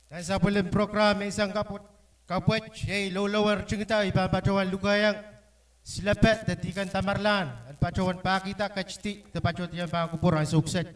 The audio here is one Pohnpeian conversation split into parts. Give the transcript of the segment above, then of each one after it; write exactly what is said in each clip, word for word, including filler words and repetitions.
Nan sapwellime program en sang kapw-, kapwet, iei loulou en ritingida, I pahn patohwan lukehiong Silepe de Dihken Tamerlan en patohwan pahkihda ketidi de patohdiong pahn kupwur ansou kiset.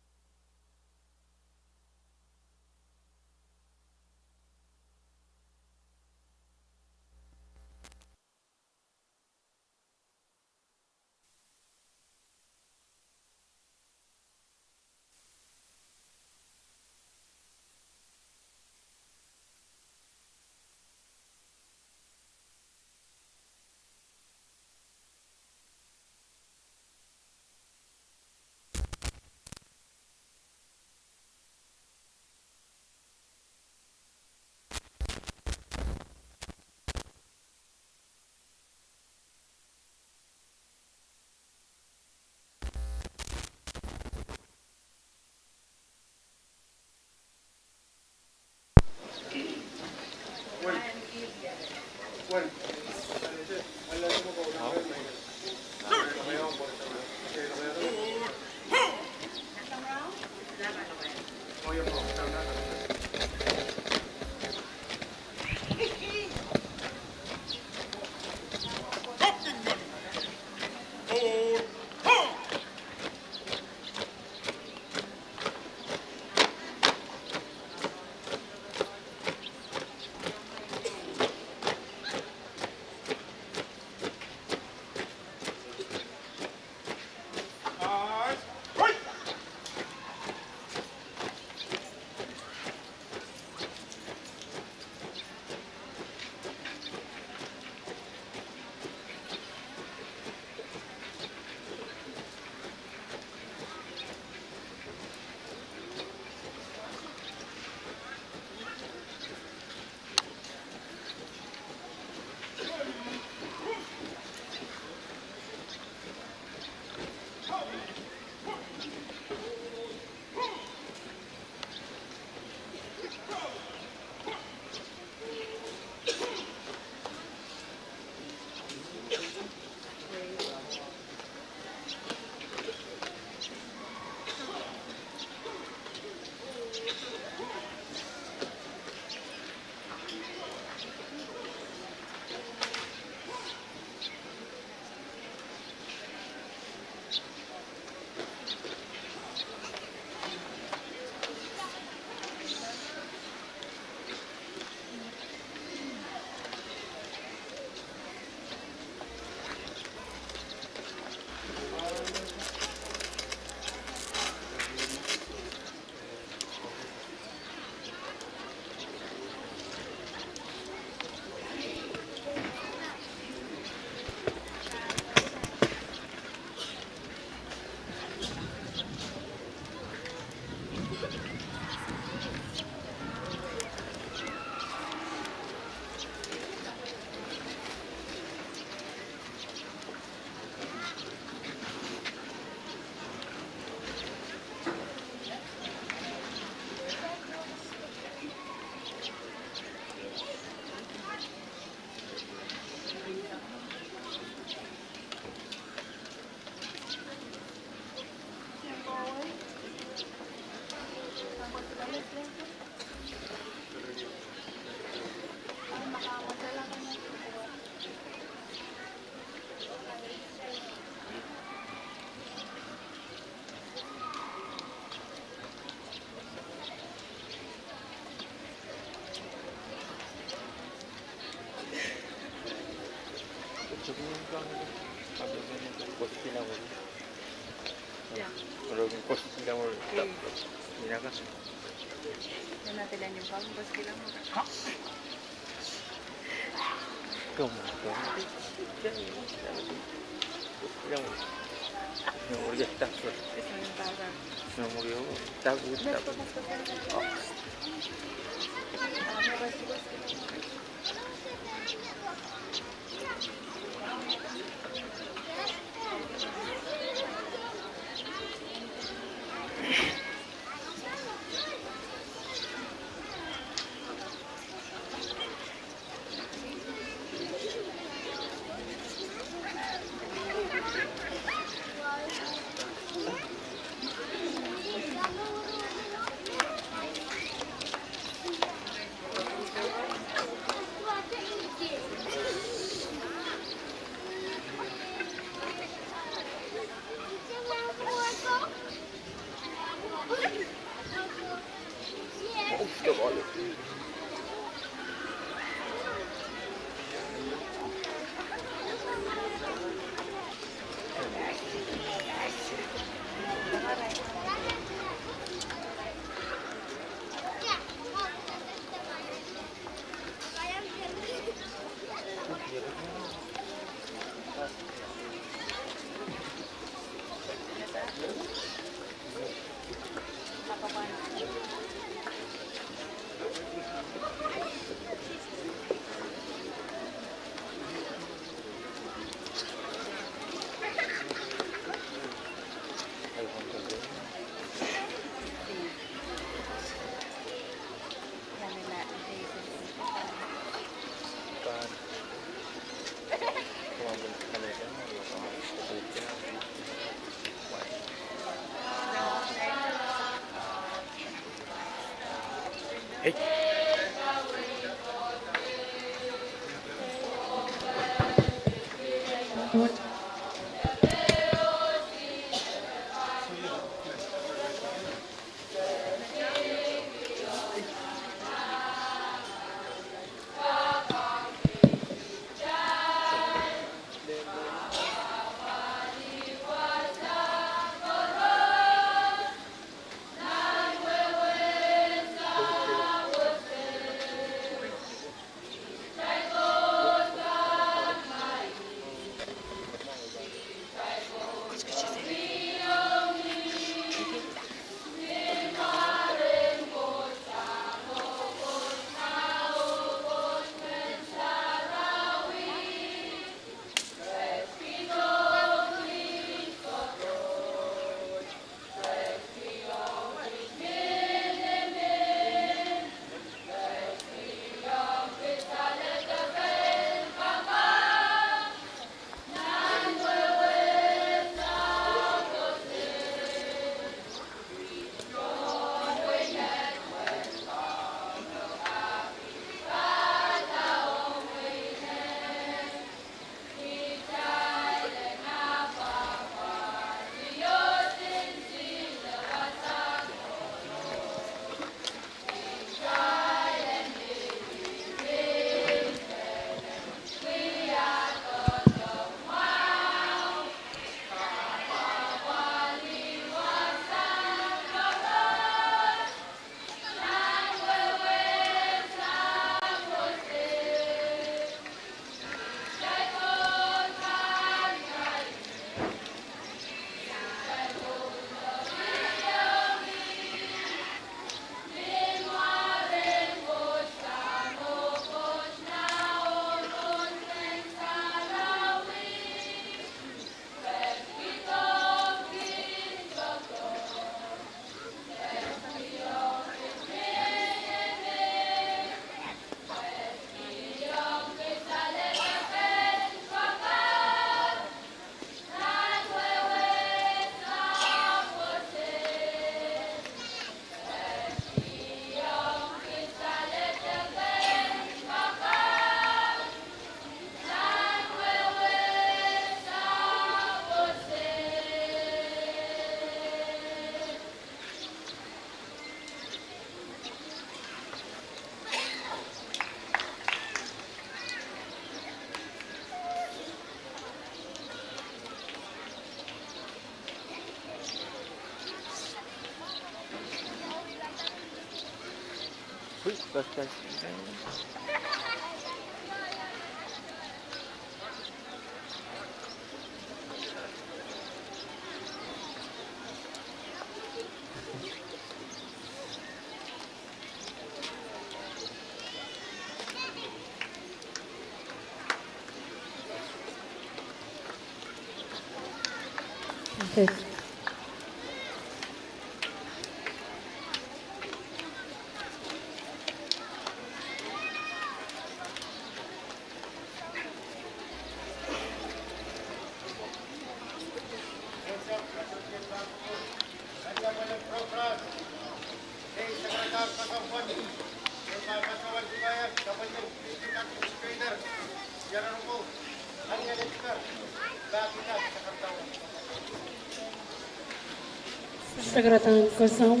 Sakaradahn kosomw,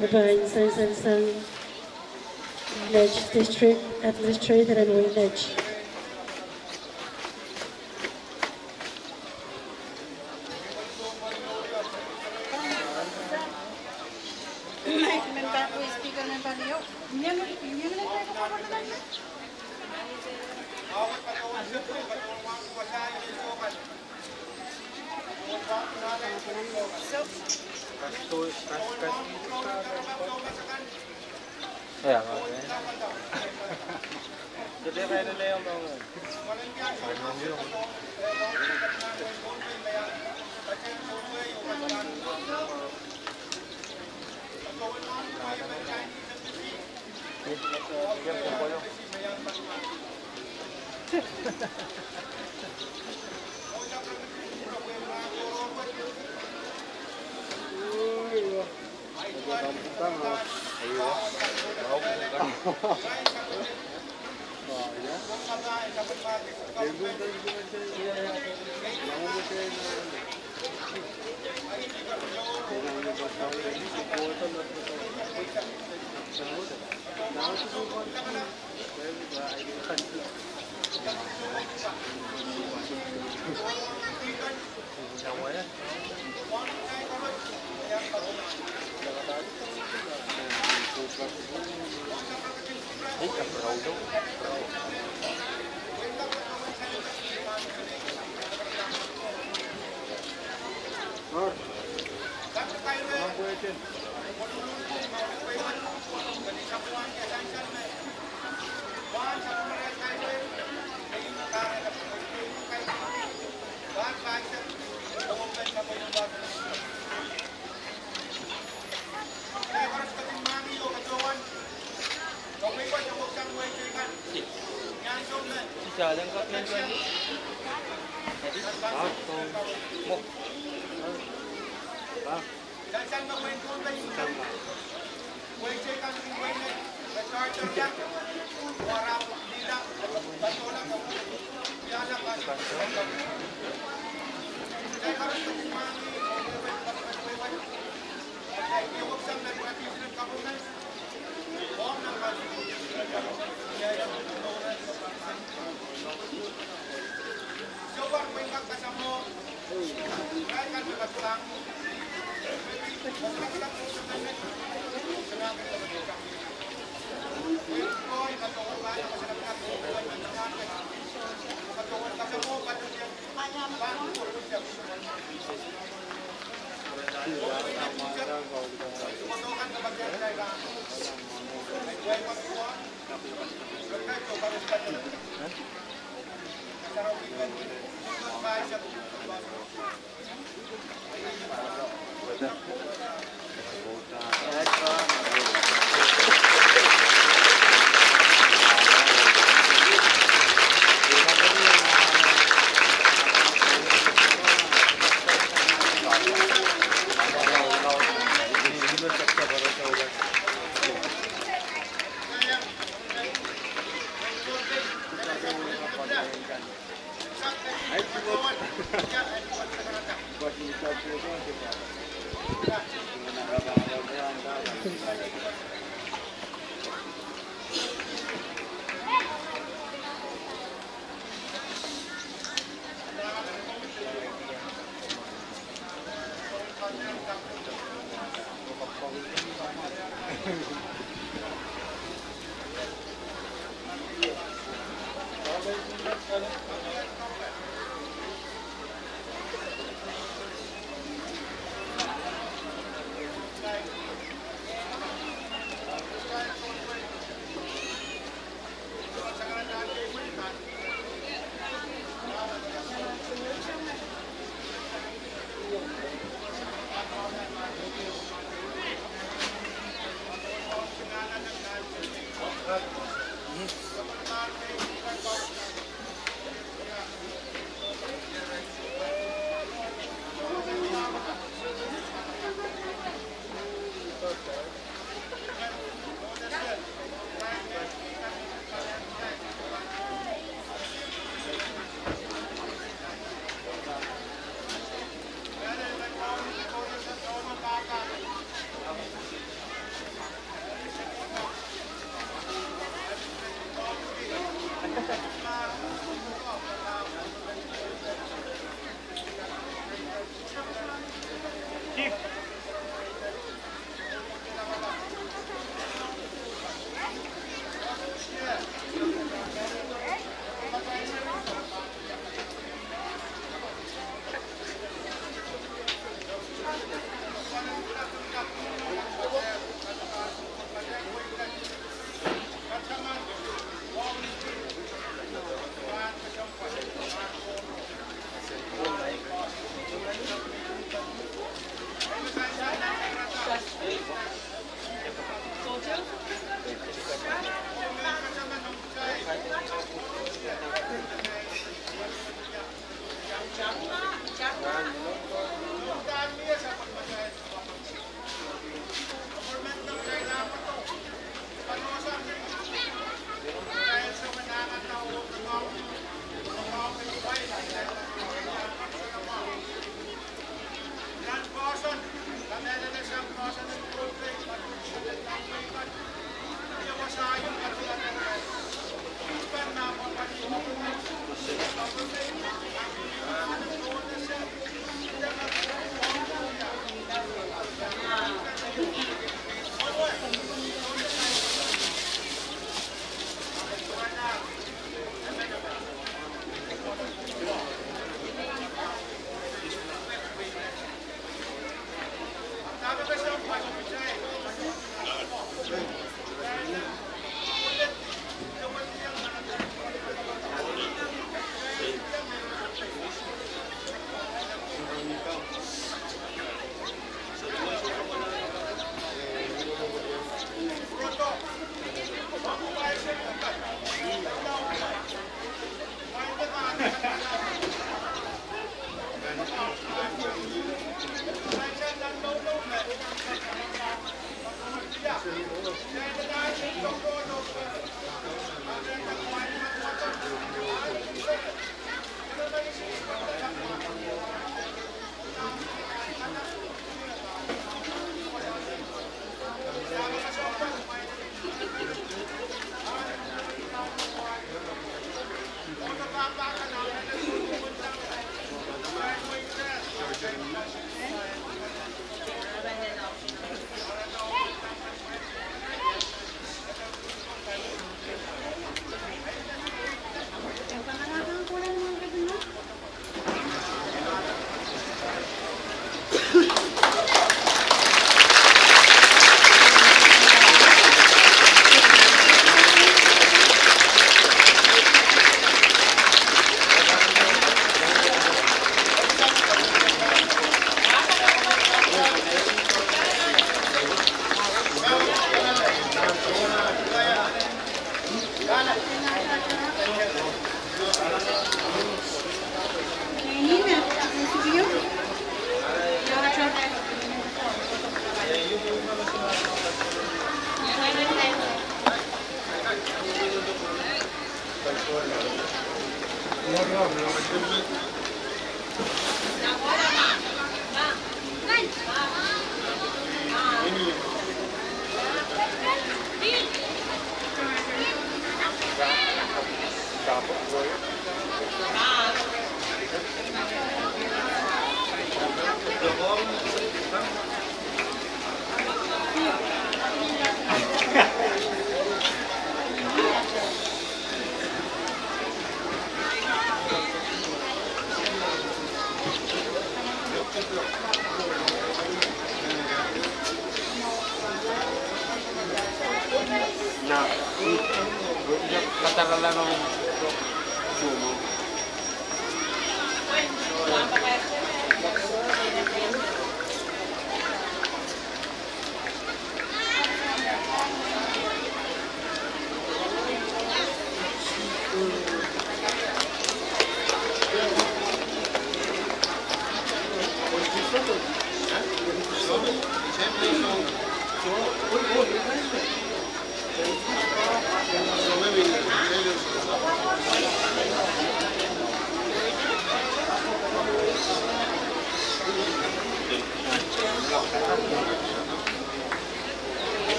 me pahn sansal sang Net District Administrator en wehi Net.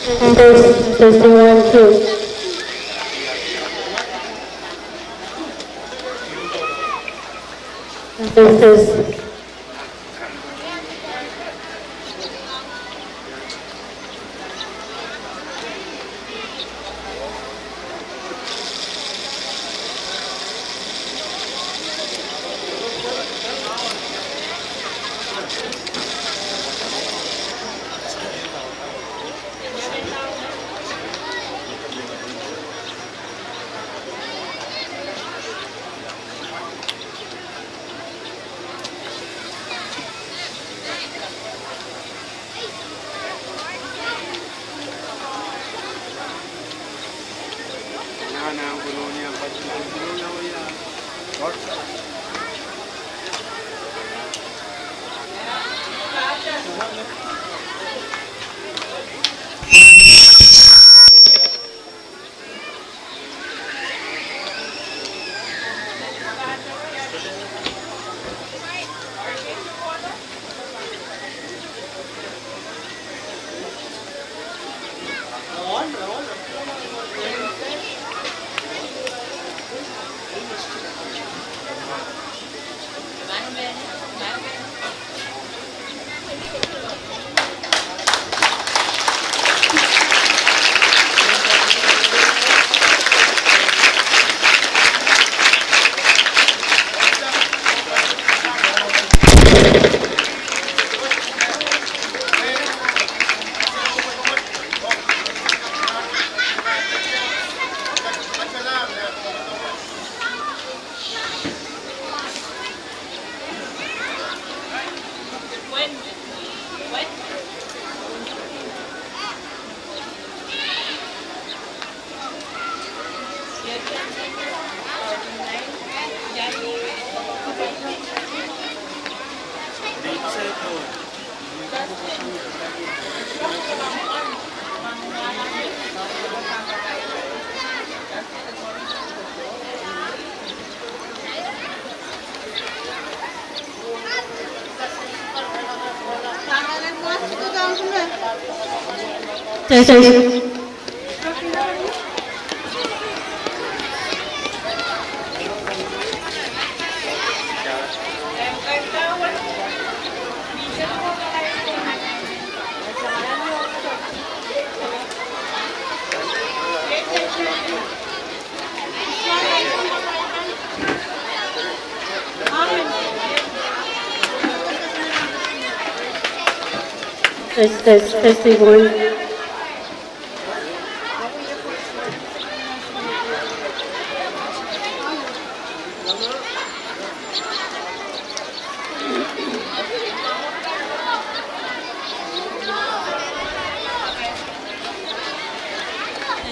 Testing, testing, one, two. Test, test. Test, test, testing one.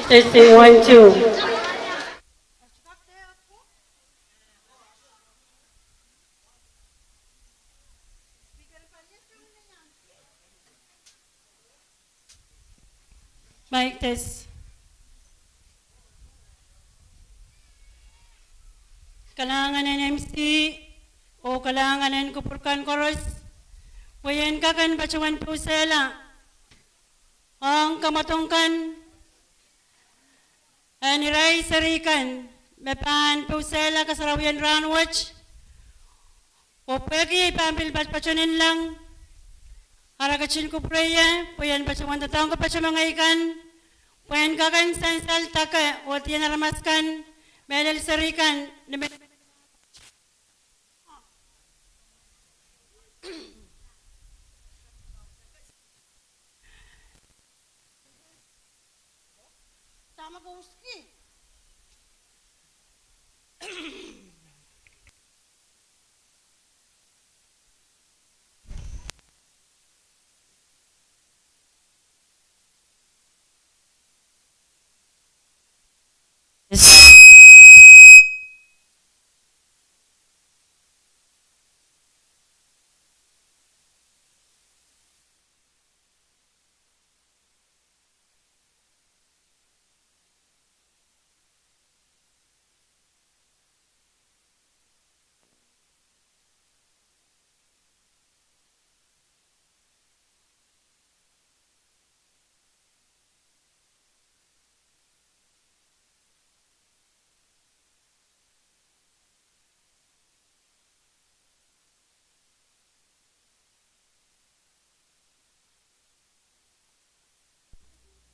Testing one, two. Mic test. Kalahngan en M C, oh kalahngan en kupwur kan koaros. Pwe I en kak en patohwan pousehla ong kamwadong kan en irail seri kan me pahn pousehla kasarawien rahnwet. Oh pwehki ei pahn pil patpato nanleng, ara ketin kupwure ie pwe I en patohwan doadoahngki patohwan mengei kan, pwe en kak en sansal dake oh dien aramas kan, mehlel seri kan, ni me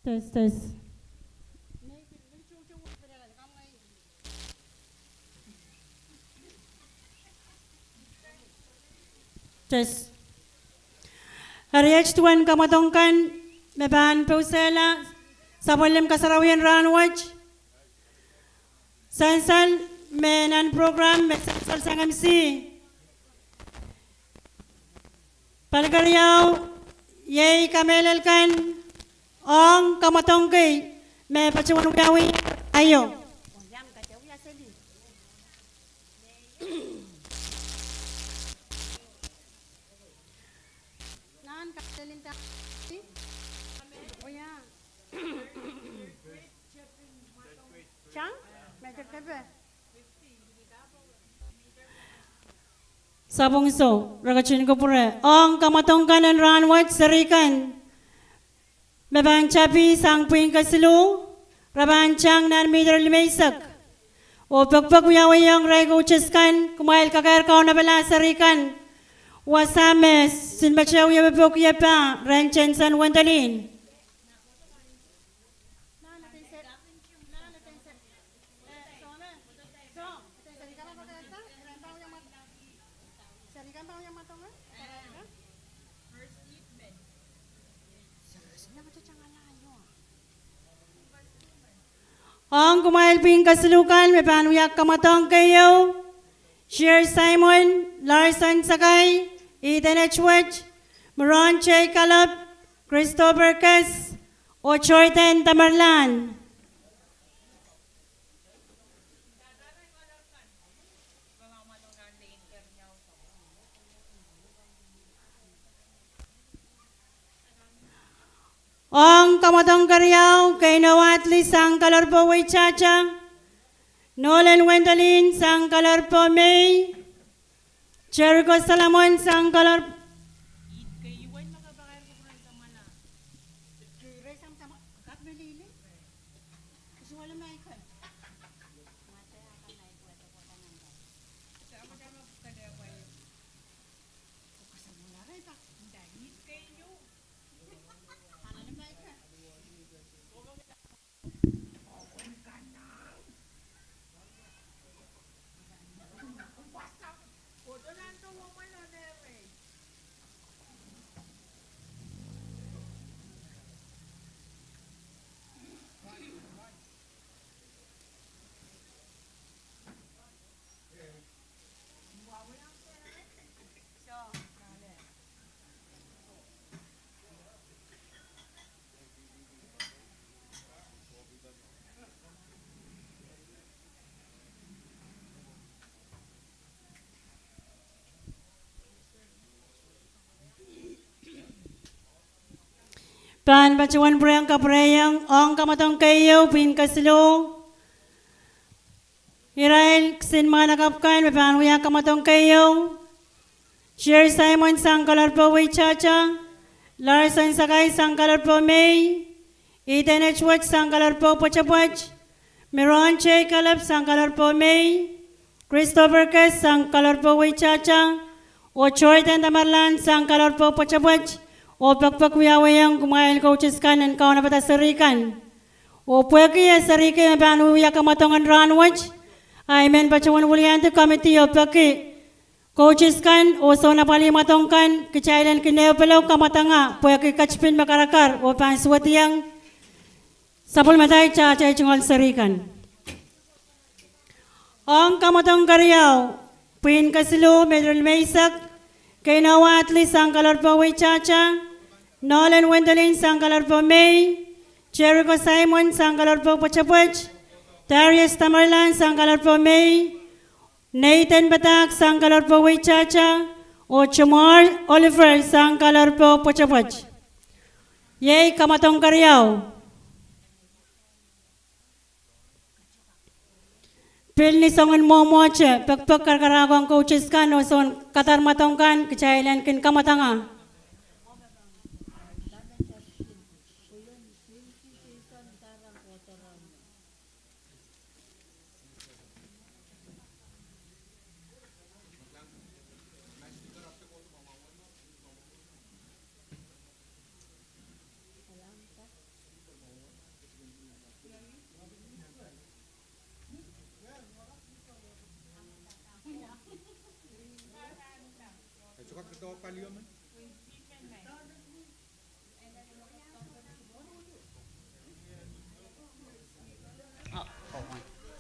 Test, test. Test. Eri iet duwen kamwadong kan me pahn pousehla sapwellimen kasarawien rahnwet. Sansal me nan program me sansal sang M C. Pali keriau, iei kamehlel kan ong kamwadong kei me patohwan wiawi aio. Nan kapselin ta. Oh, yeah. Sang, me teptepe. Sapwung so, re ketin kupwure ong kamwadong kan en rahnwet, seri kan. Me pahn tapih sang pwihn kesiluh, re pahn tang nan mihter limeisek. Oh pekpek wiawiong irail Coaches kan, kumwail kakehr kaunopala seri kan. Wasa me Sinpate wie popohkie pah, Rehn Tensen Wendolin. Ong kumwail pwihn kesiluh kan me pahn wia kamwadong keieu: Sher Simon, Larson Sakai, Ethan Edward, Muron J. Kalop, Christopher Kes, oh Jordan Tamerlan. Ong kamwadong keriau: Keino Atli sang Kalorpo Weitata, Nolan Wendolin sang Kalorpo Mei, Jericho Solomon sang Kalor Pahn patohwan pwurehng kapwureiong ong kamwadong keieu, pwihn kesiluh: Irail kisin mwahnakapw kan me pahn wia kamwadong keieu: Sher Simon sang Kalorpo Weitata, Larson Sakai sang Kalorpo Mei, Ethan Edward sang Kalorpo Pwetepwet, Miron J. Kalop sang Kalorpo Mei, Christopher Kes sang Kalorpo Weitata, oh Jordan Tamerlan sang Kalorpo Pwetepwet. Oh pekpek wiawiong kumwail Coaches kan en kaunopada seri kan. Oh pwehki e seri kei me pahn wiewia kamwadong en rahnwet, I men patohwan wiliandi committee oh peki Coaches kan oh soun apwalih mwadong kan, kitail en kin ehupelo kamwadanga pwehki ketipin me karakar oh pahn suwediong sapwellimatail atail tungoal seri kan. Ong kamwadong keriau, pwihn kesiluh, mihter limeisek: Keino Atli sang Kalorpo Weitata, Nolan Wendolin sang Kalorpo Mei, Jericho Simon sang Kalorpo Pwetepwet, Darius Tamerlan sang Kalorpo Mei, Nathan Patak sang Kalorpo Weitata, oh Jamar Oliver sang Kalorpo Pwetepwet. Iei kamwadong keriau. Pil ni soangen mwomwohte, pekpek karakarahk ong Coaches kan oh soun kadar mwadong kan, kitail en kin kamwadanga.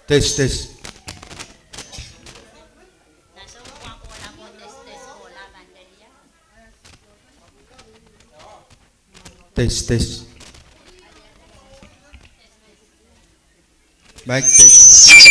Test, test. Test, test. Mic test.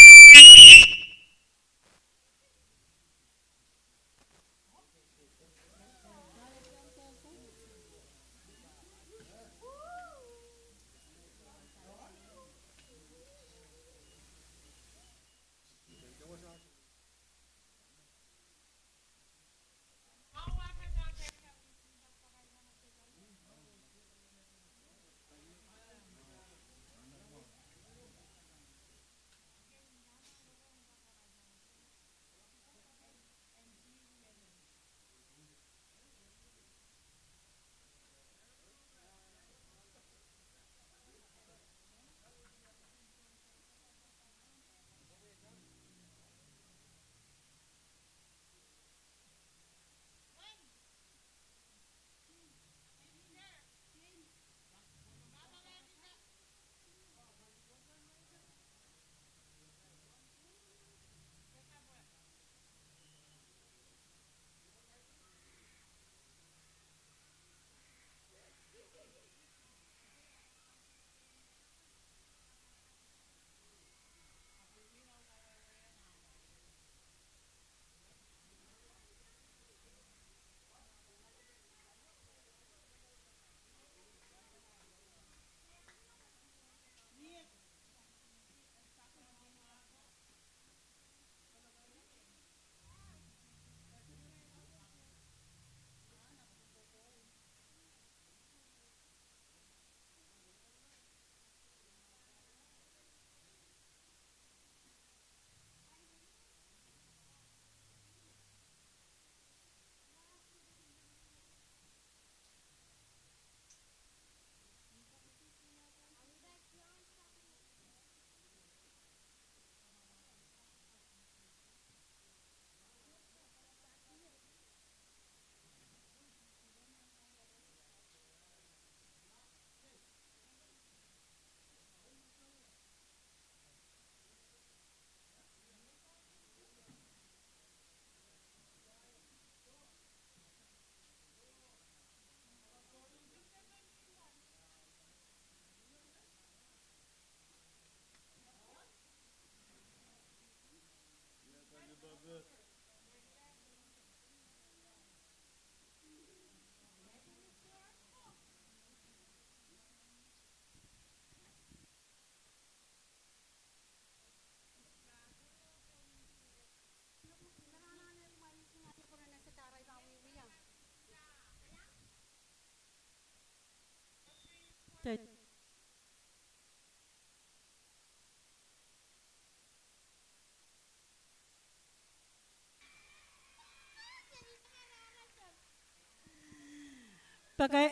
Paka,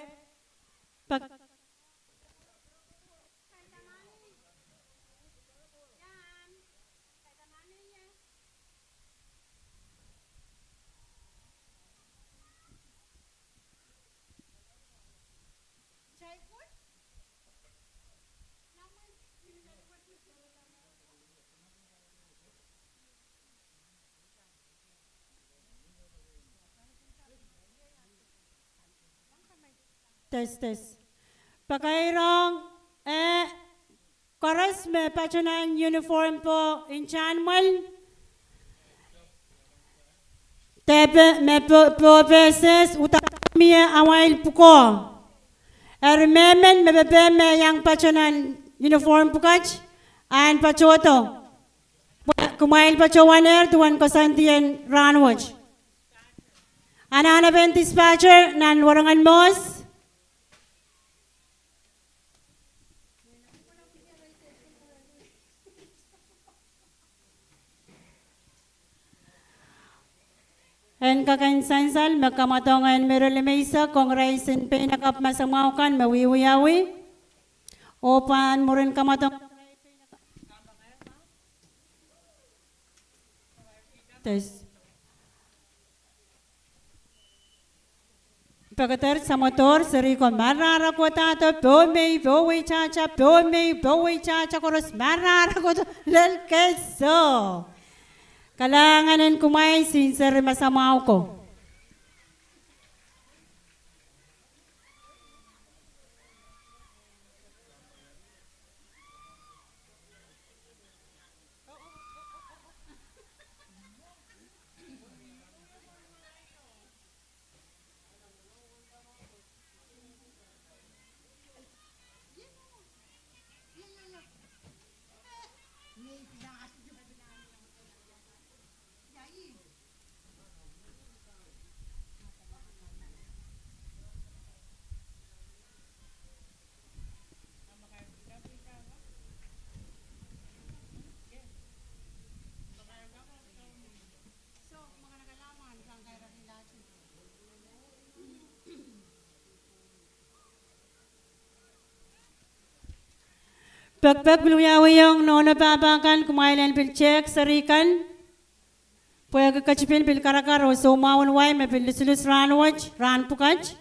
pak- Test, test. Pakairong, eh, koaros me patohnan uniform po intahn mwel. Depe me po, po peses uhdahn mie amwail pwukoa. Eri mehmen me pepehm me iang patohnan uniform pwukat, en patohdo. Kumwail patohwanehr duwen koasoandi en rahnwet. Anahnepen dispatcher nan Warangan Mos. En kak en sansal me kamwadong en Mary Lee Meiser, Congress en Peinakapw Masamwahu kan me wiwiawi. Oh pahn mwurin kamwadong. Test. Pekeder samwodohr, serihko marahra kohdo, poh mei, poh weitahta, poh mei, poh weitahta, koaros marahra kohdo, lel keiso. Kalahngan en kumwail, sin seri masamwahu ko. Pekpek pil wiawiong nohno pahpa kan, kumwail en pil tehk seri kan. Pwehki ketipin pil karakar oh soumwahu en wai me pil lusulus rahnwet, rahn pwukat.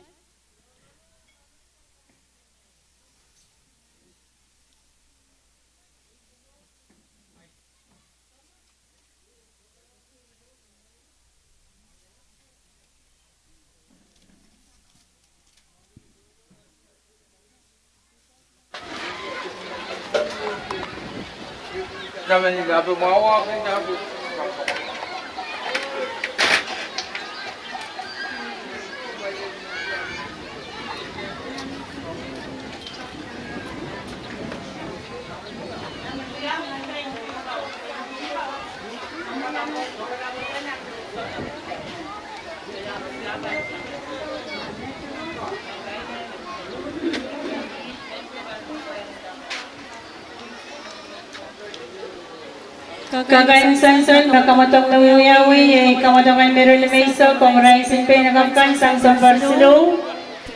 Kak en sansal me kamwadong me wiawi, iei kamwadong en Mary Lee Meiser, Congress en Peinakapw kan, sang sounpar siluh.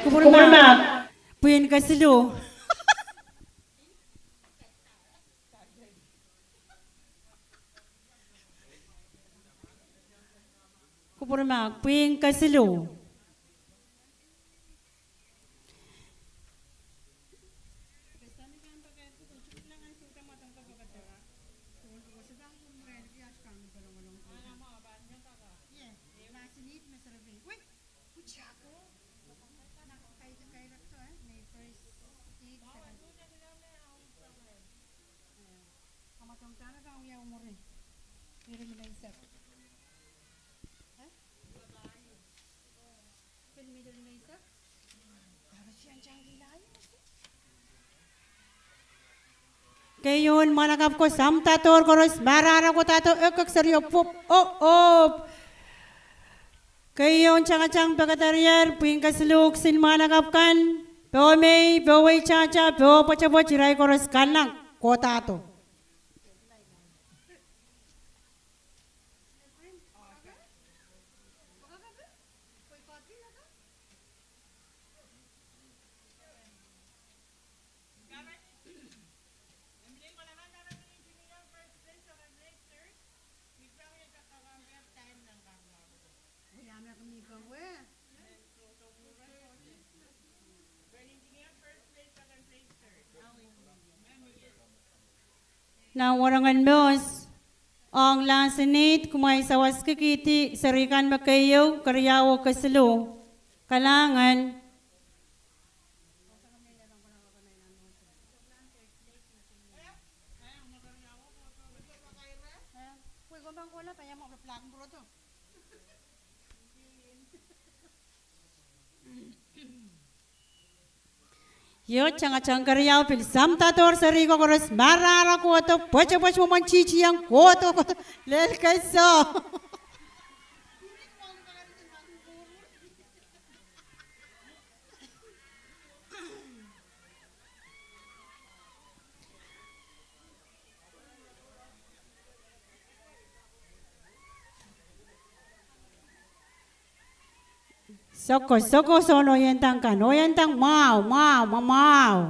Kupwurmahk. Pwihn kesiluh. Kupwurmahk, pwihn kesiluh. Keieun mwahnakapw ko, samwadahr koaros, marahra kohdo, ekek serio pwup, oh, oh. Keieun tangatang pekadarier, pwihn kesiluh kisin mwahnakapw kan. Pohnpei, Pohnpei Weitahta, Pohnpei Poatopoat, irail koaros kalahng kohdahdo. Nan warangen Mwohs, ong Lansinid, kumwail sawaskihdi seri kan me keieu, keriau oh kesiluh. Kalahngan. Io, tangatang keriau pil samdadohr seri ko koaros, marahra kohdo, pwetepwet mwomwen titieng kohdo, kohdo, lel keiso. Soko, soko, sohn ohieng dang kan, ohieng dang mwahu, mwahu, mwahu, mwahu.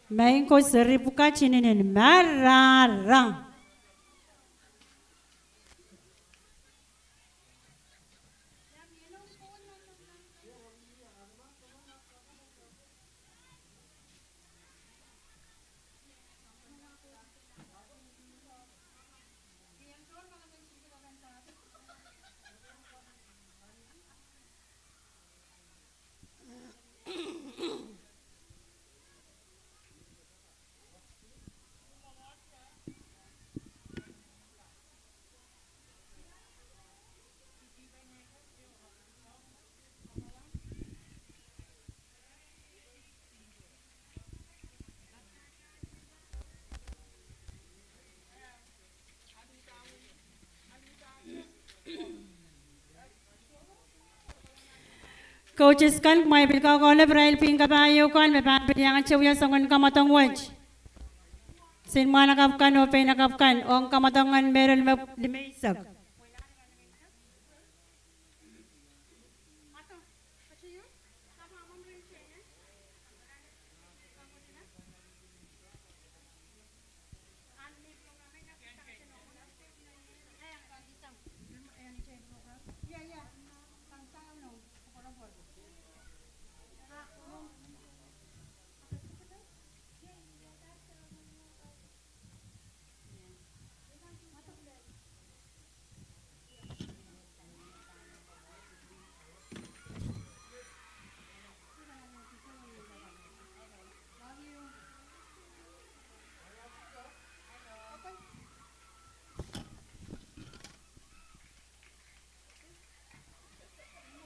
Maing ko, seri pwukat inenen marahra. Coaches kan, kumwail pil kakaunop irail pein kapahieu kan me pahn pil iang tewia soangen kamwadong wet. Soangen mwahnakapw kan oh peinakapw kan ong kamwadong en Merel me limeisek.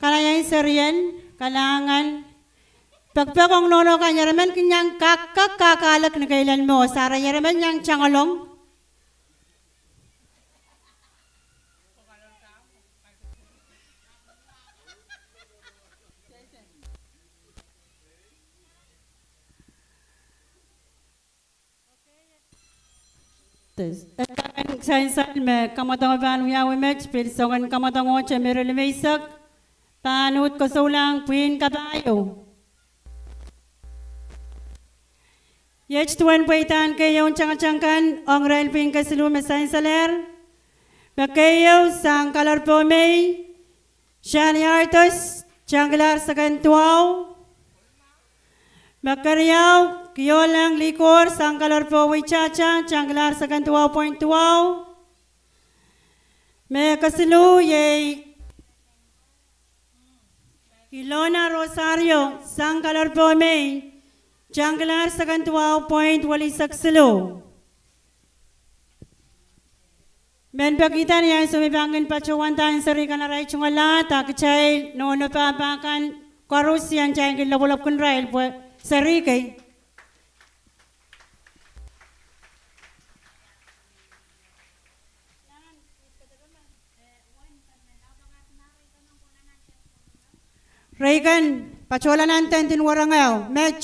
Kalahngan serien, kalahngan. Pekpek ong nohno kan, ieremen kin iang kak, kak, kak, kahlek ni keilel mwo, sare ieremen iang tangalong. Tes. Sansal me kamwadong pahn wiawi met, pil soangen kamwadong ohte me re limeisek, pahn uhd koasoulahng pwihn kapahieu. Iet duwen pweidahn keieun tangatang kan, ong irail pwihn kesiluh me sansalehr. Me keieu sang Kalerpo Mei, Shani Ardos, tangkilahr seken duwau. Me keriau, Kioleng Likor, sang Kalerpo Weitahta, tangkilahr seken duwau point duwau. Me kesiluh iei Ilona Rosario, sang Kalerpo Mei, tangkilahr seken duwau point welisek siluh. Men pekihda ni ansou me pahn kin patohwanda seri kan arail tungoal ahd, a kitail nohno pahpa kan koaros, I en tanki lopwolopw kin irail pwe seri kei. Ei kan, patohla nan tent en werengeo, met.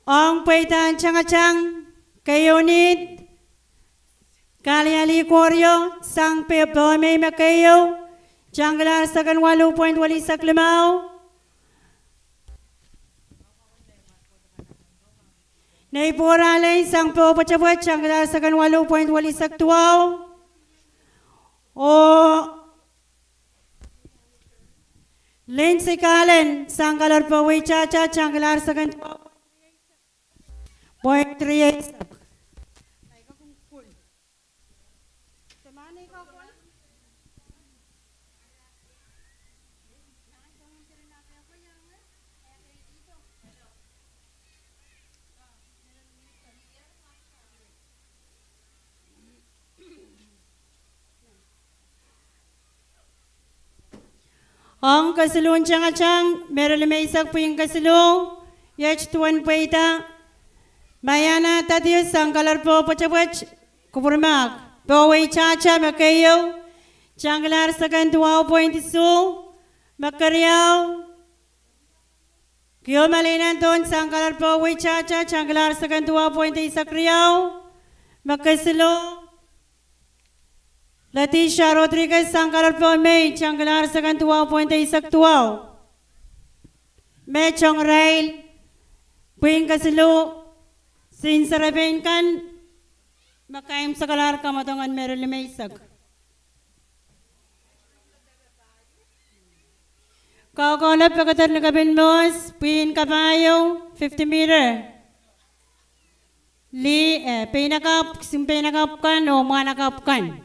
Ong pweidahn tangatang, keieun ihd, Kaliali Korio, sang pe-, Pohnpei me keieu, tangalahr seken waluh point welisek limau. Nei Pworahlei sang Poh Pwetepwet, tangalahr seken waluh point welisek duwau. Oh Lindsay Kalen sang Kalarpou Weitahta, tangalahr seken duwau point three eight. Ong kesiluhn tangatang, me re limeisek pwihn kesiluh, iet duwen pweida, Maiana Thaddeus sang Kalarpou Pwetepwet, kupwurmahk, Poh Weitahta me keieu, tangalahr seken duwau point isuh, me keriau, Kioma Leinandohn sang Kalarpou Weitahta, tangalahr seken duwau point eisek riau, me kesiluh, Leticia Rodriguez sang Kalarpou Mei, tangalahr seken duwau point eisek duwau. Met ong irail pwihn kesiluh, sin serepein kan me kaimwisekalahr kamwadong en me re limeisek. Kaukauna Pekeder Nikabin Moss, pwihn kapahieu, fifty meter. Lih, eh, peinakapw, kisin peinakapw kan oh mwahnakapw kan.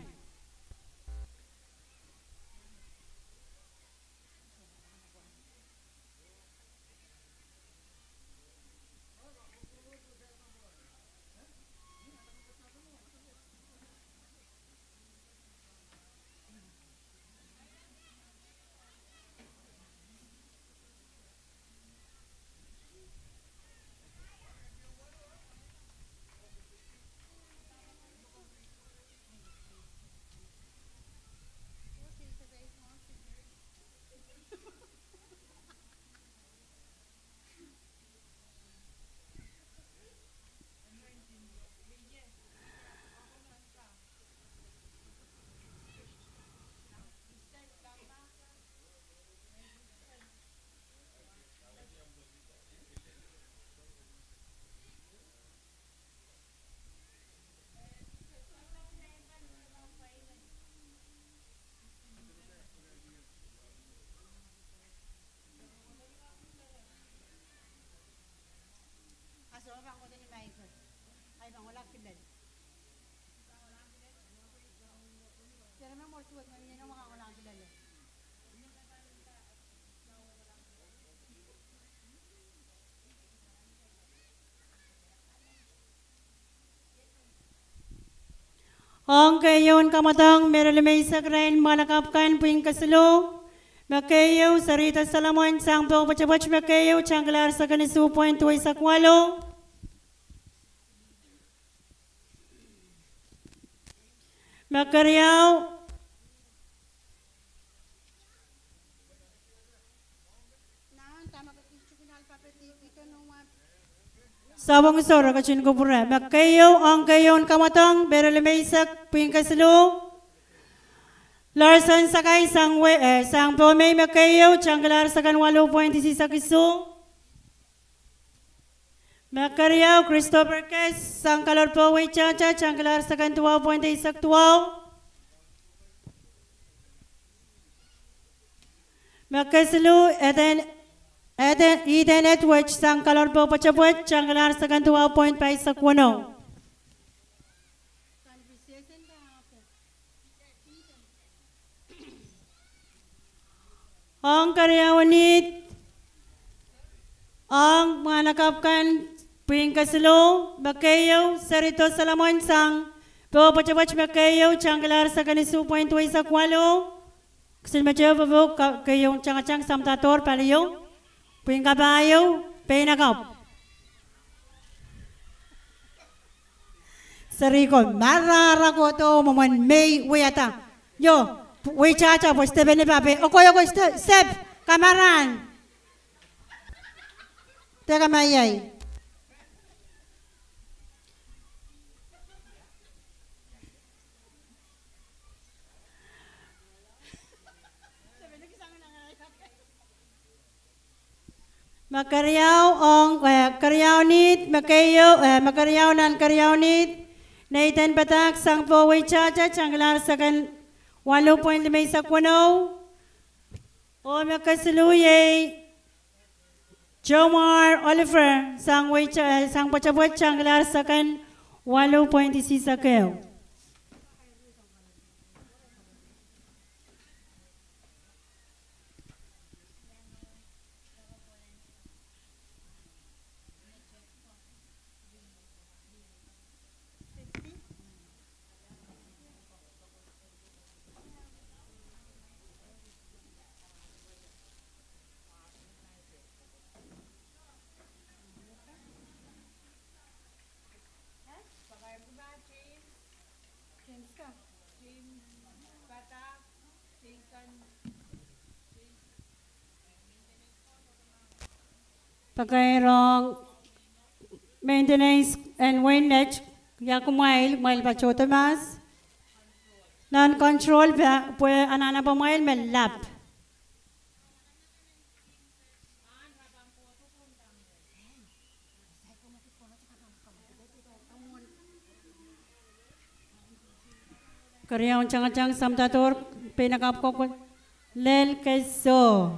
Ong keieun kamwadong, me re limeisek irail mwahnakapw kan pwihn kesiluh, me keieu Sarita Solomon sang Poh Pwetepwet, me keieu tangalahr seken isuh point duweisek waluh. Me keriau, Sapwung Sor, ketin kupwure. Me keieu ong keieun kamwadong, me re limeisek pwihn kesiluh, Larson Sakai sang we, eh, sang Pohnpei, me keieu tangalahr seken waluh point isisek isuh. Me keriau Christopher Kes sang Kalarpou Weitahta, tangalahr seken duwau point eisek duwau. Me kesiluh Eden, Eden, Eden Edward sang Kalarpou Pwetepwet, tangalahr seken duwau point pahisek weneu. Ong keriau en ihd, ong mwahnakapw kan pwihn kesiluh, me keieu Sarita Solomon sang Poh Pwetepwet, me keieu tangalahr seken isuh point duweisek waluh. Kisin me tepopou, keieun tangatang, Samdadohr Palio, pwihn kapahieu, peinakapw. Serihko marahra kohdo mwomwen me I wiahda. Io, weitahta pwe step en pape. Okoioko step, step, kamarahn. Deka maiai. Me keriau ong, eh, keriau nit, me keieu, eh, me keriau nan keriau nit, Nathan Padahk sang pwehn weitahta, tangkilahr seken waluh point limeisek weneu. Oh me kesiluh iei Jomar Oliver sang weita, eh, sang pwetepwet, tangkilahr seken waluh point isisek ehu. Pakairong maintenance en wein net, ia kumwail, kumwail patohdo mas. Nan control pwe, pwe anahne pamwail me lap. Keriaun tangatang, Samdator, Peinakapwuko, lel keso.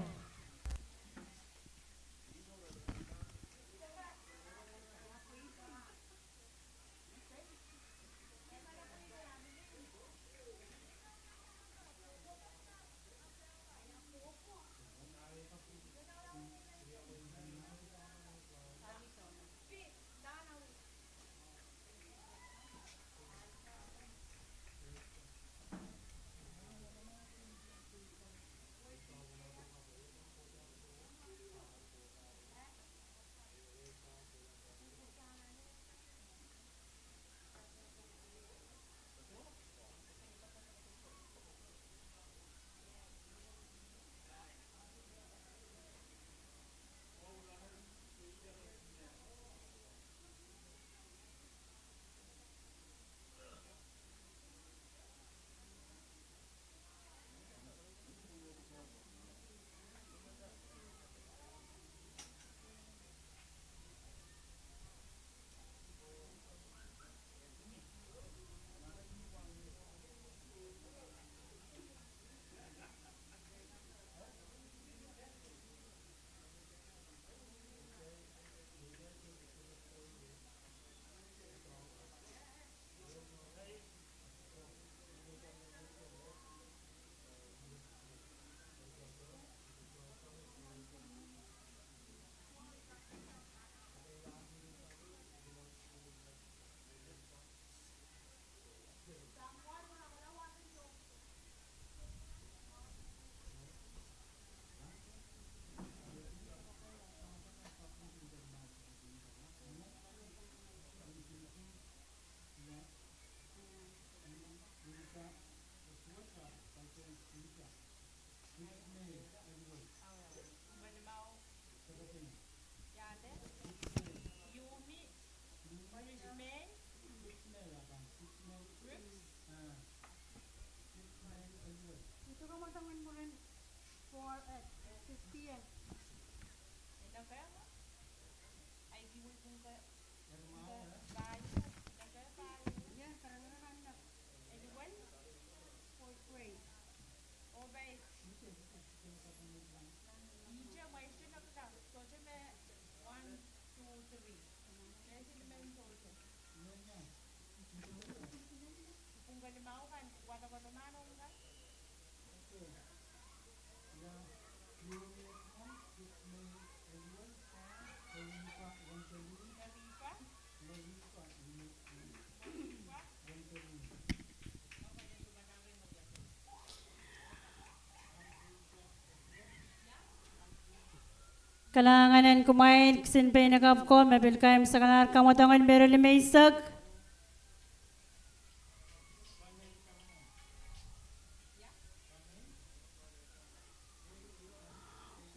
Kalahngan en kumwail kisin peinakapwuko me pil kaimwisekalahr kamwadong en me re limeisek.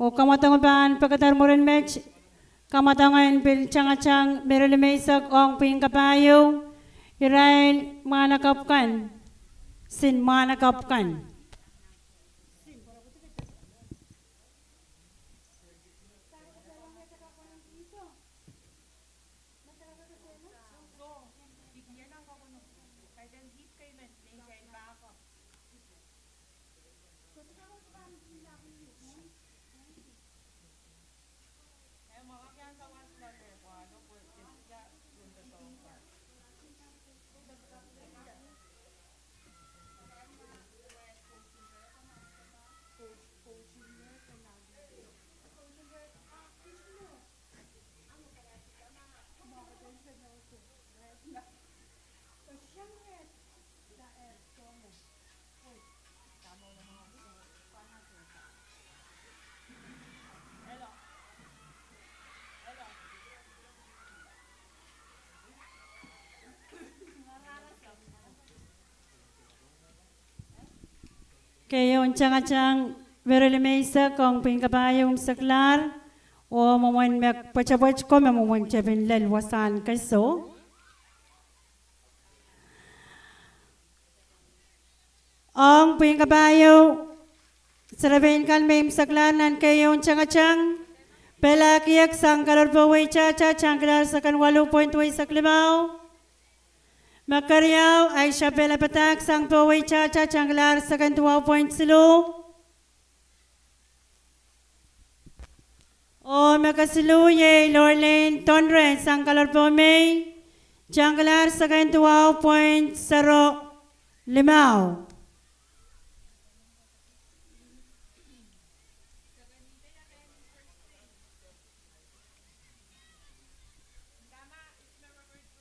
Oh kamwadong pahn pekeder mwurin met, kamwadong en pil tangatang me rilimeisek ong pwihn kapahieu, irail mwahnakapw kan, sin mwahnakapw kan. Keieun tangatang me rilimeisek ong pwihn kapahieu imwseklahr, oh mwomwen me pwetepwet ko me mwomwen tepin lel wasahn keso. Ong pwihn kapahieu, serepein kan me imwseklahr nan keieun tangatang, Pela Kiek sang Kalorpo Weitahta, tangkilahr seken waluh point weisek limau. Me keriau, Aisha Pela Padahk sang Poh Weitahta, tangkilahr seken duwau point siluh. Oh me kesiluh iei Lorlein Tonre sang Kalorpo Mei, tangkilahr seken duwau point sero limau.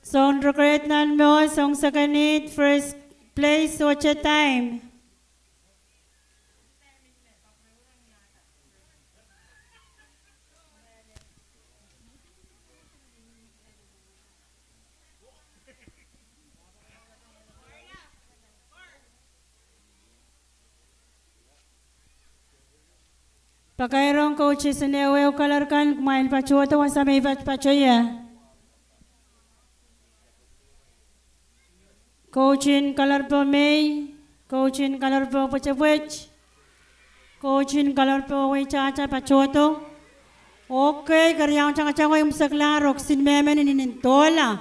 Soun recruit nan mwo, soun second it, first place sohte time. Pakairong coaches en ehuehu color kan, kumwail patohdo wasa me I patopato ie. Coach en Kalorpo Mei, coach en Kalorpo Pwetepwet, coach en Kalorpo Weitahta, patohdo. Okay, keriaun tangatang o imwseklahr oh kisin mehmen inenen dola.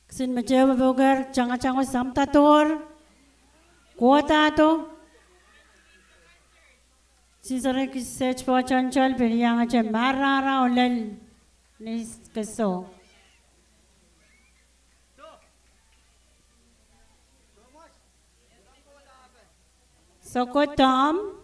Kisin metehu me pwukat, tangatang o samdadohr, kohdahdo. Sinsere kiset pohtantal pil iangete marahra oh lel ni keso. Soko Tom.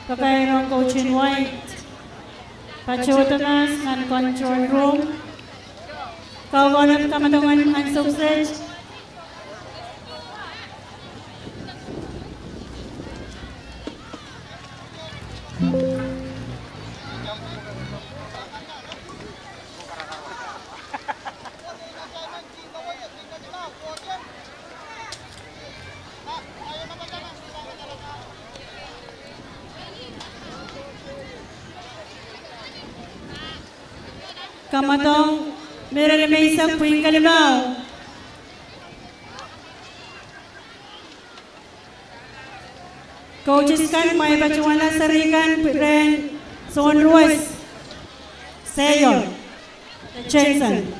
Kakairong Coach en White. Patohdo mas nan control room. Kaukaunop kamwadong en ansou wet. Kamwadong me re limeisek pwihn kelimau. Coaches kan, mwein patohwan serihkan rehn Sohn Ruwes, Seion, Jensen.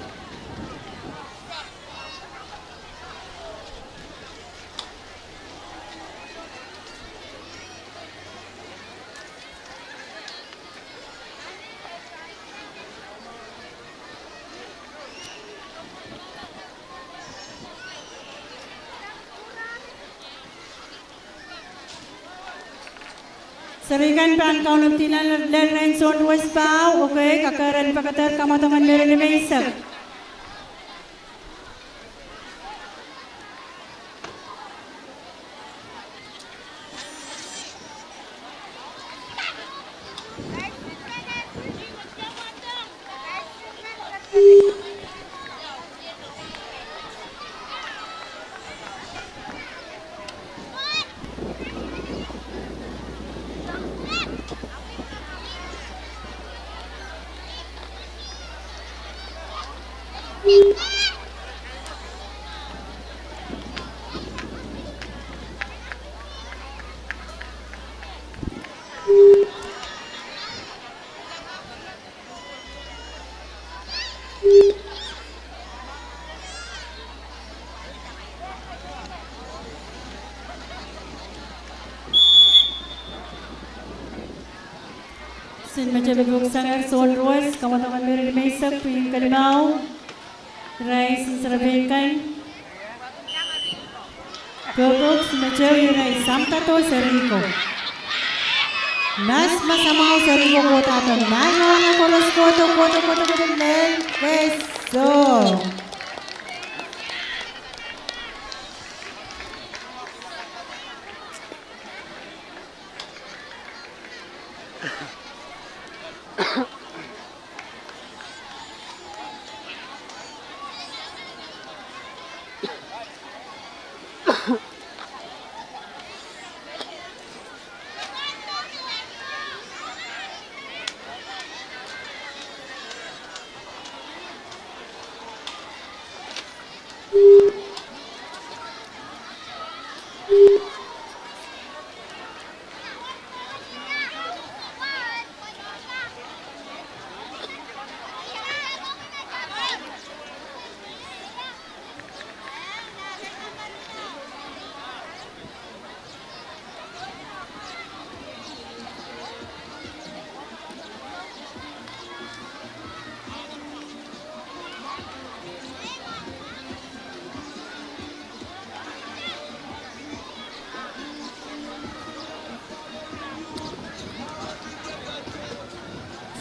Serihkan pahn kaunopada lel rehn Sohn Ruwes paho, okay, kakeren pekeder kamwadong en me re limeisek. Meteu pepuk sanger, Sohn Rues, kamwadong en me ren meisek, pwihn kalimau. Irail sarawi kan. Pepuk meteu irail Samdado Serihko. Mas masamau Serihko kohdahdo. Nan rahn koaros kohdo, kohdo, kohdo, kohdo, lel, keso.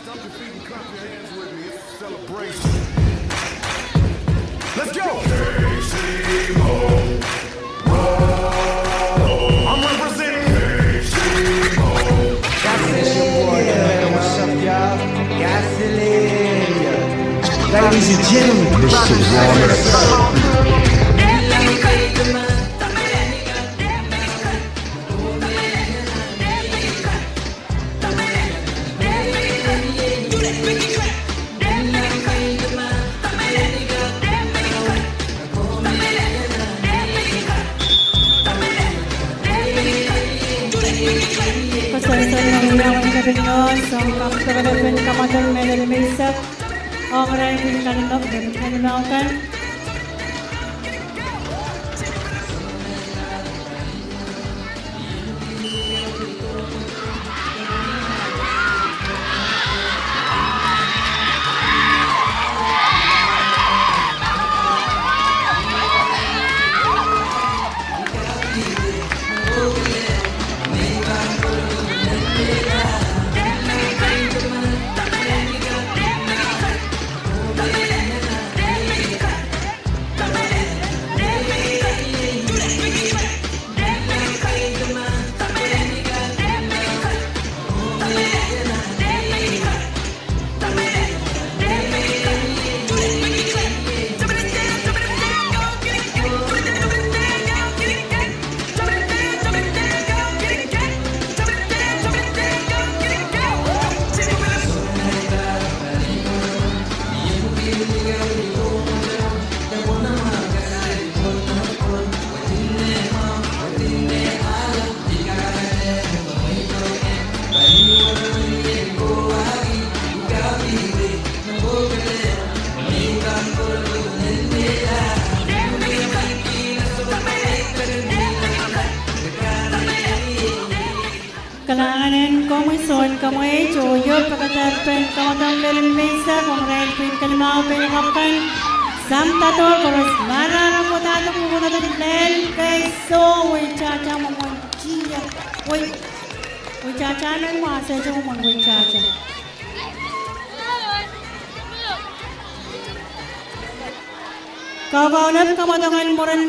Stomp your feet and clap your hands with me. It's a celebration. Let's go! I'm representing. Ladies and gentlemen, Mister Water. Koasoakoasoia ong kapingo, soang kapingo, kapingo, kamwadong me ren meisek, ong irail pwihn kalimau, pwihn kalimau kan. Kalahngan en komwi soun kamweit, oh iei pekederpen kamwadong me ren meisek, ong irail pwihn kalimau, pein kapw kan, Samdado koaros, marahn kohdahdo, kohdahdo lel, keso, weitahta mwomwen tia, wei, weitahta nan mwahsete mwomwen weitahta. Kaukaunop kamwadong en mwurin,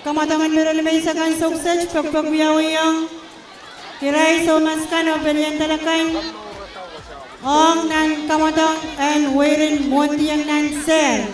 kamwadong en mwurin me ren meisek kan soukiset, pekpek wiawiong irail soumas kan oh pelien dala kan, ong nan kamwadong en weirin mwohndi ong nan sel.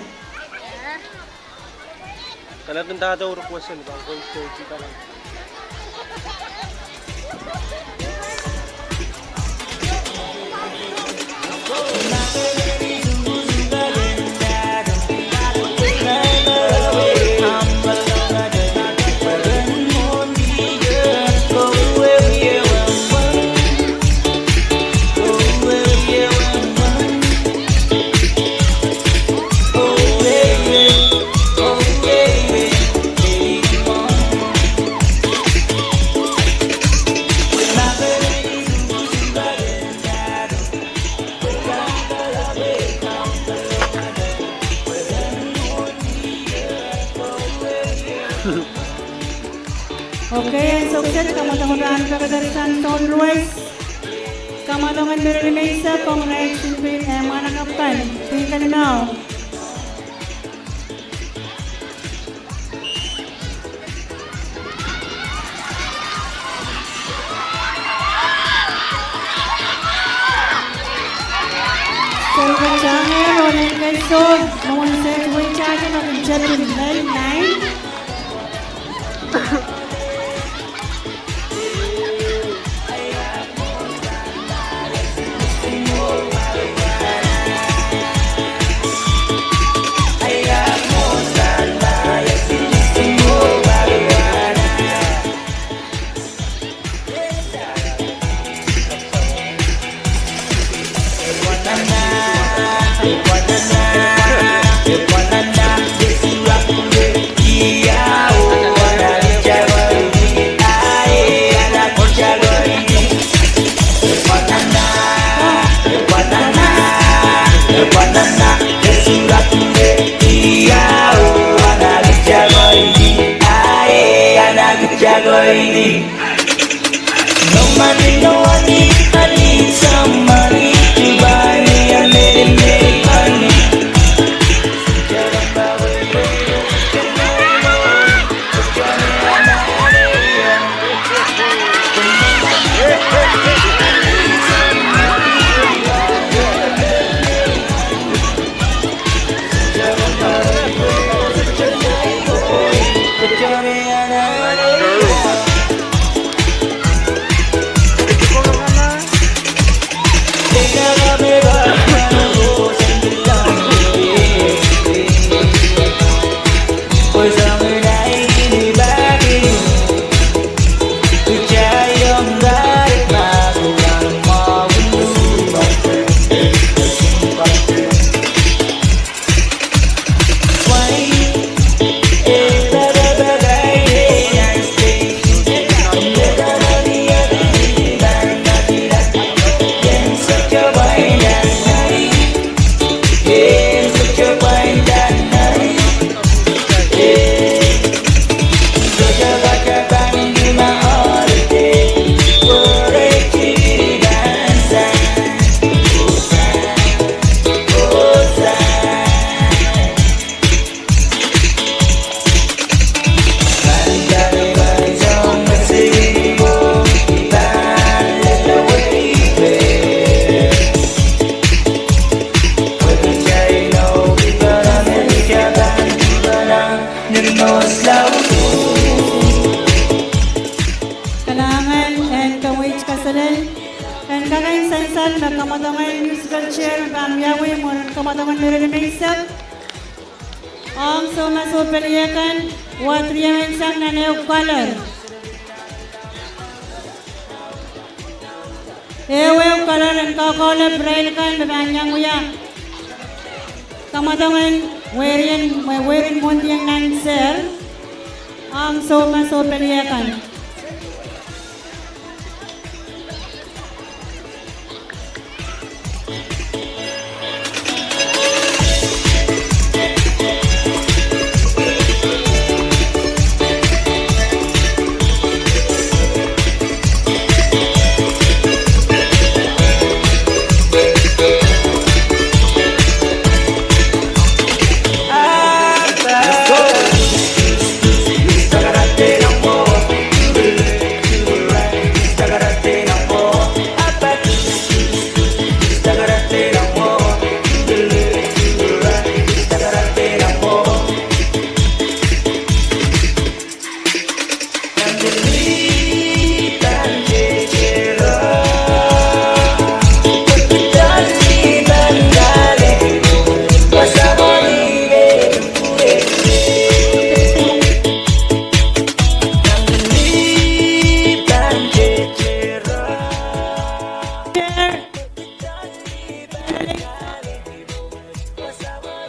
Okay, ansou kiset kamwadong en pekedersang soun ruwes. Kamwadong en Meriel Mensah, congratulations, eh, mwahnakapw kan, pwihn kalimahu. Seri katanger oh lel keiso, mwomwen seri weitail me kin tepin lel nain. Kalahngan en komwi kaselel. En kak en sansal me kamwadong en musical chair me pahn wiawi mwurin kamwadong en Meriel Mensah. Ong soumas oh pelien kan, wad riemensang nan ehu color. Ehu ehu color en kakaun pirail kan me pahn iang wia kamwadong en werin, werin mwohn diong nan seri. Ong soumas oh pelien kan.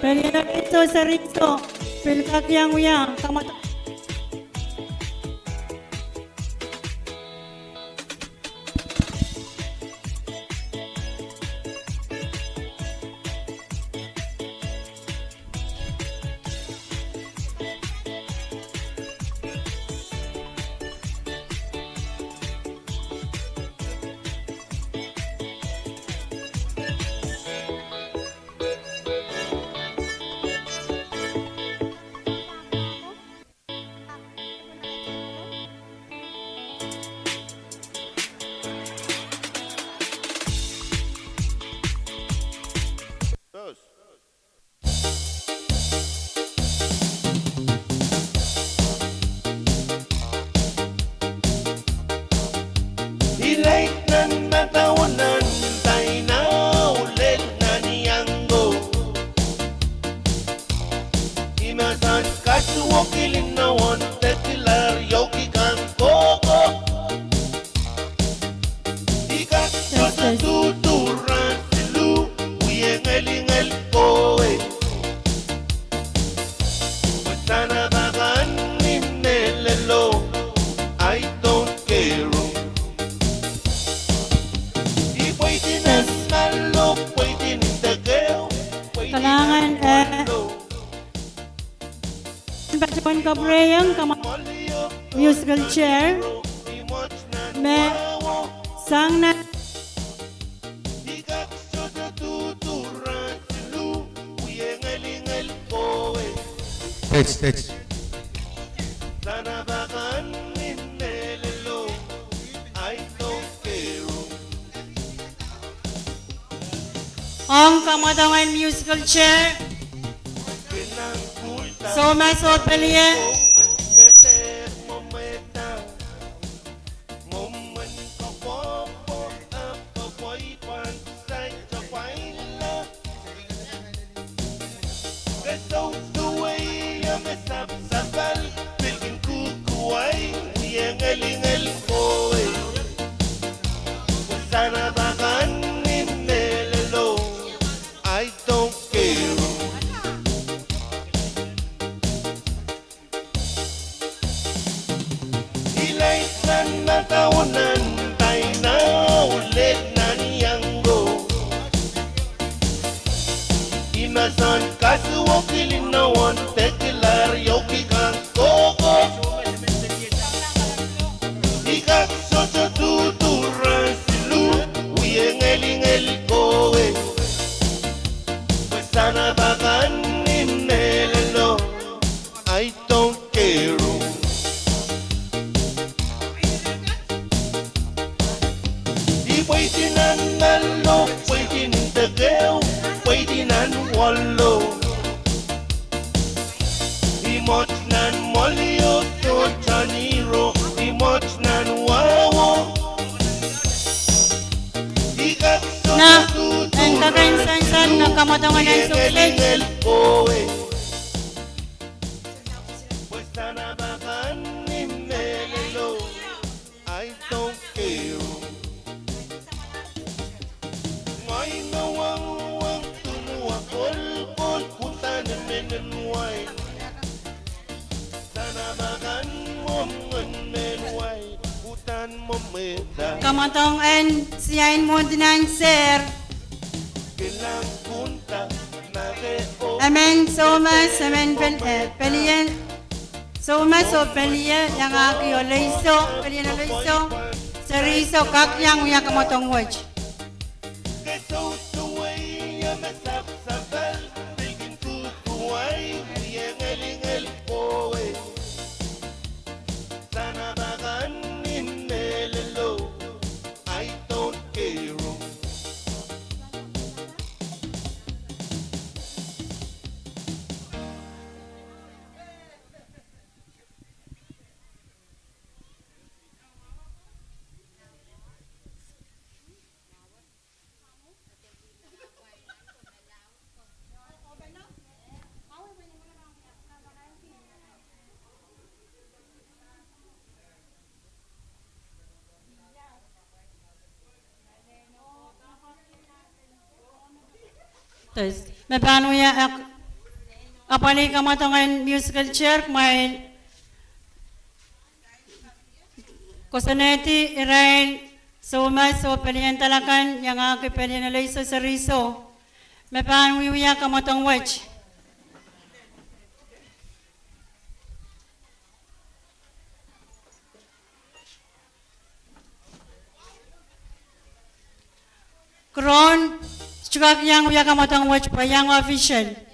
Pelien keiso, seri keiso, pil kak iang wia kamwadong. Kasuo kilin nohn dekilar yoki kan koko. I kak sohte dudu rahn siluh, wie ngelingel kohwei. Pwe sanapak kan ni mehlelo, I don't care. I pweidi nan malo, pweidi nan dekehu, pweidi nan walo. Patohwan kapwurehiong kamwadong musical chair me sang nan. Stage, stage. Ong kamwadong en musical chair, Soumas Opelie. I don't care. I laid nan madau nan paina, oh led nan iango. I mahsen kasuo kilin nohn dekilar yoki kan koko. I kak sohte dudu rahn siluh, wie ngelingel kohwei. Pwe sanapak kan ni mehlelo, I don't care. I pweidi nan malo, pweidi nan dekehu, pweidi nan walo. I mwohd nan mwolio, tohn taniro, i mwohd nan wawo. I kak sohte dudu rahn siluh, wie ngelingel kohwei. Pwe sanapak kan ni mehlelo, I don't care. Ngehi me wangwang tunua kolkol, uhdahn mehn mehn wai. Sanapak kan mwomwen mehn wai, uhdahn mwomwehda. Kamwadong en siain mwohndi nan sehr. Emen Soumas, emen Pel-, eh, Pelien. Soumas oh Pelie, iangahki Oleiso, Pelien Oleiso, Seriso, kak iang wia kamwadong wet. Me pahn wia, eh, apwalih kamwadong en musical chair, kumwail kosonnedi irail Soumas oh Pelien Dalakan, iangahki Pelien Oleiso Seriso, me pahn wiewia kamwadong wet. Kurohn, sohte kak iang wia kamwadong wet pwe iang official.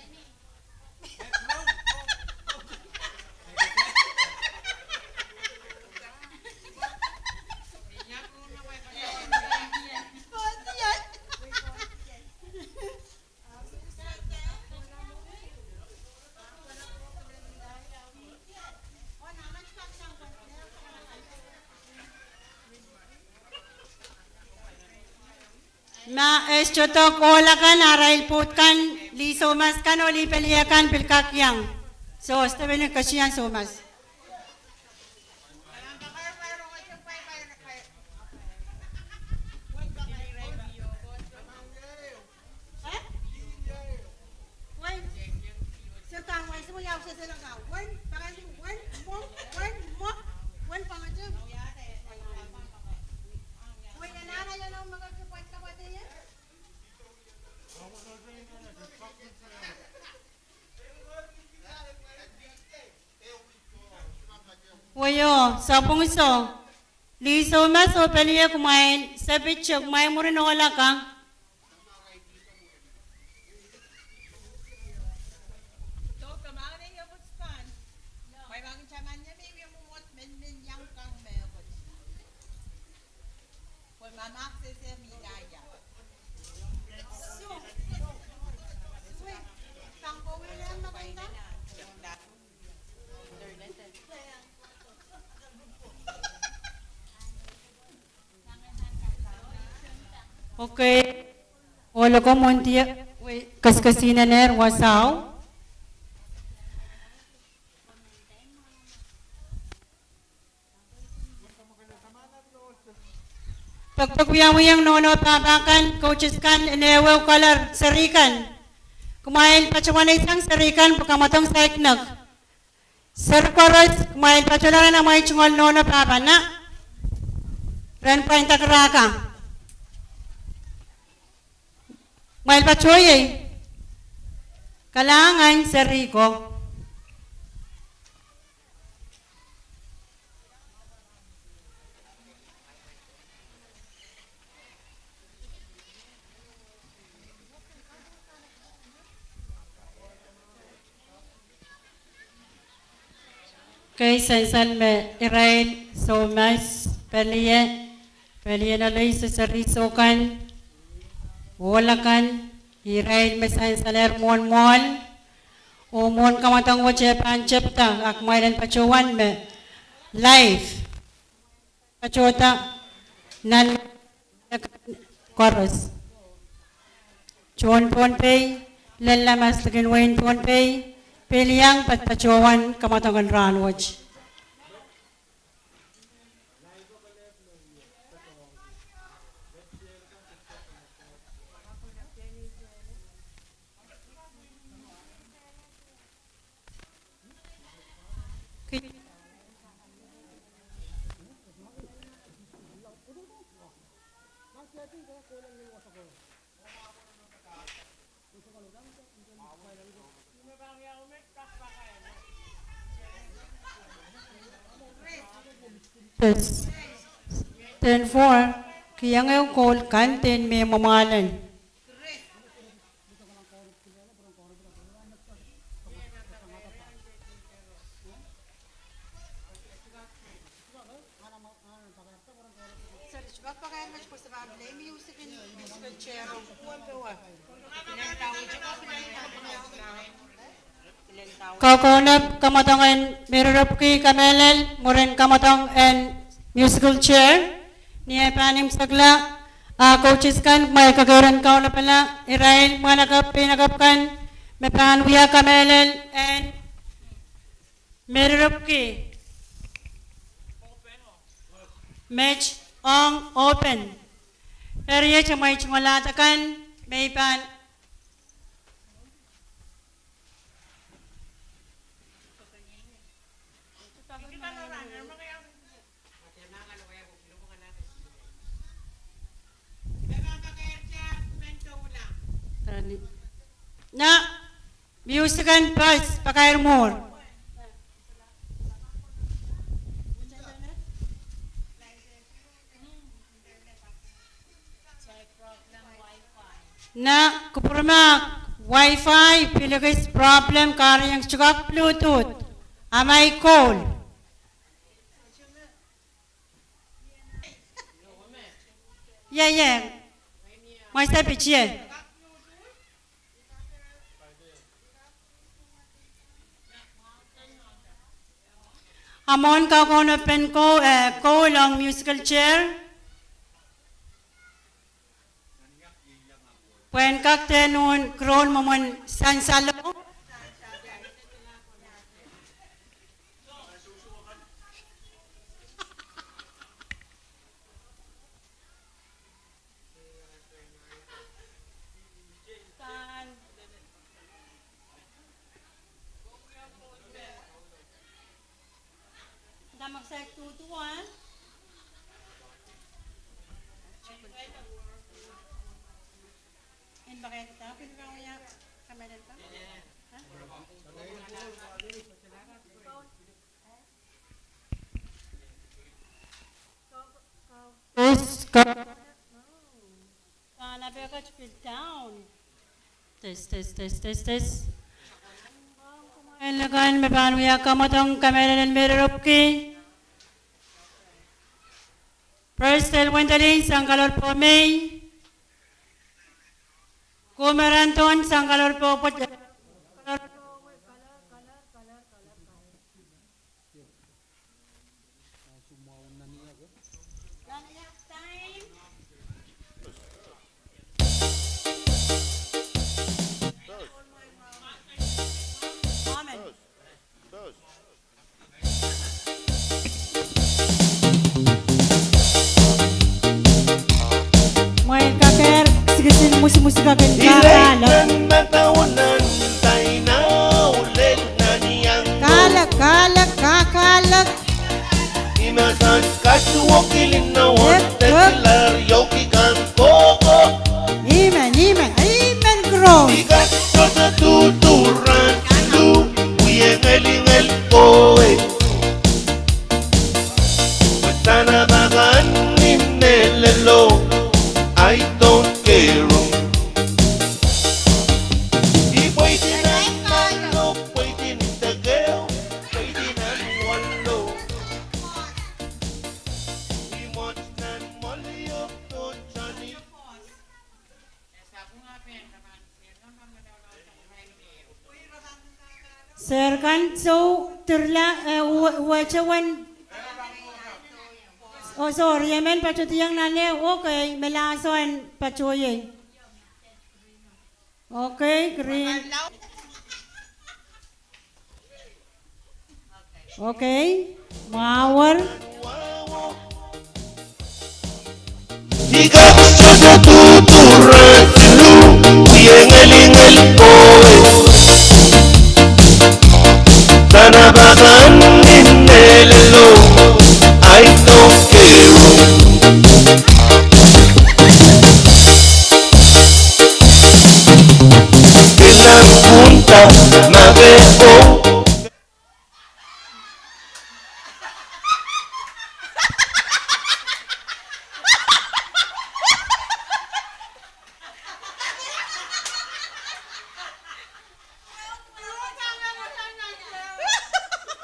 Ma e sohte doadoahk ohl akan, arail pwoud kan, lih soumas kan oh lih peliakan pil kak iang. So, step en kesian soumas. Wei o, sapwung iso. Lih soumas oh pelie kumwail, sepitie kumwail mwurin ohlaka. Okay. Ohloko mwohndi, wei, kesikesihnen ehr wasao. Pekpek wiawihong nohno pahpa kan, coaches kan, en ehuehu colour, seri kan. Kumwail patohwan sang seri kan pwe kamwadong saiknek. Seri koaros, kumwail patohla rehn amwail tungoal nohno pahpa na. Rehn pwain dakaraka. Kumwail patohieng. Kalahngan seri ko. Kei sansal me irail soumas, pelie, pelie nohno, seri soukan, ohlaka, irail me sansalehr mwohn mwohl, oh mwohn kamwadong wet e pahn tepda, a kumwail en patohwan me live. Patohda nan koaros. Tohn Pohnpei, lella mas likin wehin Pohnpei, pil iang patohwan kamwadong en rahn wet. Yes. Ten four, kihong ehu koul kan dehn me mwamwahlen. Kaukaunop kamwadong en Merirepwki Kamehlel, mwurin kamwadong en musical chair. Ni eh pahn imwisekla, a coaches kan, kumwail kakeren kaunopala irail mwahnakapw peinakapw kan me pahn wia kamehlel en Merirepwki. Met ong open. Eri iet amwail tungoal ahd akan me I pahn Na music and bus pakair mwuhr. Na kupwurmahk wifi pil ekis problem, kahrehiong sohte kak Bluetooth. Amwail koul. Ie, ie. Mwail sepitie. A mwohn kaukaunopen ko-, eh, koul ong musical chair. Pwehn kak dehn un kiroun mwomwen sansalo. Test, ka- Kahlap e kat pil down. Test, test, test, test, test. Kumwail akan me pahn wia kamwadong kamehlel en me rerupki. Prestel Wendelin sang kalor po mei. Kumeran Don sang kalor po pwet. Mwein kakehr kisin, kisin, musimusi kakehr. Ire nan madaun nan dainau lel nan iang. Kahlek, kahlek, ka, kahlek. Imesang kasuwokili nohn teklar yoki kan koko. Amen, amen, amen, kro. Ikat sohte tutu ran siluh, wie ngelingel kowe. Pwe sana pakan ni mehlelo, I don't care. I pweidi nan mwahnlo, pweidi nan dekehu, pweidi nan wohlo. I mwohd nan mwohliopto Johnny. Sehr kan sou dirla, eh, uwe, uwe tewen. Oh, sorry, emen patohdiong nan e, okay, me lahso en patohieng. Okay, green. Okay, mwahuer. Ikat sohte tutu ran siluh, wie ngelingel kowe. Sana pakan ni mehlelo, I don't care. Kilang kunta, make o.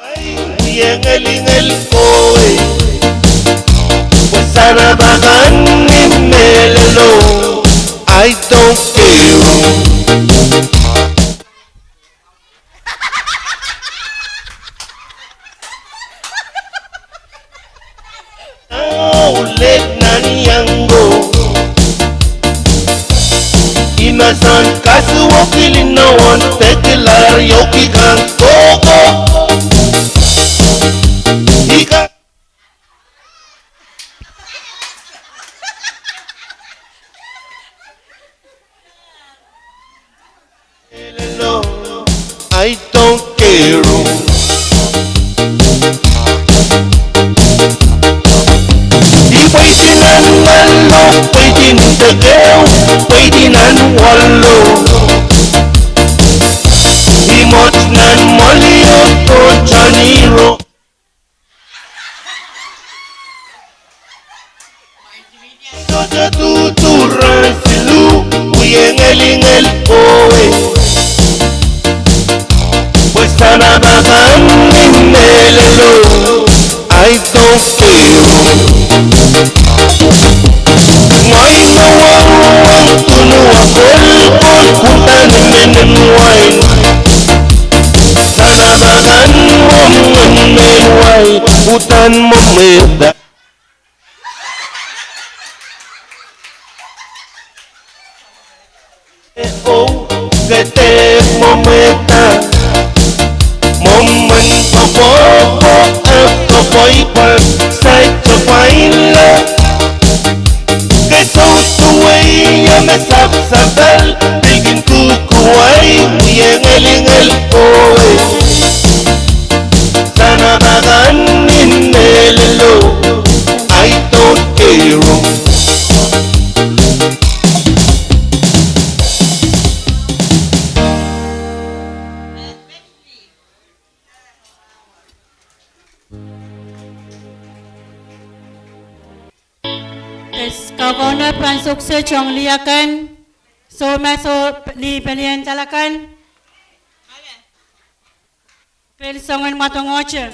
Ai, wie ngelingel kowe. Pwe sana pakan ni mehlelo, I don't care. Aule nan iang ko. Imesang kasuwokili nohn teklar yoki kan koko. Ika I don't care. I pweidi nan mwahnlo, pweidi nan dekehu, pweidi nan wohlo. I mwohd nan mwohliopto Johnny Ro. Sohte tutu ran siluh, wie ngelingel kowe. Pwe sana pakan ni mehlelo, I don't care. Mwain wang wang tunua kolkol, uhdahn menen wain. Sana pakan mwomwen mehn wai, uhdahn mwomwehda. Oh, ke dehr mwomwehda. Mwomwen kokohko, eh, koapworopwor, saikinte pwainla. Ke sousuwei ie me sapsapal, pil kin kukuwai, wie ngelingel kowe. Sana pakan ni Pes kaukaunop ansou kiset ong lih akan, soumas oh lih pelien dal akan. Pil songen mwadongohte.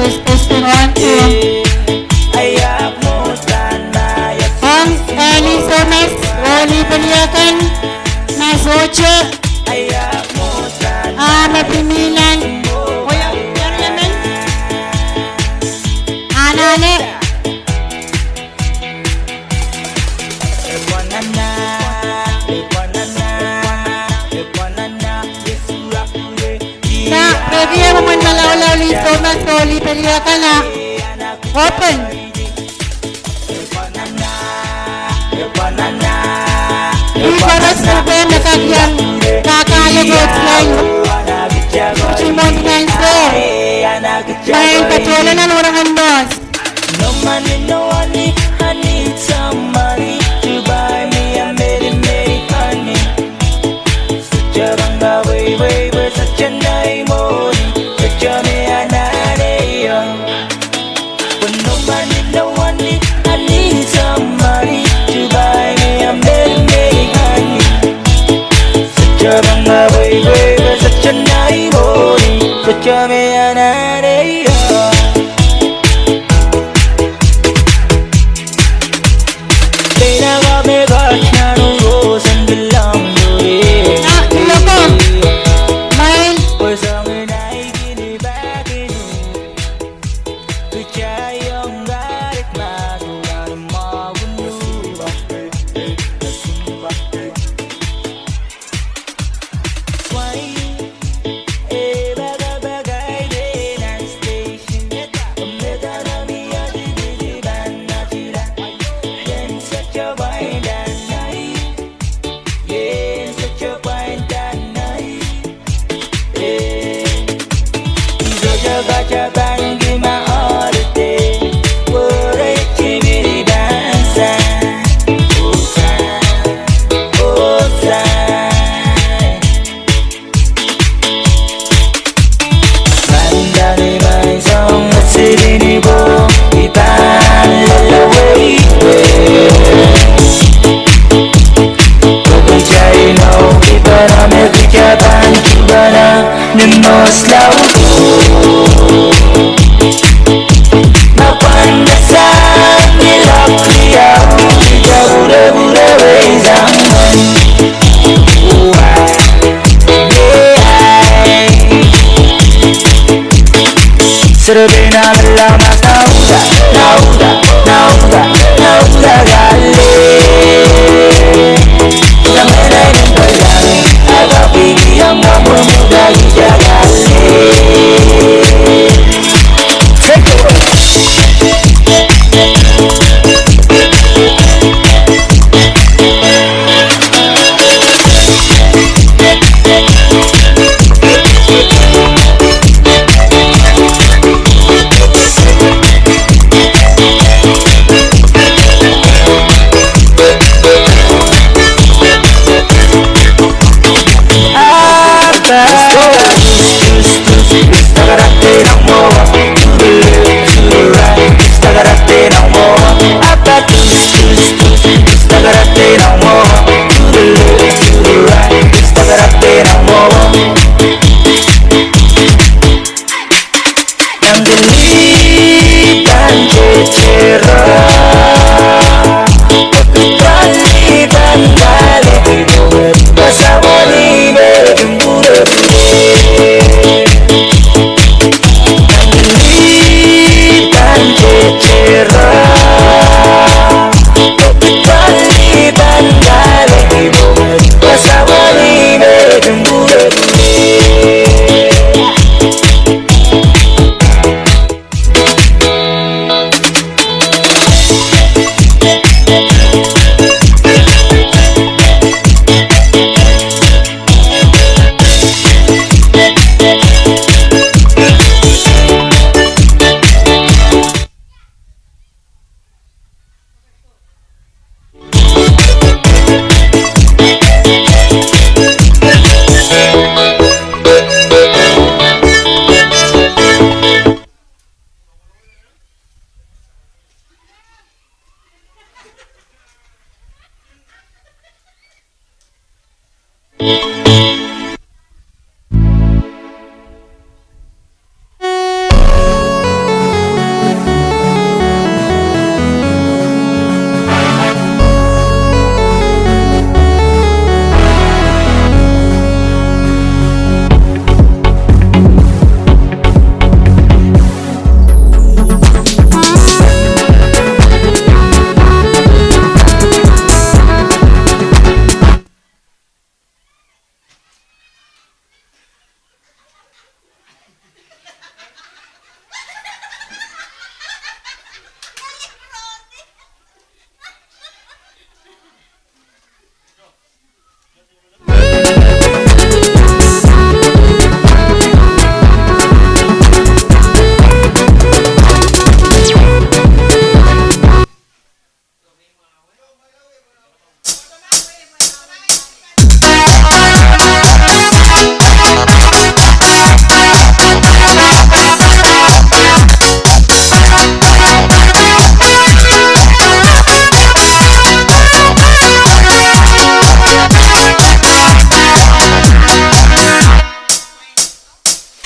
Testing, testing, one, two. Ong, eh, lih soumas oh lih peliakan, ma sohte, ah, me pil mihla nan, oh ya, ya, ya, men. Anahne. Sa, peki e mwomwen malaulau lih soumas oh lih peliakan a open. Ih koaros me pahn kak iang kakahlek oh tiail. Pil mwohn nan se. Pahn patohla nan wahnpoaron. No money, no honey, I need some money to buy me a Mary Mary honey. Such a banga, wei, wei, wei, such a nice morning, such a me anahne, yeah. With no money, no honey, I need some money to buy me a Mary Mary honey. Such a banga, wei, wei, wei, such a nice morning, such a me anahne, yeah.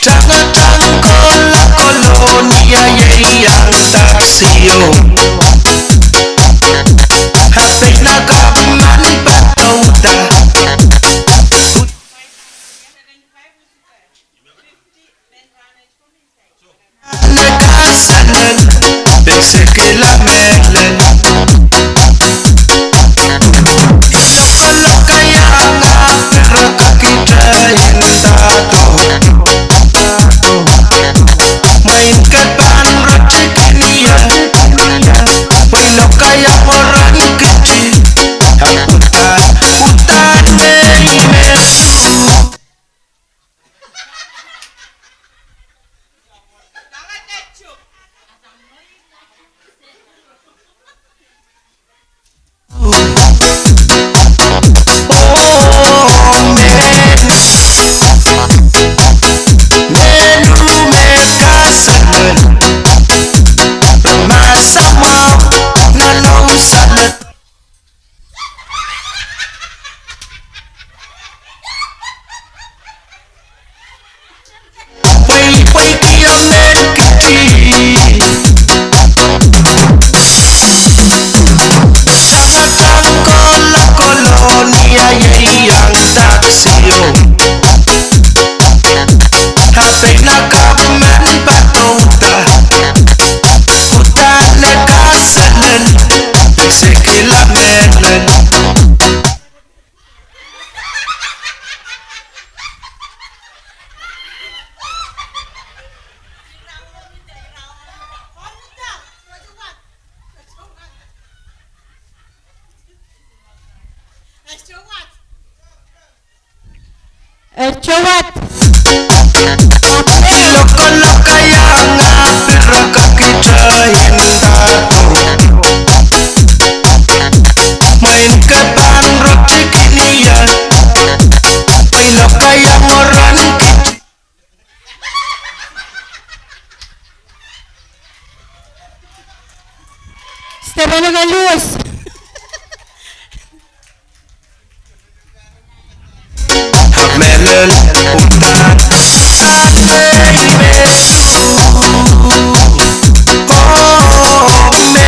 Tangatang kolokoloni a ieiang taksio. Hape na government patouda. Leka selen, peksekila melen. Lokolokaia nga pere kakite indahdo. Mwein ke pahn rotikin ie. Pwe lokaia moren kiti. Ahpw uhdahn, uhdahn me i me su. Pweipweiki amen kiti. Tangatang kolokoloni a ieiang taksio. Hape na government patouda. Uhdahn leka selen, peksekila melen. Etohwad. Lokolokaia nga pere kakite indahdo. Mwein ke pahn rotikin ie. Pwe lokaia moren kiti. Stephen Kalus. Melen uhdahn, uhdahn me i me su. Oh, me.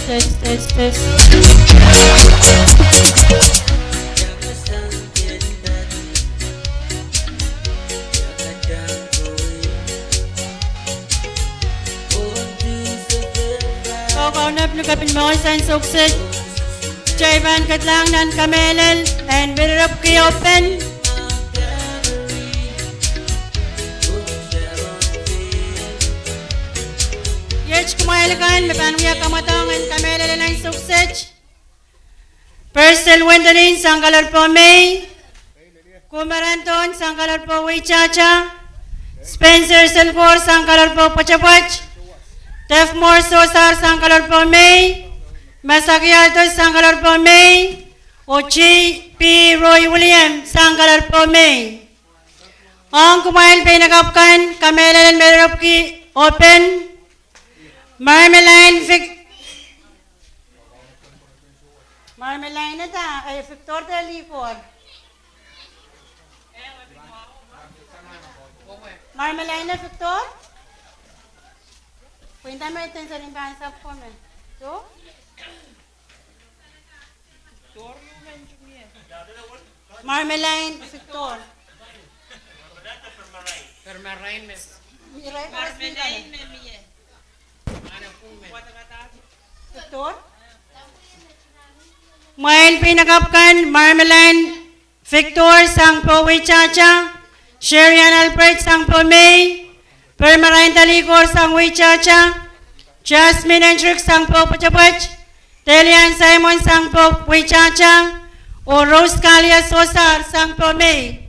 Test, test, test. Kaukaunop ni kapin mour sang Soukset. Kitail pahn ketlahng nan kamehlel en Meriropki Open. Iet kumwail kan me pahn wia kamwadong en kamehlel en Soukset. Persel Wendelin sang Kaloarpomei, Kumaran Don sang Kaloarpo Weitahta, Spencer Selkor sang Kaloarpo Pwetepwet, Defmore Sosar sang Kaloarpomei, Masaki Altos sang Kaloarpomei, oh G P Roy William sang Kaloarpomei. Ong kumwail peinakapw kan, kamehlel en Meriropki Open, Marmelain Vic-, Marmelain da, eh, Victor de Ligor. Marmelain Victor? Pweinda me ten sering kan sap komen. So? Marmelain Victor. Marmelain me. Marmelain me mie. Victor. Mwail peinakapw kan, Marmelain Victor sang Poh Weitahta, Sherian Albert sang Poh Mei, Permarain Talikor sang Weitahta, Jasmine Hendrick sang Poh Pwetepwet, Delian Simon sang Poh Weitahta, Oh Rose Kalia Sosar sang Pohnpei.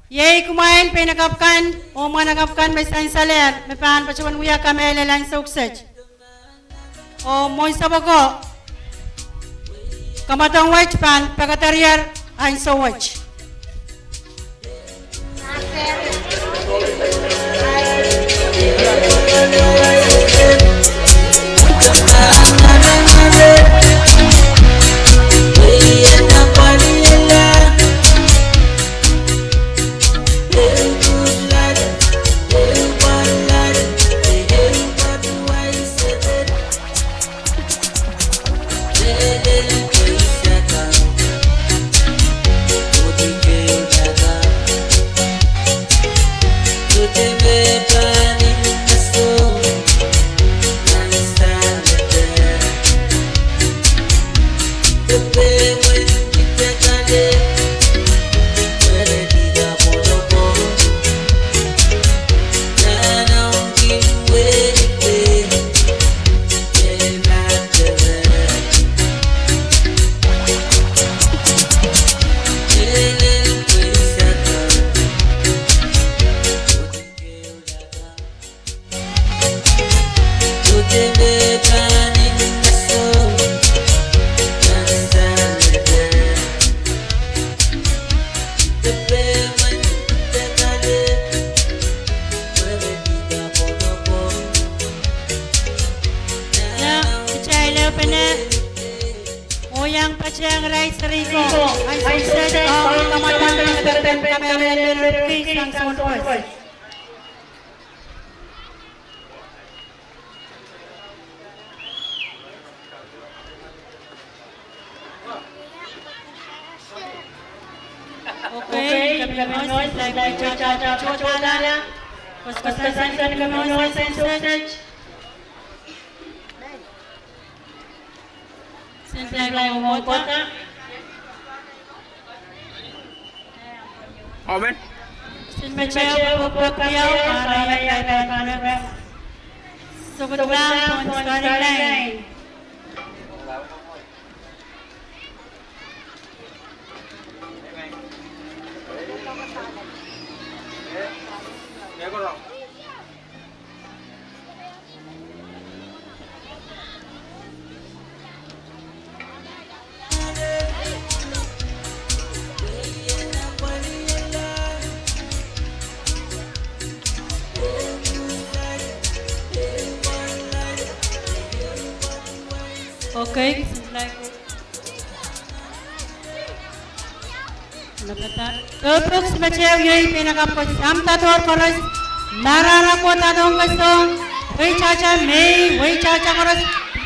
Iei kumwail peinakapw kan oh mwahnakapw kan me sansalehr me pahn patohwan wia kamehlel ansou kiset. Oh mwohn sapwoko, kamwadong wet pahn pekaderier ansou wet. Ia, kitail ehupene, oh iang patehng irail serihko, ansou kiset, oh kamwadong me pahn kamehlele irail sang sounpwos. Okay, Kapinga North, Kapinga North, Kapinga North, Kapinga North, Kapinga North. Sen Plaik Ongkota. Amen. Sen Meteo Pokpiau, Maria Kaipan Rem. Sokot Lam, Pon Scoring Line. Okay, Pepek Meteo iei peinakapw koaros, Samdador koaros, Marara kohdadohng kesong, Weitahta Mei, Weitahta koaros,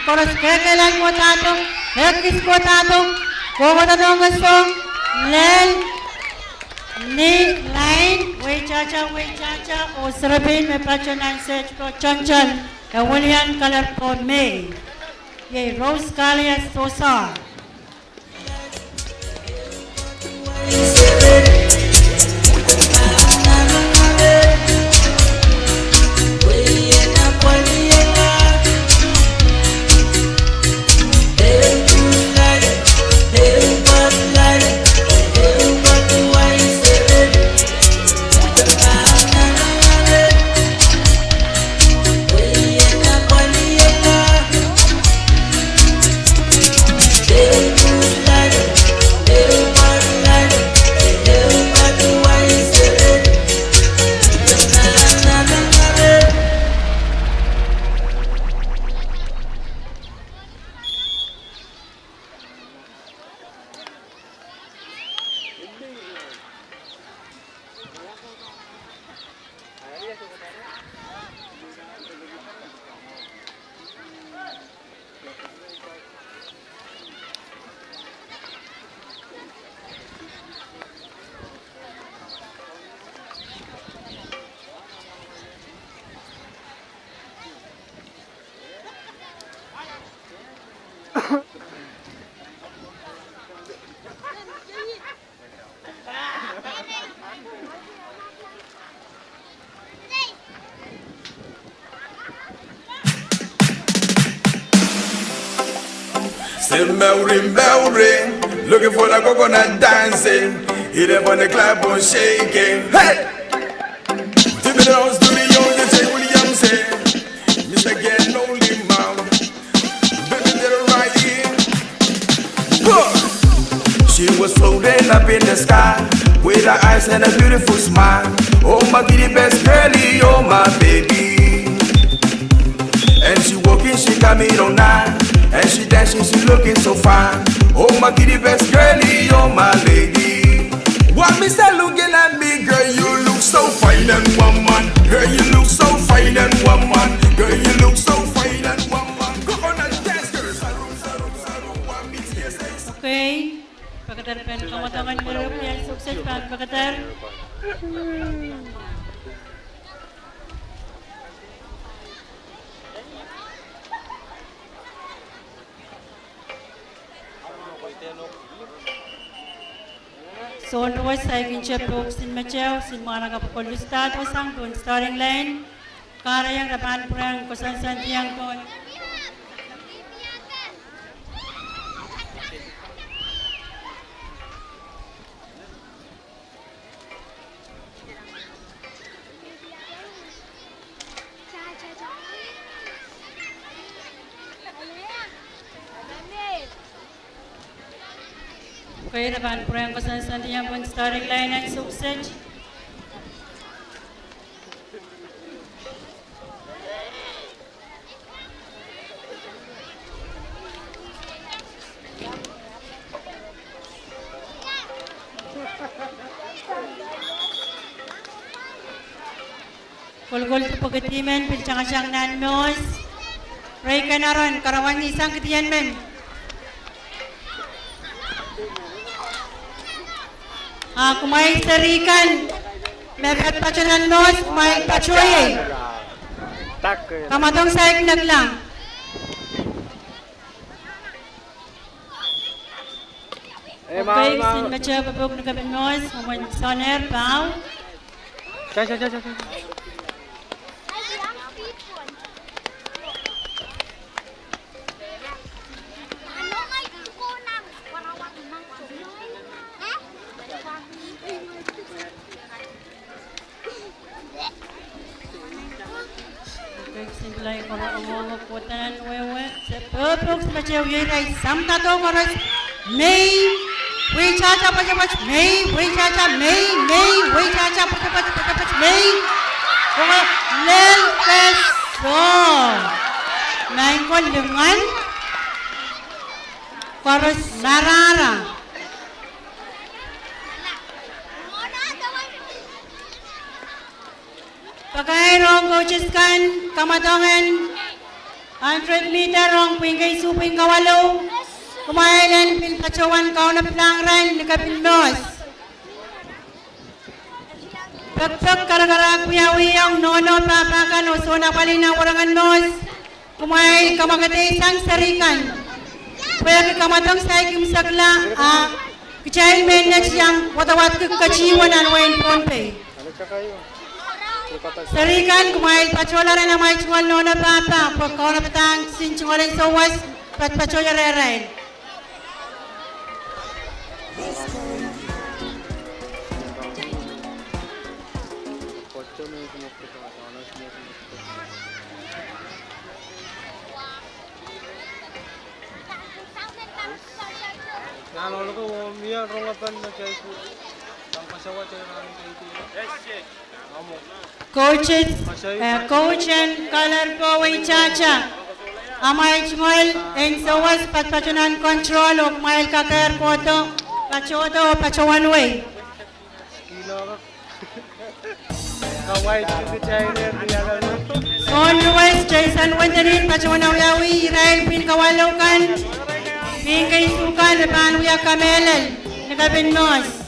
koaros Kehkehlail kohdadohng, Ekis kohdadohng, kohkohdadohng kesong, lel, ni, lain, Weitahta, Weitahta, oh serepein me patohwan ansou kiset, Tohntohn, Ewelian Kalerpo Mei. Iei Rose Kalia Sosar. Sen Mauri, Mauri. Looking for the coconut dancing. Ile pwene clap and shake it. Hey! Tibidos studio, D J Williams, eh. Mister Get Lonely Mount. Baby, they're right here. Look. She was floating up in the sky with her eyes and a beautiful smile. Oh, my kitty best girlie, oh, my baby. And she walking, she coming on nine. And she dancing, she looking so fine. Oh, my kitty best girlie, oh, my lady. Why Mister looking at me, girl, you look so fine and woman. Girl, you look so fine and woman. Girl, you look so fine and woman. Coconut dance, girl. Saru, saru, saru, why me tears, eh? Okay. Pekeder pen kamwadong en Meripial Sukset pahn pekeder. Sohn duwehte saikinte pwuhk sin metehu, sin mwahnakapw kolus dahdo sang pohn starting line. Kahrehiong re pahn pwurehng koasoansoandiong pohn Okay, re pahn pwurehng koasoansoandiong pohn starting line en Sukset. Kolokol dipwekidi men pil tangatang nan mohs. Rei kanaron, karawan sang kidien men. A kumwail seri kan me patohdo nan mohs, kumwail patohieng. Kamwadong saik nekilang. Pwuhk sin metehu pwuhk ni kepin mohs, mwomwen soahngen pau. Pwuhk sin pilai koro ongohng kohdanan wehwe. Se pwuhk sin metehu iei irail samdado koaros. Mei, weitahta pwetepwet, mei, weitahta, mei, mei, weitahta pwetepwet, pwetepwet, mei. Kowe lel keso. Maing ko, lingan. Koaros marahra. Pakair ong coaches kan, kamwadong en hundred meter ong pwihn keisu pwihn kawalu. Kumwail en pil patohwan kaunopadahng irail ni kepin mohs. Pekpek karakarahk wiawi ong nohno pahpa kan oh sounapwalih nan werengen mohs. Kumwail kamwakelehsang seri kan. Pwehki kamwadong saik imwisekla, a kitail menet iang wadawadki ketihwo nan wehin Pohnpei. Seri kan, kumwail patohla rehn amwail tungoal nohno pahpa pwe kaunopadahng kisin tungoal en souwas, patopato rehrail. Coaches, eh, coach en Kalerpo weitahta. Amwail tungoal en souwas patopato nan control oh kumwail kakehr kohdo, patohdo oh patohwan wei. Sohn duwehte Jason Wendenin patohwan awiawi irail pwihn kawalu kan, pwihn keisu kan, re pahn wia kamehlel ni kepin mohs.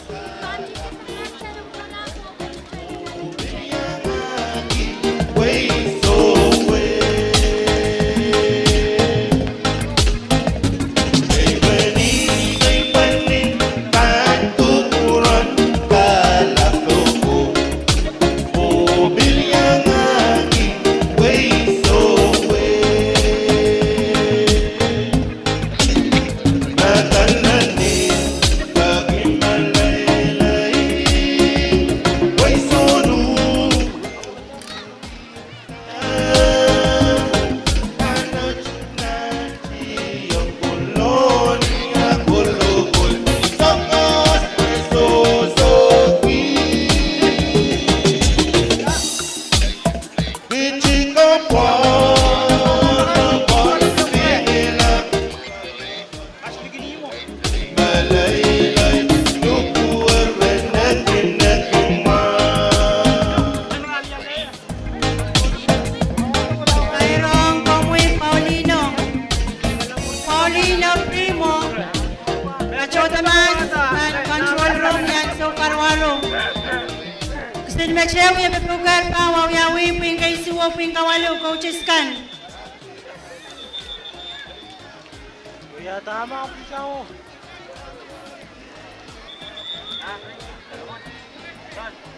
Primo, patohdo mahs nan control room ni ansou karuwaru. Kisin met ehu wie pepeukehr pahn wiawi pwihn kei isuh oh pwihn kawalu, coaches kan.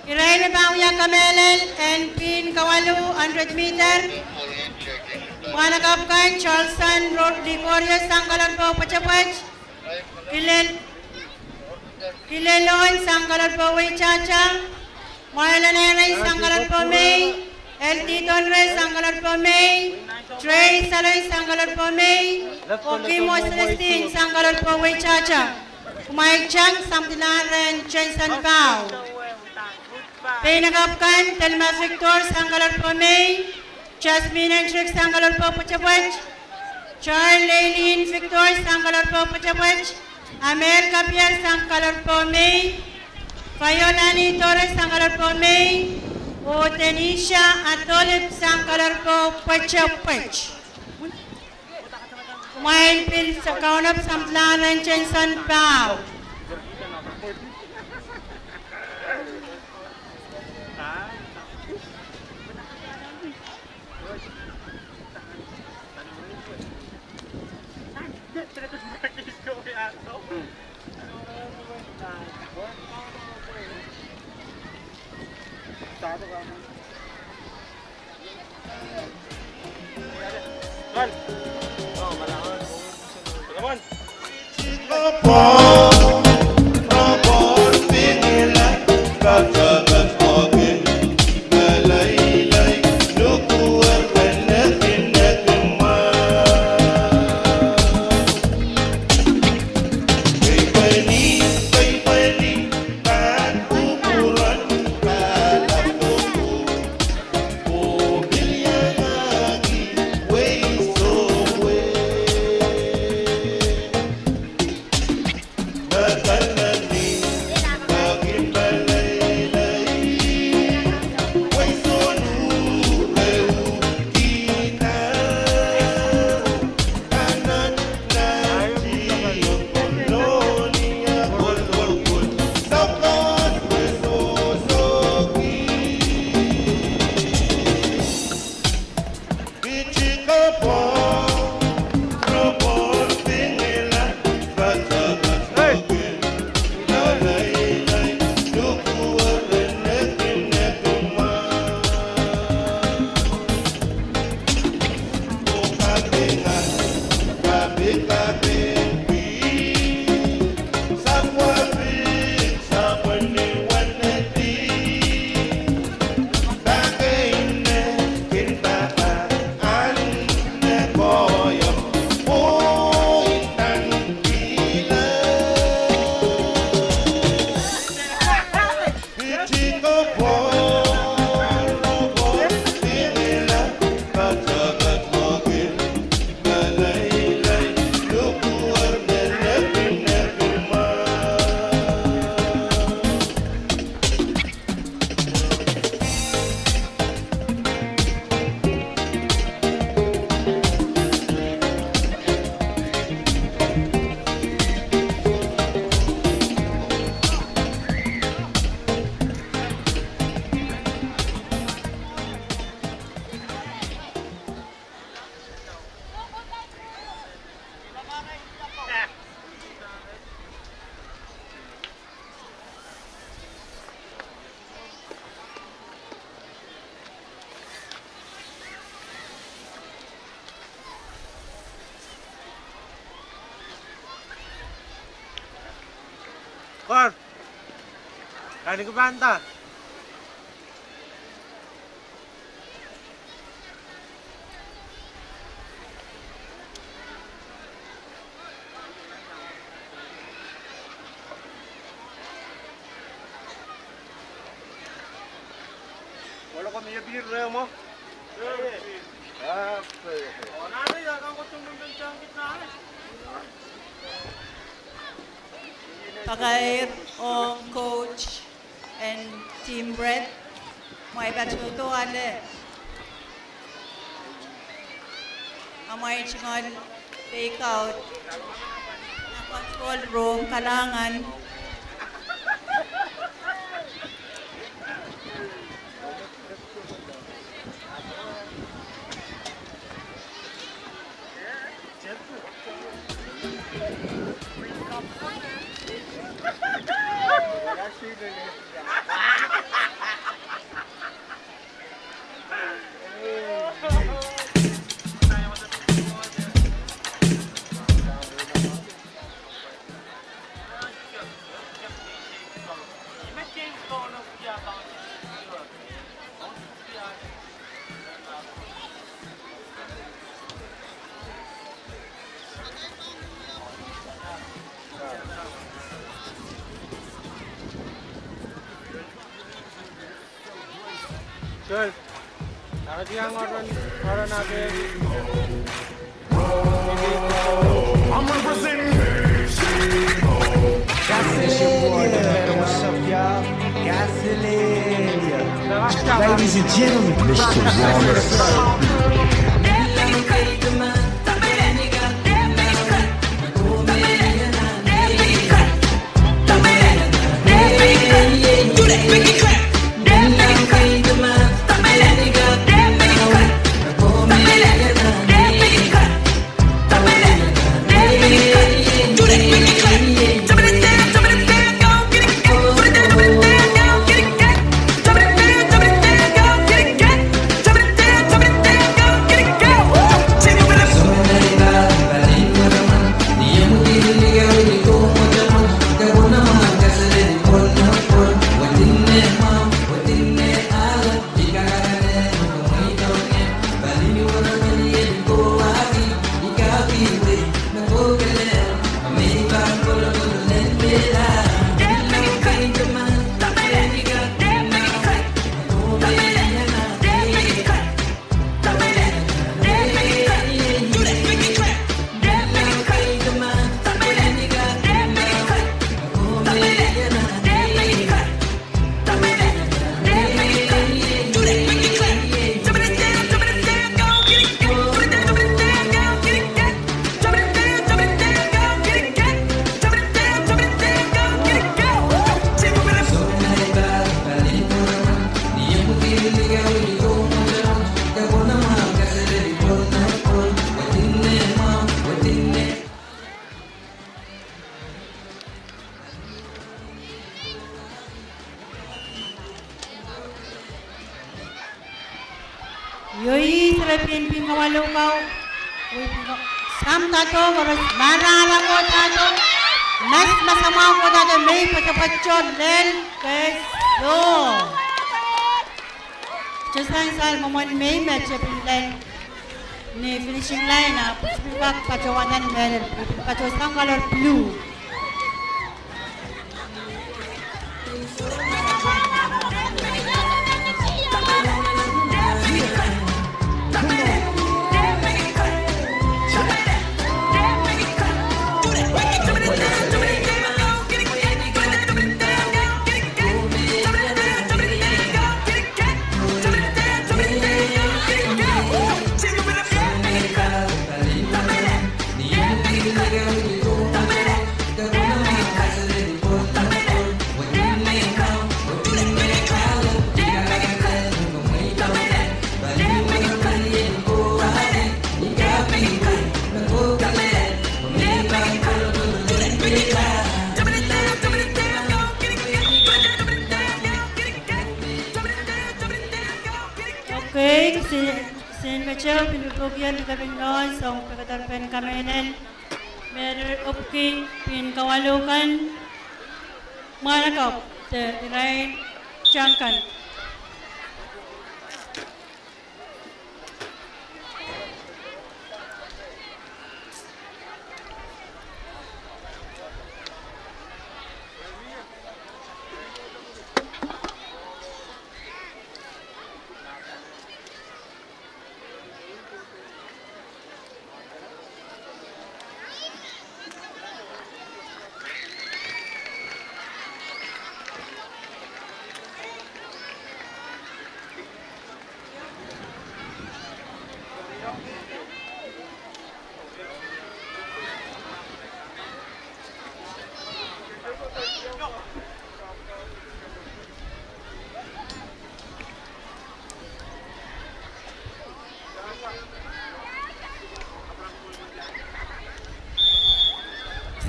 Irail me pahn wia kamehlel en pwihn kawalu, hundred meter. Mwahnakapw kan, Charleston Road Ligoria sang kalerpo pwetepwet. Kilel, Kilelon sang kalerpo weitahta. Marlon Aaron sang kalerpo mei. L D Donre sang kalerpo mei. Trey Saloi sang kalerpo mei. Oh Kimo Celestine sang kalerpo weitahta. Kumwail tang sampwuhla rehn Johnson Pau. Peinakapw kan, Thelma Victor sang kalerpo mei. Jasmine Hendrick sang kalerpo pwetepwet. Charles Leilin Victor sang kalerpo pwetepwet. Amel Kapier sang kalerpo mei. Viola Nitore sang kalerpo mei. Oh Denisha Atolip sang kalerpo pwetepwet. Kumwail pil sa- kaunop sampwuhla rehn Johnson Pau. Kor, kaidehn pahn nda. Pakair ong coach en Team Red, mwein patohdo ale amwail tungoal fake out. Control room, kalahngan. I'm representing. What's up, y'all? Ladies and gentlemen, Mister Wallace. Iohi, seri pin pin kawalu kau. Wih pin kau. Sam Dado, koaros marala ko Dado. Mas masamwa ko Dado, mei patopato lel keso. Josan Sal, mwomwen mei me tepin lel ni finishing line, ahpw pil kak patohwan mehlel, patohsang colour blue. Okay, kisin, kisin me teo pil pwukoa ni kaping nohn, soang pekeder pen kamehlele. Mehlel Opki, pin kawalu kan, mwahnakapw de irail tang kan.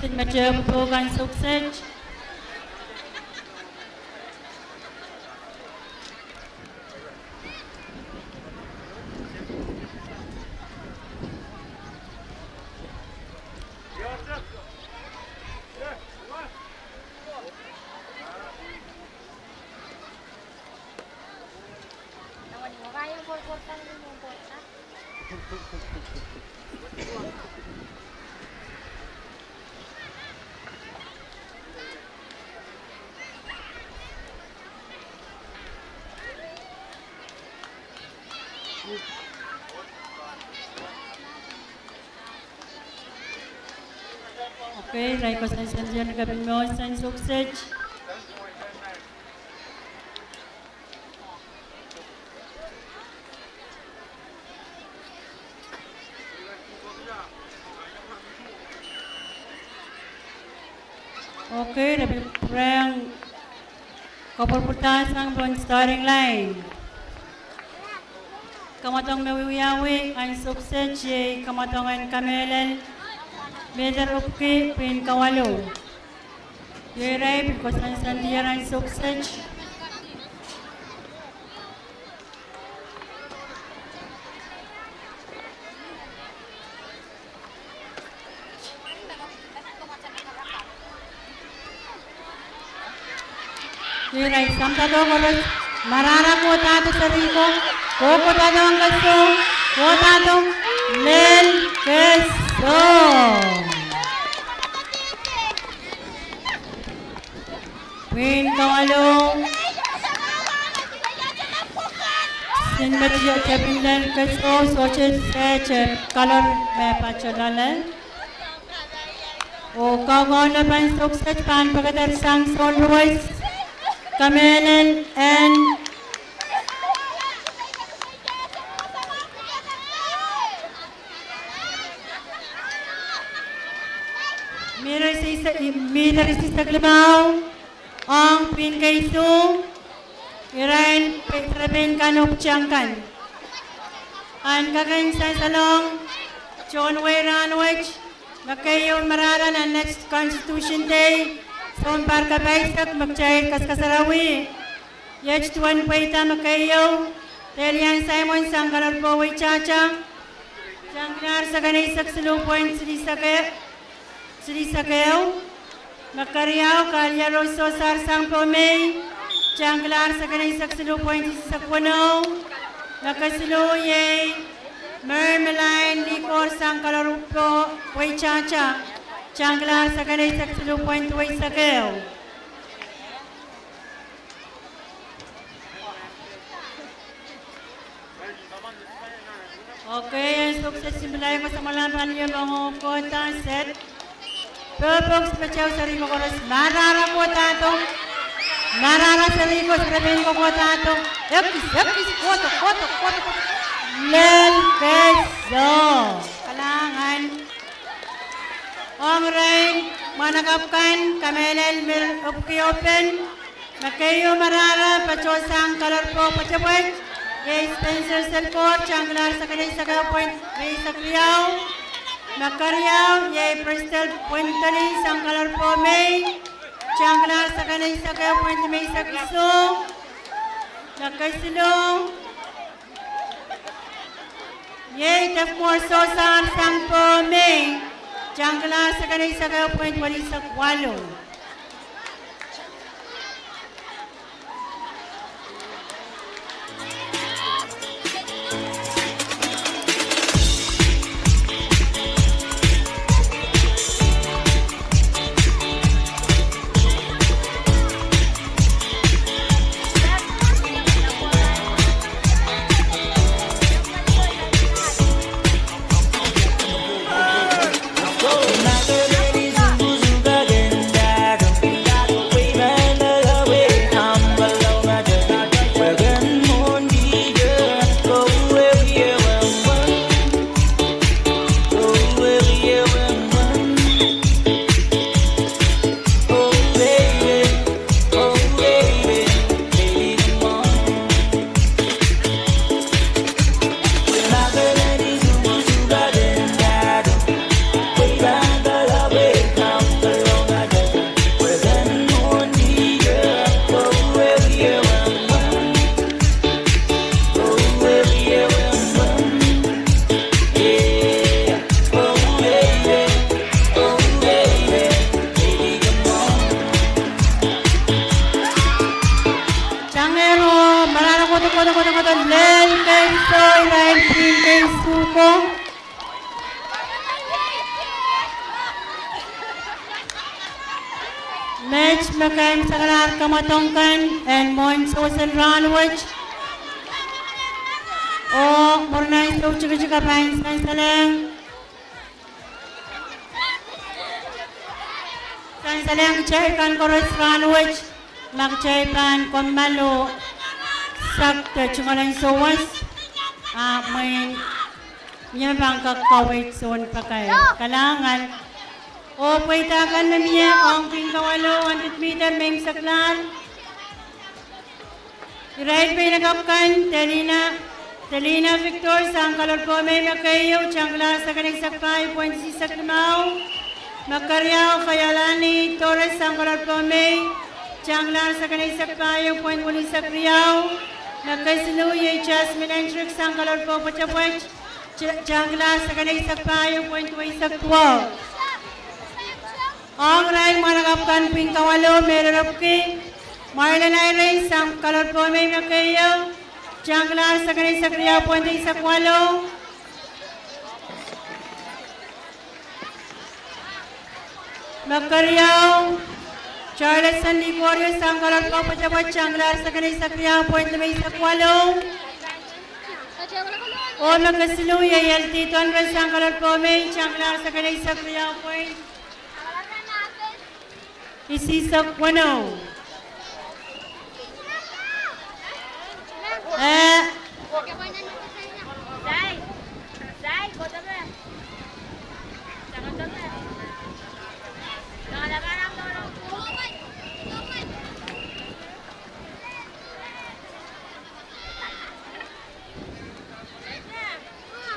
Sin me tepdo kan sukset. Okay, irail koasoansoan tiahk en kaping mour sang sukset. Okay, re pil pwurehng kapwurpwurda sang pohn starting line. Kamwadong me wiwiawi en sukset iei kamwadong en kamehlel Mehter Upki, pwihn kawalu. Iei irail pil koasoansoan tiahk en sukset. Irail sampah doh koaros, marahra kohdahdo serihko, kohkohdadohng kesoh, kohdahdo, lel kesoh. Pwihn kawalu. Sin me tepin lel kesoh, sohte sehse kalor me patoh loale. Oh kaukaun en sukset pahn pekeder sang sounpar wet, kamehlel en mihter isihsek, mihter isihsek limau ong pwihn keisuh. Irail pil, re pil kan optang kan. Ahn kak en sansalohng tohn wehi rahnwet, me keieu marahra nan next Constitution Day, sounpar kapaisek, me kitail kaskasarawi. Iet duwen pweida me keieu, Delian Simon sang Kalorpo Weitahta, tangkilahr sekeneisek siluh point silihsek ehu. Me keriau, Kaliaro Sosar sang Pohnpei, tangkilahr sekeneisek siluh point isihsek weneu. Me kesiluh iei Mermelain Likor sang Kalorpo Weitahta, tangkilahr sekeneisek siluh point weisek ehu. Okay, en sukset, simplaiko samwalahn pali ieu me ngoang kohda set. Purple, special, serihko koaros, marahra kohdahdo. Marahra serihko, serepeinko kohdahdo. Ekis, ekis, kohdo, kohdo, kohdo, kohdo. Lel kesoh. Kalahngan. Ong irail mwahnakapw kan, kamehlel Mehter Upki open. Me keieu marahra patohsang Kalorpo pwetepwet, iei Spencer Selkor, tangkilahr sekeneisek ehu point riehsek riau. Me keriau iei Prestel Wendolin sang Kalorpo Mei, tangkilahr sekeneisek ehu point limeisek isuh. Me kesiluh iei Tefmor Sosar sang Pohnpei, tangkilahr sekeneisek ehu point welisek waluh. Met me keimwseklahr kamwadong kan en mwohn sewese rahn wet. Oh mwurin ansou tikitik e pahn sansalehng, sansalehng kitail kan koaros rahn wet, ma kitail pahn kommoal oh sak de tungoal en souwas, a mwein mie me pahn kak kaweid soun pakair. Kalahngan. Oh pweida kan me mie ong pwihn kawalu, hundred meter, me imwseklahr. Irail pein lakapw kan, Delina, Delina Victor sang Kaloarpwomei me keieu, tangalahr sekon eisek pahieu point isisek limau. Me keriau, Fayalani Torres sang Kaloarpwomei, tangalahr sekon eisek pahieu point welisek riau. Me kesiluh iei Jasmine Hendricks sang Kaloarpwo Pwetepwet, tangalahr sekon eisek pahieu point weisek duwau. Ong irail mwahnakapw kan pwihn kawalu me lerepwki, Marlon Irene sang Kaloarpwomei me keieu, tangalahr sekon eisek riau point eisek walu. Me keriau, Charleston Likorio sang Kaloarpwo Pwetepwet, tangalahr sekon eisek riau point limeisek walu. Oh me kesiluh iei Elti Tonres sang Kaloarpwomei, tangalahr sekon eisek riau point isisek weneu. Eh,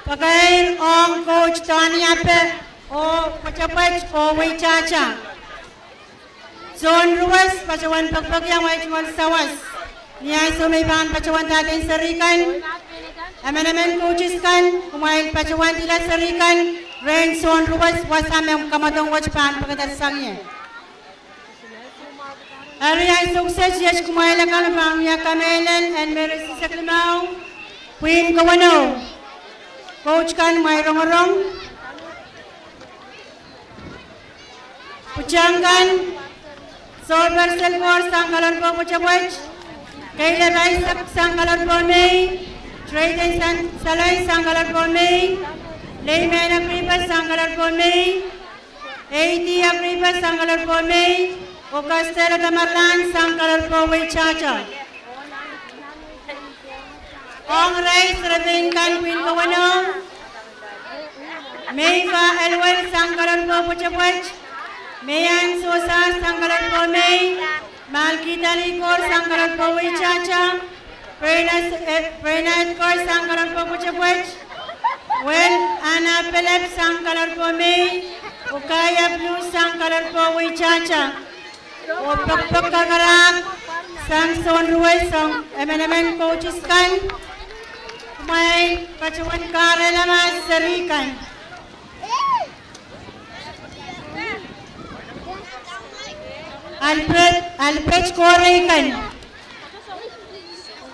pakair ong coach Tony Ape oh Pwetepwet oh weitahta. Soun ruwes patohwan pekipeki amwail tungoal sawas. Ni ansou me I pahn patohwan ndahda seri kan, emenemen coaches kan, kumwail patohwan ndila seri kan rehn soun ruwes, wasa me kamwadong wet pahn pekedersang ie. Eri ansou kiset iet kumwail akan me pahn wia kamehlel en me irail sisek limau, pwihn kaweneu. Coach kan, mwail rongorong. Pwutak kan, Sohper Selkor sang Kaloarpwo Pwetepwet, Caleb Isaac sang Kaloarpwomei, Drayden San-, Salai sang Kaloarpwomei, Leimena Kripa sang Kaloarpwomei, Eidi Akripa sang Kaloarpwomei, oh Kastela Tamerlan sang Kaloarpwo weitahta. Ong irail serepein kan pwihn kaweneu, Meifa Elwell sang Kaloarpwo Pwetepwet, Meian Sosar sang Kaloarpwomei, Malkita Likor sang Kaloarpwo weitahta, Bernard, eh, Bernard Kor sang Kaloarpwo Pwetepwet, Wel Anna Pelep sang Kaloarpwomei, oh Kaya Blue sang Kaloarpwo weitahta. Oh pekipek kakarahk sang soun ruwes, sang emenemen coaches kan, kumwail patohwan kahrehla ma seri kan. Albert, Albert Korei kan.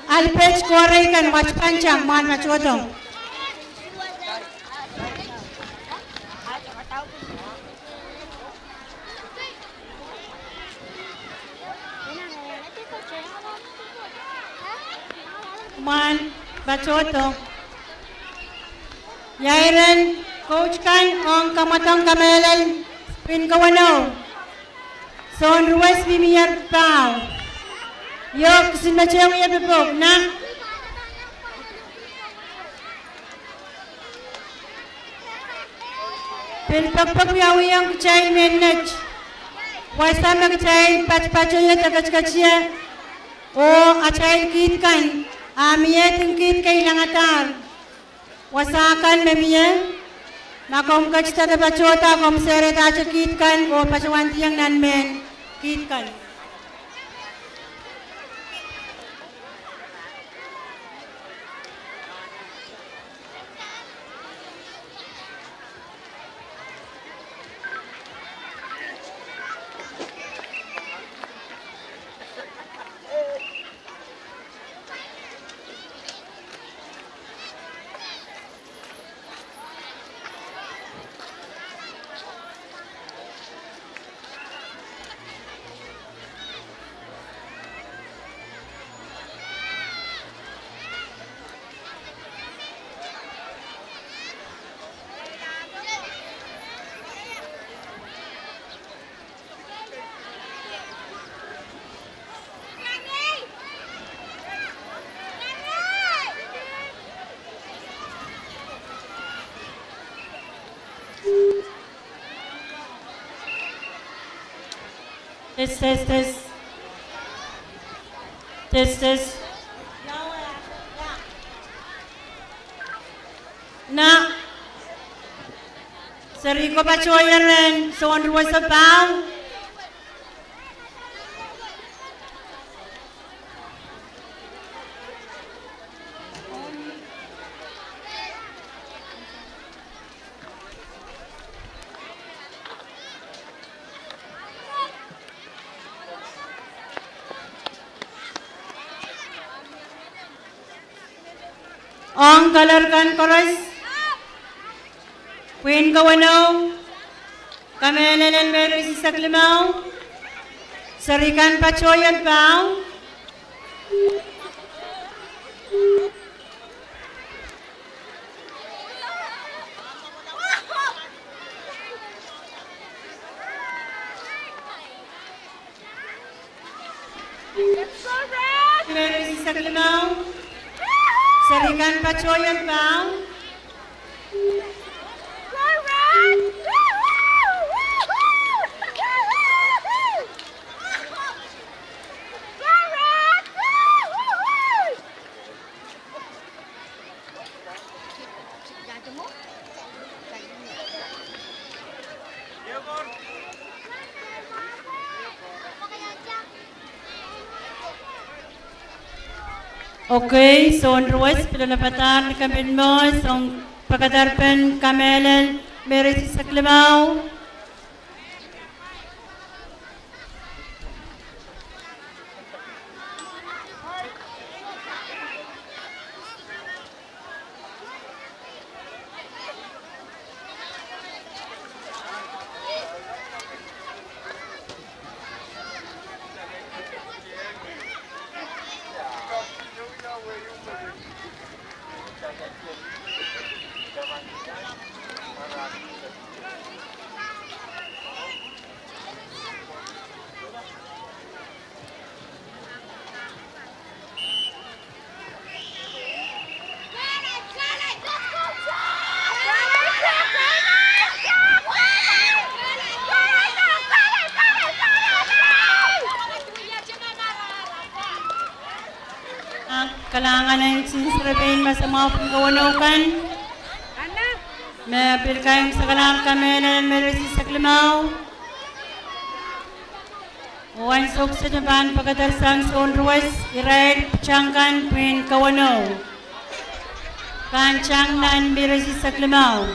Albert Korei kan, wat pahn tang, mwahl patohdo. Mwahl patohdo. Ia iren coach kan ong kamwadong kamehlel pwihn kaweneu? Soun ruwes mihmi ie paho. Io, kisin me teng ie popouk, na? Pil pekipek wiawi ong kitail me net. Wasa me kitail patpato ie de ketiket ie, oh atail kihd kan, a mie dihng kihd kei langadahr. Wasa kan me mie, ma komw ketida de patohda, komw sehrehda atail kihd kan oh patohwan diong nan mehn kihd kan. Test, test, test. Test, test. Na, seri ko patohier en Soundwave pahn. Ong kalar kan koaros, pwihn kawenou, kamehlel en Meri Sises Saklimau, seri kan patohier pahn. Meri Sises Saklimau, seri kan patohier pahn. Okay, Soundwave pil lelohpadahr ni kempin mwohn soang pekederpen kamehlel Meri Sises Saklimau. Ah, kalahngan en Sises Repein me samwa pwihn kawenou kan. Me pil kaimwisekala kamehlel Meri Sises Saklimau. Oh ansou kiset me pahn pekeder sang Soundwave, irail pwutak kan pwihn kawenou. Pahn tang nan Meri Sises Saklimau.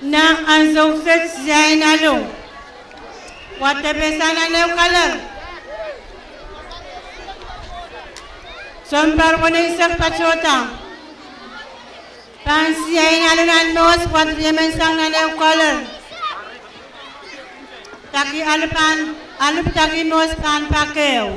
Nan ansou kiset Siain Alu, wa depesang nan ehu kaler. Sounpar weneisek patohda. Pahn Siain Alu nan Mohs, wa riemen sang nan ehu kaler. Daki Alu pahn, Alu daki Mohs pahn pak ehu.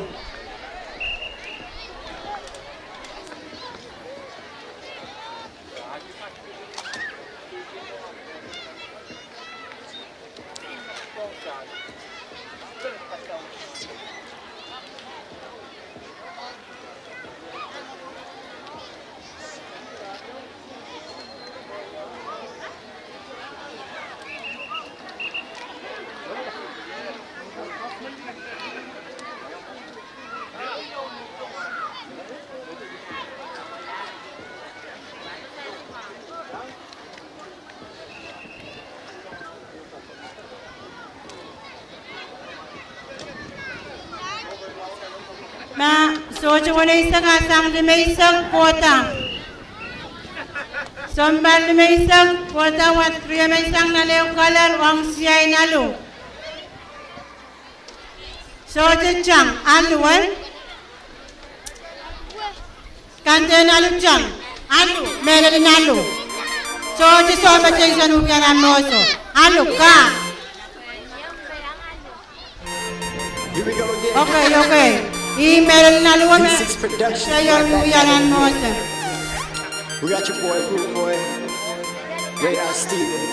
Ma sohte weneisek a sang limeisek kohda. Sounpar limeisek kohda, wa riemen sang nan ehu kaler ong Siain Alu. Sohte tang, Alu, eh? Kanden Alu tang. Alu, mehlel en Alu. Sohte sohte Jason wia nan Mohso. Alu, ka. Here we go again. Okay, okay. Ih mehlel en Alu, eh? V six Production. Sei ong wia nan Mohso. We got your boy, Rude Boy, Radar Steven,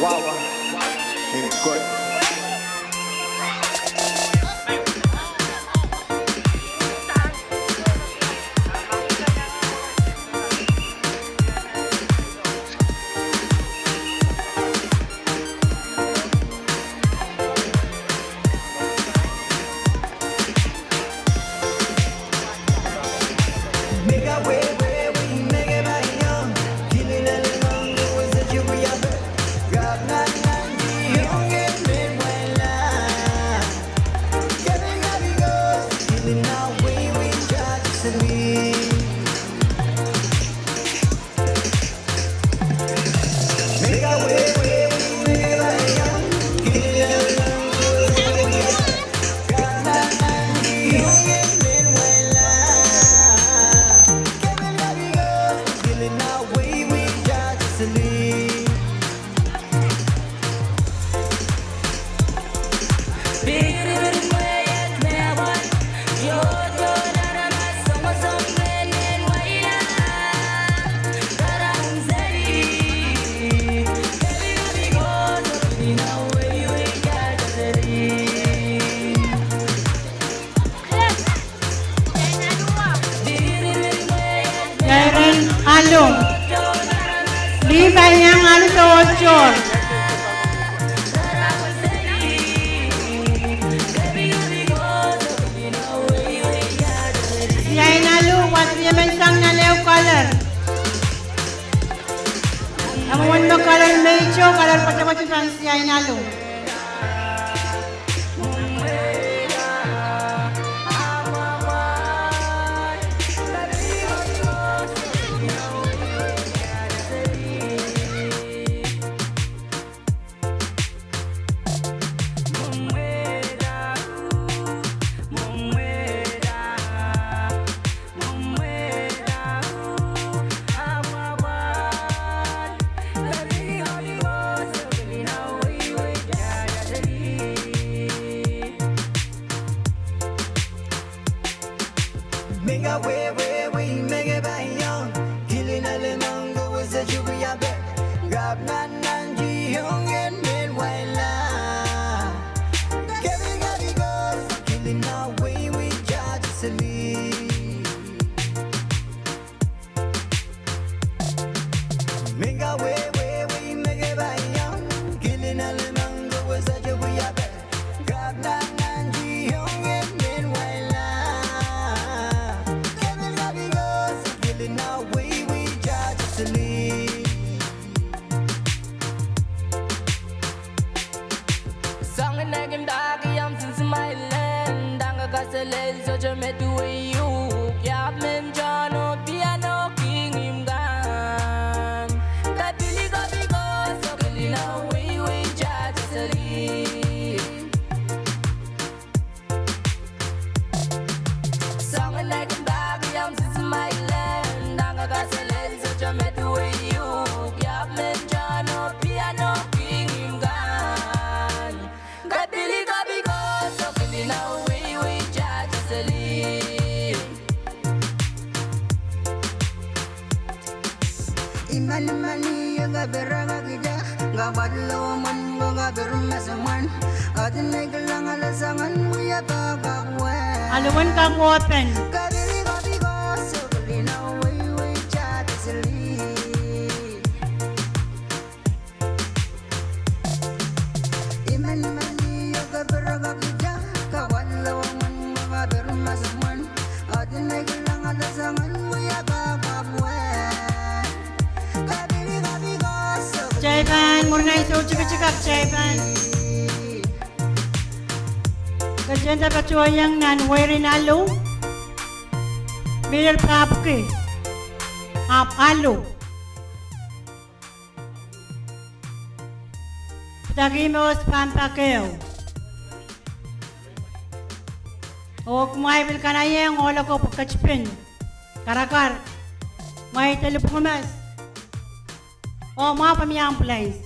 Wawa, and Gordon. Siain Alu. Lih pahn iang Alu tohto. Siain Alu, wa riemen sang nan ehu kaler. Ong wen me kaler mehkot, kaler poatopoat pahn Siain Alu. Aluwen kakohpen. Kitail pahn mwurin ansou tikitik, kitail pahn ketin patohieng nan weirin alu. Mie papki, ahpw alu. Pwutak me ohl pahn pak ehu. Oh kumwail pil kanaieng ohl oko pwe ketipin karakar, mwein de lipwongimes. Oh mwahu pwe mie ambulance.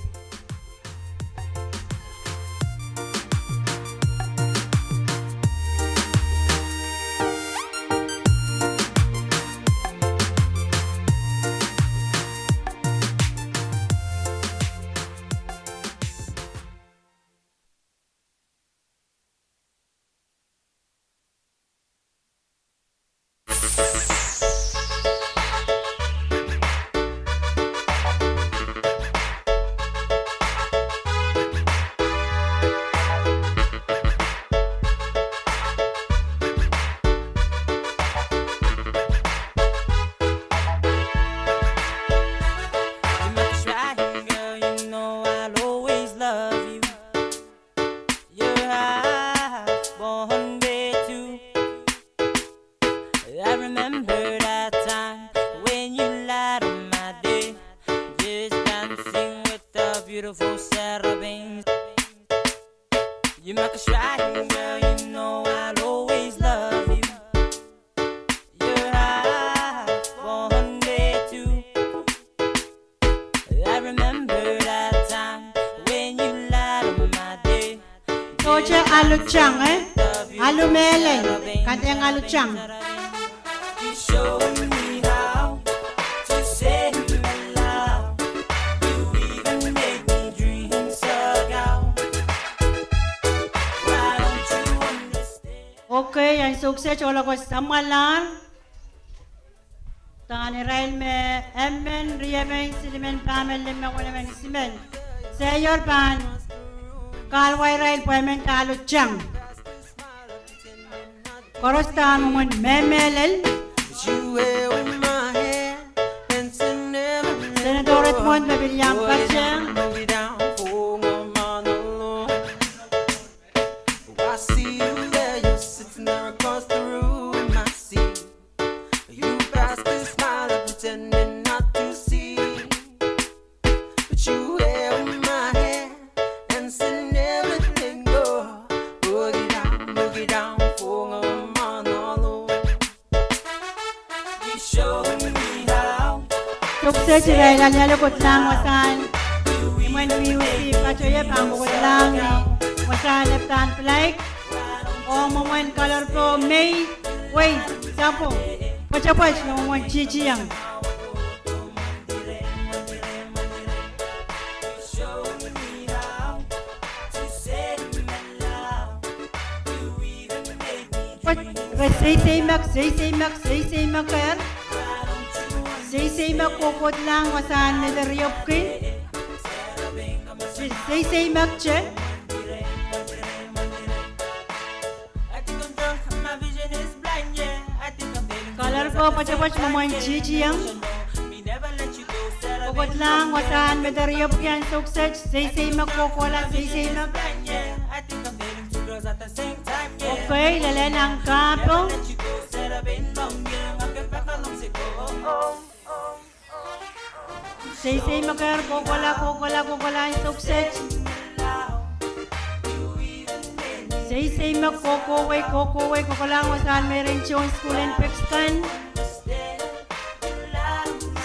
You're half born way too. I remember that time when you light up my day, just dancing with the beautiful Sarah Baines. You make a strike, girl, you know I'll always love you. You're half born way too. I remember that time when you light up my day. Sohte alu tang, eh? Alu mehlel, kaidehn alu tang. You showed me how to say my love. You even made me dream so, girl. Why don't you understand? Okay, ansou kiset ohl oko samwalahr. Udahn irail me emen, riemen, silimen, pahmen, limen, wenemen, isimen. Seior pahn kahluwa irail pwe emen de alu tang. Koaros udahn mwomwen mehlel. Senator Edmund me pil iang patehng. I see you there, you're sitting there across the room. I see you pass the smile, pretending not to see. But you held my hand and said, "Never let go. Boogie down, boogie down, for a man all alone." You showed me how. Sohte irail lel kokohlahng wasahn imwen music, patohie pahn kokohlahng wasahn lepdahn flag. Oh mwomwen Kalorpo Mei, wei, Sapo, pwetepwet me mwomwen titieng. Pwe, pwe seiseimek, seiseimek, seiseimeker. Seiseimek kokohlahng wasahn me de riepwiki. Seiseimek te. Kalorpo pwetepwet mwomwen titieng. Kokohlahng wasahn me de riepwiki ansou kiset, seiseimek kohkohla, seiseimek. Okay, lelehng nan kahpwal. Seiseimeker kohkohla, kohkohla, kohkohla ansou kiset. Seiseimek kohkohwei, kohkohwei, kohkohlahng wasahn meiren tohn sukuhl en Pikskan.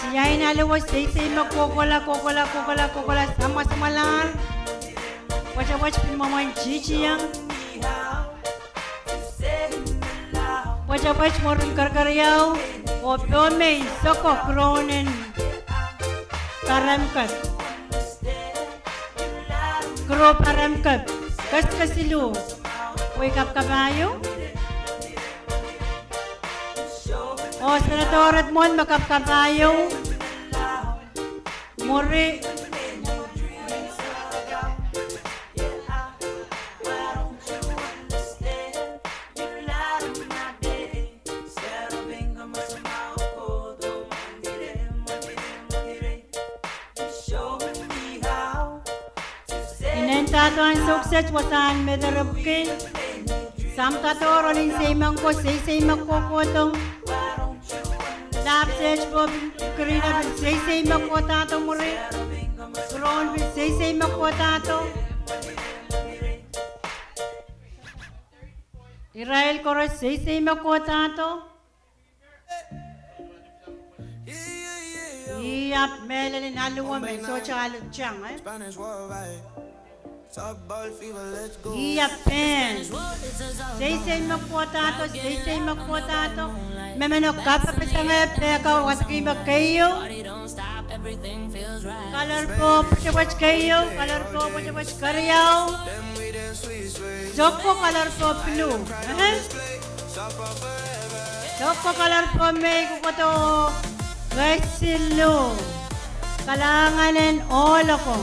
Siain alu wet seiseimek kohkohla, kohkohla, kohkohla, kohkohla, samwasamwalahr. Pwetepwet pil mwomwen titieng. Pwetepwet mwurin kerkeriau, oh poh mei soko kiroun en Paremkep. Kirou Paremkep. Keskesiluh. Wei kapkapahieu. Oh, Senator Redmond me kapkapahieu. Mwuri. Inendahte ansou kiset wasahn mederepwki. Samkador, ohl en seimen ko, seisei me kohkohdo. Lahp sehd pwe pil, Karina pil seisei me kohdahdo mwuri. Kurohn pil seisei me kohdahdo. Irail koaros seisei me kohdahdo. Ih ahpw mehlel en alu, me sohte alu tang, eh? Ih ahpw pehn. Seisei me kohdahdo, seisei me kohdahdo. Mehmen o kapakap sang, pehka wadki me keieu. Kalar pwo pwetepwet keieu, kalar pwo pwetepwet keriau. Sokko kalar pwo pwulu. Eh? Sokko kalar pwo mei kohkohdo. Kesiluh. Kalahngan en ohl ako.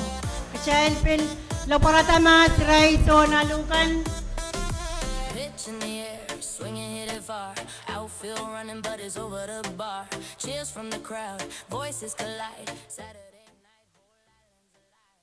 Kitail pil lopwarada mahs irail soun alu kan. Pitch in the air, swing and hit it far. Outfield running, but it's over the bar. Cheers from the crowd, voices collide. Saturday night, whole island's alive.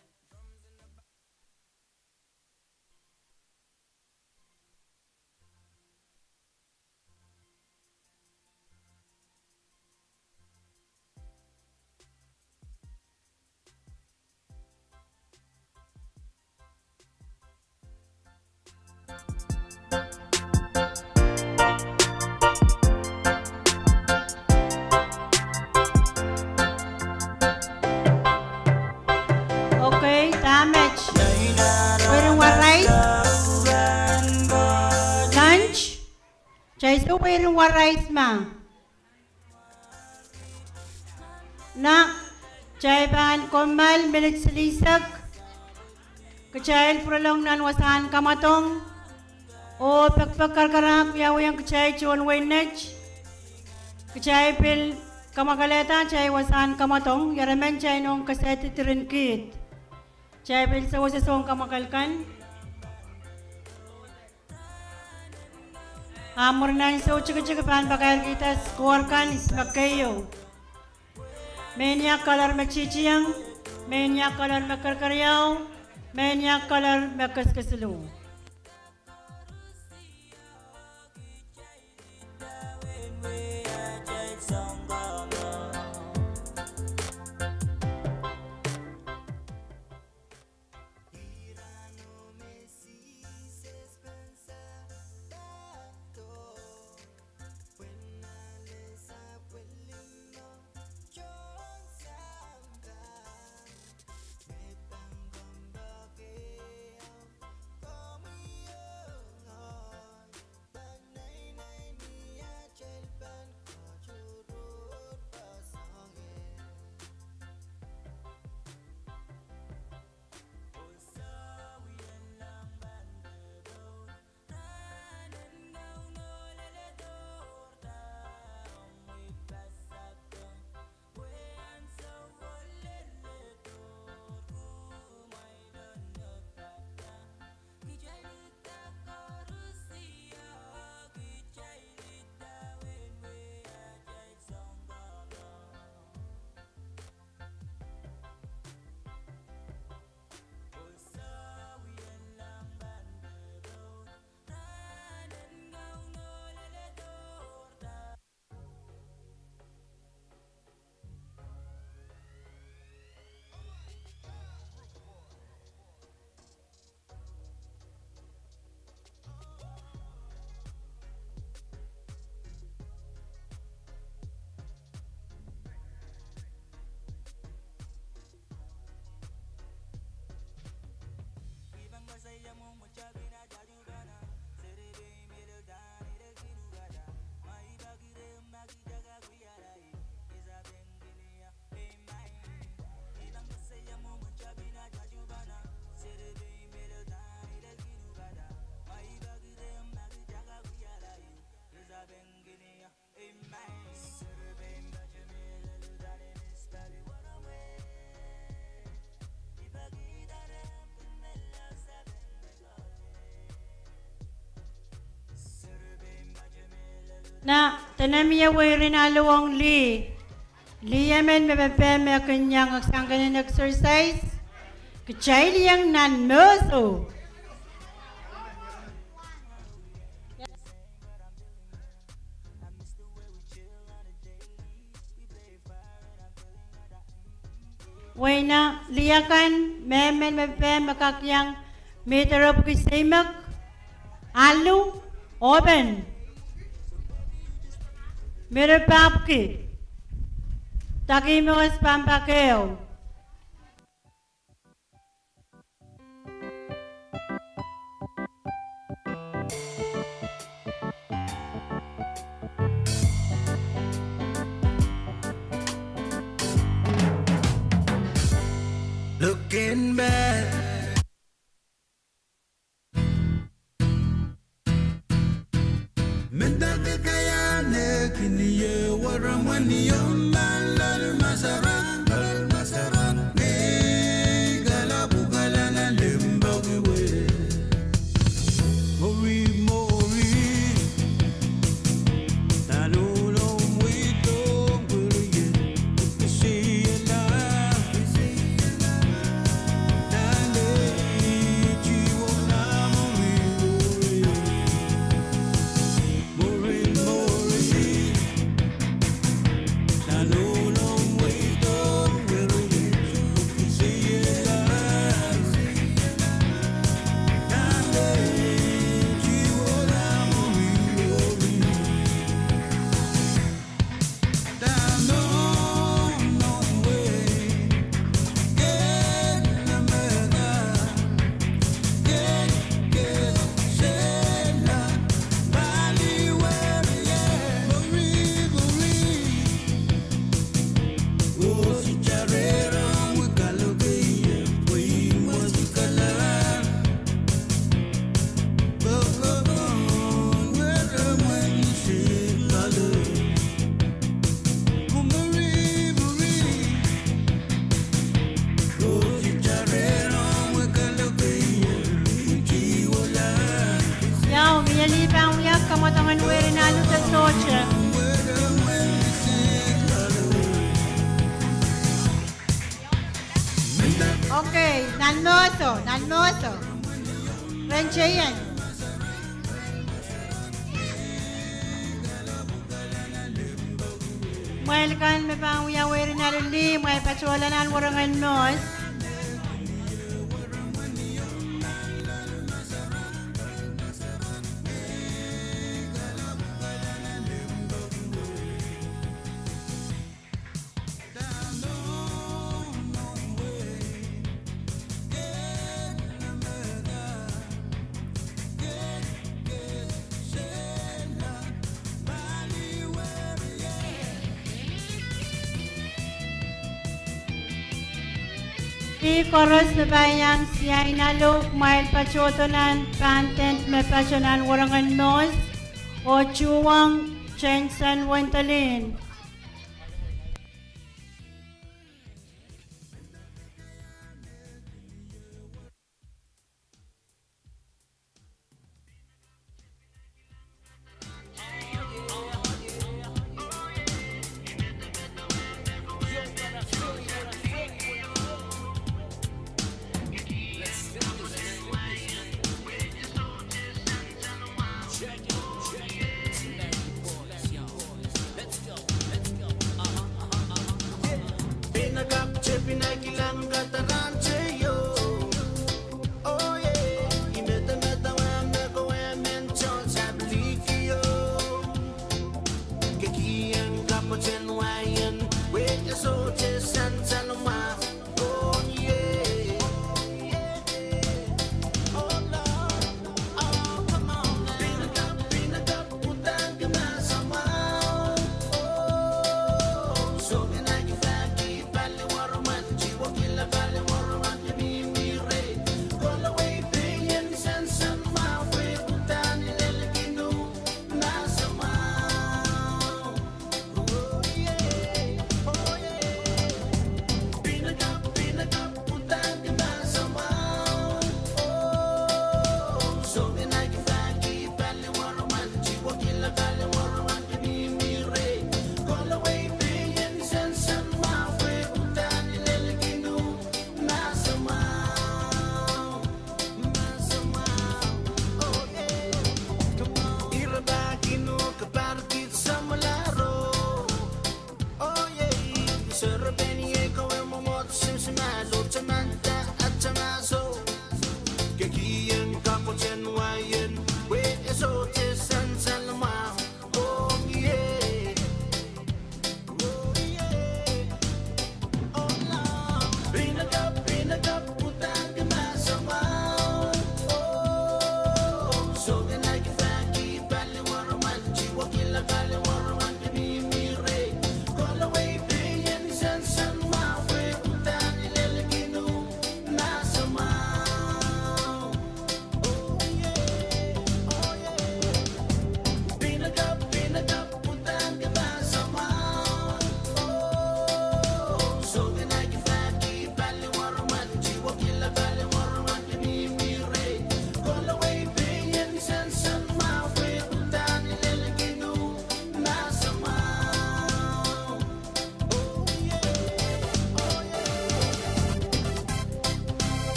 Okay, dahme? Weirin warais? Lunch? Kitail sou weirin warais ma? Na, kitail pahn kommoal minit silihsek. Kitail pwurolong nan wasahn kamwadong. Oh pekipek karakarahk wiawihong kitail tohn wehin Net. Kitail pil kamwakelehda atail wasahn kamwadong, ire men kitail nohn kesehdi diren kiht. Kitail pil sewese soun kamwakel kan. A mwurin ansou tikitik pahn pakairkihda skoar kan, ihs me keieu. Mehnia kalar me titieng, mehnia kalar me kerkeriau, mehnia kalar me keskesiluh. Eri dene mie weirin alu ong lih. Lih emen me pepehm me kin iang sang kenen exercise. Kitail iang nan moso. Weina, lih akan, mehmen me pepehm me kak iang, mihte ropwiki seimek, alu, open. Mire pahpwiki. Daki mour pahn pak ehu. Looking back. Mendahki kaiahn eh kin ie weremwen iong nan loal masaran, loal masaran. Nei kalapw kalana limpoak iwe. Mori, mori. Ia, mie lih pahn wia kamwadongen weirin alu de sohte. Okay, nan moso, nan moso. Ren teien. Mwail kan me pahn wia weirin alu lih, mwail patohla nan werengen moos. Ih koaros me pahn iang sain alu, mwail patohdo nan pahn tent me patoh nan werengen moos, oh tuhwong Jensen Wendelin.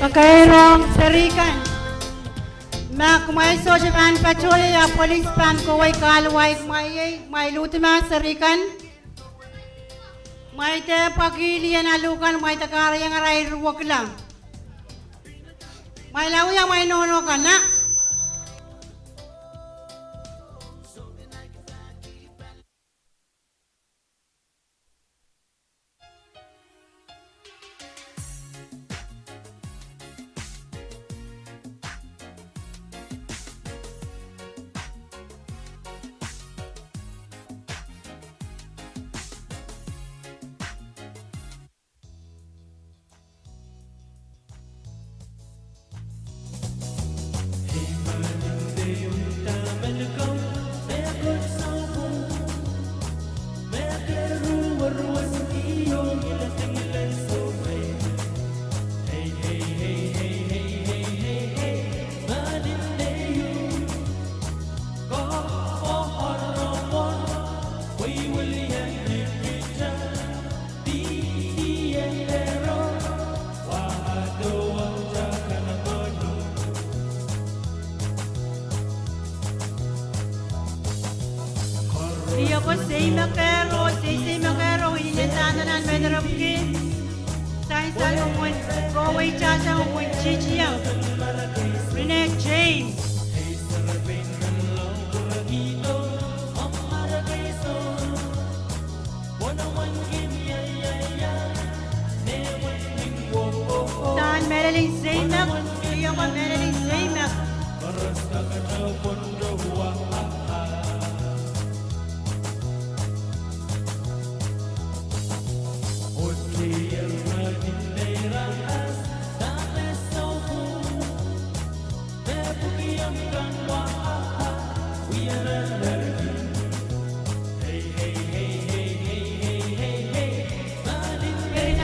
Kakairong serihkan. Ma kumwail sohte pahn patohla, ia polis pahn kohwei kahluwa kumwail, kumwail uhd ma serihkan. Kumwail dehr pwakihla ien alu kan, kumwail dehr kahrehiong arail ruwakila. Kumwail awih amwail nohno kan. Ih ko Seimekehr, Seiseimekehr, inenen dahme nan mehn ripwiki. Sansal mwomwen, kohwei tata mwomwen, titiang Renee James. Dahn mehlel en Seimek, ih ko mehlel en Seimek.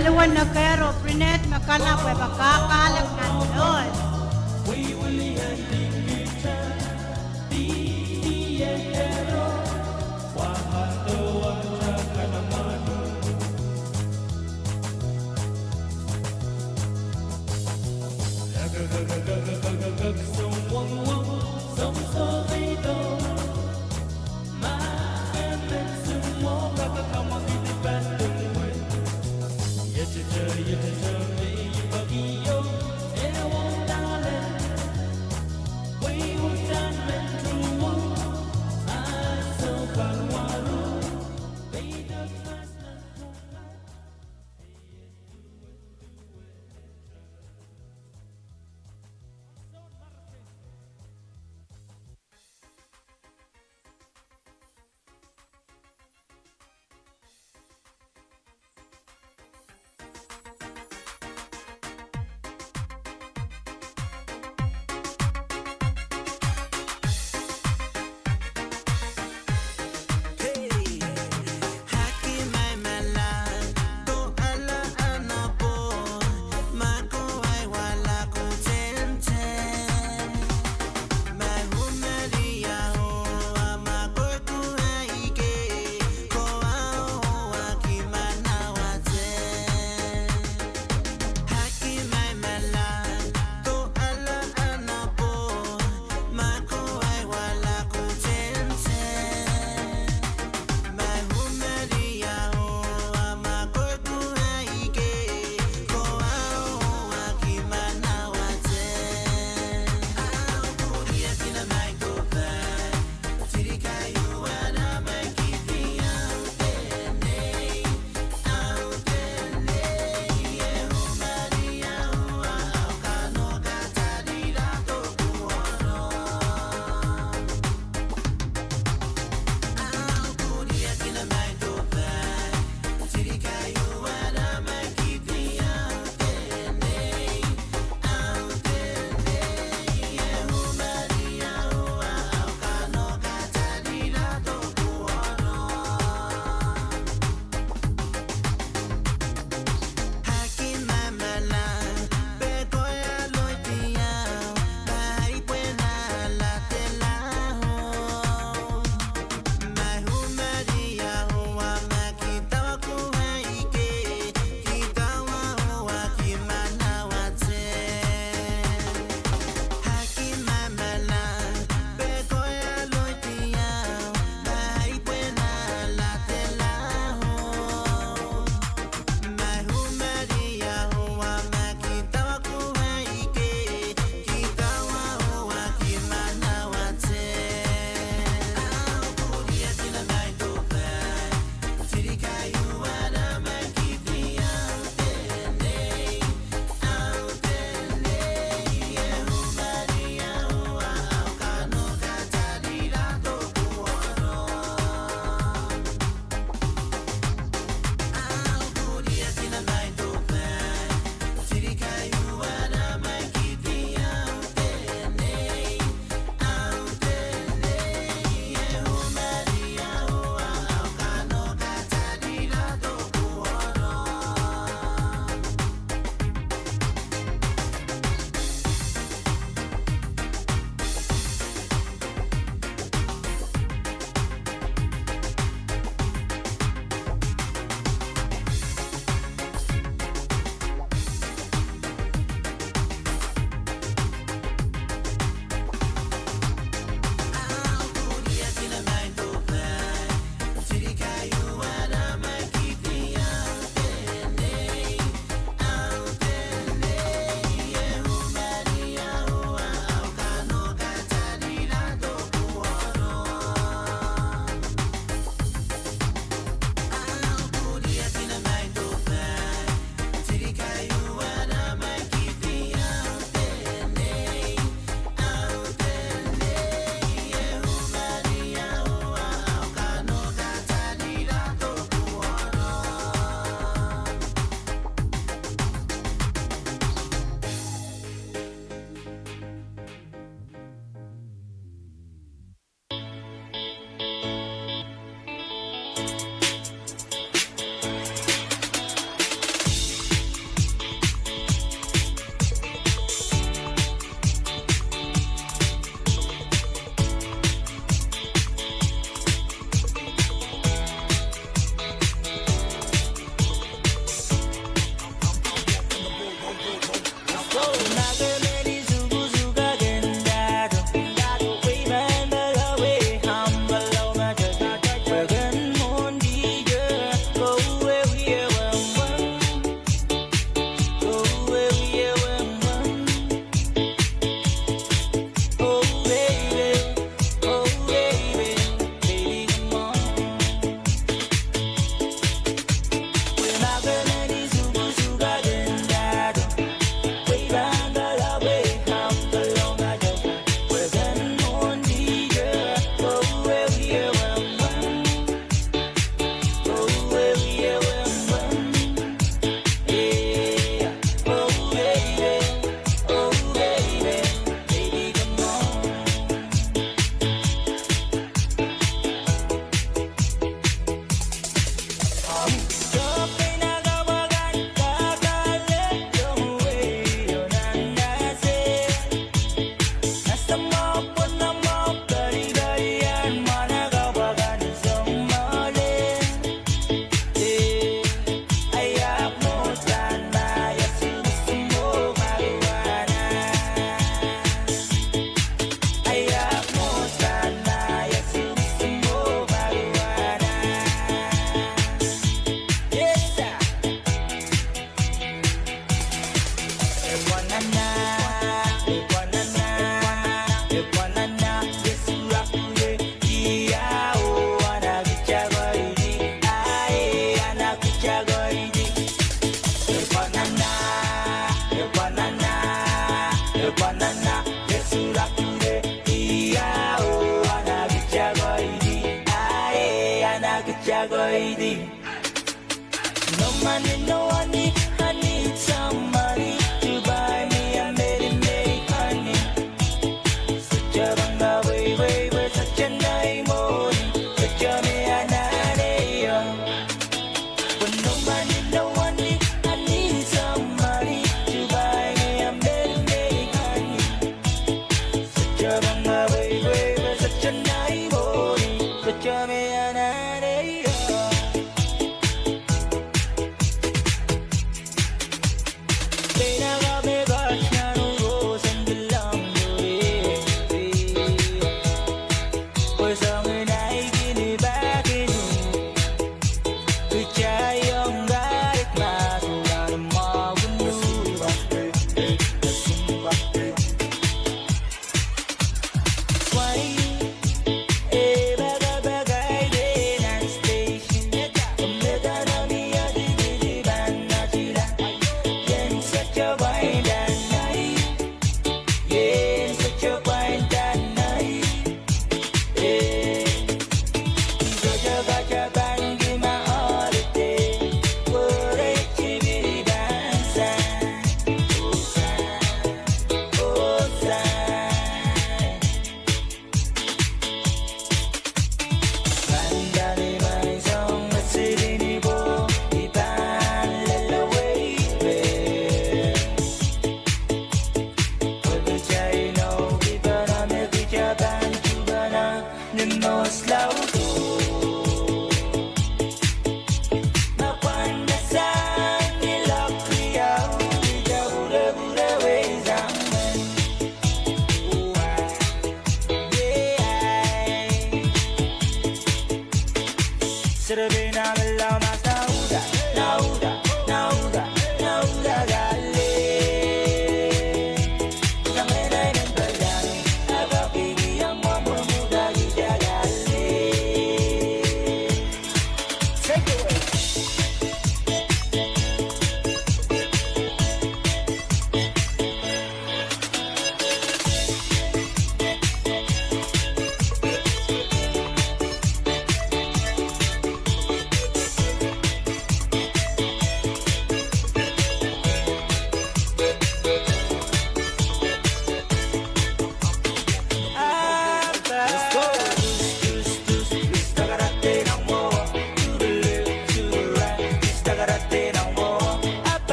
Aluwen Nekehr oh Prinet me kalapw, e pahn kak ale nan loal.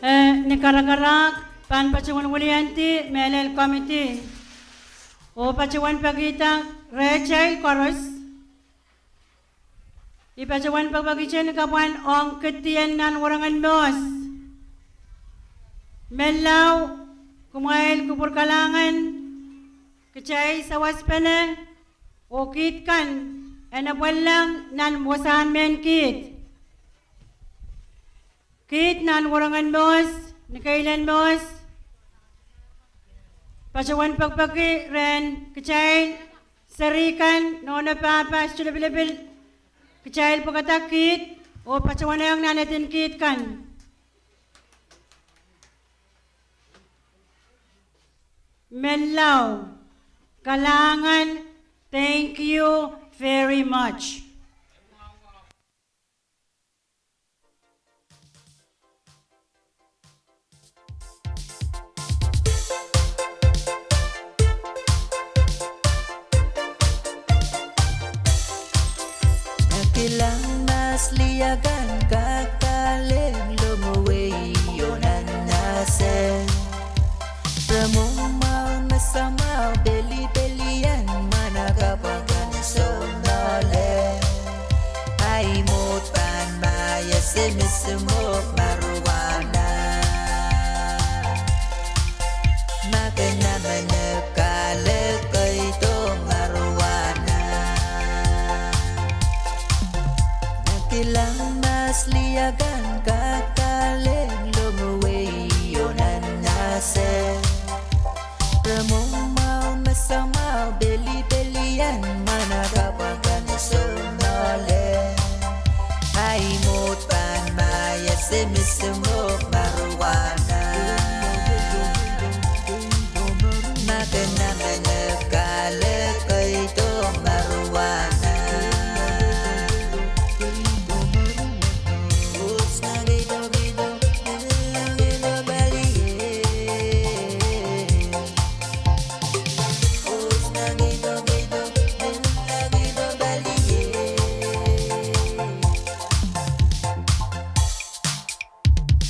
Eh, ni karakarahk, pahn patohwan wiliandi mehlel komiti oh patohwan pekihda rehtail koaros. I patohwan pekipekihte ni kapwan ong kidien nan Werengen Mohs. Menlau, kumwail kupwur kalahngan, kitail sawaspene, oh kiht kan en apwallang nan wasahn mehn kiht. Kiht nan Werengen Mohs, ni keilen Mohs, patohwan pekipeki rehn kitail seri kan, nohno, pahpa, sister, lipilipil, kitail pwekada kiht oh patohwan ehng nan edin kiht kan. Menlau, kalahngan, thank you very much. Kilang mahs lih akan kak alehng lohmwei oh nan nahse. Re mwomwahu me soumwahu, pelipelian mwahnakapw akan soumwahu lel. Ahi mwohd pahn mie, se mihmi mwo marijuana. Ma ke namenek, kahlek keido marijuana. Kilang mahs lih akan kak alehng lohmwei oh nan nahse. Re mwomwahu me soumwahu, pelipelian mwahnakapw akan soumwahu lel. Ahi mwohd pahn mie, se mihmi mwo marijuana. Ma ke namenek, kahlek keido marijuana.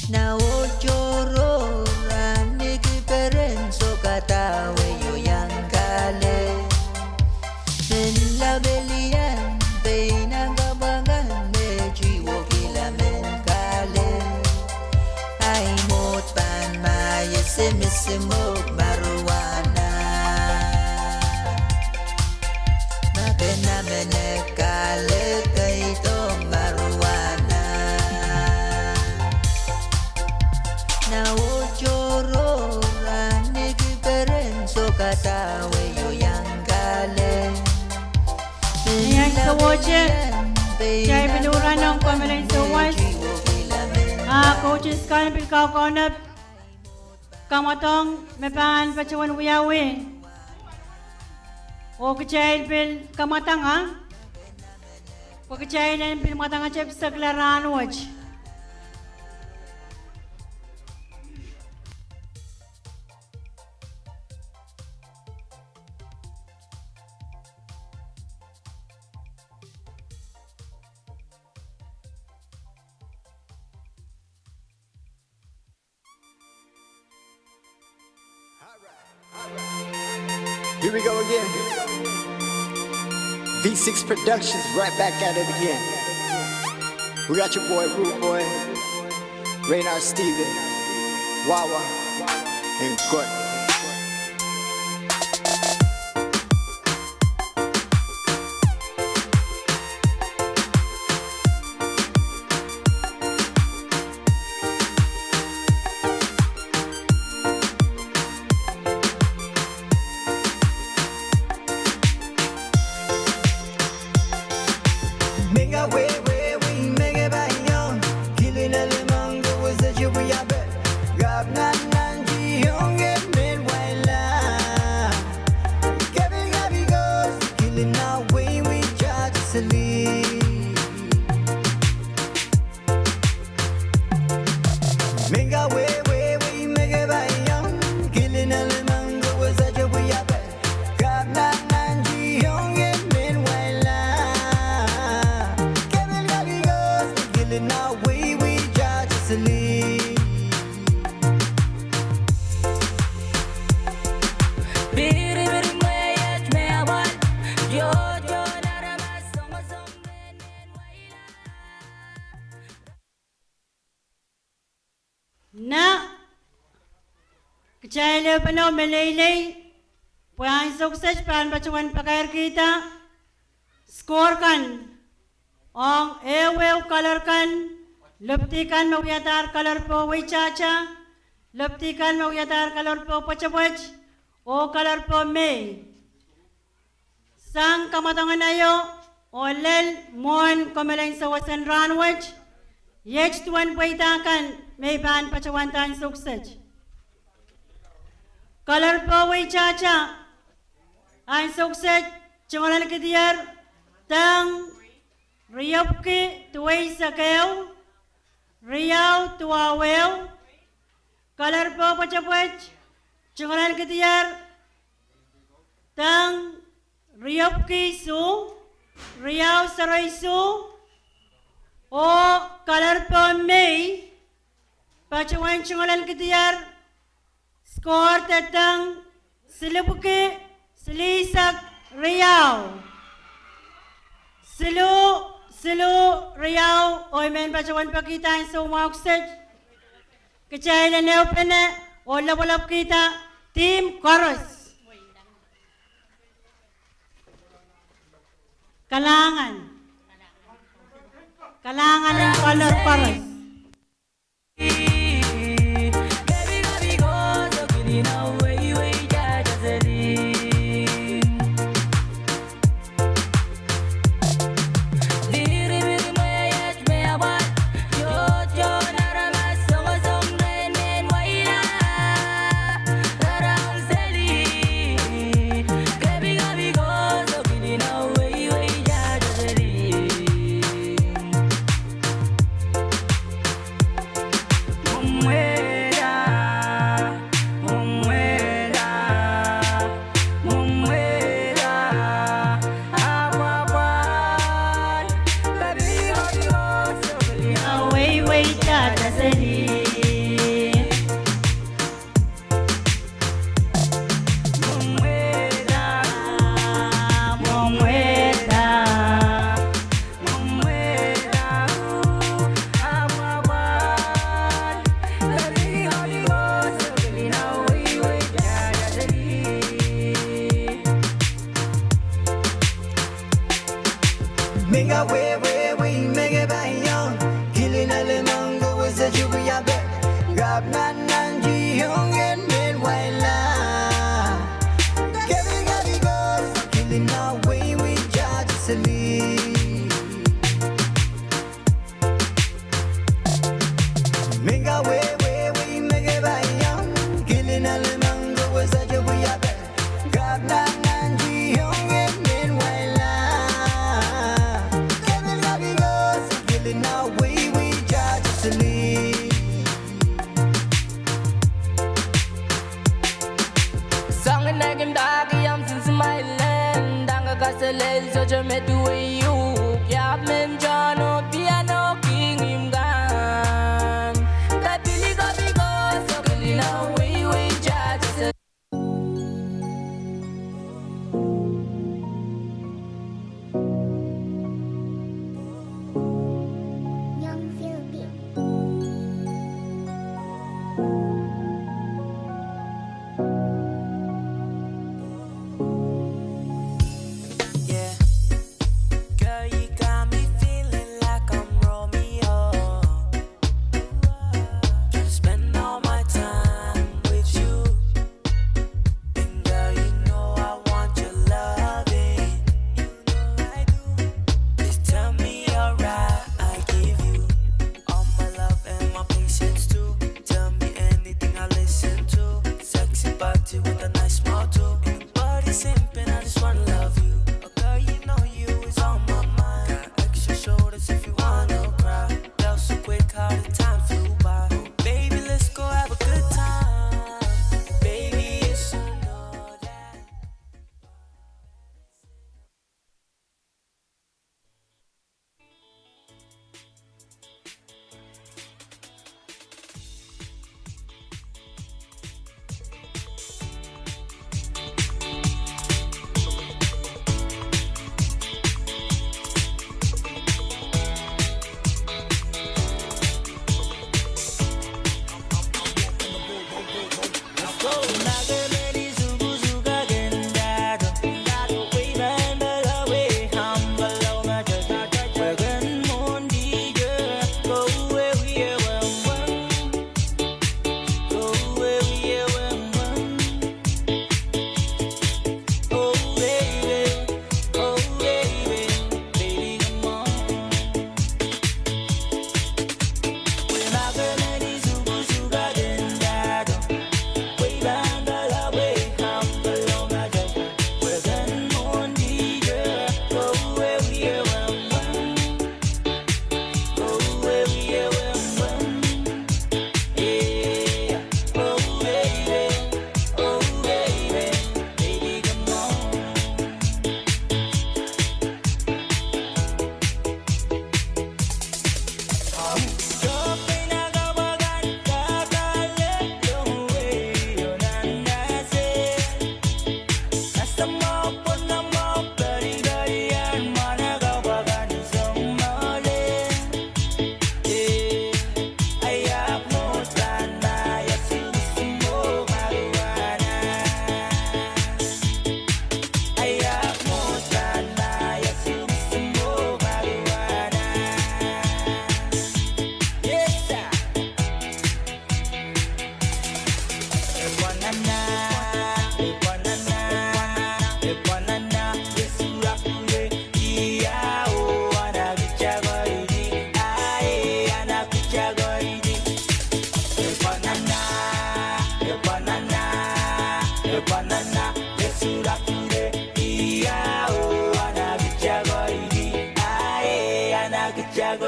Na ohtoro rahn ni kiperen sohkada wehio iang kahlek. Menlau pelian, pein nan kapw akan me tiwo kila men kahlek. Ahi mwohd pahn mie, se mihmi mwo marijuana. Ma ke namenek, kahlek keido marijuana. Na ohtoro rahn ni kiperen sohkada wehio iang kahlek. Ni ansou wet, kitail pil urahnong kommolen souwas. A coaches kan pil kaukaunop kamwadong me pahn patohwan wiawi. Oh kitail pil kamwadanga, pwe kitail en pil mwadangete pisekla rahnwet. Here we go again. V six Productions right back at it again. We got your boy Rude Boy, Raynard Steven, Wawa, and Gordon. Nah, kitail ehupene meleilei pwe ansou kiset pahn patohwan pakairkihda score kan ong ehuehu colour kan, lopidi kan me wiadahr colour purple weitahta, lopidi kan me wiadahr colour purple pwetepwet, oh colour purple mei. Sang kamwadong en aio oh lel mwohn komwelen sewese en rahnwet, iet duwen pweida kan me I pahn patohwanda ansou kiset. Colour purple weitahta, ansou kiset tungoalenkidier deng riepwiki duwei sekeu, riau duwau ehu. Colour purple pwetepwet, tungoalenkidier deng riepwiki isuh, riau serei isuh, oh colour purple mei patohwan tungoalenkidier score de deng silipwiki silihsek riau. Siluh, siluh, riau, oh I men patohwan pekihda ansou mwahu kiset. Kitail en ehupene oh lapalapkihda team koaros. Kalahngan. Kalahngan en colour koaros.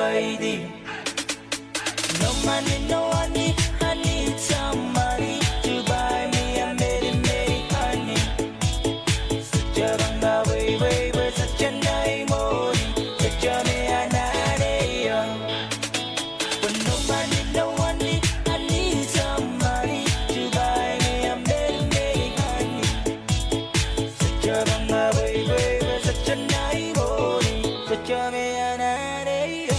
No money, no honey, I need some money to buy me a Mary Mary honey. Such a banga way, way, way, such a nice morning, such a me anare yo. With no money, no honey, I need some money to buy me a Mary Mary honey. Such a banga way, way, way, such a nice morning, such a me anare yo.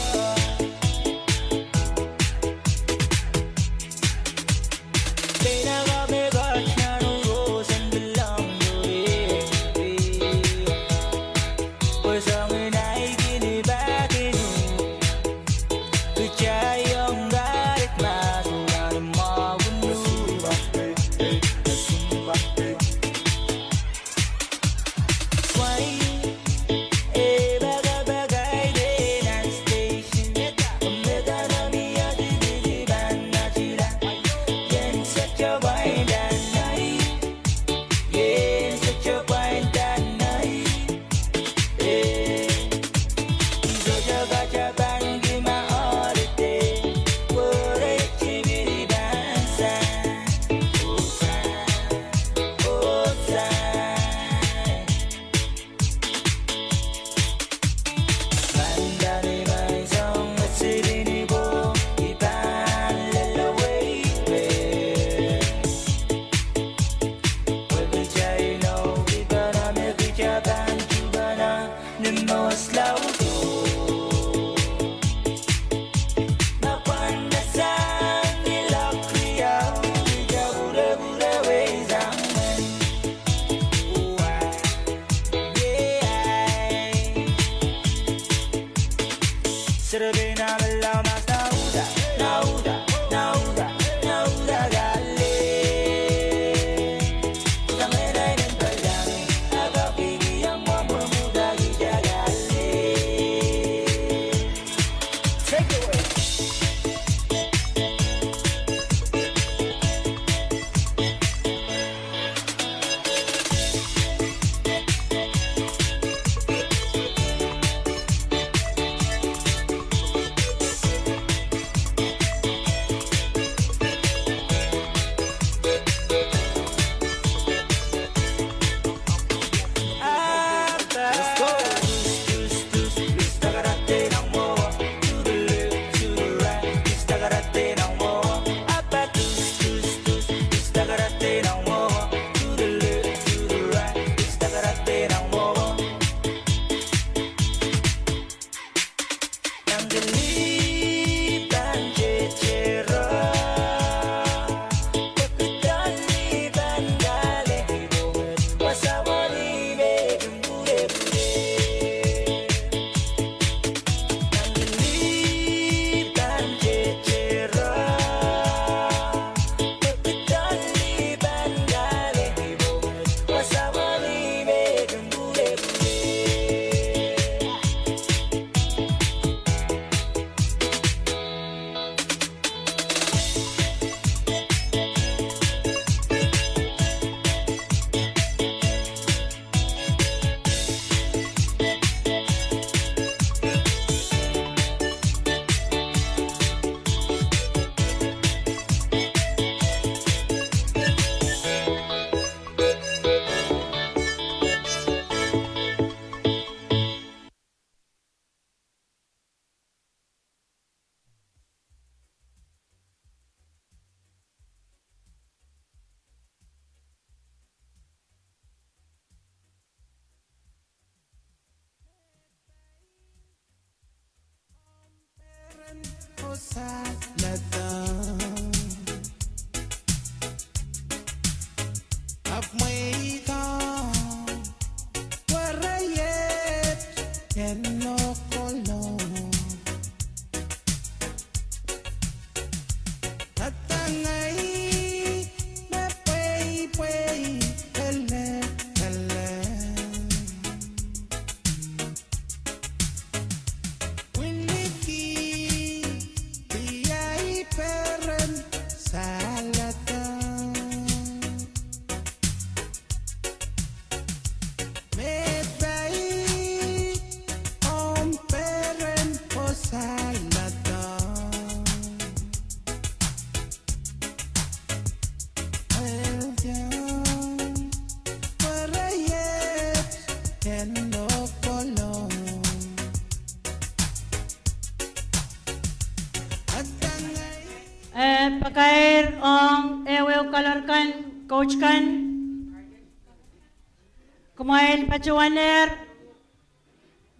Eh, pakair ong ehuehu kalor kan, coach kan. Kumwail patohwanehr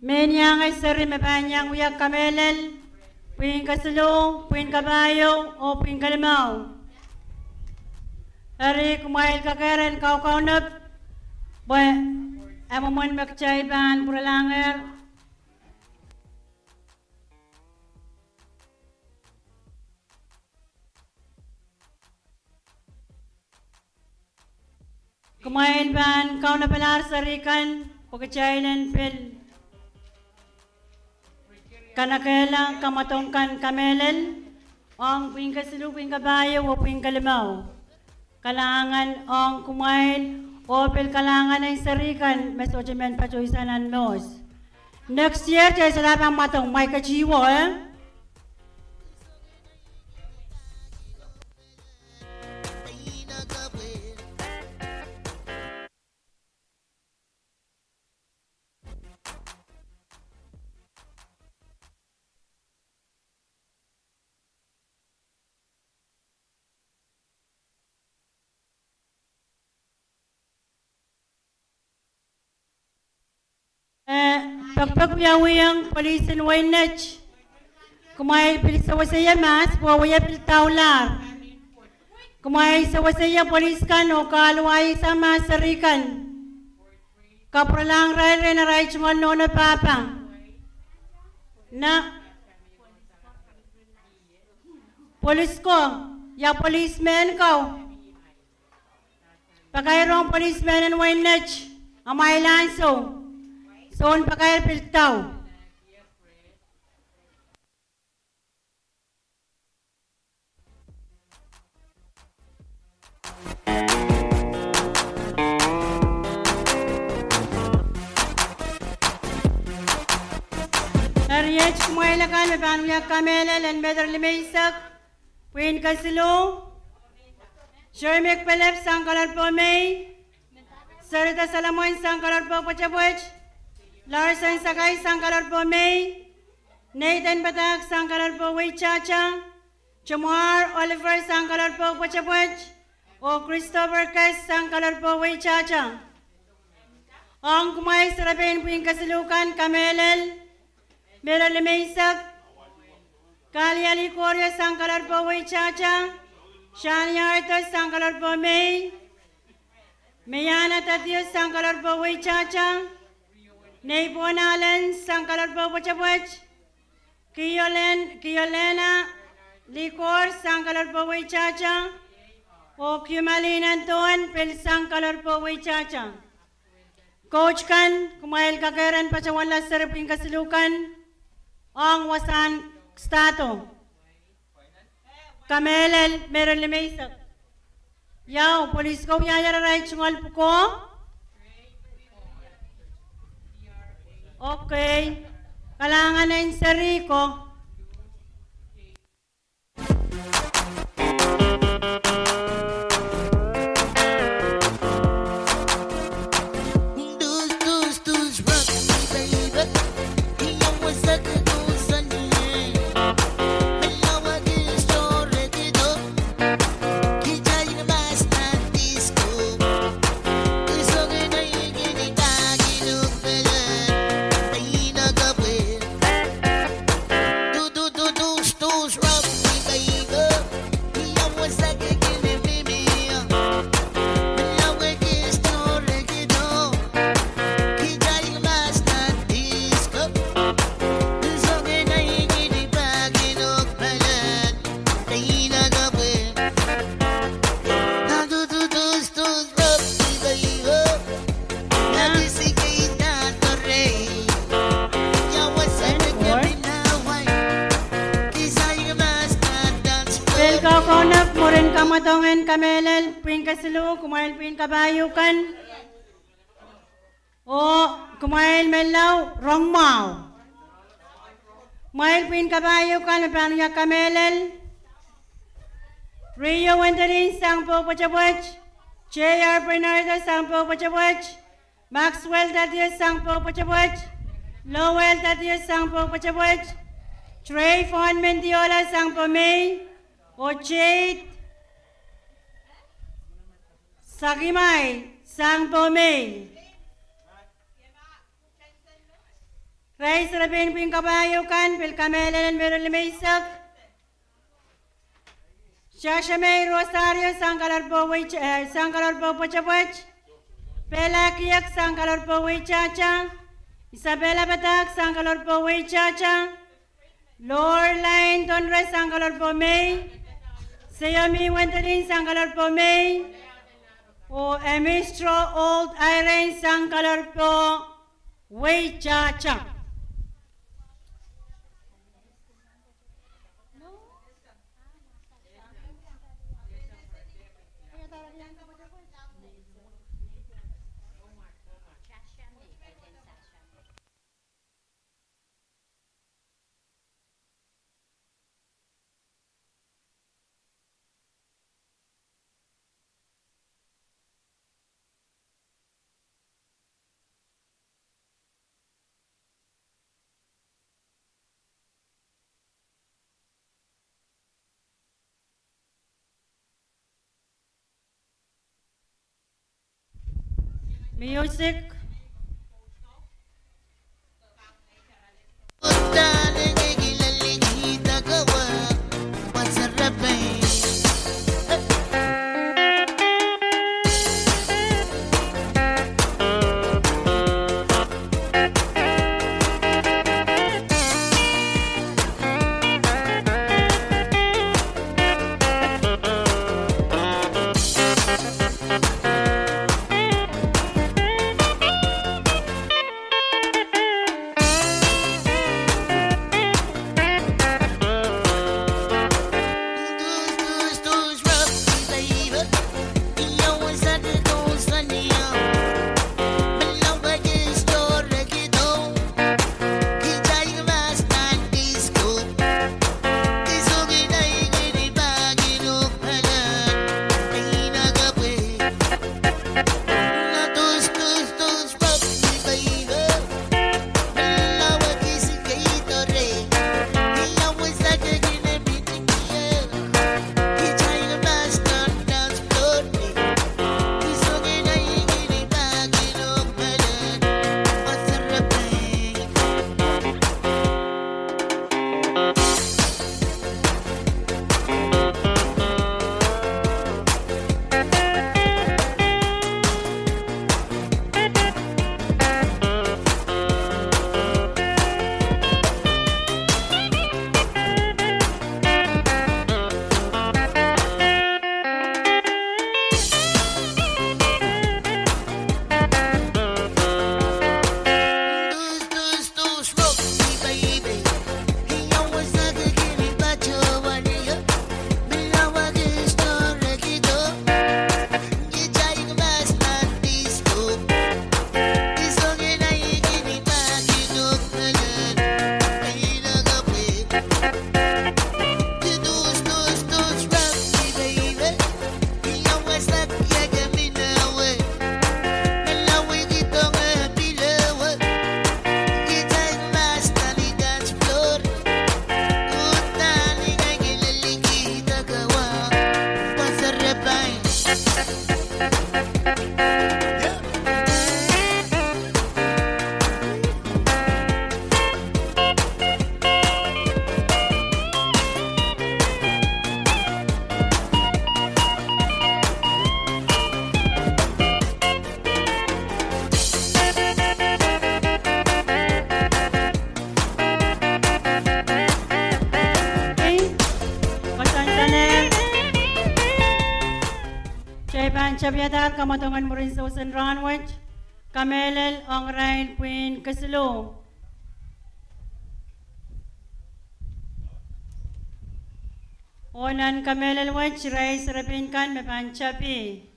mehn iang seri me pahn iang wia kamehlel, pwihn kesiluh, pwihn kapahieu, oh pwihn kelimau. Eri kumwail kakehr en kaukaunop, pwe e mwomwen me kitail pahn pwuralahngehr. Kumwail pahn kaunopalahr seri kan, pwe kitail en pil kanekehla kamwadong kan kamehlel, ong pwihn kesiluh, pwihn kapahieu, oh pwihn kelimau. Kalahngan ong kumwail, oh pil kalahngan en seri kan me sohte men patohsang nan mohs. Next year, kitail solahr pahn mwadong, mwaiketiwo, eh? Eh, pekpek wiawiong police en wehin Nett. Kumwail pil sewese ie mahs, pwe wie pil daulahr. Kumwail sewese ie police kan oh kaluwaisang mahs seri kan. Kapwuralahng irail rehn arail tungoal nohno pahpa. Na police ko, ia police men ko? Pakair ong police men en wehin Nett, amwail ansou. Soun pakair pil dau. Eri iet kumwail akan me pahn wia kamehlel en Medar limeisek, pwihn kesiluh. Jeremy Pelep sang kolor pohn mei. Sarita Solomon sang kolor pohn pwetepwet. Larson Sakai sang kolor pohn mei. Nathan Patak sang kolor pohn weitahta. Tomar Oliver sang kolor pohn pwetepwet. Oh Christopher Kes sang kolor pohn weitahta. Ong kumwail serepein pwihn kesiluh kan kamehlel, Medar limeisek. Kaliali Korio sang kolor pohn weitahta. Shania Arthur sang kolor pohn mei. Miana Thaddeus sang kolor pohn weitahta. Neipon Allen sang kolor pohn pwetepwet. Kiolen, Kiolena Likor sang kolor pohn weitahta. Oh Kiumalin Anton pil sang kolor pohn weitahta. Coach kan, kumwail kakehr en patohwanla seri pwihn kesiluh kan ong wasahn start. Kamehlel, Medar limeisek. Ia, police ko wiahier arail tungoal pwukoa? Okay. Kalahngan en seri ko. Pil kaukaunop mwurin kamwadong en kamehlel, pwihn kesiluh, kumwail pwihn kapahieu kan. Oh kumwail menlau rong mwahu. Kumwail pwihn kapahieu kan me pahn wia kamehlel. Rio Wendelin sang pohn pwetepwet. J R Bernardo sang pohn pwetepwet. Maxwell Thaddeus sang pohn pwetepwet. Lowell Thaddeus sang pohn pwetepwet. Trayvon Mendiola sang pohn mei. Ojeid Sakimai sang Pohnpei. Irail serepein pwihn kapai ehu kan pil kamehlele ni Mei limeisek. Shashamei Rosario sang Kaloarpho Wei Cha-, eh, sang Kaloarpho Pwetepwet. Pehla Kiek sang Kaloarpho Wei Chachang. Isabella Padahk sang Kaloarpho Wei Chachang. Lorline Tonre sang Kaloarpho Mei. Seiomi Wendelin sang Kaloarpho Mei. Oh Emistro Old Irene sang Kaloarpho Wei Chachang. Music. Kitail pahn tapiadahr kamwadongen mwurin sousen rahn wet, kamehlel ong irail pwihn kesiluh. Oh nan kamehlel wet irail serepein kan me pahn tapih.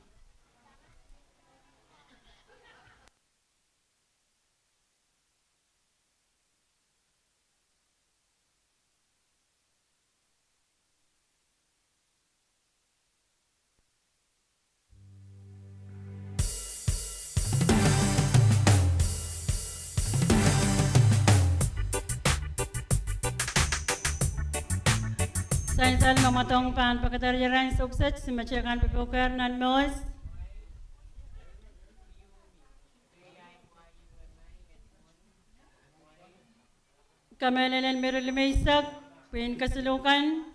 Sansal me mwadong pahn pekeder irail en soukiset, se mete kan popohker nan mehs. Kamehlelen me ire limeisek, pwihn kesiluh kan.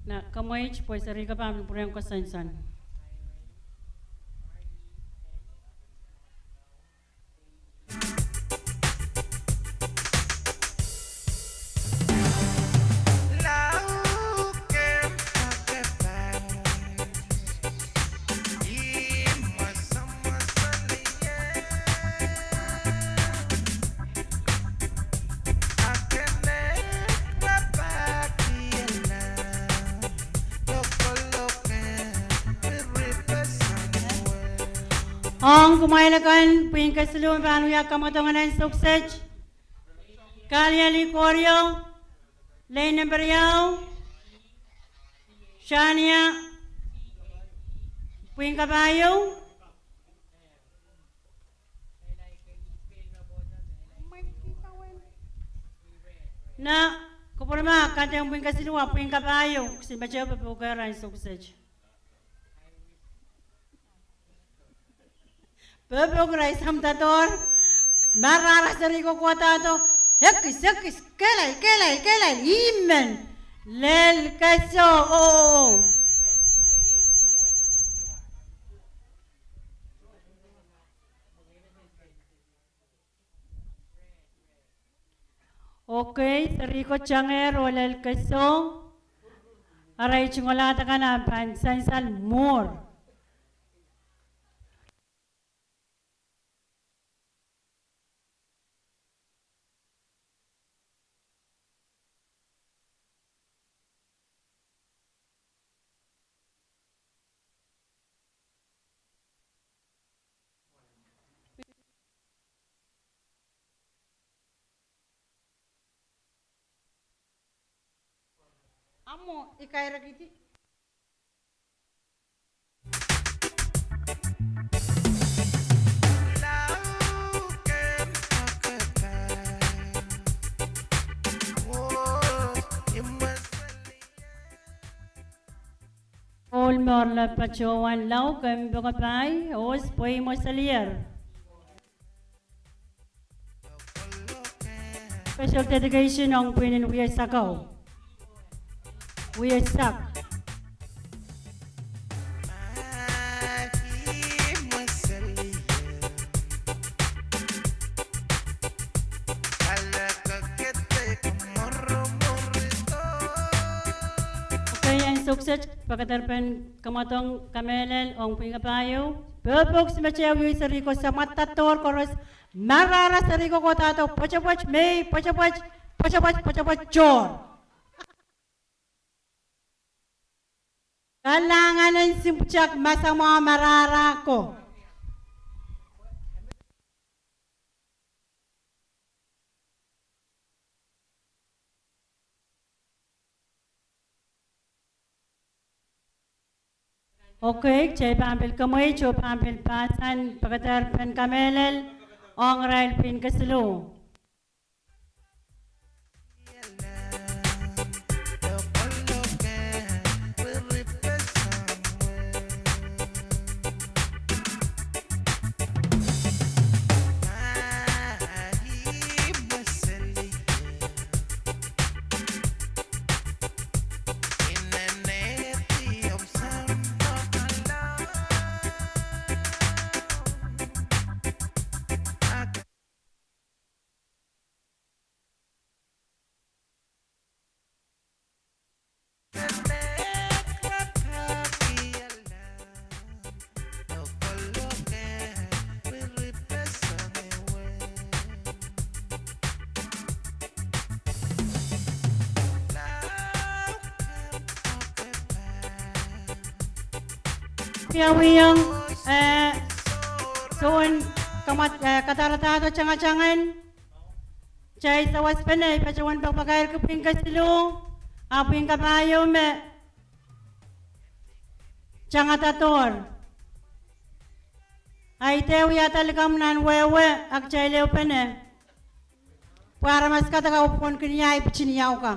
Na kamweit pwe seri ko pahn pwurehng koasoansoan. Ong kumwail akan, pwihn kesiluh me pahn wia kamwadong en soukiset. Kalieli Korio, lei nempe riau, Shania, pwihn kapahieu. Na, kupwurma, kante pwihn kesiluh, pwihn kapahieu, se mete popohker irail en soukiset. Popohk irail samdadohr, marahra seri ko kohdo, ekis, ekis, kehlail, kehlail, kehlail, I men, lel keso, oh, oh. Okei, seri ko tangehr oh lel keso, arail tungoal akan ahpw pahn sansal mwuhr. Amo, I kairekidi. Ohl me oaralap patohwan lao kempoakepahi, oh pwe I mweselier. Special dedication ong pwihn en Wiesak. Wiesak. Okei, en soukiset, pekederpen kamwadong kamehlel ong pwihn kapahieu. Popohk se mete wia seri ko samwadadohr koaros, marahra seri ko kohdo, pwetepwet, mei, pwetepwet, pwetepwet, pwetepwet, tohr. Kalahngan en sounpwutak, masamwahu, marahra ko. Okei, kitail pahn pil kamweit oh pahn pil pahsan pekederpen kamehlel ong irail pwihn kesiluh. Wiawiong, eh, soun kamwad, eh, kadaradahdo tangatangen. Kitail sawaspene patohwan pakapakihrki pwihn kesiluh, ah pwihn kapahieu me tangadadohr. Ahi dehr wiahda likamw nan wehwe, a kitail ehupene. Pwe aramas kak pwon kin iang pitini iauka.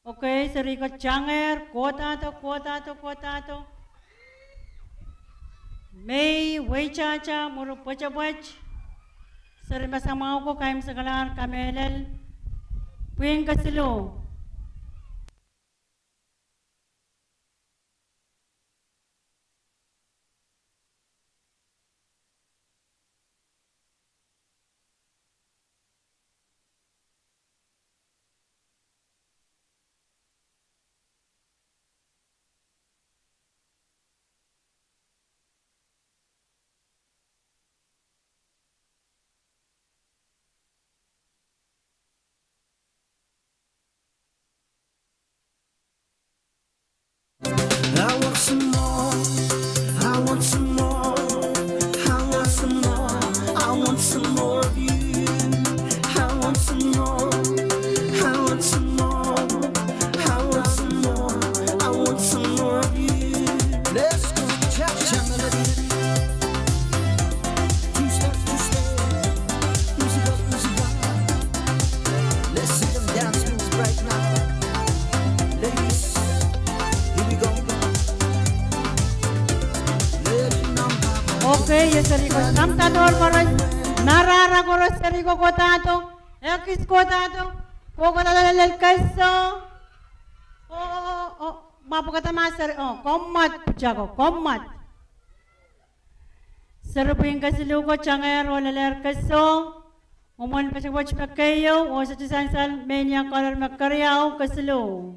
Okay, seri ko tangehr, kohdahdo, kohdahdo, kohdahdo. Mei, weitahta, mwuri pwetepwet. Seri masamwahu ko kaimwisekalahr kamehlel. Pwihn kesiluh. Okay, ie seri ko, samdadohr koaros, marahra koaros, seri ko kohdahdo, ekis kohdahdo, kohkohdahdo lel kesiluh. Oh, oh, oh, oh, ma pwukada ma seri, oh, komwad pwutako, komwad. Seri pwihn kesiluh ko tangehr oh lelehr kesiluh. Mwomwen pwetepwet me keieu, oh sohte sansal me ni a kalar me keriau, kesiluh.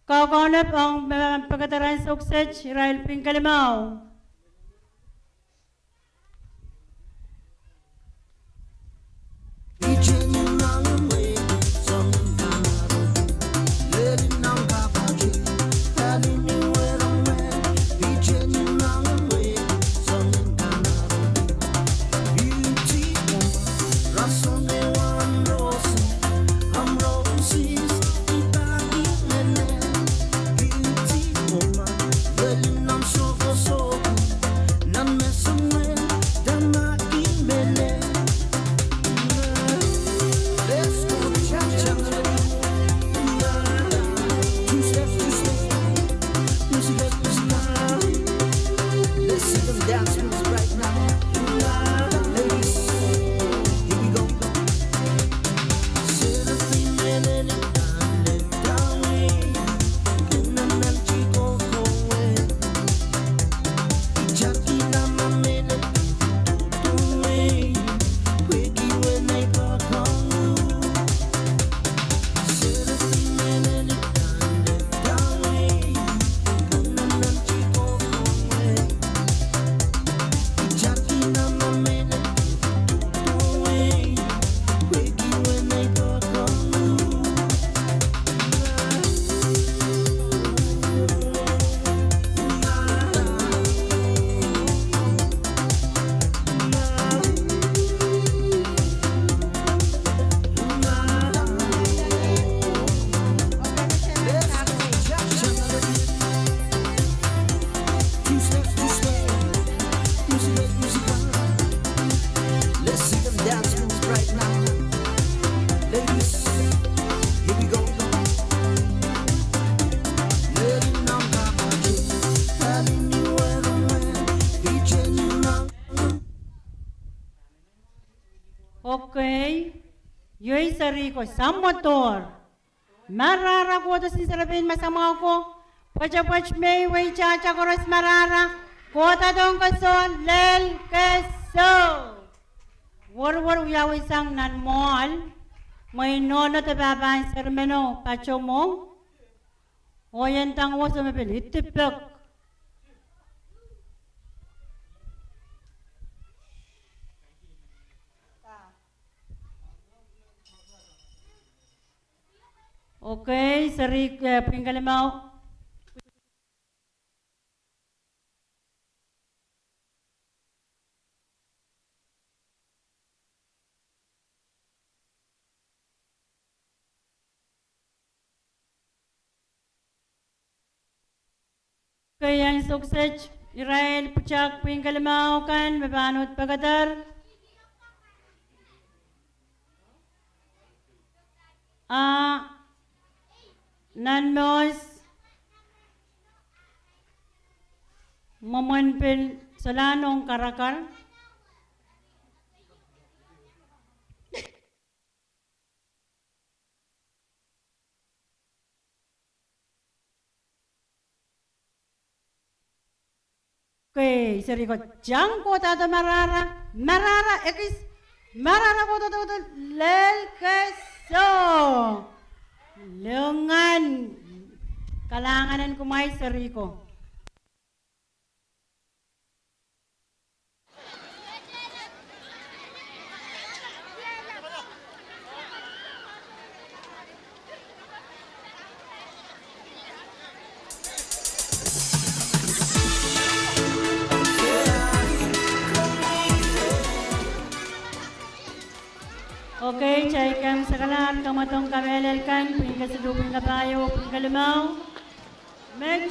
Kaukaunop ong me pekederan sokset, irail pwihn kelimau. Iei serihko, samwodohr. Marahra kohdo sang serepein masamwahu ko, pwetepwet me weitahta koaros marahra, kohda dohng koasoia lel ke soh. Werwer wiawi sang nan mwoahl, mwein nohno de pahpahn sermeno patohmw, oh ien dang woso me pil idipek. Okay, seri, eh, pwihn kelimau. Kei, ansou kiset, irail pwutak pwihn kelimau kan me pahn uhd pekeder. A nan mehs, mwomwen pil solahr ong karakar. Kei, seri ko, tang kohdahdo marahra, marahra ekis, marahra kohdo, kohdo, lel ke soh. Lingan, kalahngan en kumwail seri ko. Okay, kitail kin solahr kamwadong kamehlel kan, pwihn kesiluh, pwihn kapahieu, pwihn kelimau. Met.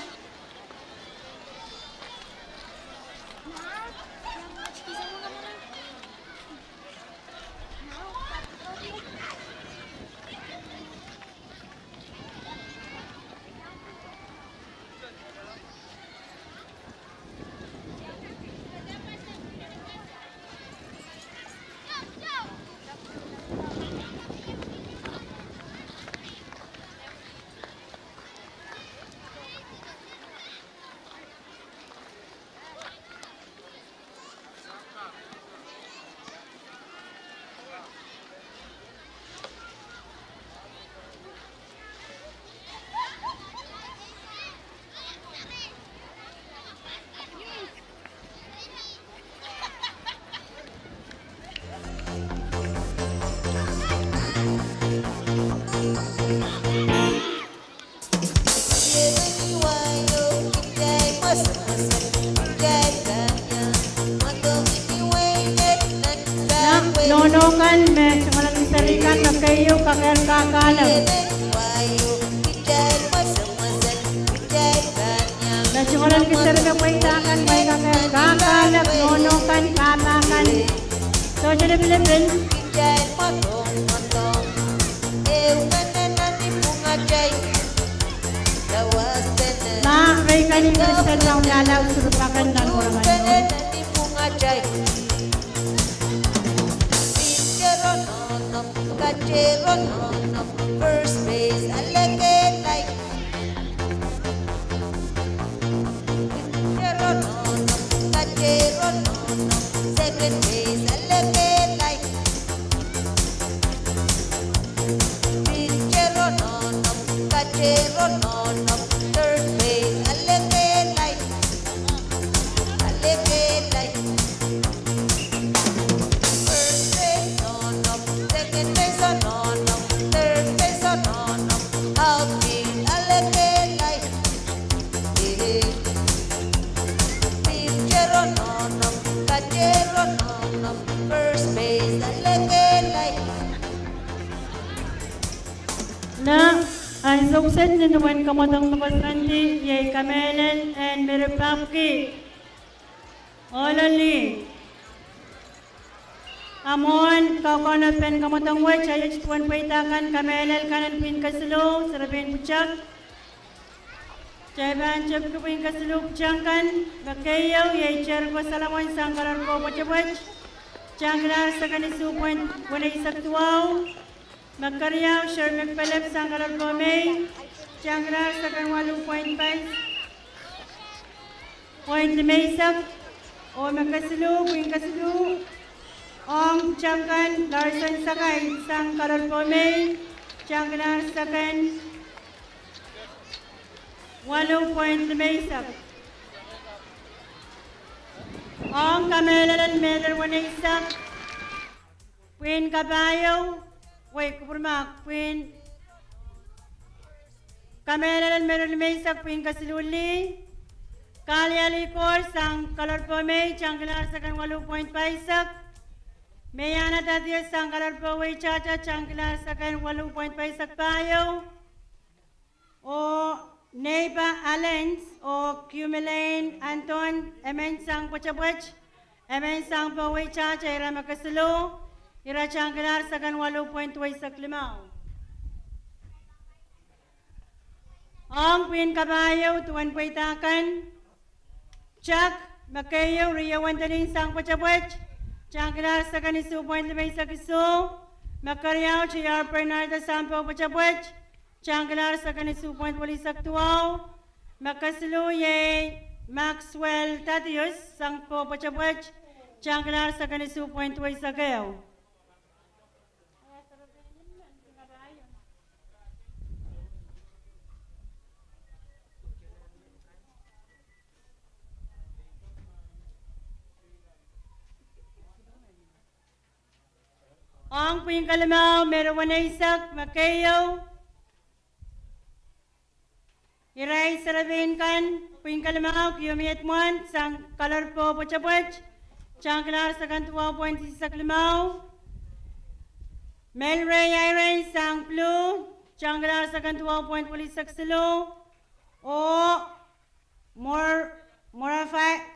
Nohno kan me tungoalenki seri kan, me keieu kakehr kahkahlek. Me tungoalenki seri kan, pweida kan, pweida kan, kahkahlek, nohno kan, pahpa kan. Sohte lipilipil. Ma rei kan, I men seri nan wiahla surpakan nan waraman. Nan ansou kiset, ni duwen kamwadong me koasoandi, iei kamehlel en Mary Papki. Ohloli. A mwohn kaukaunop en kamwadong wet, iei duwen pweida kan, kamehlel kan en pwihn kesiluh, serepein pwutak. Kitail pahn tepki pwihn kesiluh pwutak kan, me keieu iei Terko Solomon sang Kalarko Pwetepwet, tangkilahr sekon isuh pwehn weneisek duwau. Me keriau, Sherman Philip sang Kalorpo Mei, tangalahr second waluh point five, point limeisek. Oh me kesiluh, pwihn kesiluh, ong tangkan Larson Sakai sang Kalorpo Mei, tangalahr second waluh point limeisek. Ong kamehlel en meter weneisek, pwihn kapahieu, wei, kupwurmahk, pwihn, kamehlel en meter limeisek, pwihn kesiluh lih, Kalia Likor sang Kalorpo Mei, tangalahr second waluh point pahisek. Meiana Tadius sang Kalorpo Weitahta, tangalahr second waluh point pahisek pahieu. Oh Neighbor Allens oh Cumelaine Anton, emen sang Pwetepwet, emen sang Poh Weitahta, ira me kesiluh, ira tangalahr second waluh point weisek limau. Ong pwihn kapahieu duwen pweida kan, Jack me keieu, Rio Wendelin sang Pwetepwet, tangalahr second isuh point limeisek isuh. Me keriau, J R Bernardo sang Poh Pwetepwet, tangalahr second isuh point welisek duwau. Me kesiluh iei Maxwell Thaddeus sang Poh Pwetepwet, tangalahr second isuh point weisek ehu. Ong pwihn kalimau, meter weneisek, me keieu, irail serepein kan, pwihn kalimau, Kiumi Edmond sang Kalorpo Pwetepwet, tangalahr second duwau point isisek limau. Melrei Airen sang Plu, tangalahr second duwau point welisek siluh. Oh Mor-, Morafa-,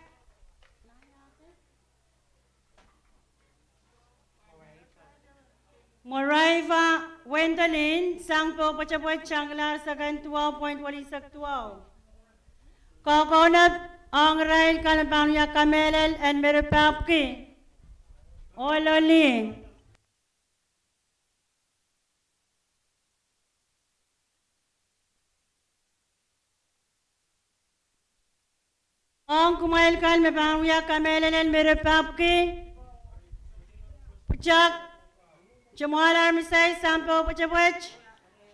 Moraiva Wendelin sang Poh Pwetepwet, tangalahr second duwau point welisek duwau. Kokounop ong irail kan me pahn wia kamehlel en meripapki. Ohloli. Ong kumwail kan me pahn wia kamehlel en meripapki, pwutak Jamwal Armisai sang Poh Pwetepwet,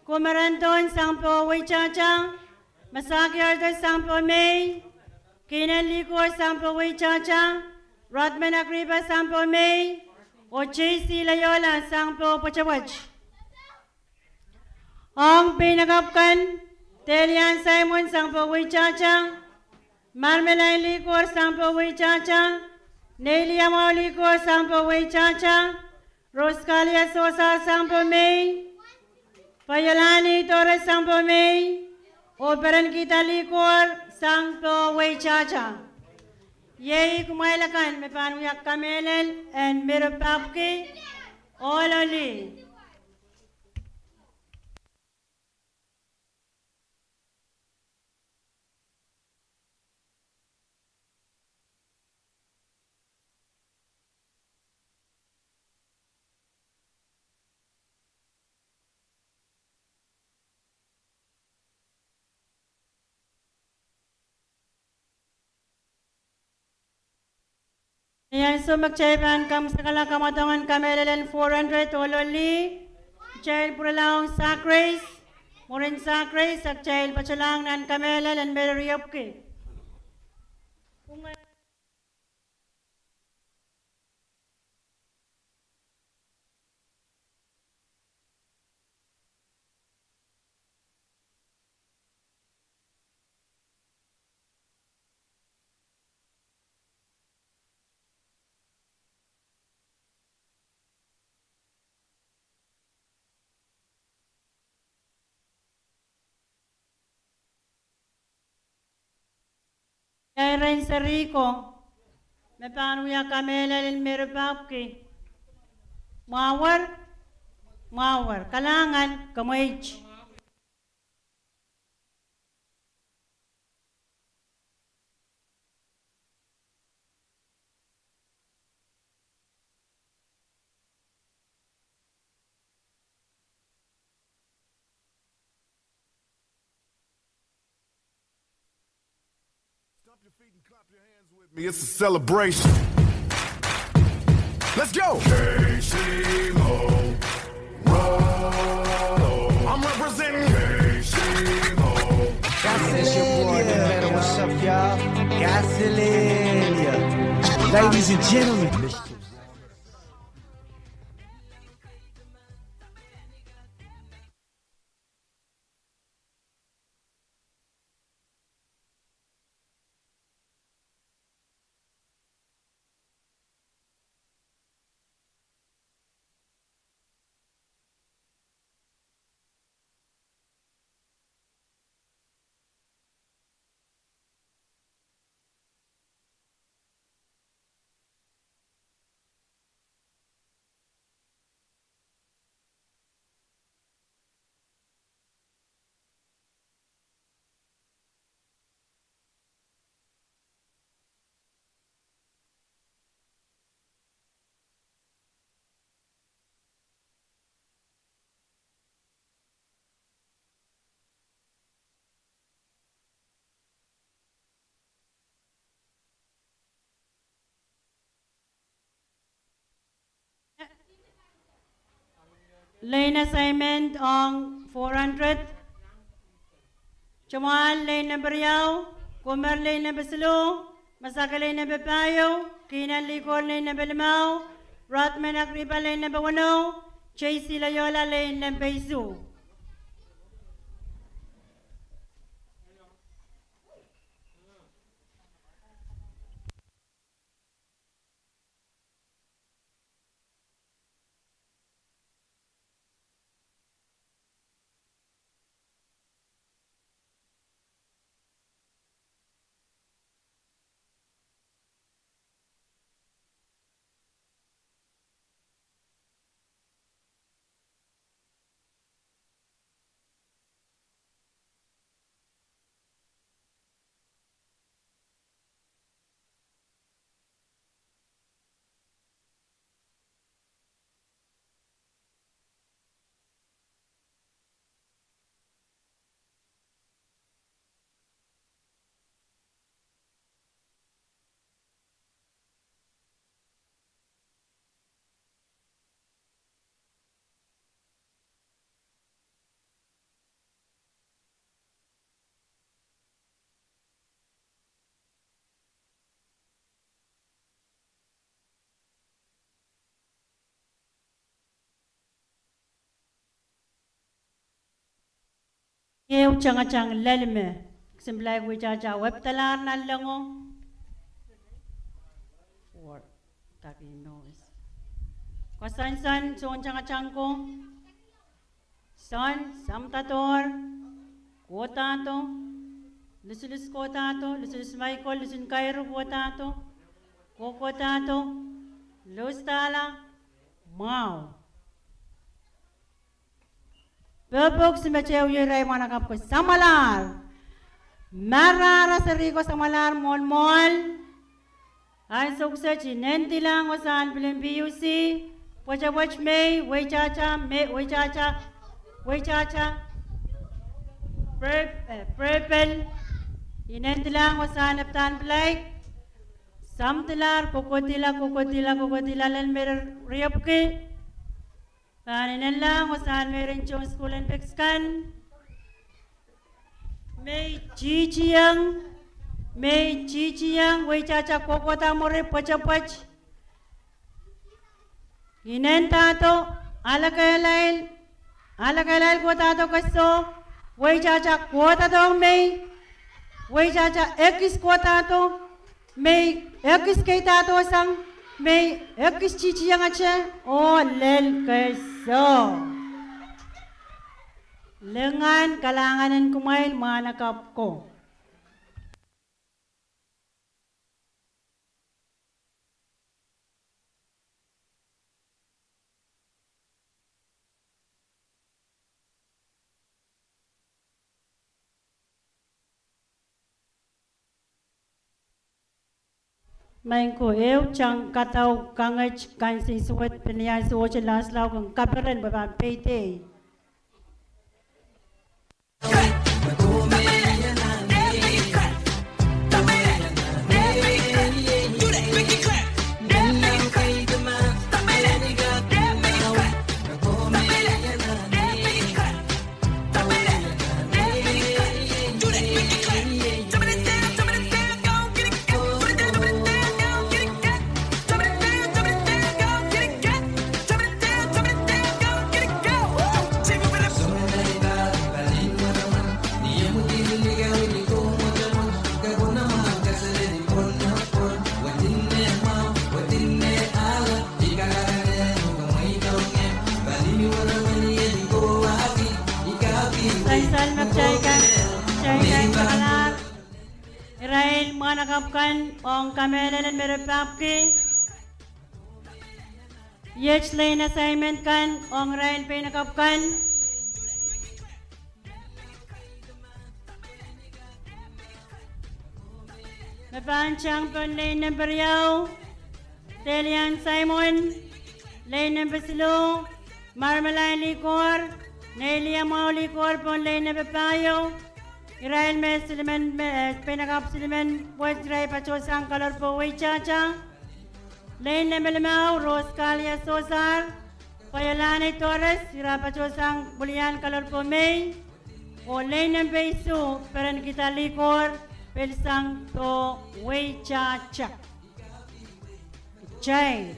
Kumaran Don sang Poh Weitahta, Masaki Arthur sang Poh Mei, Keinan Likor sang Poh Weitahta, Rodman Agripa sang Poh Mei, oh J C Loyola sang Poh Pwetepwet. Ong pein akapw kan, Delian Simon sang Poh Weitahta, Marmelain Likor sang Poh Weitahta, Neiliamau Likor sang Poh Weitahta, Roskalia Sosa sang Poh Mei, Paiolani Dore sang Poh Mei, oh Perenkida Likor sang Poh Weitahta. Iei kumwail akan me pahn wia kamehlel en meripapki. Ohloli. Ni ansou me kitail pahn kamwasekala kamwadongen kamehlel en four hundred, ohloli, kitail pwuralahng sacrament, mwurin sacrament, a kitail patohlahng nan kamehlel en meripapki. Iei irail serihko me pahn wia kamehlel en meripapki. Mwahuer, mwahuer, kalahngan, kamweit. It's a celebration. Let's go! K C M O. I'm representing K C M O. It's your boy, the Meadow. What's up, y'all? Ladies and gentlemen. Lein assignment ong four hundred. Tomwal lein nempe riau, Kumer lein nempe siluh, Masake lein nempe pahieu, Kihnen Likol lein nempe limau, Rothman Akriba lein nempe weneu, J C Loyola lein nempe isuh. Ehu tangatang lel me, kisin pilai wehitahta wepdalahr nanlengo. Koasoansoan soun tangatang ko. Soun, Samdadohr, Kohdahdo, Lusulus Kohdahdo, Lusulus Michael, Lusun Kairu Kohdahdo, Kohkohdahdo, Lustahla, mwahu. Pepok simetew irail mwahnakapw ko samwalahr. Marahra serihko samwalahr mwohn mwoahl. Ansou kiset I nendilahng wasahn pilin P U C, pwetepwet Mei, wehitahta, Mei, wehitahta, wehitahta, Pre-, eh, Prepel. I nendilahng wasahn epdahn pilaik. Samdilahr, kohkohdihla, kohkohdihla, kohkohdihla lel me riepwiki. Pahn inenlahng wasahn meirin tohn sukuhl en pekis kan. Mei tihtiong, mei tihtiong, wehitahta kohkohda mwuri pwetepwet. Inendahdo, alekehla, alekehla kohdahdo keso, wehitahta kohdadohng mei, wehitahta ekis kohdahdo, mei ekis keidahdosang, mei ekis tihtiongete, oh lel keso. Lingan, kalahngan en kumwail mwahnakapw ko. Maing ko, ehu tang kadau kanget kansensuwed pil ni ansou te laslau kin kaperen pwe pahn peidei. Irail mwahnakapw kan ong kamehlel en me re pahpki. Iet lane assignment kan ong irail peinakapw kan. Me pahn tang pohn lane nempe riau, Delian Simon, lane nempe siluh, Marmalai Likor, Neilia Mwahu Likor pohn lane nempe pahieu. Irail me silimen, me, eh, peinakapw silimen wet irail patohsang kalorpo weitahta. Lane nempe limau, Rose Kalia Sosar, Paiolani Torres, ira patohsang wilian kalorpo mei. Oh lane nempe isuh, Perenkida Likor, pil sang pohn weitahta. Kitail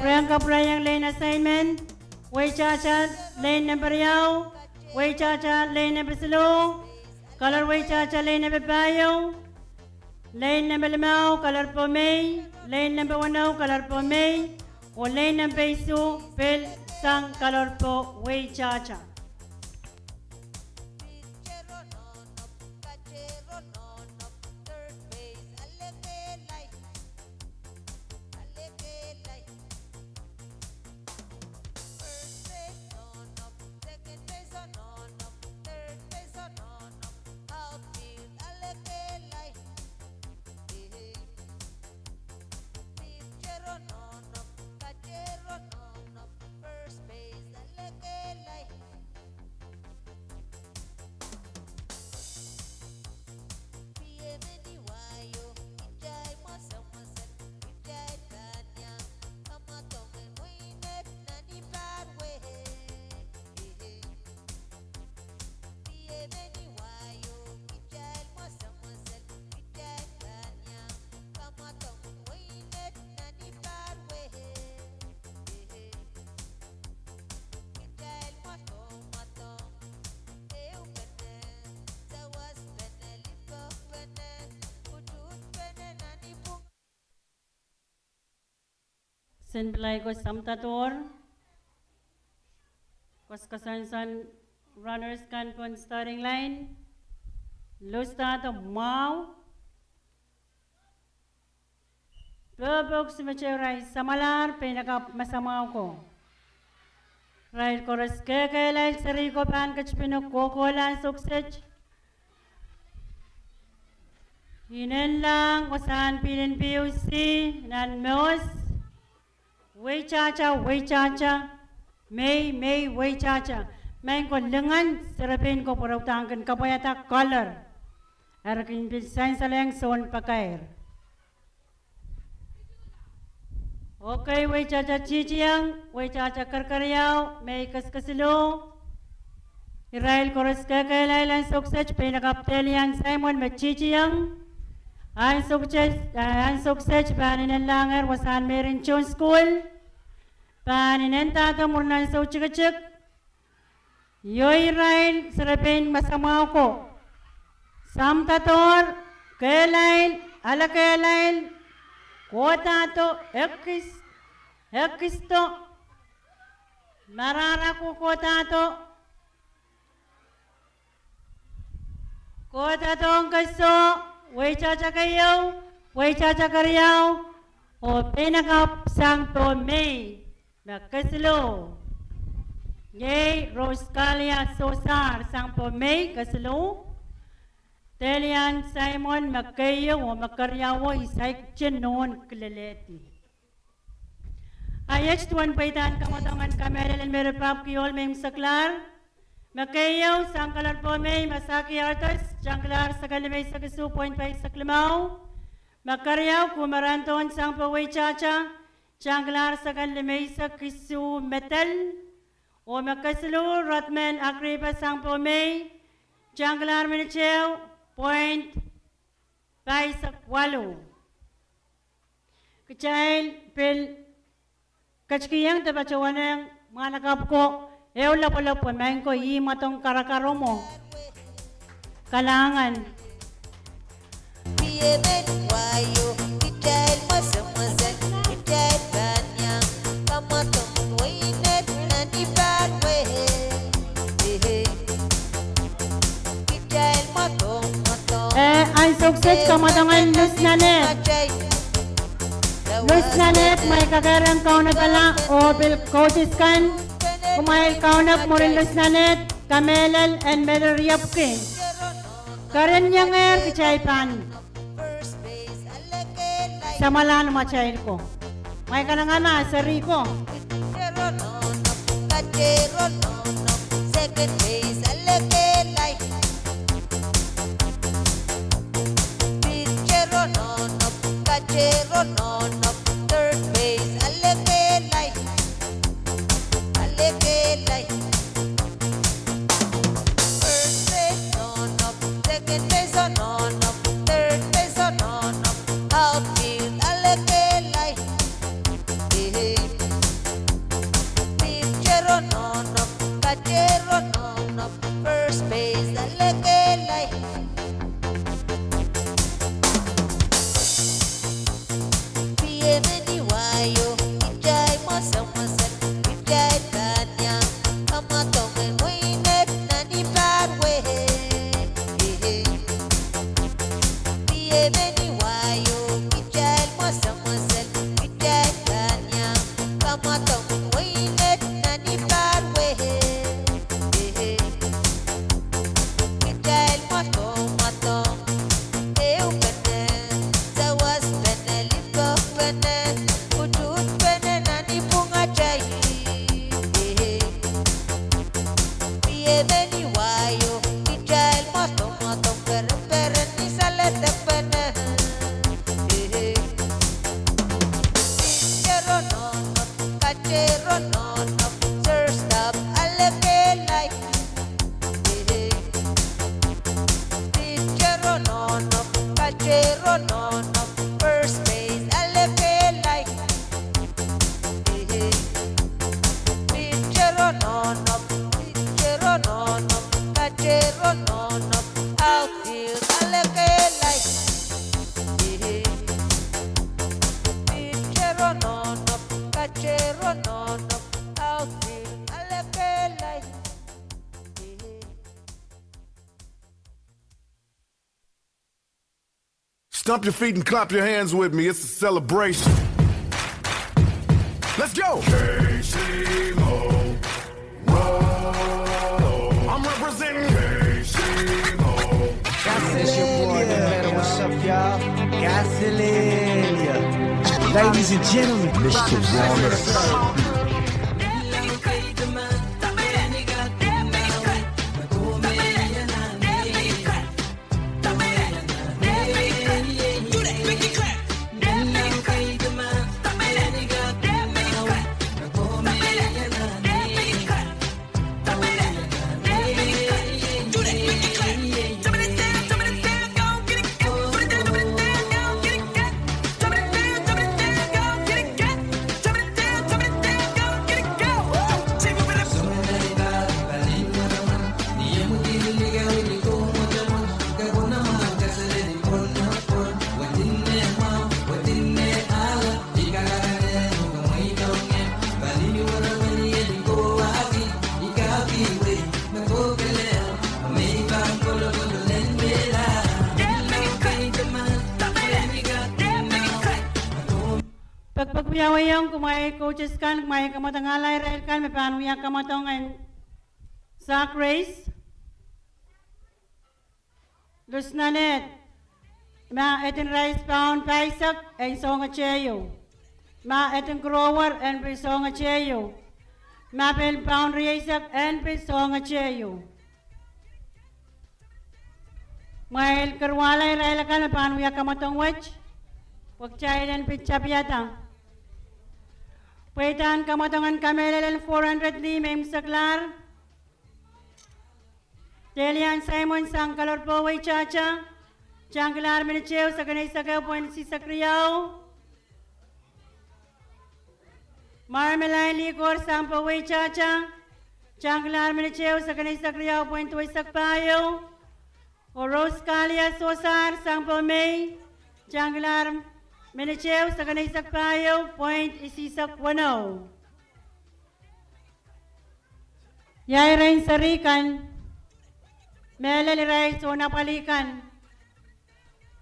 Pwurehng kapwurehiong lane assignment, weitahta lane nempe riau, weitahta lane nempe siluh, kalor weitahta lane nempe pahieu, lane nempe limau, kalorpo mei, lane nempe weneu, kalorpo mei, oh lane nempe isuh, pil sang kalorpo weitahta. Sen pil ahi ko samdadohr. Koasoakoasoan runners kan pohn starting line. Lustahdo mwahu. Pwopwoud me irail samwalahr peinakapw masamwahu ko. Irail koaros kehlail seri ko pahn ketipin kohkohlahn soahng kiset. Inenlahng wasahn pilen P U C nan mouse. Weitahta, weitahta, mei, mei, weitahta. Maing ko, lingan serepein ko pwe re udahn kin kapwaiada color. Eri kin pil sansal ong sounpakair. Okay, weitahta tihtiong, weitahta kerkeriau, mei kesiluh. Irail koaros kehlail nan soahng kiset, peinakapw Delian Simon me tihtiong. Nan soahng kiset, eh, nan soahng kiset pahn inenlahngehr wasahn Marian Jones School. Pahn inendahdo mwurin nan soahng tikitik. Iei irail serepein masamwahu ko. Samdadohr, kehlail, ale kehlail, kohdahdo, ekis, ekisto, marahra ko kohdahdo, kohdahdo ong keso, weitahta keieu, weitahta keriau, oh peinakapw sang pohn mei. Me kesiluh. Iei Rose Kalia Sosar sang pohn mei kesiluh. Delian Simon, me keieu oh me keriauo, I saikinte nohn kilelehdi. A iet duwen pweidahn kamwadong en kamehlel en Meirpapah Kioal Meiseklahr. Me keieu sang Kalarpomei Masaki Arthurs, tangkilahr second limeisek isuh point paisek limau. Me keriau Kumarandohn sang Powei Tata, tangkilahr second limeisek isuh medal. Oh me kesiluh Rodman Agrippa sang Powei, tangkilahr minit ehu point paisek waluh. Kitail pil ketikihong de patohwanehng mwahnakapw ko ehu lapalap pwe maing ko ih mwadong karakaro mwo. Kalahngan. Eh, ansou kiset kamwadong en Lusnanet. Lusnanet, mwein kakehr en kaunopala oh pil coaches kan, kumwail kaunop mwurin Lusnanet, kamehlel en me riepwki. Kereniengehr kitail pahn samwalahn matail ko. Mwein kanengamah seri ko. First base, oh no, no. Second base, oh no, no. Third base, oh no, no. Outfield, alekelai. Eh, eh. Pitcher, oh no, no. Catcher, oh no, no. First base, alekelai. Stomp your feet and clap your hands with me. It's a celebration. Let's go! K C Mo. Whoa. I'm representing K C Mo. It's your boy, Gasilenia. What's up, y'all? Gasilenia. Ladies and gentlemen, Mister Warner. Pekpek wiawiong kumwail coaches kan, kumwail kamwadong irail kan me pahn wia kamwadong en sack race. Lusnanet, ma etin rais paun paisek, en soangen teieu. Ma etin kurower, en pil soangen teieu. Ma pil paun rieisek, en pil soangen teieu. Mwail kerwala irail akan me pahn wia kamwadong wet, pwe kitail en pil tapiada. Pweidahn kamwadong en kamehlel en four hundred lih me imwseklahr. Delian Simon sang Kalorpo Weitahta, tangkilahr minit ehu, sekon eisek ehu point sisek riau. Marmalai Likor sang Powei Tata, tangkilahr minit ehu, sekon eisek riau point duweisek pahieu. Oh Rose Kalia Sosar sang Pohnpei, tangkilahr minit ehu, sekon eisek pahieu point isisek weneu. Ia iren seri kan, mehlel irail soun apwalih kan,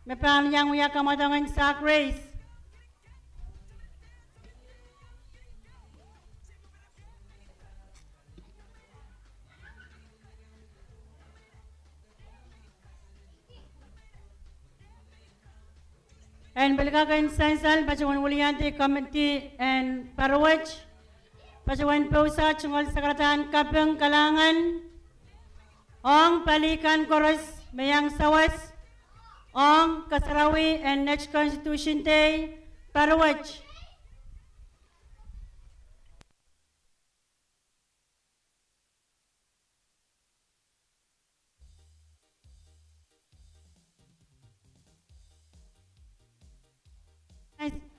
me pahn iang wia kamwadong en Sacred Grace? En pil kak en sansal patohwan wiliandi komiti en Paruwet, patohwan pousa tungoal sakaradahn kaping kalahngan ong pali kan koaros me iang sawas ong kasarawi en Net Constitution Day Paruwet.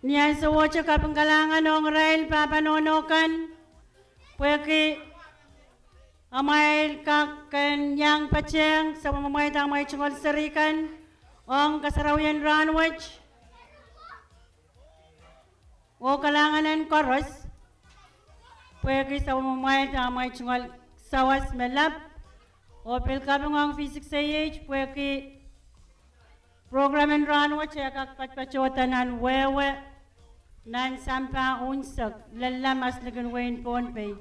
Ni ansowohte kaping kalahngan ong irail pahpa nohno kan, pwehki amwail kak en iang patehng sapwellimamwail, amwail tungoal seri kan, ong kasarawien rahnwet. Oh kalahngan en koaros, pwehki sapwellimamwail amwail tungoal sawas me lap. Oh pil kaping ong V six A H pwehki program en rahnwet e kak patpatohda nan wehwe nan sampah unsek, lella mas likin wehin Pohnpei.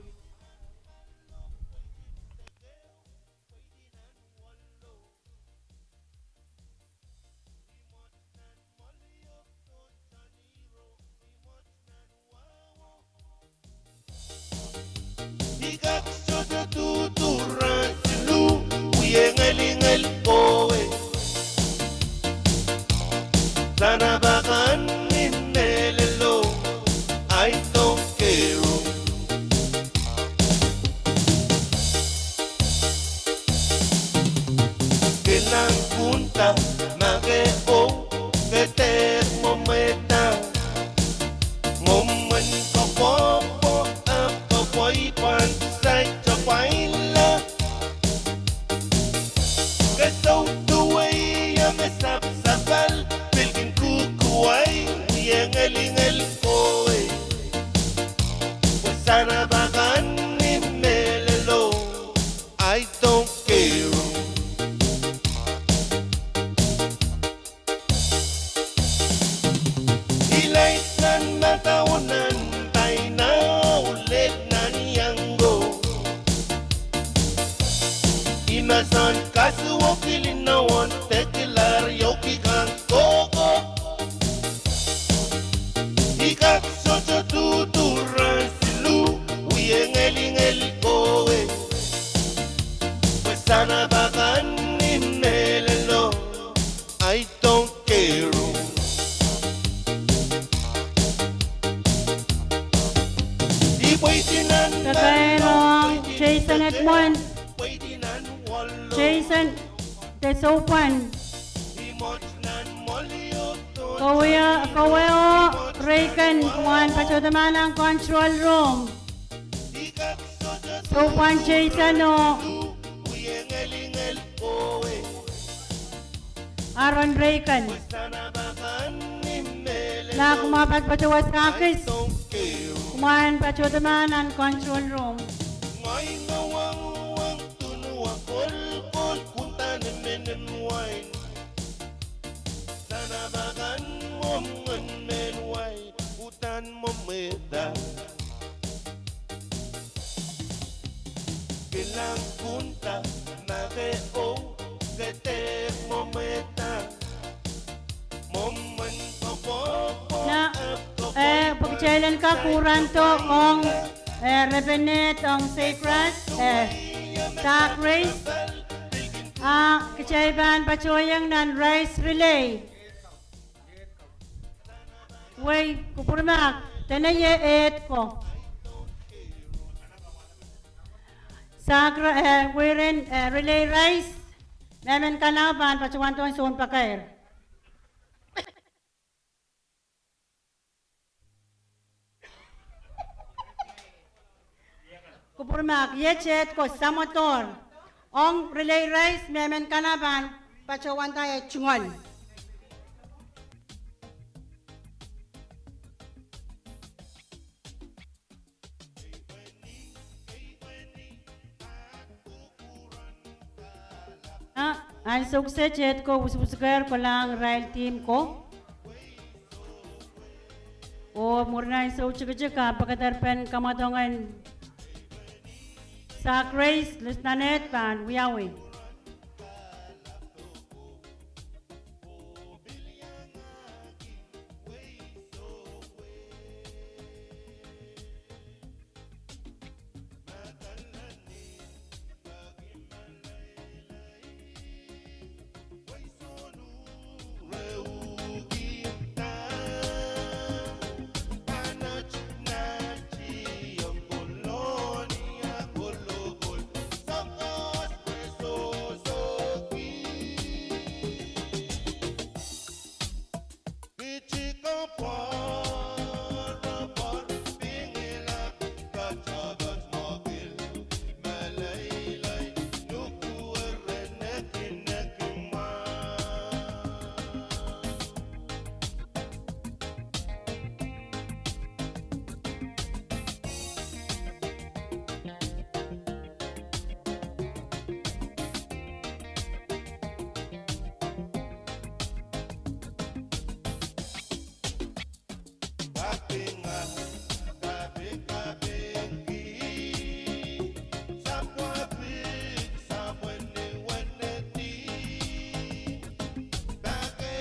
I kak sohte duduhr rahn siluh, wie ngelingel kohwei. Sanapa kan ni mehlelo, I don't care. Kilang kunta, ma ke oh, ke dehr mwomwehda. Mwomwen koapworopwo, ahpw koapworopwo pahn saikinte pwainla. Ke souduwei, ia me sapsapal, pil kin kukuwei, wie ngelingel kohwei. Pwe sanapa kan ni mehlelo, I don't care. I lait nan madau nan paina, oh lel nan iango. I mahsen kasuwokili nan wahn dekilahr iouki kan kohkohk. I kak sohte duduhr rahn siluh, wie ngelingel kohwei. Pwe sanapa kan ni mehlelo, I don't care. I pweidi nan Jason Edmond. Jason de Soupwan. Kaweo, kaweo Reagan, kumwail patohda nan control room. Soupwan Jason oh Aaron Reagan. Nah kumwail patohda wasa kis, kumwail patohda nan control room. Sanapa kan mwomwen mehn wai, uhdahn mwomwehda. Kilang kunta, ma ke oh, ke dehr Na, eh, pwe kitail en kak kurandohng, eh, repened ong Sacred, eh, Sacred Race. A kitail pahn patohiong nan Race Relay. Wei, kupwurmahk, dene ie eht ko. Sacred, eh, weiren, eh, Relay Race, mehmen kan pahn patohwan tohn sounpakair. Kupwurmahk, ie eht ko, samwodohr. Ong Relay Race, mehmen kan pahn patohwanda eh tungoal. A, ansou kiset eht ko wuswusuker kolahng irail team ko. Oh mwurin ansou tikitik, a pekederpen kamwadongen Sacred Race, Listenanet pahn wiawi.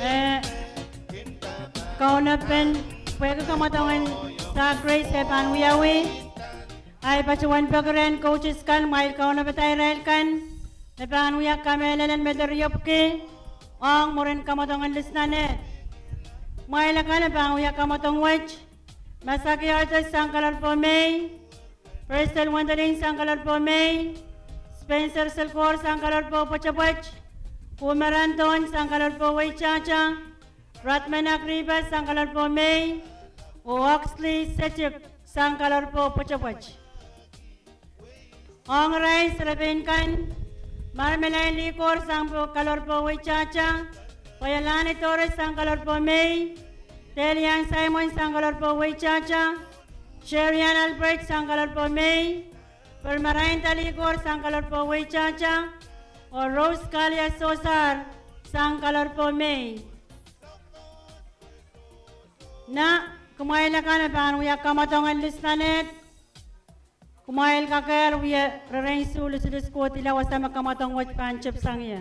Eh, kaunopen, pwehki kamwadongen Sacred Race e pahn wiawi, ahi patohwan peki rehn coaches kan, kumwail kaunopada irail kan me pahn wia kamehlel en mederiepwiki ong mwurin kamwadongen Listenanet. Kumwail akan me pahn wia kamwadong wet: Masaki Arthur sang Kaloarpou Mei, Prestel Wendelin sang Kaloarpou Mei, Spencer Silkor sang Kaloarpou Pwetepwet, Kumaran Thon sang Kaloarpou Weitahta, Ratmanak Rihba sang Kaloarpou Mei, oh Oxley Setik sang Kaloarpou Pwetepwet. Ong irail serepein kan: Marmelain Lihkor sang Kaloarpou Weitahta, Pwaialahn Idores sang Kaloarpou Mei, Deliang Simon sang Kaloarpou Weitahta, Sherian Albert sang Kaloarpou Mei, Permarainda Lihkor sang Kaloarpou Weitahta, oh Rose Kalia Sosar sang Kaloarpou Mei. Na, kumwail akan me pahn wia kamwadongen Listenanet, kumwail kakehr wie rerein suh lusilus kohdihla wasa me kamwadong wet pahn tepsang ie.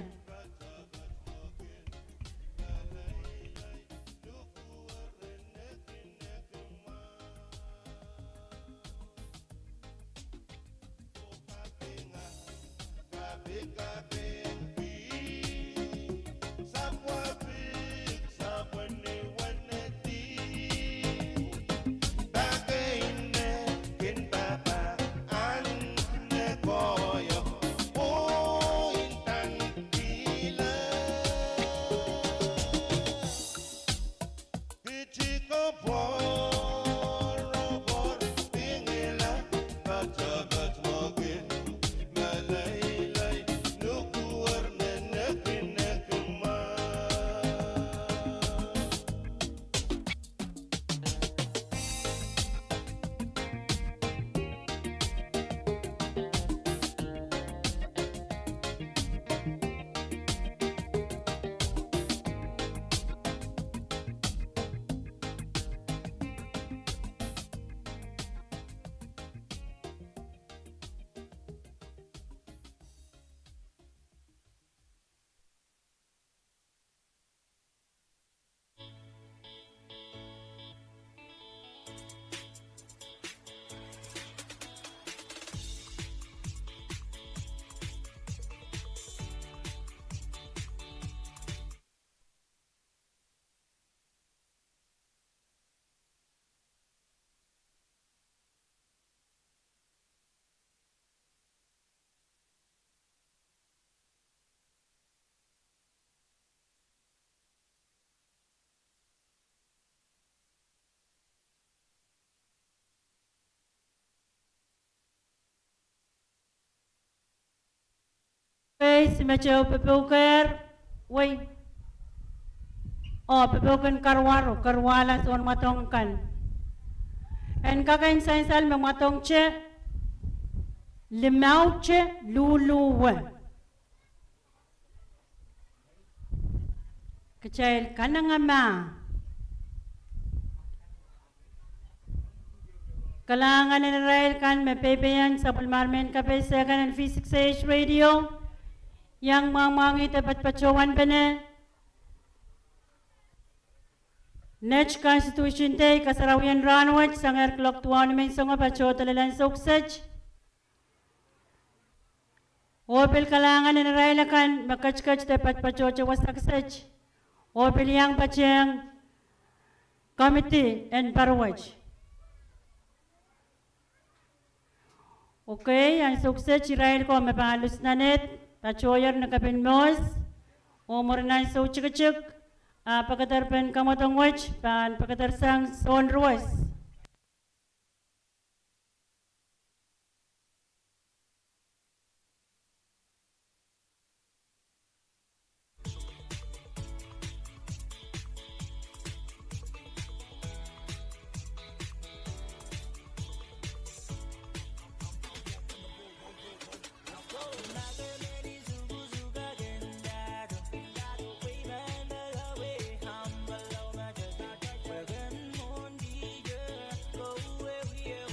Okei, si met ehu pepeukehr, wei. Oh, pepeuken karuwaru, karuwahla soun mwadong kan. En kak en sansal me mwadongte, limauhte luluwe. Kitail kanengamah. Kalahngan en irail kan me peipeiong sapwellimahr mehn kapai sehkan en V six A H radio, iang mwahngih de patpatohwan pene. Net Constitution Day, kasarawien rahnwet, sangehr kuloak duwau ni menseng patohdo lel ansou kiset. Oh pil kalahngan en irail akan me ketiket de patpatohte wasa kiset. Oh pil iang patehng komidi en paruwet. Okei, ansou kiset irail ko me pahn lus nan ed, patohier ni kepin mohs, oh mwurin ansou tikitik, a pekederpen kamwadong wet pahn pekedersang soun ruwes.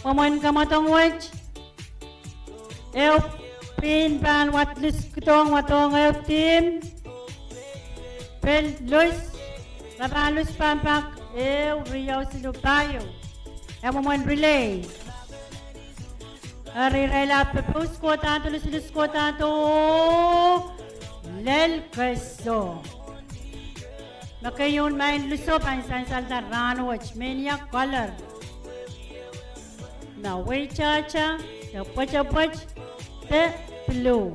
Mwomwen kamwadong wet, ehu pihn pahn wad lus, kidohng wadohng ehu team. Pil lus, re pahn lus pahn pak ehu, riau, siluh, pahieu. E mwomwen relay. Eri irail ahpw pepous kohdahdo, lusulus kohdahdo lel keso. Me keieu maing luso pahn sansalda rahnwet, me ia color. Na weitahta, de pwetepwet, de blue.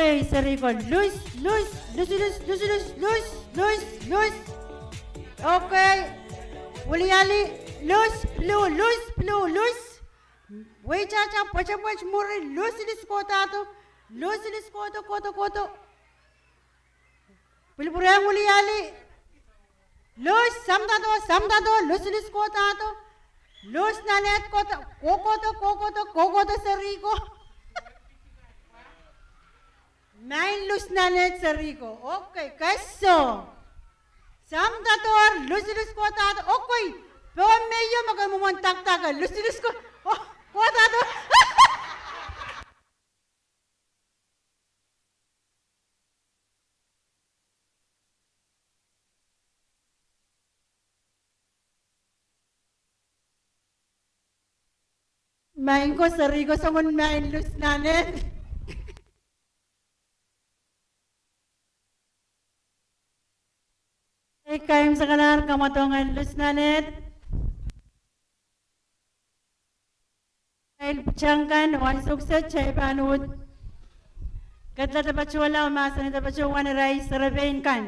Ei, seri ko, lus, lus, lus, lus, lus, lus, lus, lus, lus. Okei. Wiliali, lus, blue, lus, blue, lus. Weitahta pwetepwet mwuri, lusilus kohdahdo, lusilus kohdo, kohdo, kohdo. Pwilipwurehng wiliali. Lus, samdado, samdado, lusilus kohdahdo. Lus naned, kohdo, kohkohdo, kohkohdo, kohkohdo serihko. Maing lus naned serihko. Okay, keso. Samdado, lusilus kohdahdo. Okay. Poh me io me ke mwomwen dakdake. Lusilus ko-, oh, kohdahdo. Maing ko serihko, soangen maing lus naned. Ei, kaimwisekala kamwadong en lus naned. Irail pwutak kan, ansou kiset kitail pahn uhd kedlahng patohla oh mahsanihda patohwan irail serepein kan.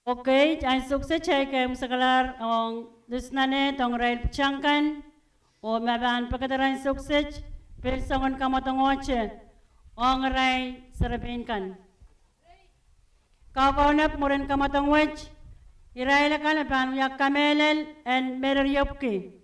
Okay, ansou kiset kitail kaimwisekala ong lus naned ong irail pwutak kan, oh ma pahn pekeder ansou kiset, pil soangen kamwadongohte ong irail serepein kan. Kakaunop mwurin kamwadong wet, irail akan me pahn wia kamehlel en mehlel riepwiki.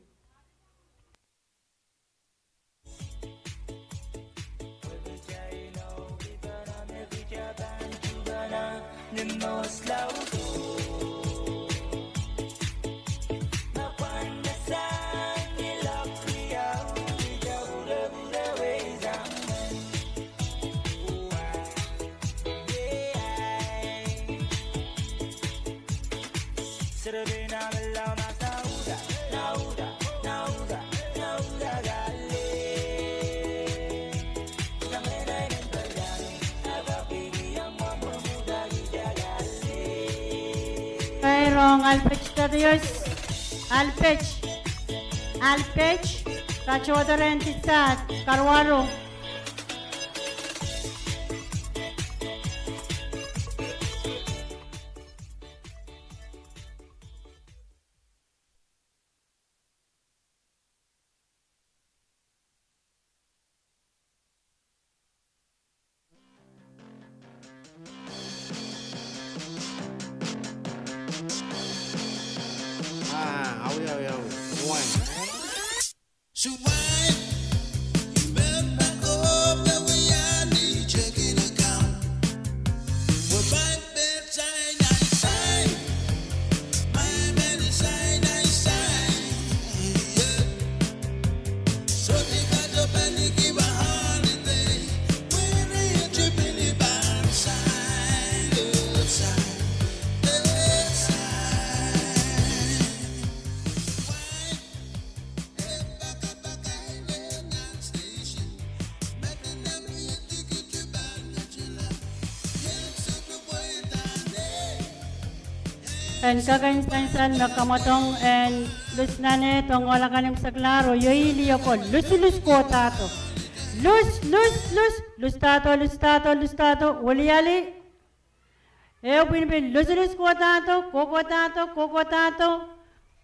Ei, rong Albert Thaddeus, Albert, Albert, patohdo rehn Dissat, Karuwaru. En kak en sansal me kamwadong en lus naned ong ohl akan me kiseklahr oh iei lih oko, lusilus kohdahdo. Lus, lus, lus, lusdahdo, lusdahdo, lusdahdo, wiliali. Ehu pwihn pil lusilus kohdahdo, kohkohdahdo, kohkohdahdo.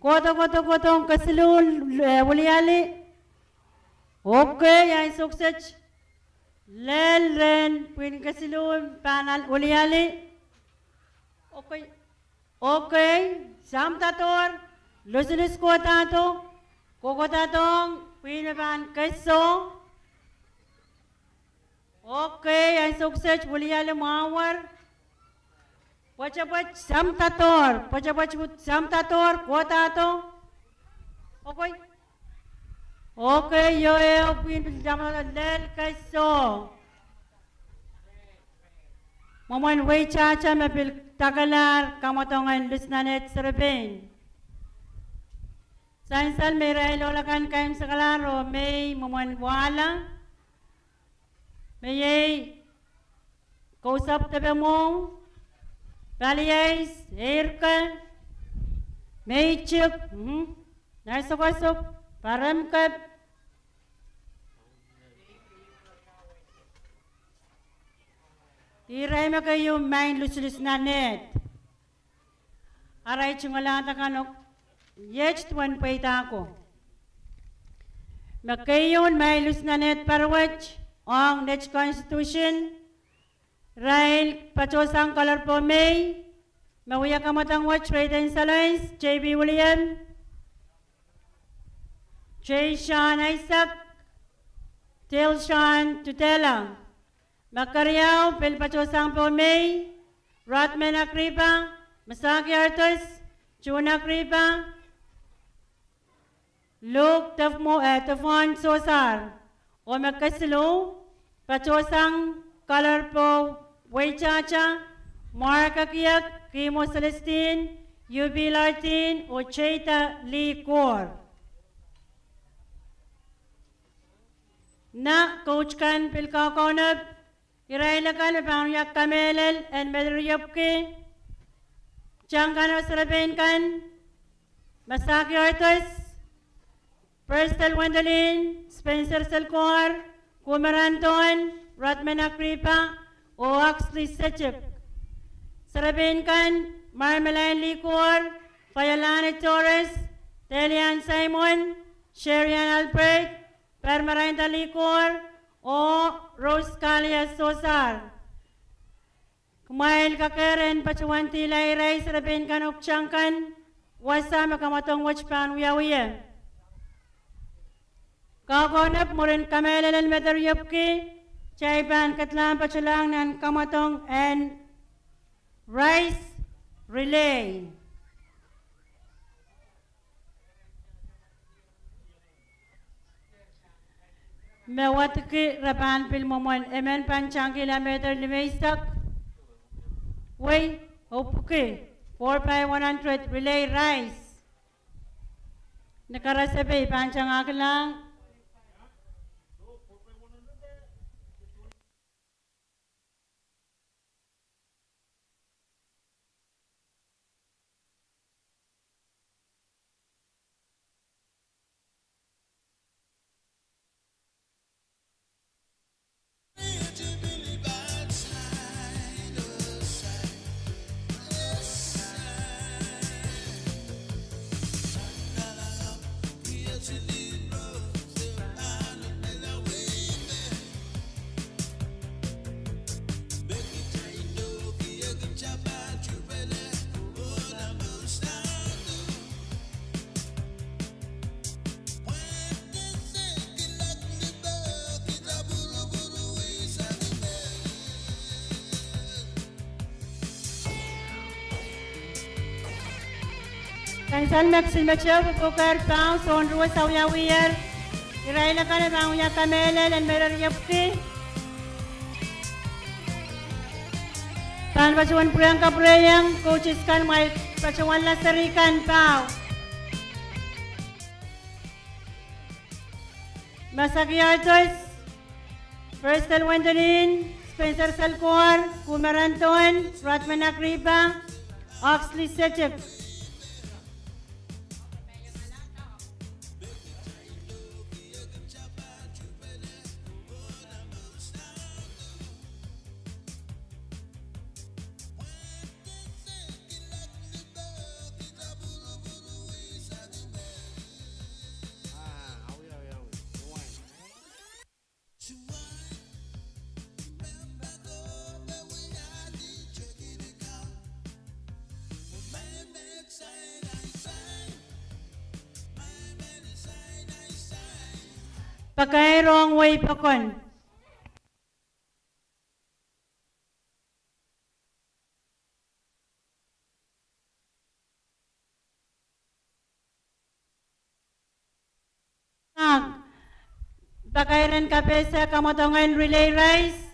Kohdo, kohdo, kohdo ong kesiluhn, eh, wiliali. Okay, ansou kiset. Lel rehn pwihn kesiluhn pahn wiliali. Okay. Okay, samdadohr, lusilus kohdahdo, kohkohdahdo ong pwihn me pahn keso. Okay, ansou kiset, wiliali mwahuwar. Pwetepwet, samdadohr, pwetepwet, samdadohr, kohdahdo. Okay. Okay, io, ehu pwihn pil samdadohr, lel keso. Mwomwen weitahta me pil takalahr kamwadong en lusenanet serepein. Sansal me irail ohl akan kaimwisekalahr oh mei mwomwen wahla, me iei Kousapw Depemwong, Paliais, Eirke, Meitik, mhm, Naisokosok, Paremkep, irail me keieu maing luselusenanet. Arail tungoal akan iet duwen pweida ko. Me keieu maing lusenanet parawet ong net constitution, irail patohsang Kolorpo mei, me wia kamwadong wet Rayden Salons, J B William, Jay Sean Isaac, Dale Sean Tudela. Me keriau pil patohsang poh mei, Rodman Akripa, Masaki Arthurs, June Akripa, Luke Tefmo, eh, Tefon Sosar. Oh me kesiluh patohsang Kolorpo weitahta, Mark Akiak, Kimo Celestine, U B Lartin, oh Jada Lee Kor. Na koht kan pil kaukaunop, irail akan me pahn wia kamehlel en me riepwiki, tang kan oh serepein kan, Masaki Arthurs, Pearsall Wendelin, Spencer Salkor, Kumaran Thon, Rodman Akripa, oh Oxley Setik. Serepein kan, Marmelain Lee Kor, Fayolana Torres, Delian Simon, Sherian Albert, Permarainda Lee Kor, oh Rose Kalia Sosar. Kumwail kakehr en patohwan dihla irail serepein kan oh tang kan, wasa me kamwadong wet pahn wiawi ie. Kaukaunop, mwurin kamehlel en me riepwiki, kitail pahn ketlahng patohlahng nan kamwadong en rice relay. Me wadek, re pahn pil mwomwen emen pahn tangkihla meter limeisek. Wei, oh pwuki, four by one hundred relay rice. Ni karasepe I pahn tangahkihlahng. Sansal me kisin me tepwukehr pahn soun ruwe sawiawier, irail akan me pahn wia kamehlel en me riepwiki, pahn patohwan pwurehng kapwureiong coaches kan, mwail patohwanla seri kan pao. Masaki Arthurs, Pearsall Wendelin, Spencer Salkor, Kumaran Thon, Rodman Akripa, Oxley Setik. Pakair ong wei pokon. Pakair en kapehse kamwadong en relay rice.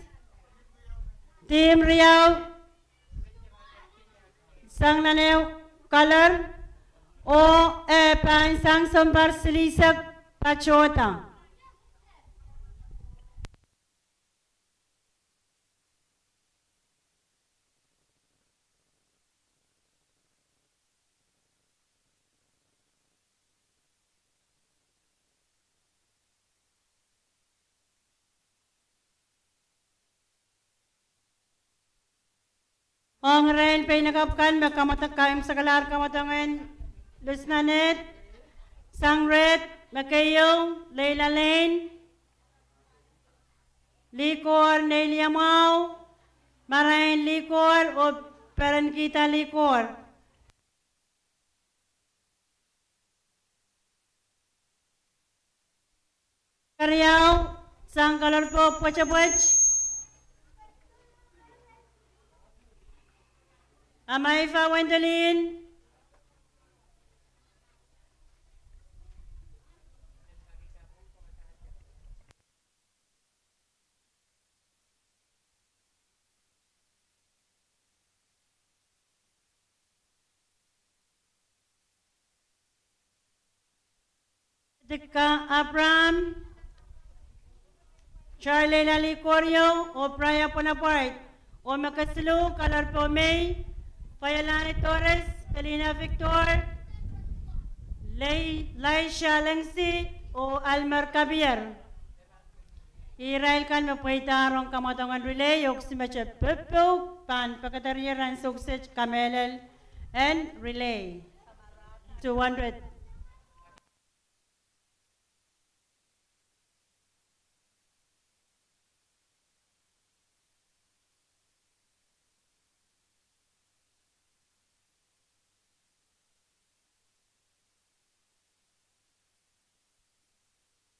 Tim riau sang nan ehu kalor, oh e pahn sang sounpar silihsek patohda. Ong irail peinakapw kan me kamwadong, kaimwisekalahr kamwadong en Lusnanet, sang Red, me keieu, Leila Lane, Likor, Neiliamau, Marain Likor, oh Perenkihda Likor. Keriau, sang Kalorpo Pwetepwet, Amaifa Wendelin, Dika Abraham, Charlie Lali Korio, oh Brian Bonaparte, oh me kesiluh Kalorpo Mei, Koyalani Torres, Selina Victor, Lei-, Laisha Lengsi, oh Almer Kabier. Irail kan me pweidahr ong kamwadong en relay, oh kisin mete popouk pahn pekederie rahn sukset kamehlel en relay. Two hundred.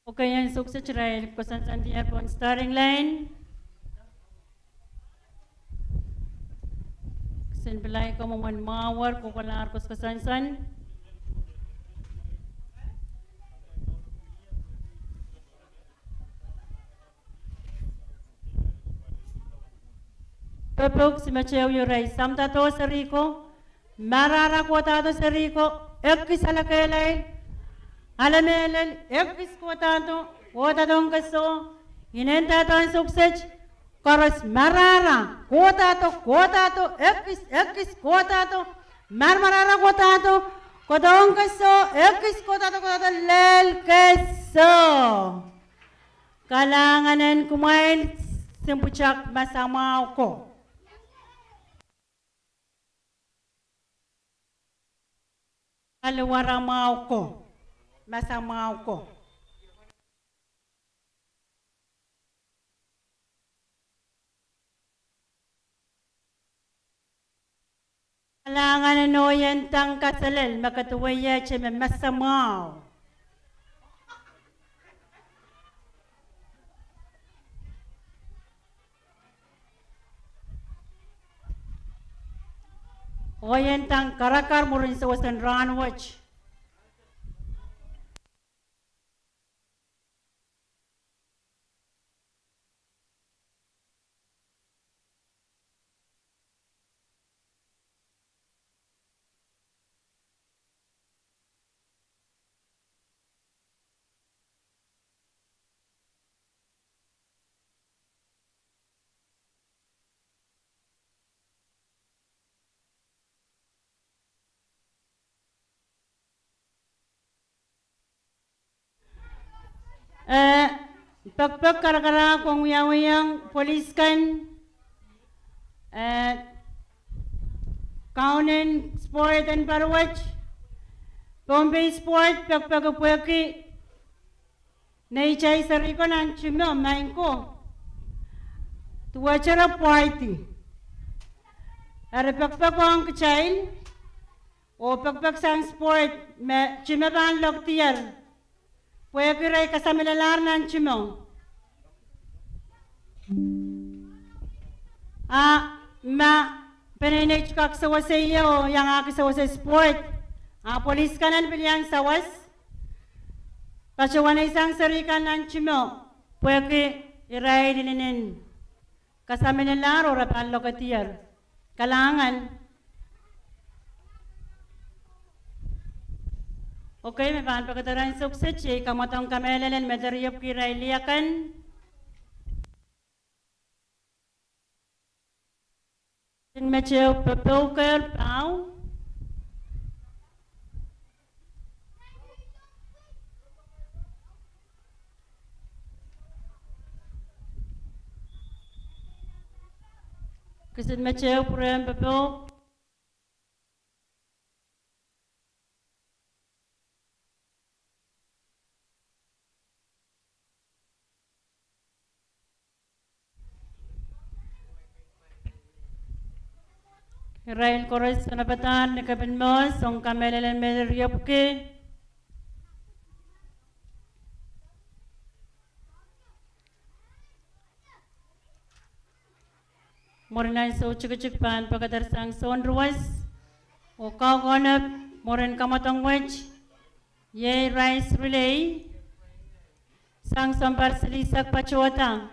Okay, en sukset irail koasoansoandier pohn starting line. Kisin pilai ko mwomwen mwahuer kohkohlahr koasoansoan. Popouk, kisin mete ehu irail samdahdo seri ko, marahra kohdahdo seri ko, ekis ale kehlail, ale mehlel, ekis kohdahdo, kohdahdo ong keso, inendahdo en sukset, koaros marahra, kohdahdo, kohdahdo, ekis, ekis, kohdahdo, marmarahra kohdahdo, kohdahdo ong keso, ekis, kohdahdo, kohdahdo, lel keso. Kalahngan en kumwail, sim pwutak masamwahu ko. Aliwara mwahu ko, masamwahu ko. Kalahngan en ohien tang kaselel me kaduweiehte me masamwahu. Ohien tang karakar mwurin sewesen rahnwet. Eh, pekpek karakarahk ong wiawihong polis kan, eh, kaunen sport en paruwet, Pohnpei sport, pekpek pwehki neitail seri ko nan Timo, maing ko, duwehte re pwaidi. Eri pekpek ong kitail, oh pekpek sang sport me Timo pahn lokdier, pwehki re kasamilalahr nan Timo. A ma peneinei kak sewese ie oh iangahki sewese sport, a polis kan en pil iang sawas, patohwan sang seri kan nan Timo, pwehki irail inenen kasamilalahr oh re pahn lokedier. Kalahngan. Okay, me pahn pekederan sukset iei kamwadong kamehlelen me riepwiki irail lih akan. Kisin me tehu popohkehr pau. Kisin me tehu pwurehng popoh. Irail koaros sonapadahn ni kepin mwohs ong kamehlelen me riepwiki. Mwurin ansou tikitik pahn pekeder sang sounruwes, oh kaukaunop mwurin kamwadong wet, iei rice relay, sang sounpar silihsek patohda.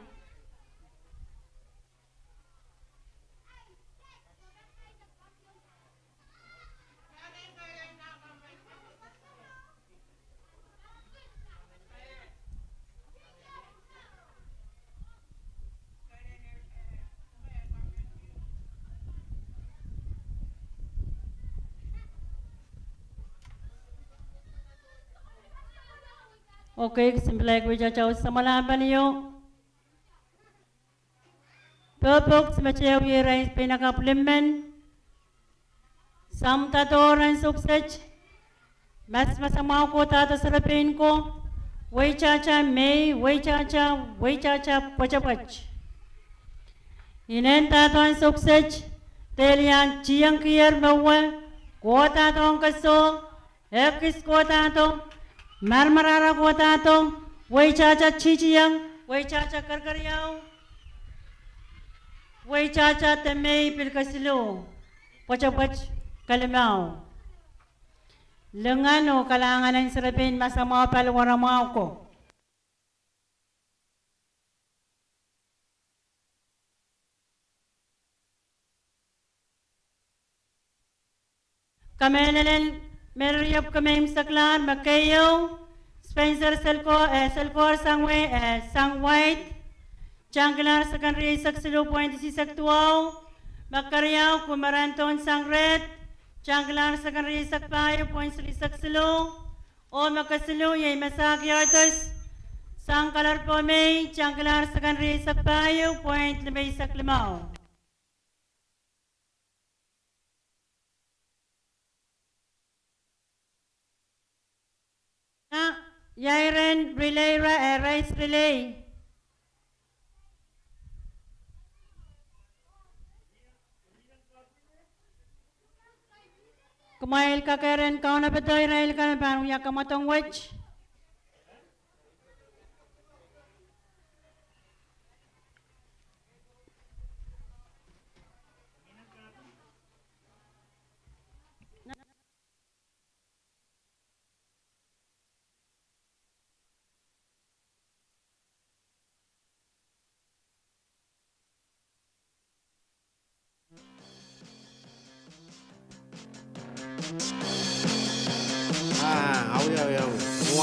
Okay, kisin pil kin wia atail samwalahn palio. Popohk me tehu iei rice peinakapw limmen. Samwadahr ansou kiset. Mas masamwahu kohdahdo serepein ko. Weitahta mei, weitahta, weitahta pwetepwet. Inendahdo ansou kiset. Dehr iang tiengkier mowe. Kohdahdo ong keso. Ekis kohdahdo, marmarahra kohdahdo, weitahta titieng, weitahta kerkeriau, weitahta de mei pil kesiluh, pwetepwet kelimau. Lingan oh kalahngan en serepein masamwahu paliwaramwahu ko. Kamehlelen me riepwiki me imwseklahr me keieu, Spencer Selko, eh, Selkohr sang wei, eh, sang White, tangkilahr sekon rieisek siluh point isisek duwau, me keriau Kumarandohn sang Red, tangkilahr sekon rieisek pahieu point silihsek siluh, oh me kesiluh iei Mesaki Arthurs sang Kalarpomei, tangkilahr sekon rieisek pahieu point limeisek limau. Ia, ia iren relay, ra-, eh, rice relay. Kumwail kak ren kaunopada irail kan me pahn wia kamwadong wet. Ah, awi, awi, awi.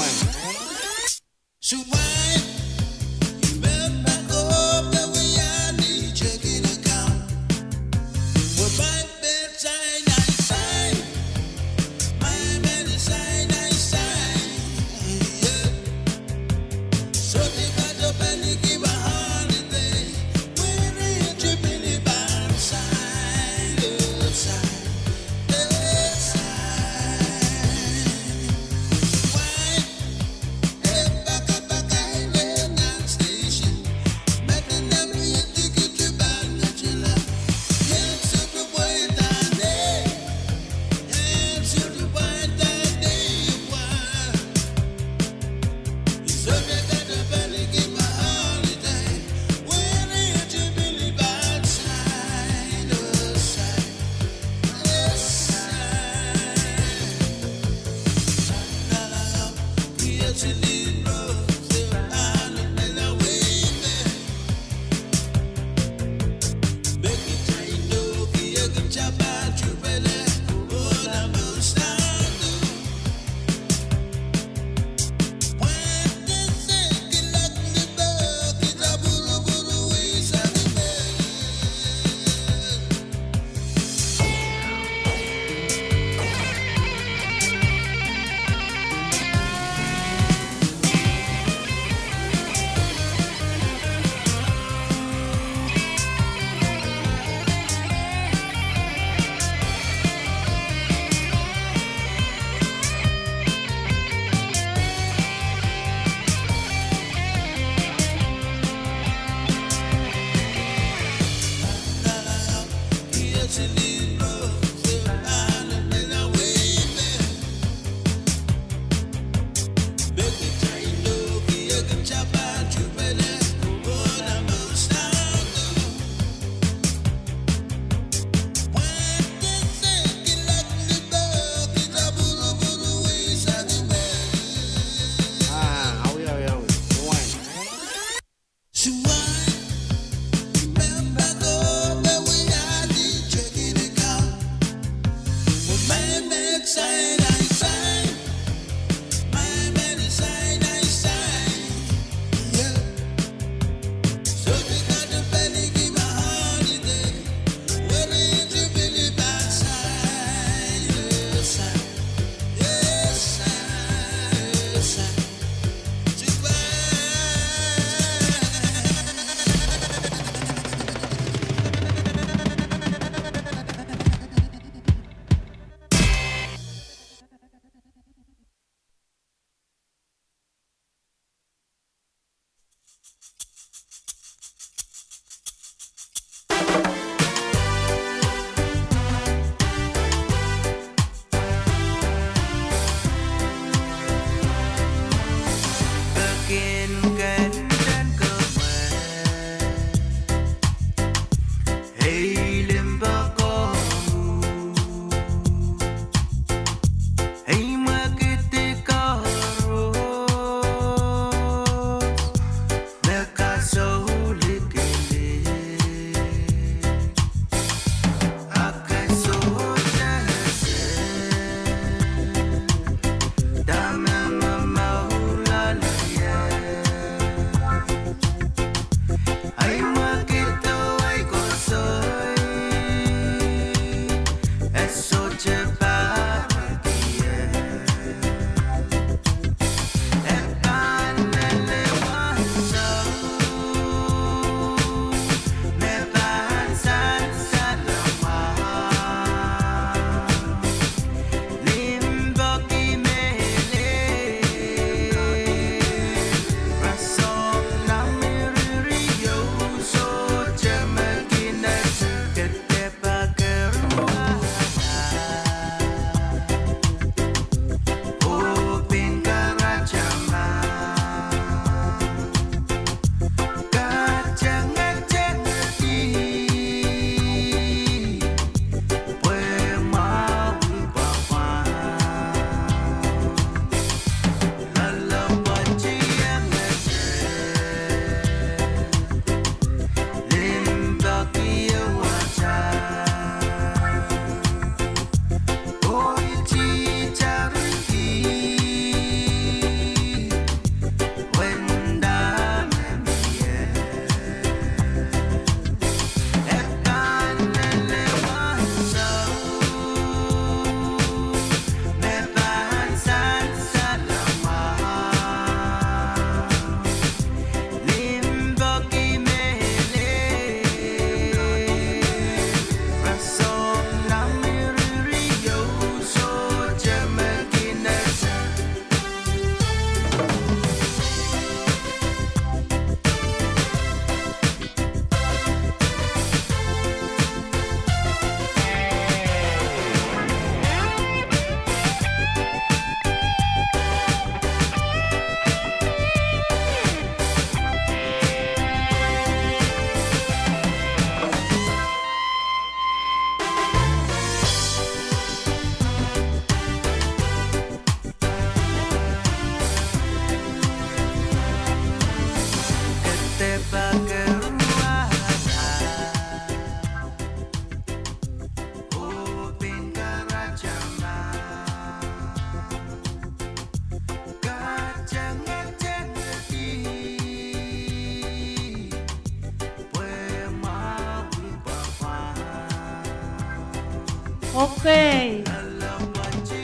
Okay.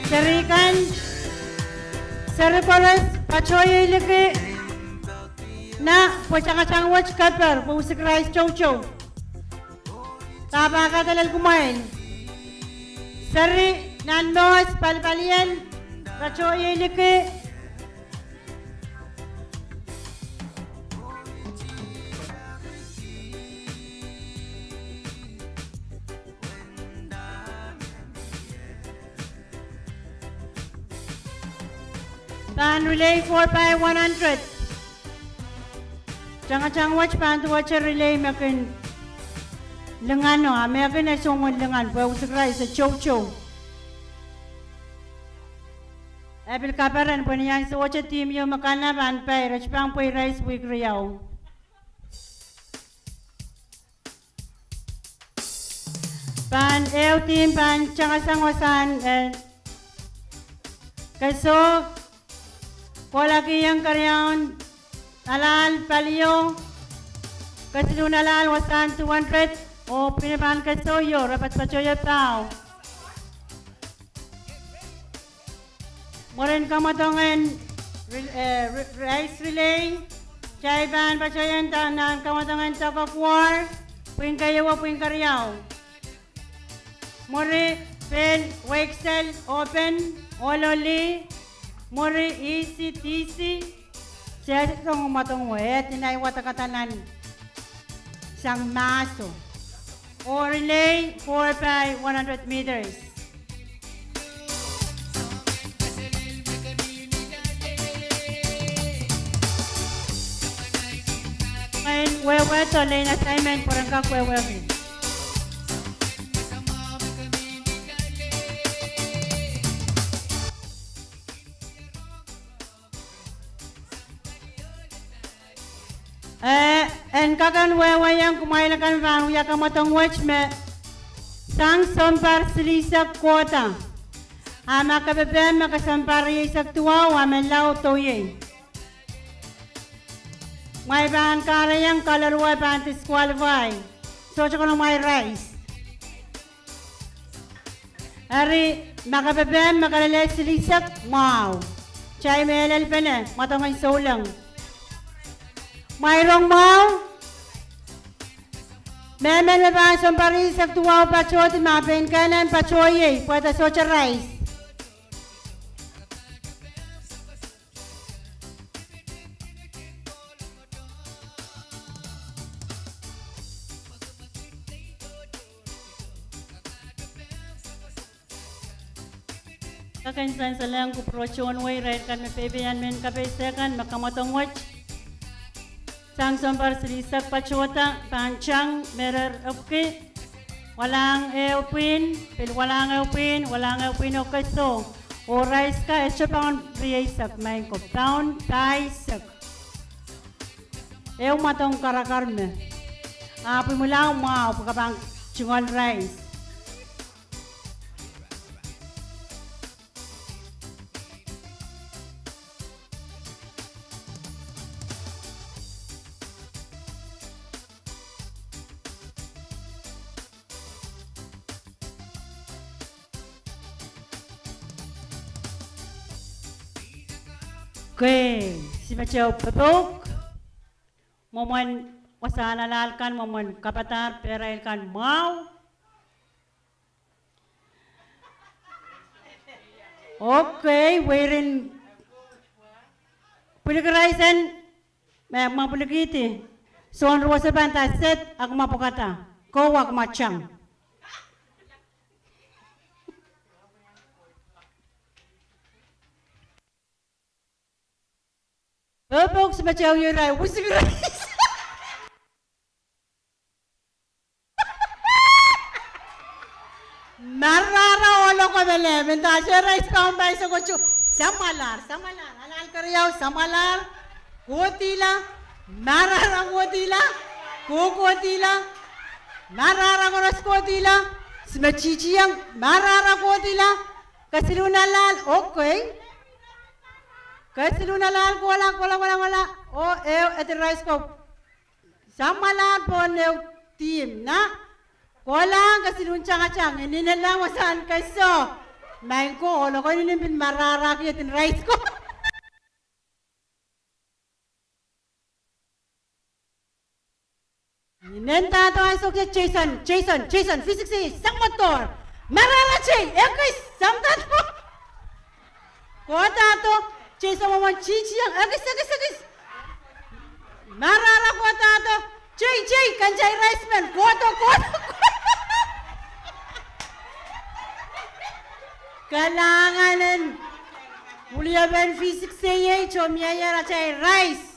Seri kan, seri koaros, patohie liki. Nah, pwe tangatang wet keper, pwe Sises Krais toutou. Pahpa kadehdehla kumwail. Seri nan mwohs, palipalien, patohie liki. Pahn relay four by one hundred. Tangatang wet pahn duwehte relay me kin lingano, a me kin e soangen lingan, pwe Sises Krais e toutou. E pil kaperen pwe ni ansou wet team ieu me kanapahn pai, re pahn pweida wihk riau. Pahn ehu team pahn tangasang wasahn, eh, Keso, kohla kihong keriaun alahl palio, kesiluhn alahl wasahn two hundred, oh pwihn pahn keso io, re patopato ie paho. Mwurin kamwadong en, eh, ri-, rice relay, kitail pahn patohwan nan kamwadong en tokok war, pwihn keieu oh pwihn keriau. Mwuri pil weksel open, ohloli, mwuri isi tisi, sehse song mwadong wet, inai wadakada nan sang mahso. Oh relay four by one hundred meters. Mwein wehwehdo lane assignment pwe ren kak wehwehki. Eh, en kak en wehwehki kumwail akan pahn wia kamwadong wet me sang sounpar silihsek kohda. A ma ke pepehm me ke sounpar rieisek duwau, a me lao doiei. Mwein pahn kahrehiong kalelapak pahn disqualify. Sohte konehng mwein rice. Eri, ma ke pepehm me ke lel silihsek, mwahu. Kitail mehlel pene, mwadong en souleng. Mwein rong mwahu. Mehmen me pahn sounpar rieisek duwau patohdi, ma pein kehnen patohiei, pwehda sohte rice. Kak en sansalehng kupwur tohn wehi irail kan me peipeien mehn kapeisek kan me kamwadong wet. Sang sounpar silihsek patohda pahn tang me re epwiki. Walahng ehu pwihn, pil walahng ehu pwihn, walahng ehu pwihn oh keso. Oh rice ka e sohte paun rieisek, maing ko, paun pahisek. Ehu mwadong karakar me. Ahpw imwilahu mwahu pwe ke pahn tungoal rice. Okay, simetew popouk. Mwomwen wasahn alahl kan, mwomwen kapadahr pehrail kan mwahu. Okay, weirin pwilikiraisen, me ma pwilikihdi, soun ruwese pahn da set, a kumwa pwukada, kou a kumwa tang. Popouk simetew irail wisik rice. Marahra ohlo ko mele, mendahte rice kaun pahisek koaros, samwalahr, samwalahr, alahl keriau, samwalahr, kohdihla, marahra kohdihla, ko kohdihla, marahra koaros kohdihla, simetitieng, marahra kohdihla, kesiluhn alahl, okay. Kesiluhn alahl kohla, kohla, kohla, kohla. Oh, ehu, edi rice ko. Samwalahr pohn ehu team, na. Kohlahng kesiluhn tangatang, inenen wasahn keso. Maing ko, ohlo ko inenen pil marahrahki edin rice ko. Inenen dahdo ansou kiset, Jason, Jason, Jason, physics e, sang mwohd doar. Marahra tei, ekis, sang dahdo. Kohdahdo, Jason mwomwen titieng, ekis, ekis, ekis. Marahra kohdahdo, tei, tei, kantai rice men, kohdo, kohdo, kohdo. Kalahngan en wiepen physics e, tomw ieier atail rice.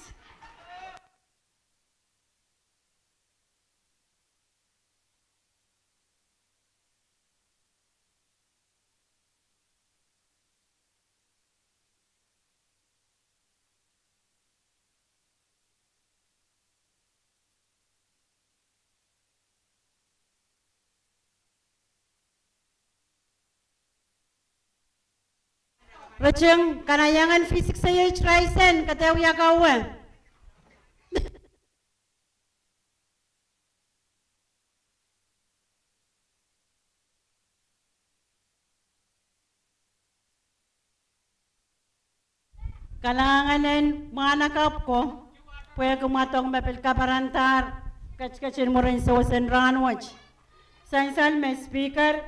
Riting, kanaieng en V six A H rice en, ke dehr wia kawe. Kalahngan en mwahnakapw ko, pwehki mwadong me pil kaparandahr ketiketin mwurin sewese en rahnwet. Sansal me speaker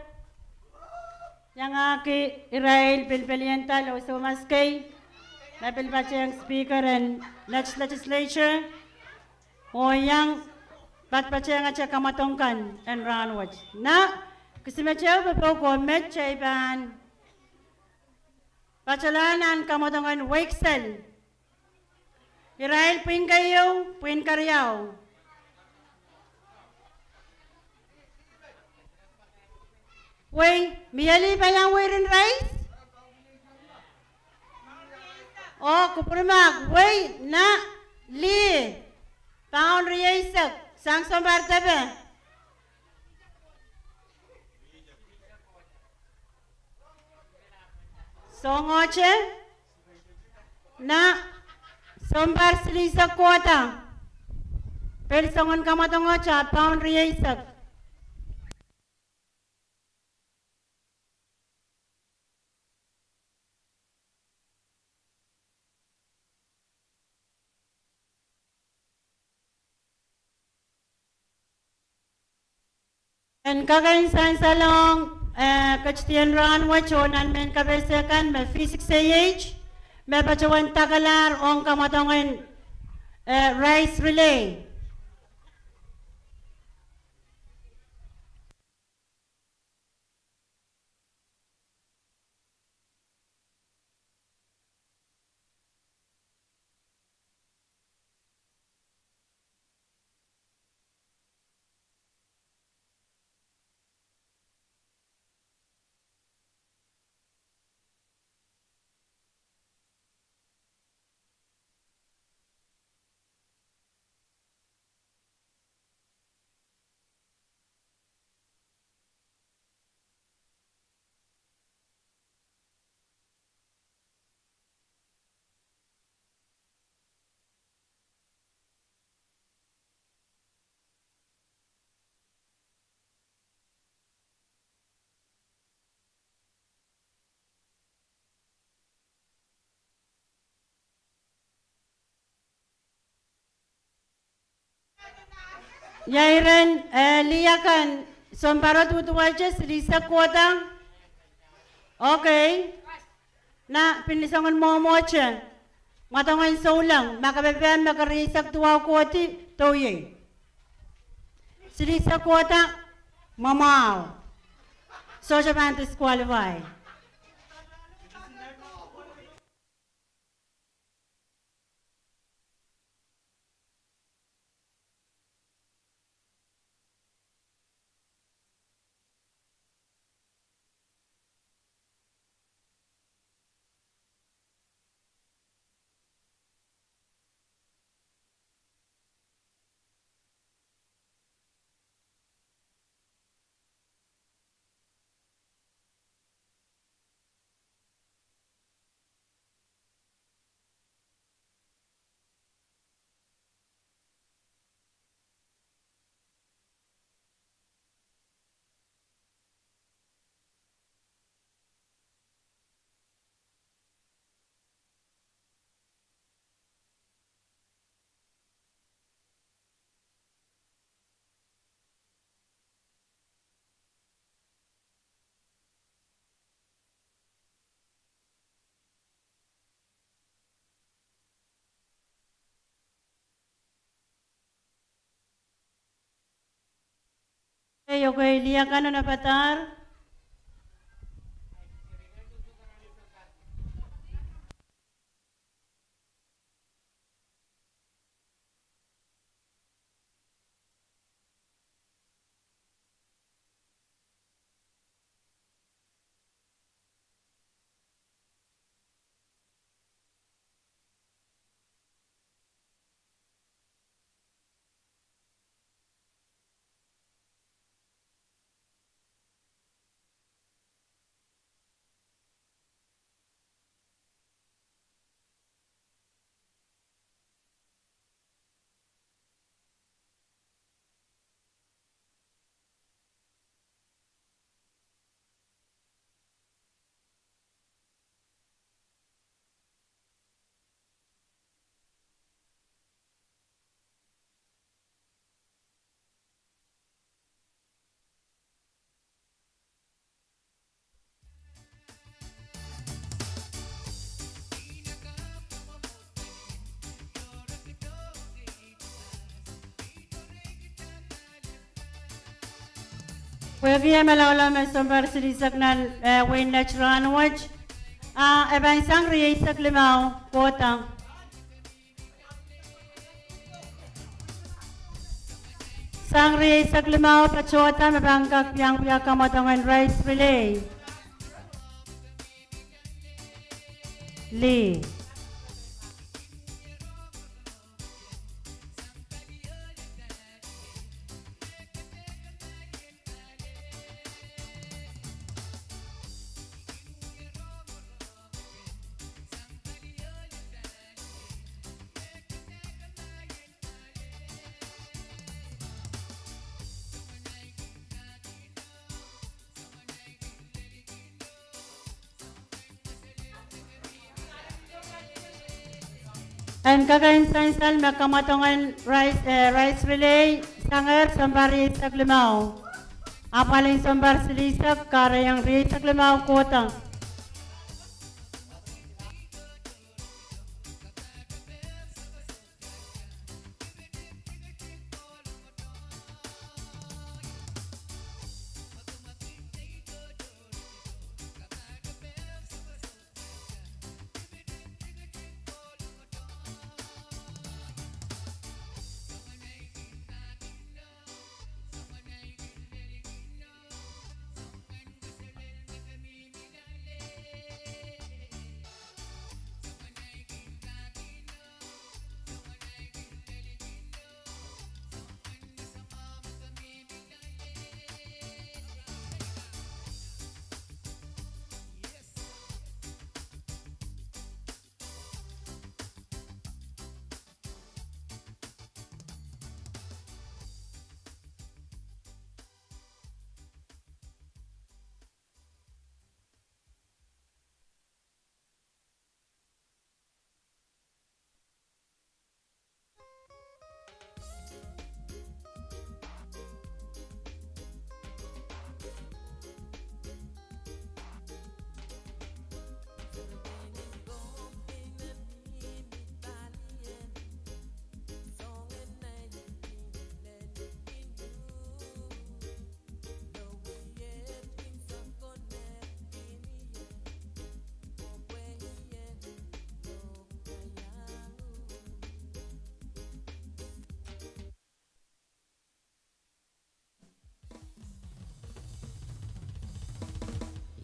iangahki irail pil pelianda Losemas Kei, me pil patehng speaker en Net Legislature, oh iang patpatehngete kamwadong kan en rahnwet. Na, kisimeteu popohl ko met ei pahn patohla nan kamwadong en weksel. Irail pwihn keieu, pwihn keriau. Wei, mieli paian weirin rice? Oh, kupwurmahk, wei, na, lih, paun rieisek, sang sounpar depe. Soangohte, na, sounpar silihsek kohda. Pil soangen kamwadong ot ah paun rieisek. En kak en sansalohng, eh, ketidien rahnwet oh nan mehn kapehse kan me V six A H, me patohwan dakalahr ong kamwadong en, eh, rice relay. Ia iren, eh, lih akan, sounpar duduwehte, silihsek kohda. Okay. Na pil ni soangen mwomwohte, mwadong en souleng, ma ke pepehm me ke rieisek duwau kohdi, doh ie. Silihsek kohda, mwamwahu. Sohte pahn disqualify. Okay, okay, lih akan en padahr. Pwehki e malaulau me sounpar silihsek nan, eh, wehin Netherlands wet, ah, e pahn sang rieisek limau kohda. Sang rieisek limau patohda me pahn kak iang wia kamwadongen rice relay. Lih. En kak en sansal me kamwadongen rice, eh, rice relay, sangehr sounpar rieisek limau. Apwal en sounpar silihsek, kahrehiong rieisek limau kohda.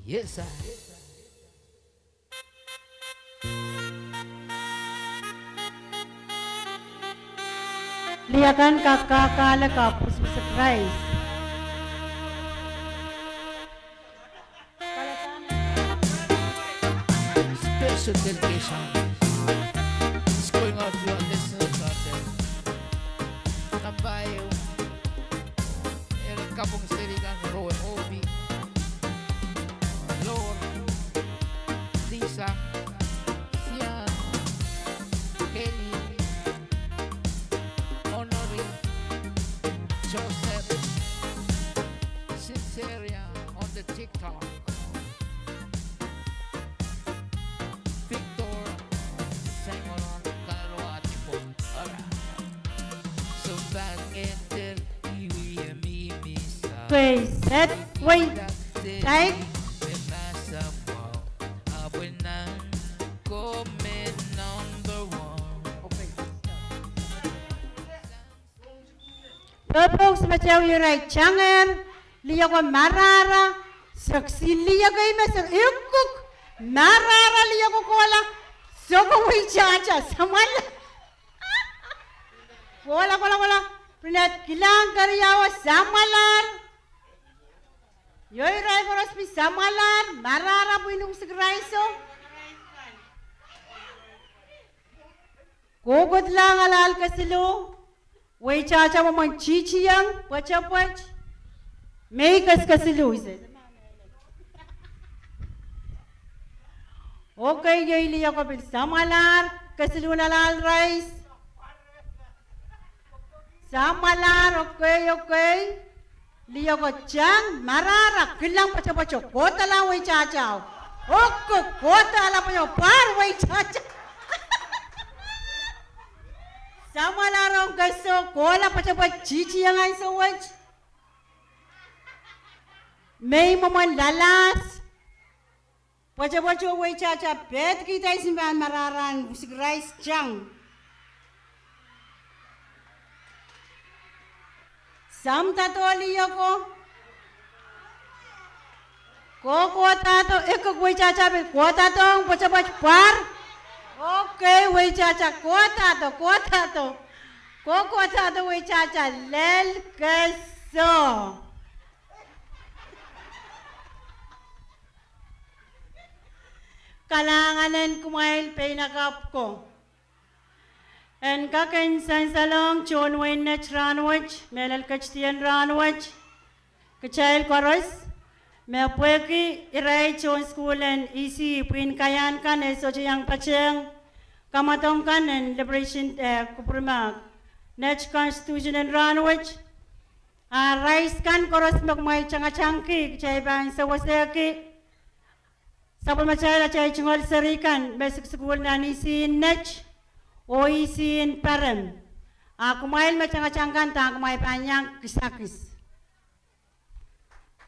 Yes, sir. Lih akan kak kakahlek ahpw pwusipwusik rice. Special dedication is going out to our listeners out there. Kapai, eri kapong seri kan Roe Obi, Lor, Lisa, Sian, Kelly, Honoring, Joseph, Sinceria on the TikTok. Victor, Simon, Kaloa, Tipon. Alright. So back and tell, iwi, emi, misa. Wait, set, wait, take. Purpose me tau irail sanger, lih oko marahra, sek si lih ekei me sek ikuk, marahra lih oko kohla, soko weitahta, samwalahr. Kohla, kohla, kohla, pwunod kilang keriau, samwalahr. Iei irail koaros me samwalahr, marahra pwe ni kusik raiso. Kohkohla ahl kesiluh, weitahta mwomwen tihtiong, pwetepwet, me keskesiluh ise. Okay, iei lih oko pil samwalahr, kesiluhn ahl rais. Samwalahr, okay, okay. Lih oko tang, marahra, kilang pwetepwet, kohdohla weitahta. Okay, kohdohla pwetepwet, weitahta. Samwalahr ong keso, kohla pwetepwet, tihtiong ansou wet. Mei mwomwen lalahs, pwetepwet oh weitahta pehd kihda ihs me pahn marahra en wisik rais tang. Samdado lioko. Kohkohdahdo, eh, kak weitahta pil kohdadohng pwetepwet pwar. Okay, weitahta kohdahdo, kohdahdo. Kohkohdahdo weitahta lel keso. Kalahngan en kumwail pein akapw ko. En kak en sansalohng tohn wehin Net rahnwet, mehlel ketidien rahnwet, kitail koaros, me pwehki irail tohn sukuhl en E C E pwihn kaiahn kan eh sohte iang patehng kamwadong kan en Liberation, eh, kupwurmahk, Net Constitution en rahnwet, a rais kan koaros me kumwail tangatangki, kitail pahn sewesehki sapwellimatail atail tungoal seri kan me sukusukuhl nan E C E en Net oh E C E en Parem. A kumwail me tangatang kan, dahme kumwail pahn iang kisakis.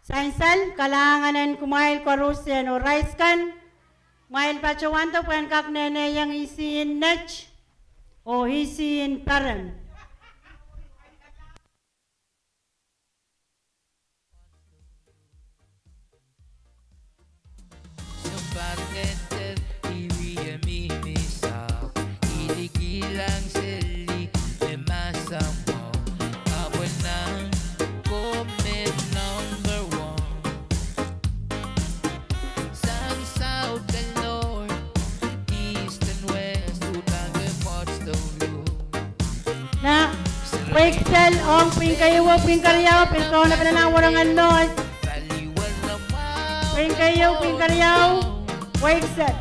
Sansal, kalahngan en kumwail koaruhsie oh rais kan, kumwail patohwando pwehn kak nehneiong E C E en Net oh E C E en Parem. Na, weksel ong pwihn keieu, pwihn keriau, pil kaunop nan werengen North. Pwihn keieu, pwihn keriau, weksel.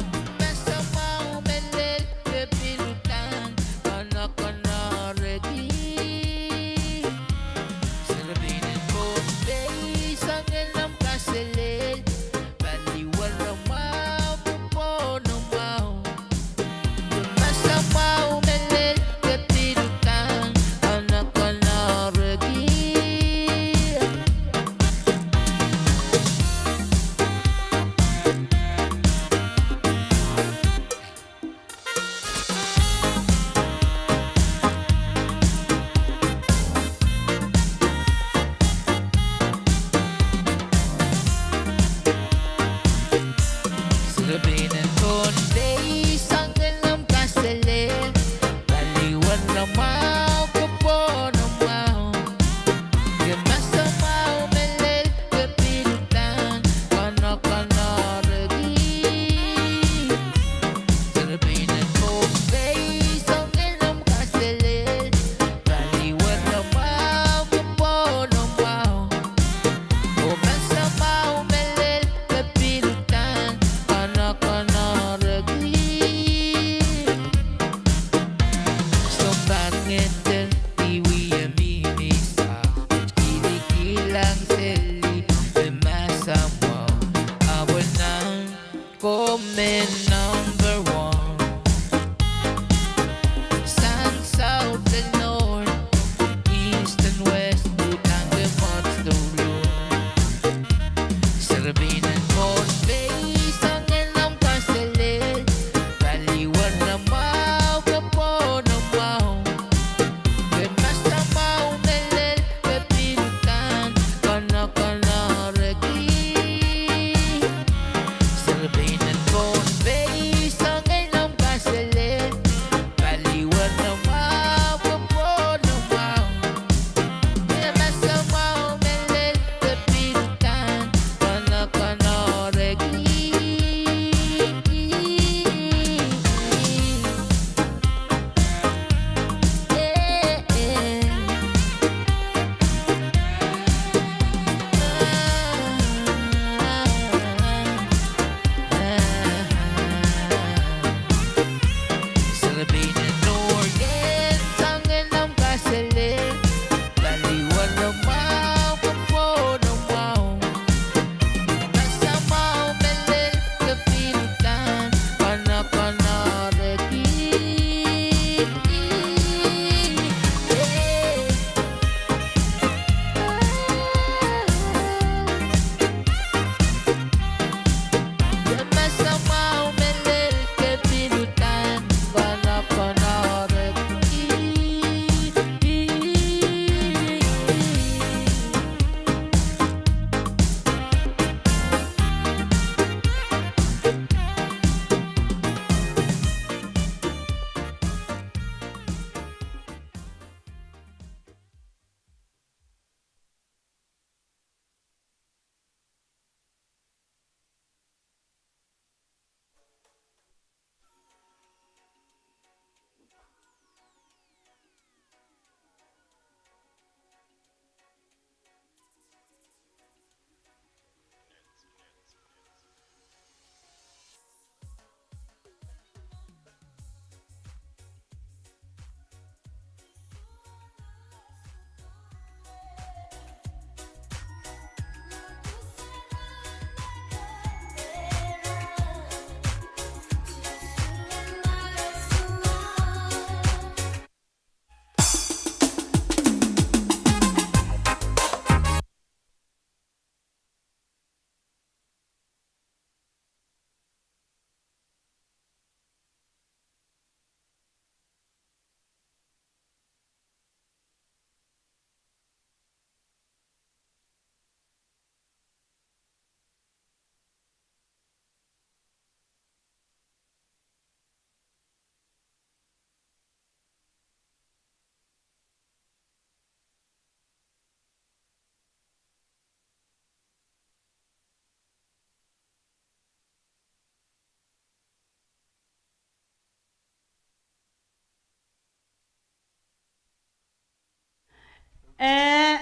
Eh,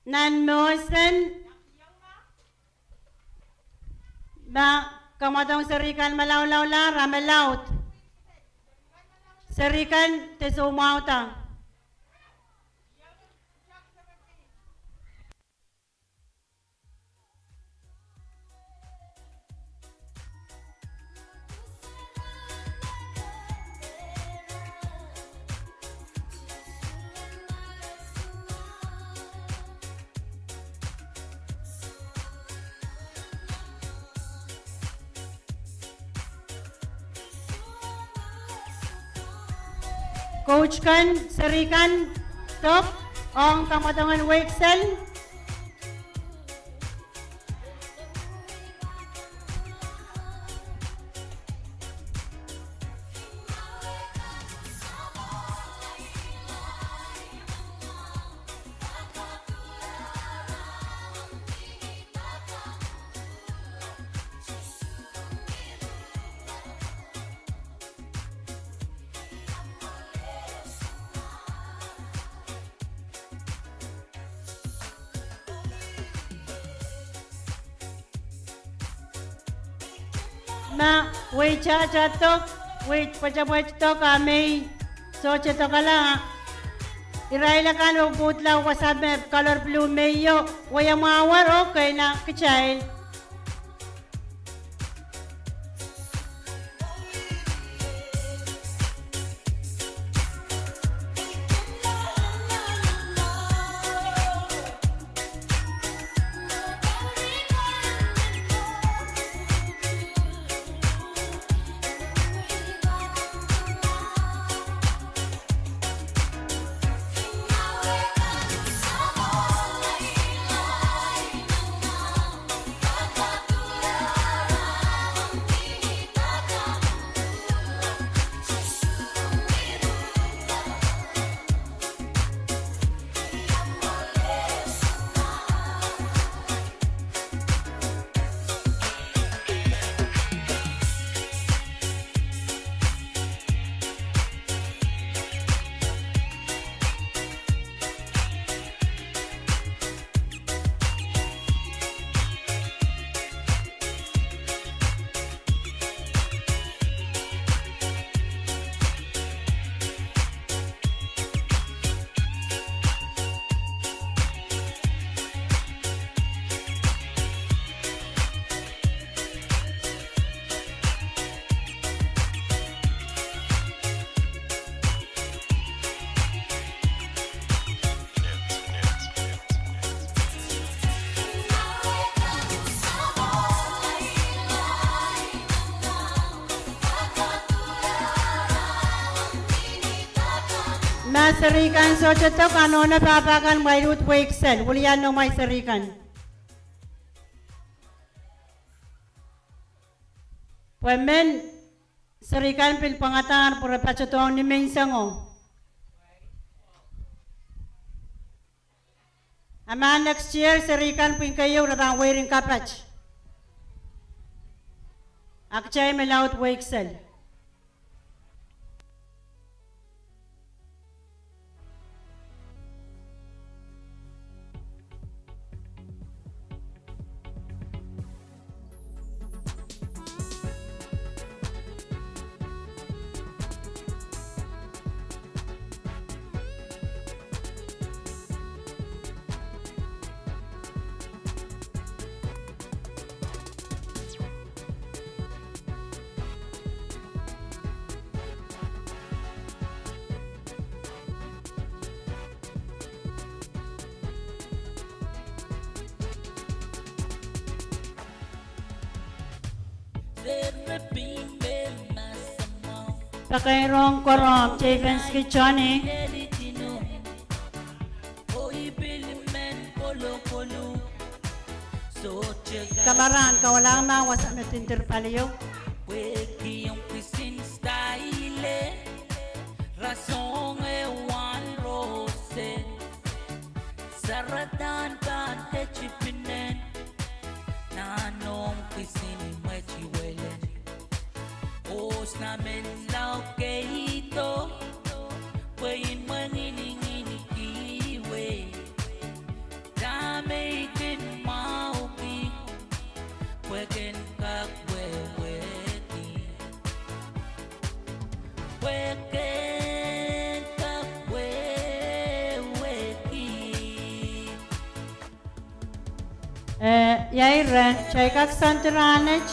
nan mosen, ma kamwadong serihkan malaulaula, ra me laud. Serihkan de soumwahuda. Coach kan, serihkan, dok ong kamwadong en weik sel. Ma weitahta dok, wei pwetepwet dok a mei sohte dokala, irail akan oh pwuhla wasa me color blue meio, weia mwahuwar oh kena kitail. Ma serihkan sohte dok, a nohno pahpa kan, mwail uhd weik sel, wilian noumwail serihkan. Pwe men serihkan pil pwangadahr pwe re patohdohng ni menseng o. A ma next year serihkan pwihn keieu re pahn werin kapat. A kitail me laud weik sel. Pakairong Korom, Teivenski Johnny. Kamarahn, kaulahng ma wasa me pwinter palio. Ia ire, kitail kak soangen rahnwet.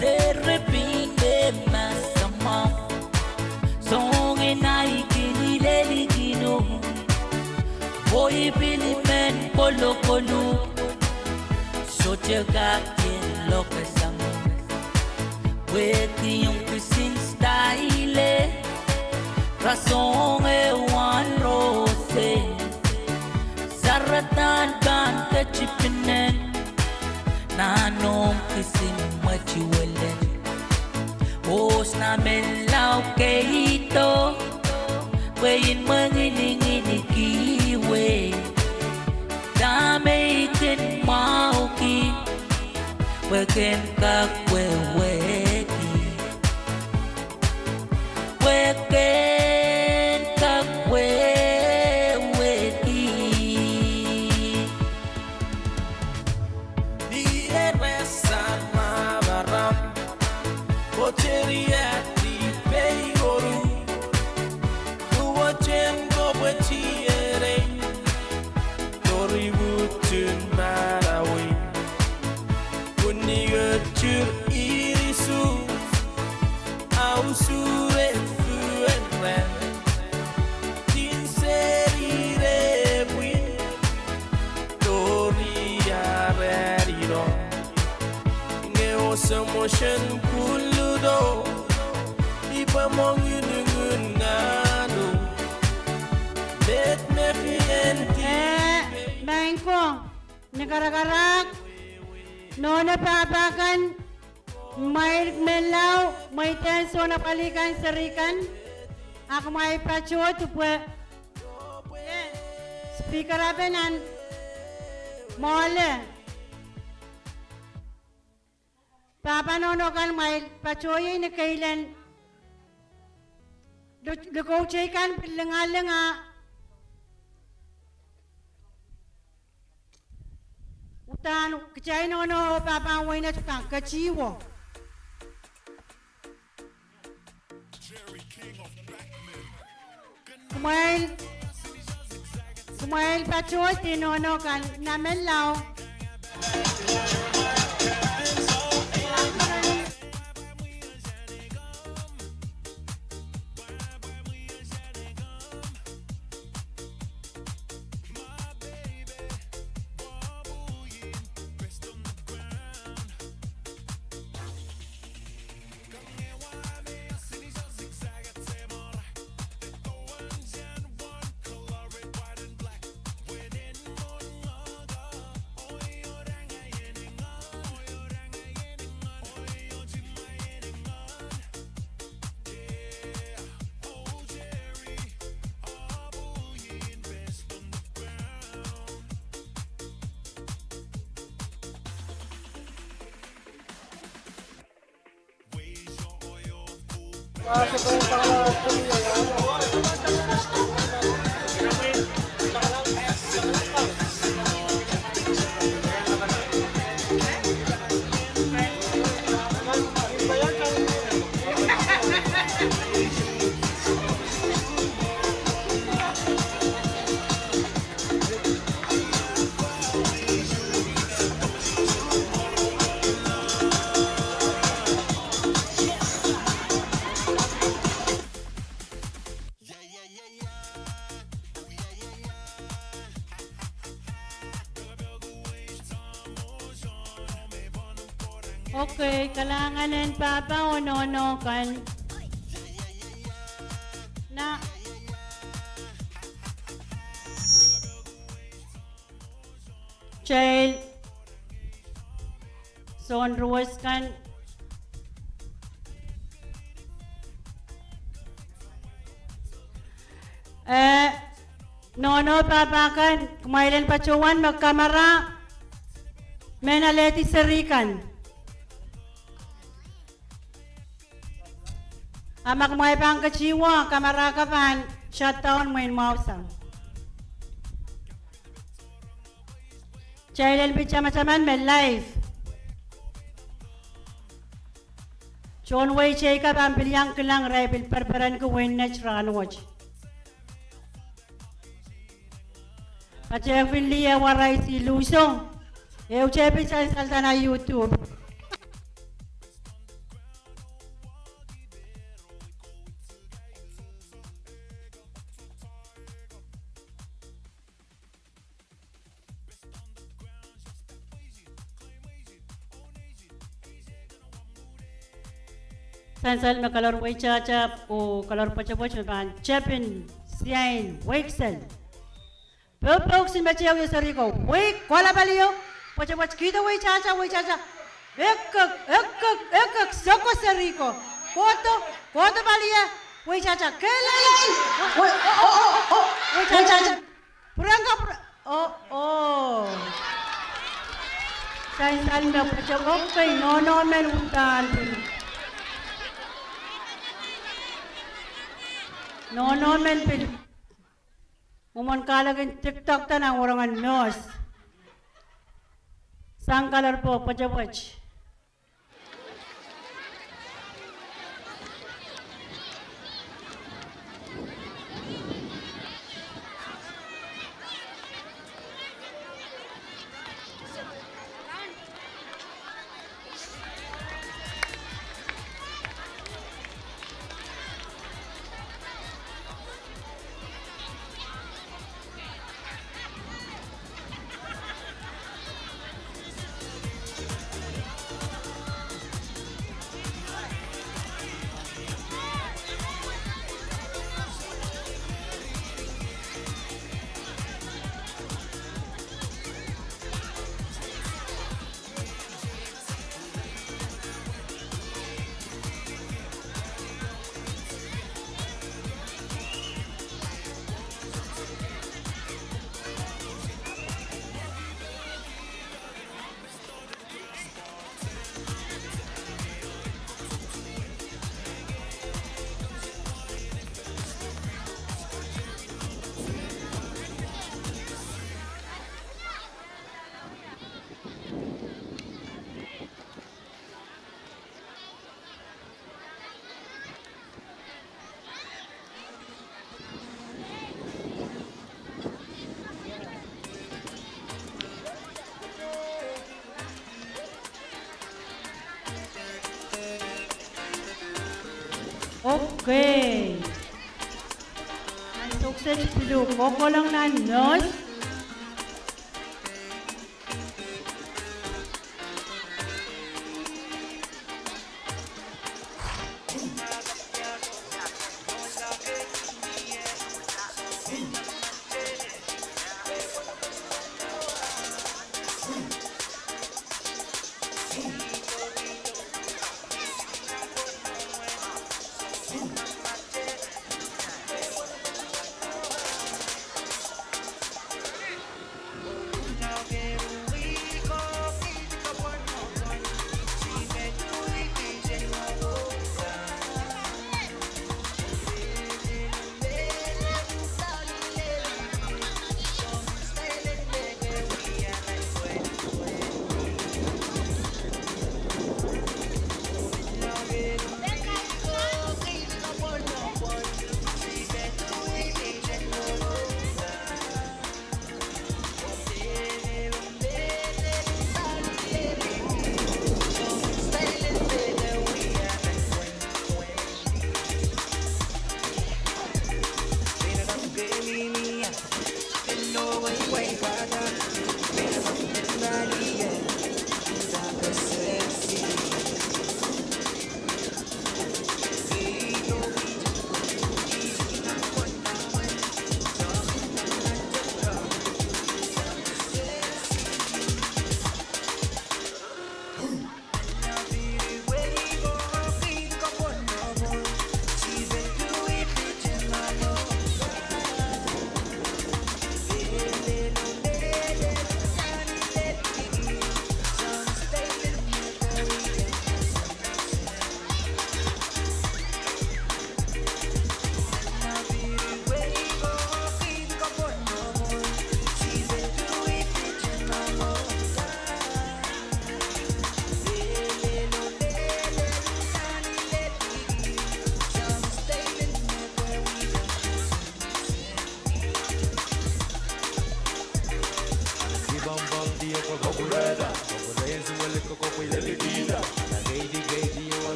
Serping de masamau, soangen ahi kin lelehkihong, oh I pil men kolokol uhk, sohte kak kin lokasang uhk. Wehkihong kisin style, rasehng ehu wahn rose. Saradahn pahn ketipene, nan omw kisin mwetuwelen. Ohs, na menlau keido, pwe I mwengininginikihwe. Dahme I kin mwahuki, pwe ken kak wehwehki. Pwe ken kak wehwehki. Ni ere sang mamaram, oh teri ahti pei oru, duwehte kopweti ere, tori wutun marawi. Pwunni otur irisu, au sure fuenran. Tin serire pwin, tori arariro. Nge oso motion kuludo, I pwe mong inungun ngalo. Met me fi enti. Eh, maing ko. Ni karakarahk, nohno pahpa kan, mwail menlau, mweidehn sounapali kan, seri kan, ah kumwail patohdo pwe, eh, speaker ape nan mwoale. Pahpa nohno kan, mwail patohieng ni keilen, lik-, likoutei kan pil lingalinga. Uhdahn kitail nohno oh pahpa wehin Nett kan ketiwo. Kumwail, kumwail patohdi nohno kan nan menlau. Kalahngan en pahpa oh nohno kan. Na. Kitail soun ruwet kan. Eh, nohno pahpa kan, kumwail en patohwan me kamera men alehdi seri kan. A ma kumwail pahn ketihwo, kamera kan pahn shut down mwein mwahu sang. Kitail en pil tamataman me live. Tohn wehi teikan pahn pil iang kilang irail pil perperenki wehin Net rahnwet. Patehng pil lih ehu arail siluso. Ehute pil sansal da nan YouTube. Sansal me colour weitahta oh colour pwetepwet me pahn tepin siain weik sel. Popouk sin patohwan seri ko, weik kohla palio, pwetepwet kihdo weitahta, weitahta. Ekek, ekek, ekek, soko seri ko. Kohdo, kohdo palie, weitahta. Kehlail. Weitahta. Pwurehng ka pwure-, oh, oh. Sansal me patohwan kei nohno men uhdahn pil. Nohno men pil. Mwomwen kahlek en TikTok da nan wahnpoaron nurse. Sang colour pwetepwet. Okay. Nan sokset pil kokolong nan nurse.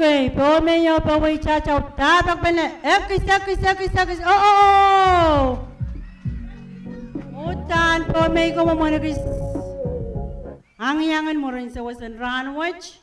Kei, poh me iou, poh wei, tata, dahpek pene, ekis, ekis, ekis, ekis, oh, oh, oh. Uhdahn poh me ih ko mwomwen ekis. Angiangin mwurin sewesen rahnwet.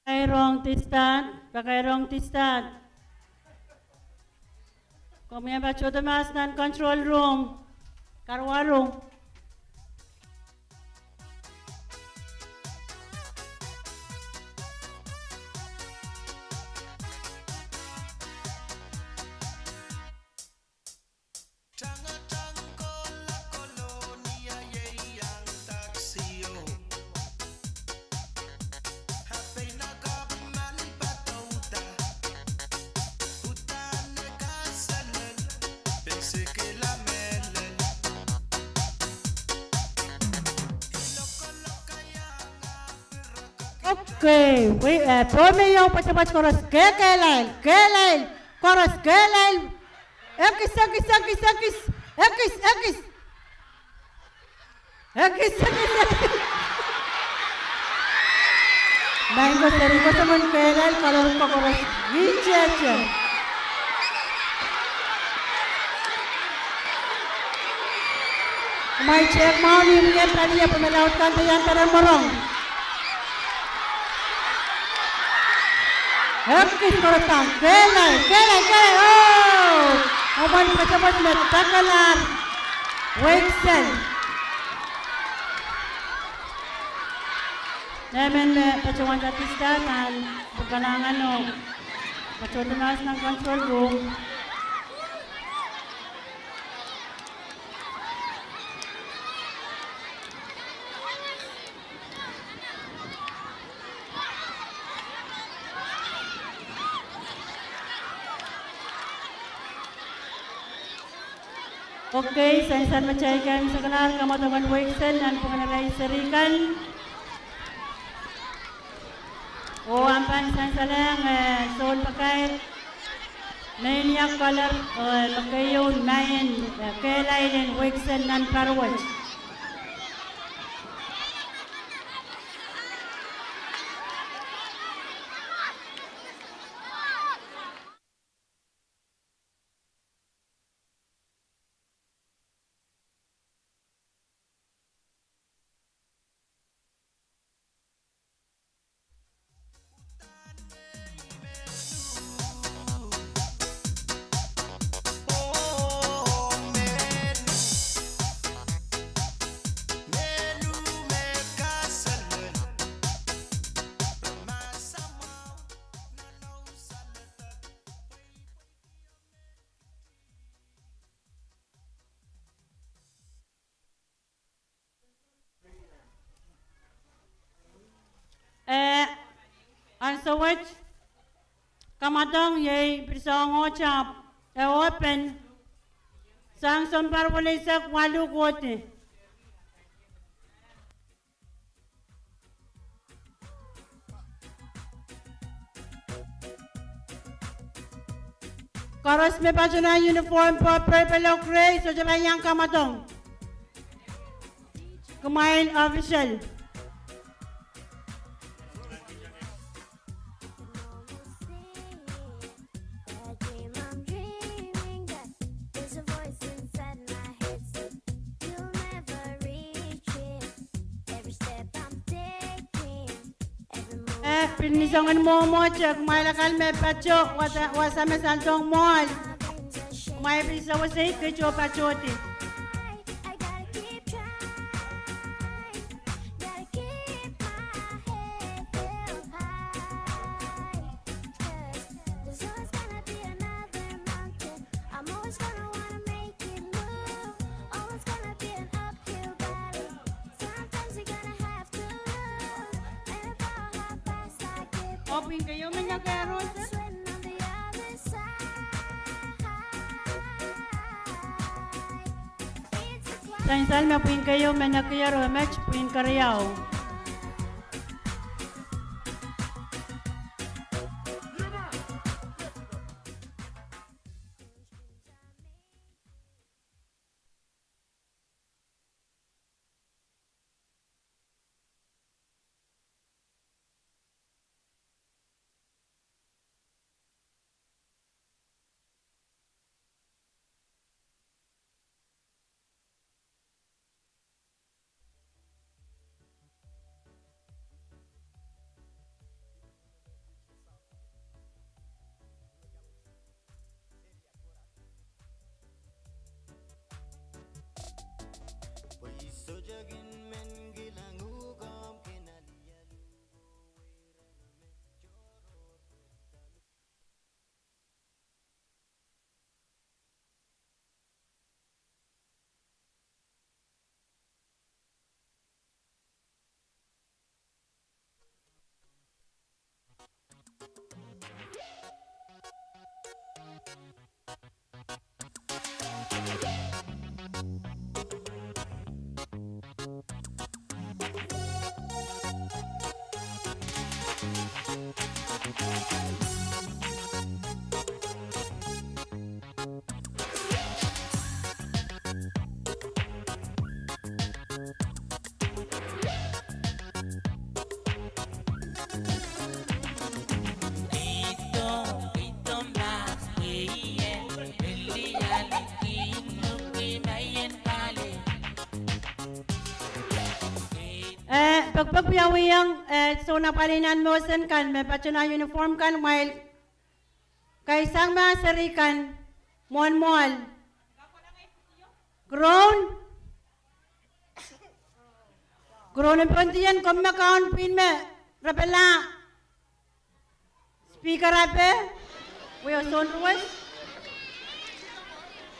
Pakairong distance, pakairong distance. Komwi en patohdo mahs nan control room. Karuwaru. Okay, wei, eh, poh me iou, poatopoat koaros, kehlail, kehlail, koaros kehlail. Ekis, ekis, ekis, ekis, ekis, ekis. Ekis, ekis, ekis. Maing ko, seri ko, soangen kehlail, kaloruk ko koaros. Ih, tete. Kumwail tehk mwahu ni mie pali, ahpw me laud kan de iang peren mworong. Ekis koaros, kehlail, kehlail, kehlail, oh! Mwomwen poatopoat me dakelahr Wekisen. Emen me patohwan distance nan pwukat anahne, patohdo mahs nan control room. Okay, sansal me kitail kin sakalahr kamwadong en Wekisen nan pwungen arail seri kan. Oh, ahmw pahn sansalehng, eh, sounpakair me iang kolahng, eh, me keieu maing, eh, kehlail en Wekisen nan pahr wet. Eh, ansou wet, kamwadong iei pil soangohte ahpw e open sang sounpar weneisek waluh kohdi. Koaros me patohwan uniform purple oh gray, sohte pahn iang kamwadong. Kumwail official. Pil ni soangen mwomwohte, kumwail akan me patoh, wasa, wasa me saldohng mwoahl. Kumwail pil sewese kitail oh patohdi. Oh pwihn keieu me nda keieu rose. Sansal me pwihn keieu me nda keieu rose, met pwihn keriau. Eh, pekpek wiawiong, eh, soun apwal nan mour kan me patohwan uniform kan, kumwail kaisang me seri kan, mwohn mwoahl. Groan. Groan en pwendien komw me kaun pwihn me rapahla. Speaker ape, wia soun ruwet.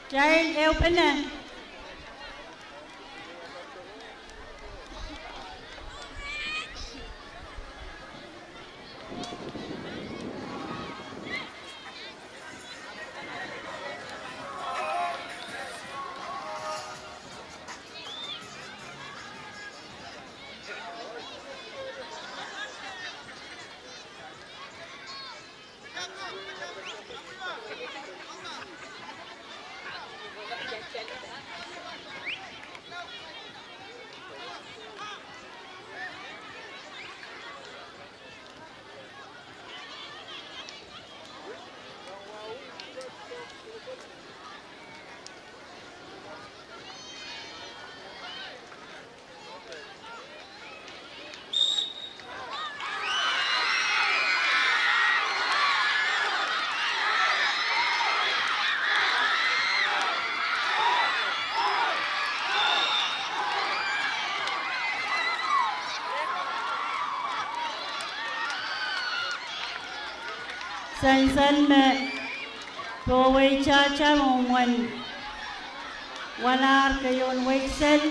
Kitail ehupene. Sansal me poweitahta mwomwen walahr keieun weisel.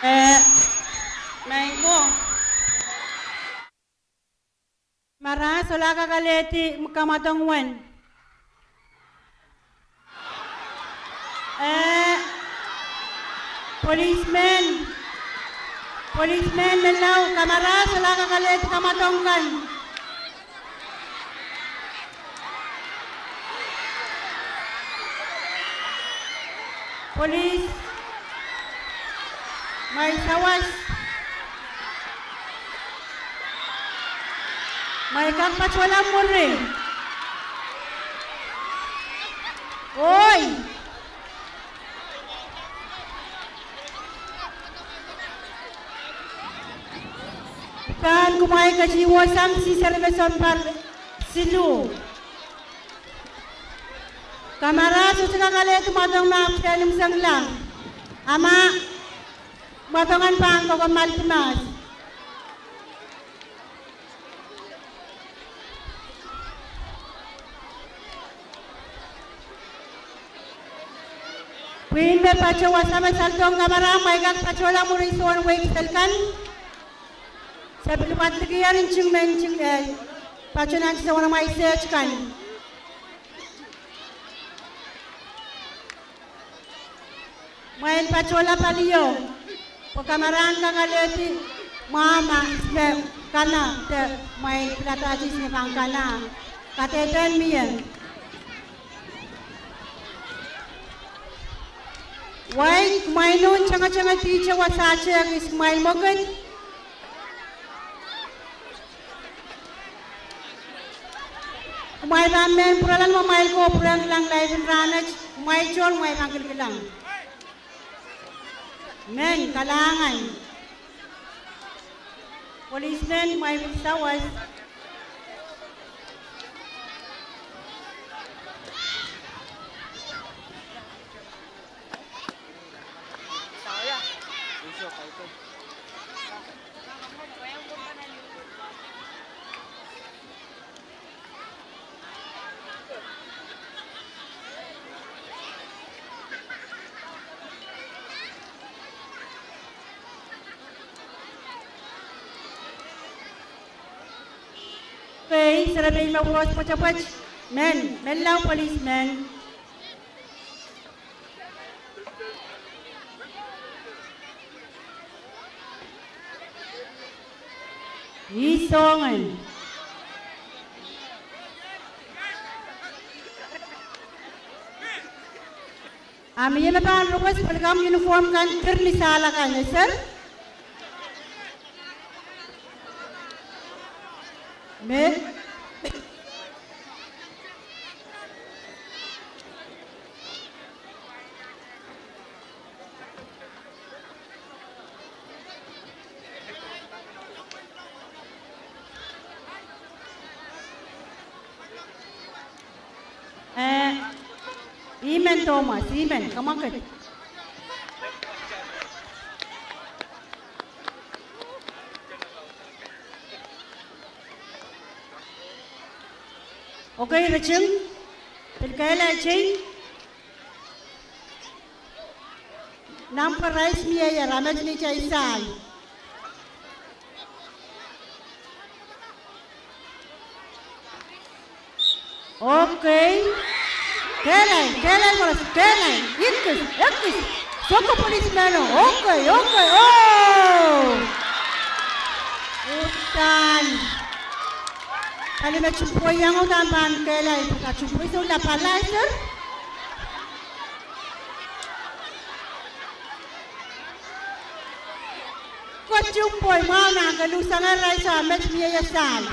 Eh, maing ko. Kamarain, solahr kakalehdi me kamwadong wen. Eh, policemen, policemen menlau, kamarain, solahr kakalehdi kamwadong kan. Polis, mwail sawas, mwail kak patohla mwuri. Oi. Pahn kumwail ketiwosang siseri me sounpar siluh. Kamarain, sohte kakalehdi mwadong me apwtehn imwisekla. A ma mwadong en pahn kokommoaldi mahs. Pwihn me patohwan wasa me saldohng kamarain, mwail kak patohla mwuri soun wehi kiset kan. Se pil wadekihong nting me nting, eh, patohwan nting soun mwail sehd kan. Mwail patohla palio, pwe kamarain kakalehdi mwahu ma ihs me kana de mwail pilada ihs me pahn kana. Kadehdehn mie. Wai, kumwail nohn tengetengedihte wasaht kis, kumwail mwekid. Kumwail pahn men pwuralahng ma kumwail ko pwurehng kilang live en rahnwet, kumwail tohn kumwail pahn kilkilang. Men kalahngan. Policemen, kumwail pil sawas. Pei, serepein me wos pwetepwet, men, menlau policemen. Ih soangen. A mie me pahn request pelikan uniform kan, dir ni sahla kan, eh, sir? Me? Eh, I men Thomas, I men, kamwakid. Okay, Richard. Pil kehlail tei. Nan pwe rais mie ie, ramat ni tei sahl. Okay. Kehlail, kehlail, kehlail. Ekis, ekis. Soko policemen o. Okay, okay. Oh. Uhdahn. Pali me tupwei iang uhdahn pahn kehlail. Ka tupwei soulapalaisir. Ko tupwei mwahu nan keluhsang rais a met mie ie sahl.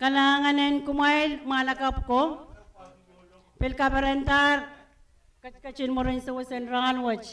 Kalahngan en kumwail mwahl lakapw ko. Pil kaperendahr ketiket en mwurin sewese en rahnwet.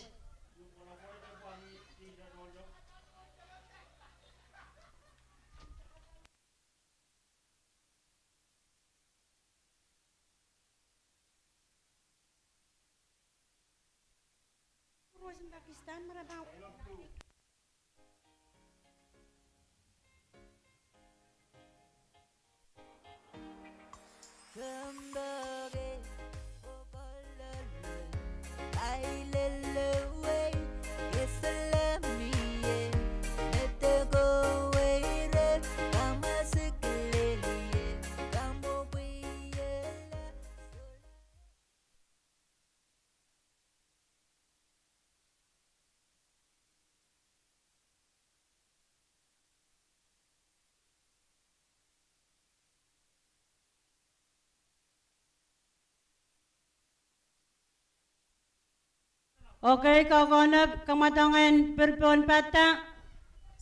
Okay, kaukaunop kamwadongen pirpohn padda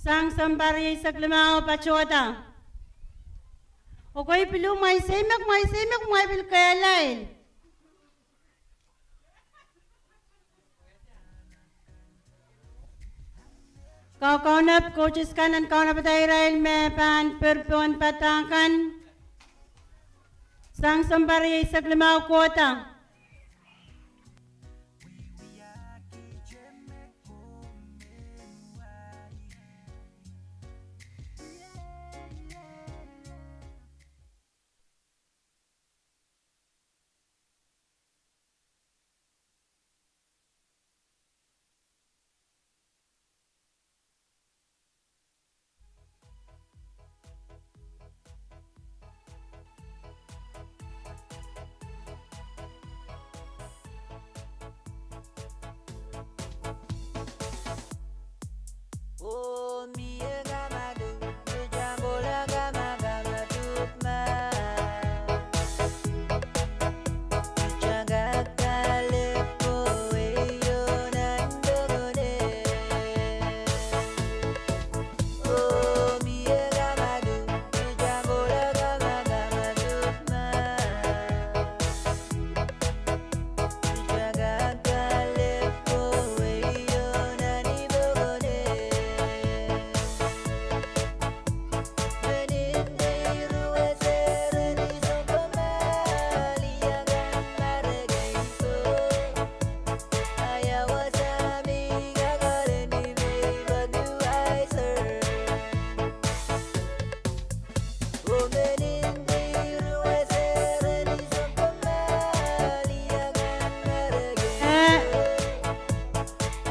sang sounpar rieisek limau patohda. Okay, pil mwail seimek, mwail seimek, mwail pil kehlail. Kaukaunop, coaches kan en kaunopada irail me pahn pirpohn padahk kan sang sounpar rieisek limau kohda. Eh,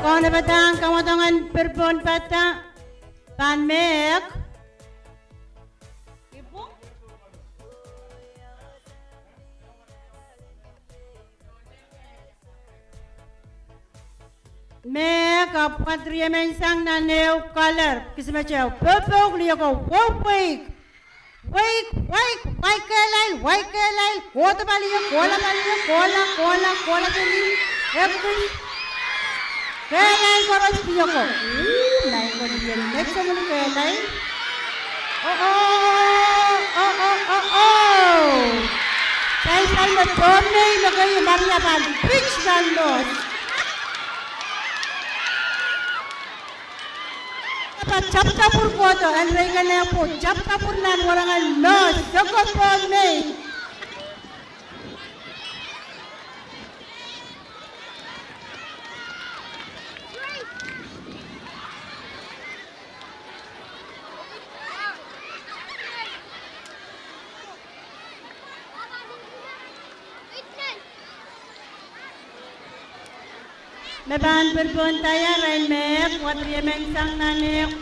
kaunopadahn kamwadongen pirpohn padda pahn mehk. Mehk, ahpw wad riemen sang nan ehu color, kisimet ehu, purple, liho ko, weik, weik, weik, weik kehlail, weik kehlail, kohdo palio, kohla palio, kohla, kohla, kohla palio, ekis. Kehlail koaros liho ko. Ih, maing ko, liho ko, next one kehlail. Oh, oh, oh, oh, oh. Sansal me Pohnpei me kei Maria pahn pid nan lohs. Pahn taptapur kohdo, en reikenehpwu, taptapur nan warangen lohs, soko Pohnpei. Me pahn pirpohn daia, irail me ehk, wad riemen sang nan ehk.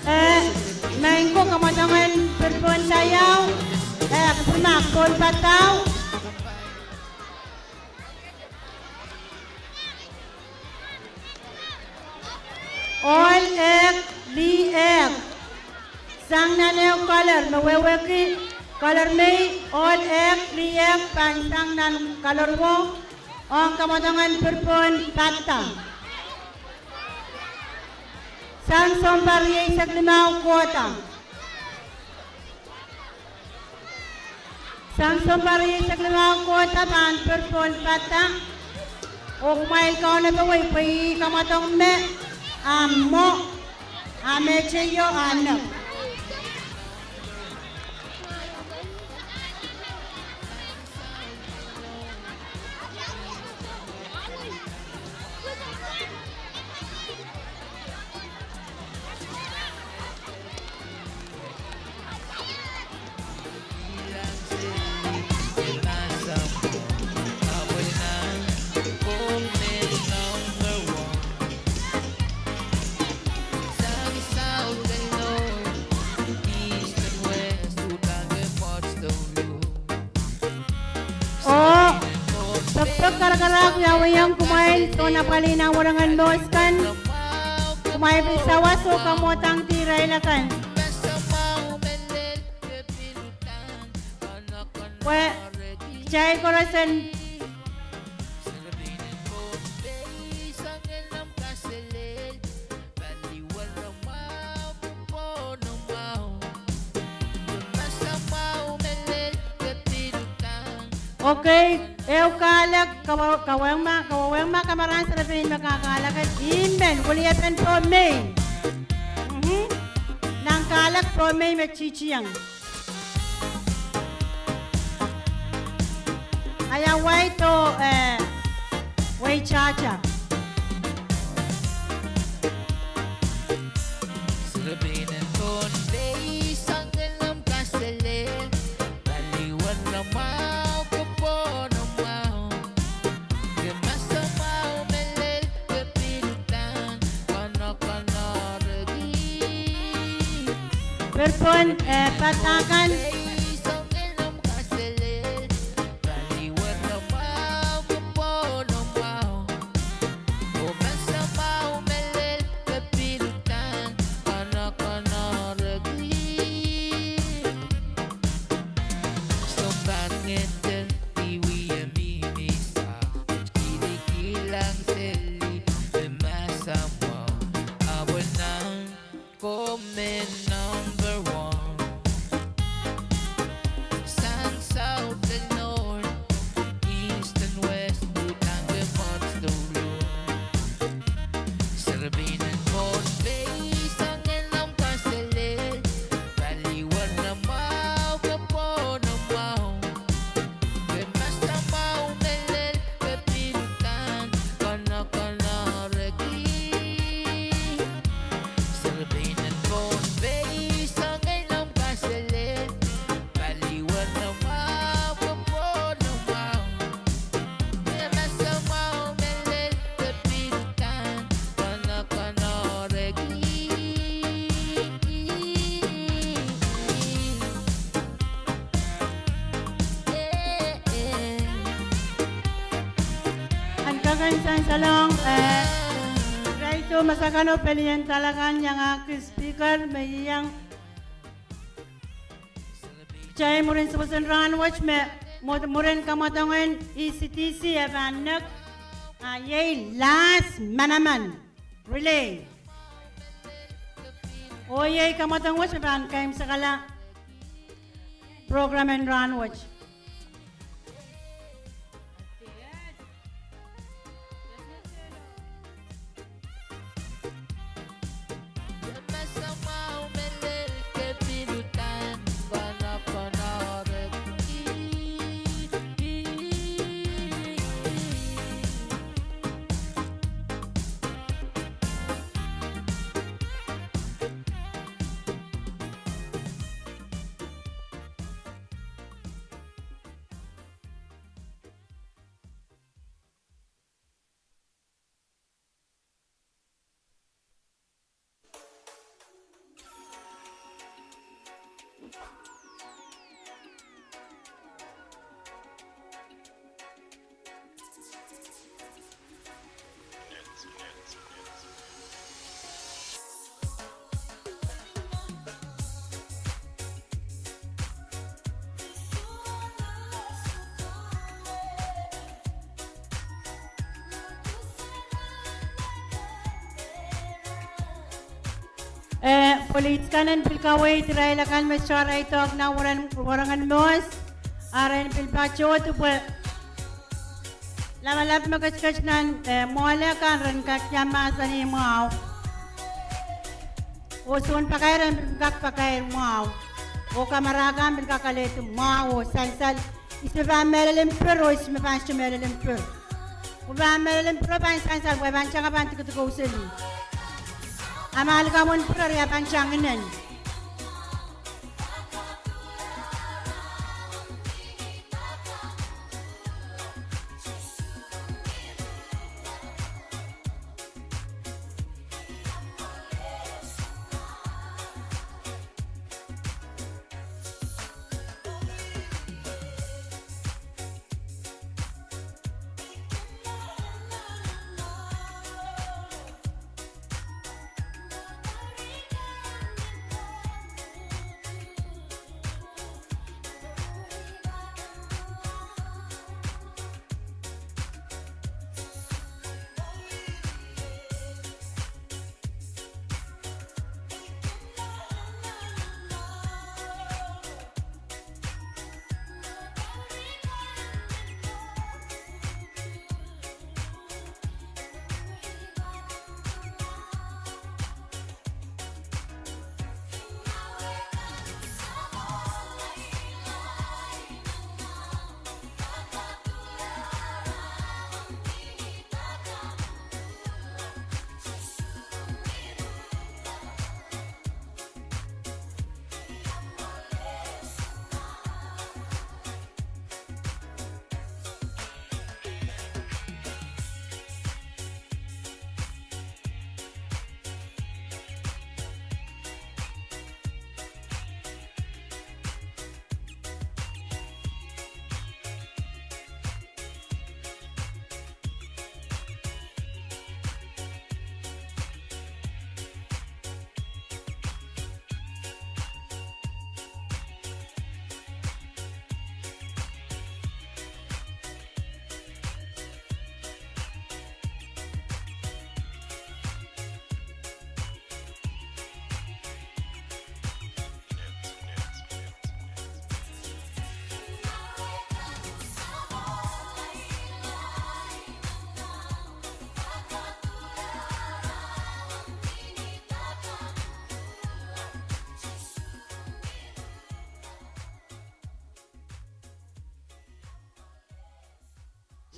Eh, maing ko kamwadongen pirpohn daiau, eh, pirma pohn padau. Kaler me wehwehki kaler mei ohl ehk lih ehk pahn sang nan kaler wo ong kamwadongen pirpohn padda. Sang sounpar rieisek limau kohda. Sang sounpar rieisek limau kohda pahn pirpohn padda. Oh kumwail kaunopowe pwe ih kamwadong me, ah mwo, ah meteio, ah nek. Oh, pekpek karakarahk wiawiong kumwail soun apwalih nan werengen Mihs kan. Kumwail pil sawas oh kamwadangki irail akan. Pwe kitail koaros en Okay, ehu kahlek, kawe-, kawehwehng ma, kawehwehng ma kamarain serepein me kakahlek, I men, wiliepen poh mei. Mhm. Nan kahlek poh mei me titieng. Aia wai to, eh, weitahta. Pirpohn, eh, padahk kan. Komen number one. Sang, south and north, east and west, udahn ke mwohd douluhl. Serepein en Pohnpei, sang en omw kaselel, paliwar nan mwahu, ke pwohn nan mwahu. Ahn kak en sansalong, eh, irail doh me sakano pelien dalakan iangahki speaker me iang. Kitail mwurin sewese rahn wet me, mwo-, mwurin kamwadong en E C D C e pahn nek, ah, iei last manaman relay. Oh iei kamwadong wet me pahn keimwseklahng program en rahn wet. Eh, police kan en pil kaweid irail akan me sohte doadoahk nan warangen, warangen mehs, a re en pil patohdo pwe lapalap me ketiket nan, eh, mwoale kan ren kak iang mahsanih mwahu. Oh sounpakair en pil kak pakair mwahu. Oh kamara kan pil kak alehdi mwahu oh sansal. Ihs me pahn mehlel en pir oh ihs me pahn sohte mehlel en pir. Oh pahn mehlel en pir oh pahn sansal, pwe pahn tangapahn dikedik oh seli. A ma likamw en pir, eri a pahn tang inen.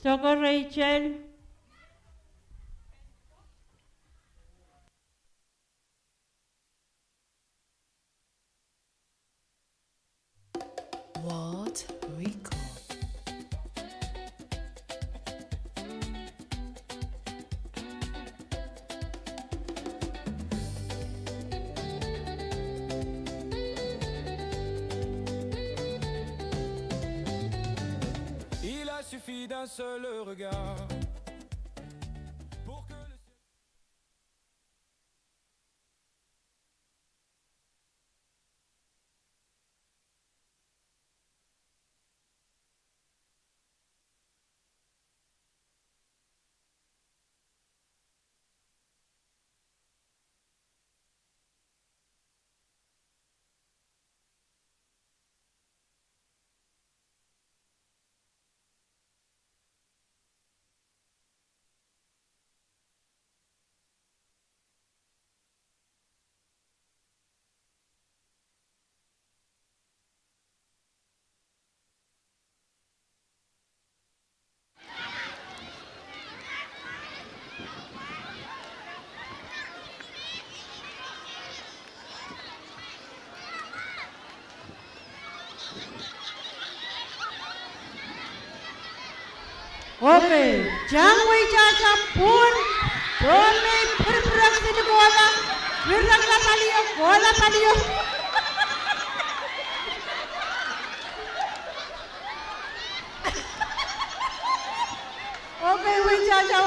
Soko Rachel. Walt Rico. Il a suffi d'un seul regard pour que le ciel Okay, tang weitahta pwon, pwon me pirpirek sili kohla, pirpirek lapalio, kohla palio. Okay, weitahta.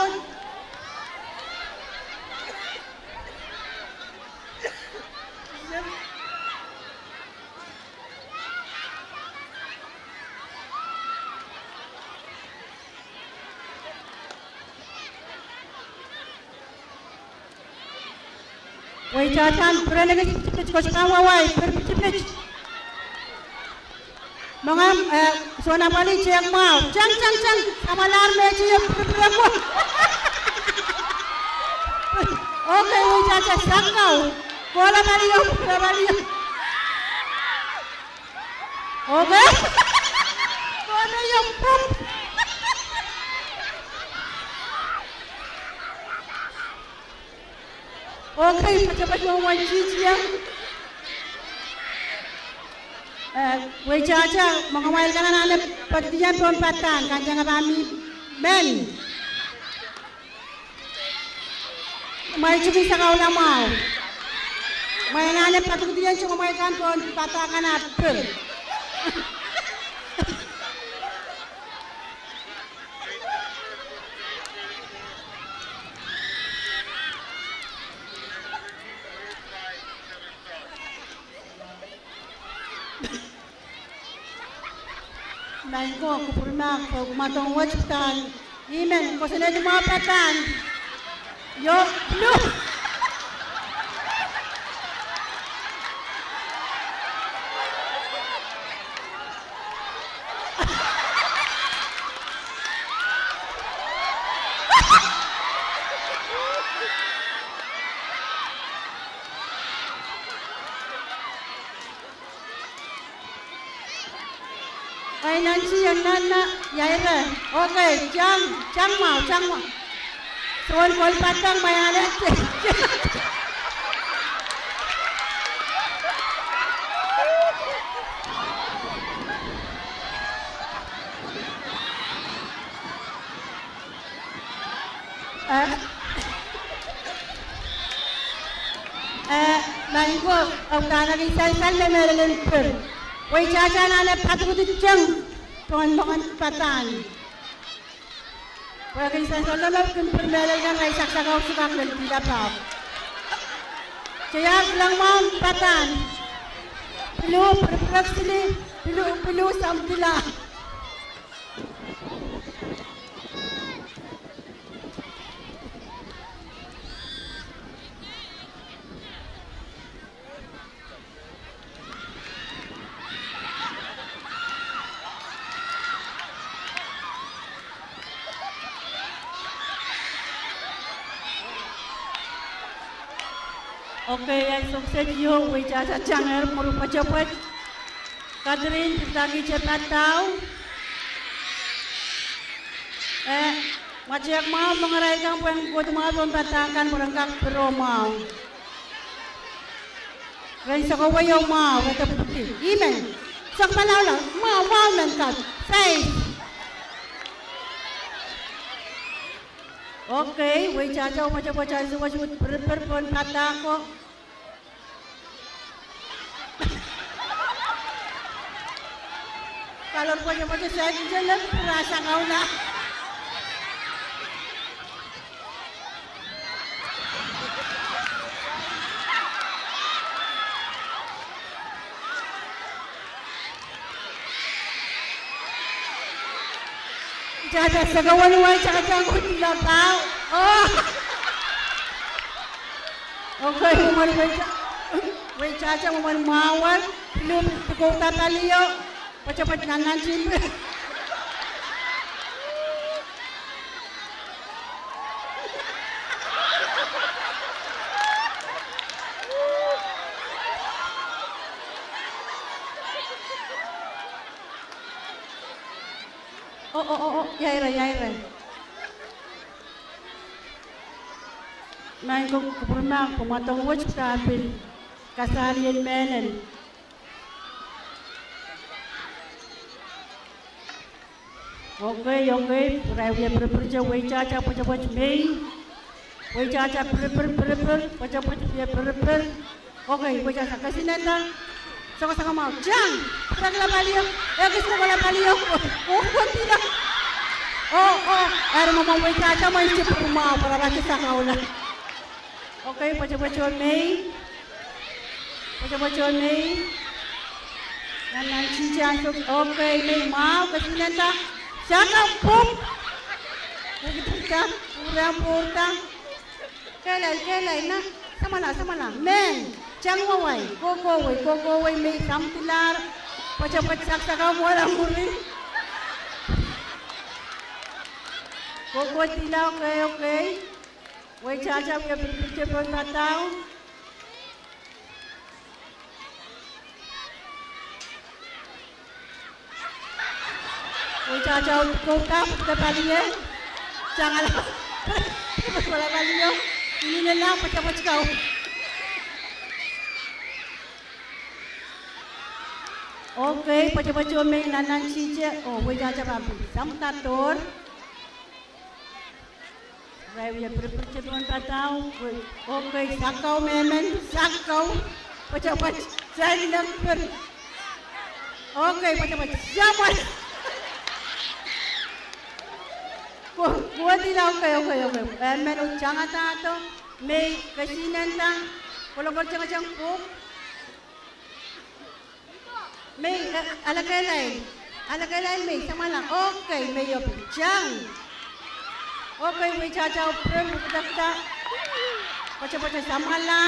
Weitahta peren ekis pitipit, koasoia wawai, peren pitipit. Mengei, eh, sounapwali, tehk mwahu. Tang, tang, tang. Samwalahr me tio pirepireko. Okay, weitahta sakau. Kohla palio, kohla palio. Okay. Kohla palio, pop. Okay, poatopoat mwohn titieng. Eh, weitahta, mwein kumwail kan anahne poadidiong pohn padahk, kan tengah pahn mi men. Mwein tiki sakaula mwahu. Mwein anahne poadidiong tungoal mwein kan pohn padahk kan ah pir. Maing ko, kupwurmahk, pwe mwadong wet pahn I men, kosonned mwahu padahk. Io, no. Ai, nanti, nanti, yaire. Okay, tang, tang mwahu, tang mwahu. Soun koul padahk, mwein ale. Eh, eh, maing ko, oh, kahrehda kin sansal me mehlel en pir. Weitahta anahne poadidikiteng pohn mohngiong padahk. Pwe kin sansal me kin pir mehlel kan, irail saksakau sukak lel pilap ahpw. Tiahk, kilang mwahu padahk. Pilu, pirepirek sili, pilu, pilu, samwala. Okay, ai sokset io, weitahta tangehr mwuri pwetepwet. Katherine, pil dahkihte padahk. Eh, mwahtehk mwahu, mengei irail kan pwehn kohdo mwahu pohn padahk kan pwe ren kak piro mwahu. Ren sokowei oh mwahu, ren deputy. I men. Sokpalaula, mwahu, mwahu men kat. Saik. Okay, weitahta, oh pwetepwet ansou wet, pirepir pohn padahk ko. Kalor pwetepwet saikinte lel pwurasang aula. Tata sakawan wai tata kut lapau. Oh. Okay, mwomwen weita-, weitahta mwomwen mwahu, lum, pil kouda palio, pwetepwet nan nan timpe. Oh, oh, oh, oh, yaire, yaire. Maing ko, kupwurmahk, pwe mwadong wet pahn pil kasari en mehlel. Okay, okay, irail wie pirepirte, weitahta pwetepwet mei. Weitahta pirepir, pirepir, pwetepwet wie pirepir. Okay, weitahta kesinenda. Sokosoko mwahu, tiang, pirek lapalio, ekis sokosoko lapalio, oh, oh, pila. Oh, oh, eri mwomwen weitahta mwein sipir mwahu, pwe rapahki sakaula. Okay, pwetepwet oh mei. Pwetepwet oh mei. Nan nan titi ansou, okay, mei mwahu, kesinenda. Saka pop. Pwurda, pwurda, pwurda. Kehlail, kehlail, na. Samwala, samwala, men, tang wawai, kohkohwei, kohkohwei me i samwalahr, pwetepwet saksakau mwohla mwuri. Kohkohwei dila, okay, okay. Weitahta wie pirpirte pohn padahk. Weitahta kouda, pwurda palio, tangala, pwurda palio, inenen pwetepwet kau. Okay, pwetepwet o me i nannantihte, oh, weitahta pahn pil samwalahr. Irail wie pirpirte pohn padahk, okay, sakkau mehmen, sakkau, pwetepwet, saikinte pir. Okay, pwetepwet, samwala. Ko, kohkohwei dila, okay, okay, okay. Emen o tangadahdo, me i kesihnenda, kolokol tengteng pwuhk. Me i, eh, ale kehlail. Ale kehlail me i samwala. Okay, me i o pil tang. Okay, weitahta pir, pwurda, pwetepwet samwala.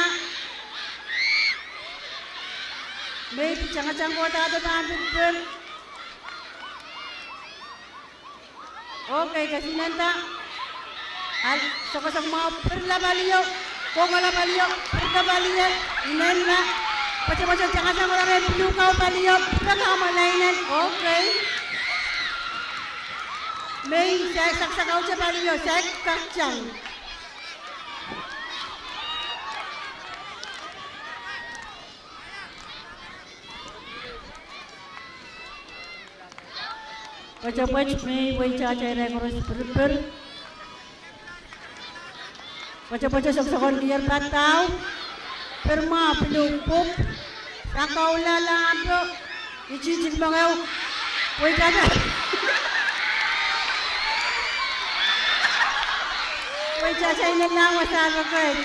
Me i pil tangatang kohdahdo pahn pil pir. Okay, kesihnenda. Al, sokosok mwahu, pirla palio, kongola palio, pirda palio, inenla. Pwetepwet tangatang kola rehn pil kau palio, pirda kau mwohla inen, okay. Me i saik saksakaute palio, saik kak tang. Pwetepwet me i weitahta irail koaros pirpir. Pwetepwet sokosokon diar padahk. Pir mwahu, pil pwuhk. Sakkau lala ahpw. Ititil mengeu. Weitahta. Weitahta inenla wasa roket.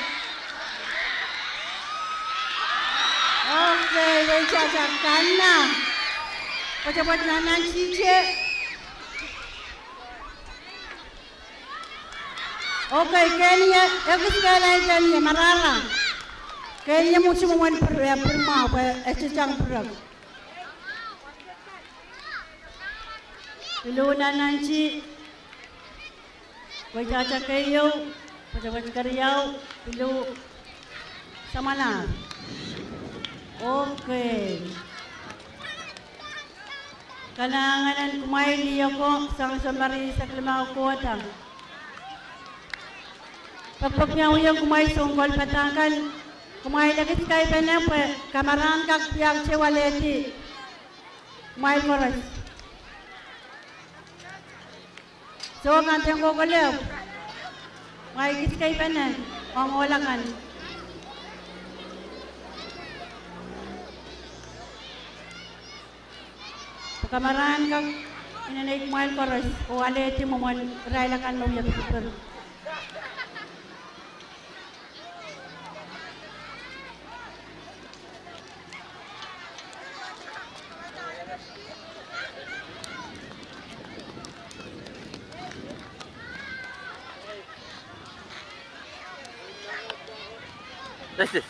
Okay, weitahta kanna. Pwetepwet nannantihte. Okay, kehnie, ekis kehlail kehnie, marahra. Kehnie mwomwen pir, eh, pir mwahu, pwe e tang pirek. Pil nannanti. Weitahta keieu, pwetepwet keriau, pil samwala. Okay. Kalahngan en kumwail ioko sang sounpar eisek limau kohda. Pekpek me wiahiong kumwail soun kolpadahk kan, kumwail ekis kaipene pwe kamarain kak piakte walehdi kumwail koaros. Soh kan, dehr kohkohla, kumwail ekis kaipene ong ohla kan. Pwe kamarain kak inenei kumwail koaros oh alehdi mwomwen irail akan me wie pirpir. This is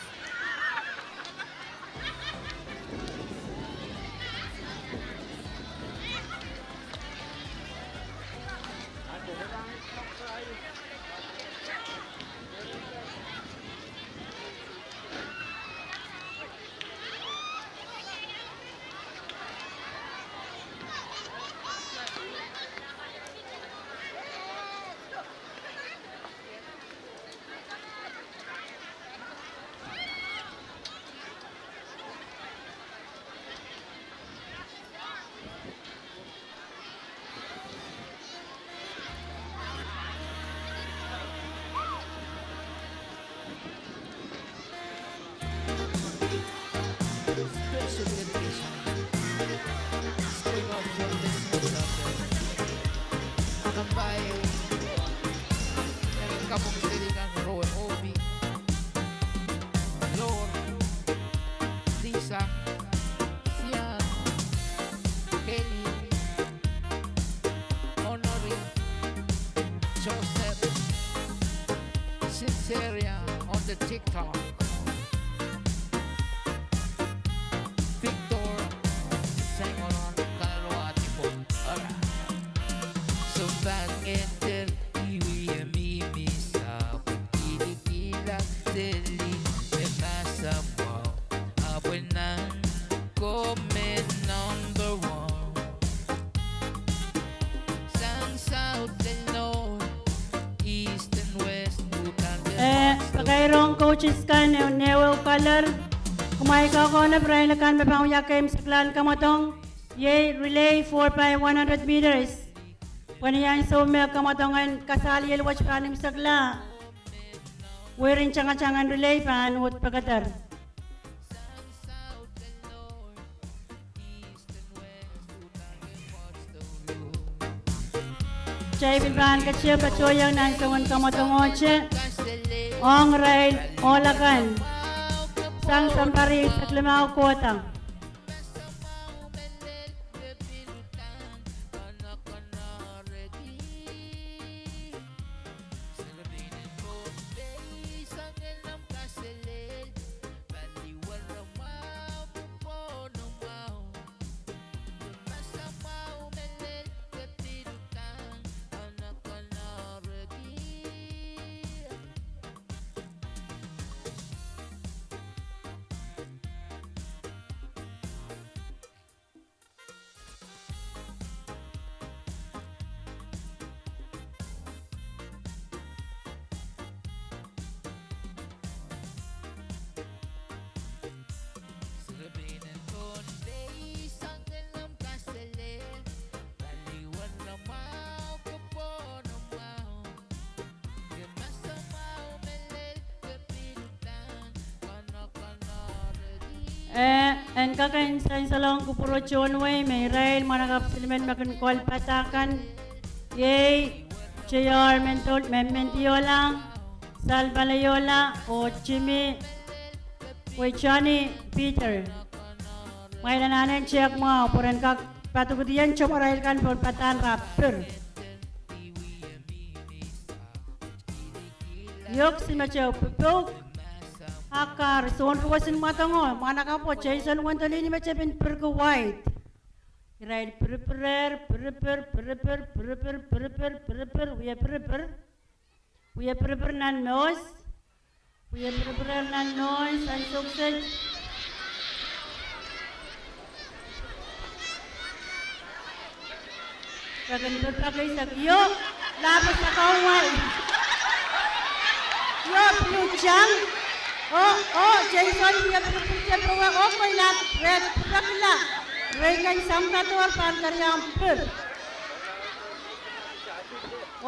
Special dedication. String of your listeners out there. Akampai, Kapong Selikan, Rowan Obi, Lor, Lisa, Sian, Kelly, Honoring, Joseph, Sinceria on the TikTok. Victor, sang olon kalwati ko. Alright. So bad ngehn ter iwi e mihmi sa pwe kilikilahseli me masamwahu. Ahpw nan komen number one. Sang south and north, east and west, Uganda. Eh, pakairong coaches kan, eh, newe kalar. Kumwail kak onop irail akan me pahn wia game seklahn kamwadong. Iei relay four by one hundred meters. Pwe ni ansou me kamwadong en kasaliel wet pahn imwisekla, werin tangatang en relay pahn uhd pekeder. Kitail pil pahn ketido patohiong nan soangen kamwadongohte ong irail ohl akan sang sampari eisek limau kohda. Eh, en kak en sansalohng kupwuro tohn wehi me irail mwahnakapw silimen me kin kolpada kan. Iei J R Mendiola, Salpaleola, oh Jimmy, oh Johnny Peter. Mwail anahne en tehk mwahu pwe ren kak padukedi en tomw arail kan pwe padahn rapir. Iok, si mete popouk. Akar, soun pwukoa sin mwadongo, mwahnakapwo Jason Wendolini me tepin pirki waid. Irail piripirer, piripir, piripir, piripir, piripir, piripir, wie piripir. Wie piripir nan mouse. Wie piripirer nan mouse, ansou kiset. Peki pir peki sek io, lahpo sakau wai. Io, pilu tang. Oh, oh, Jason, wie piripir tepin wai, oh, koilahn, red, pir pekila. Wehi kan samdadohr pahn kariahn pir.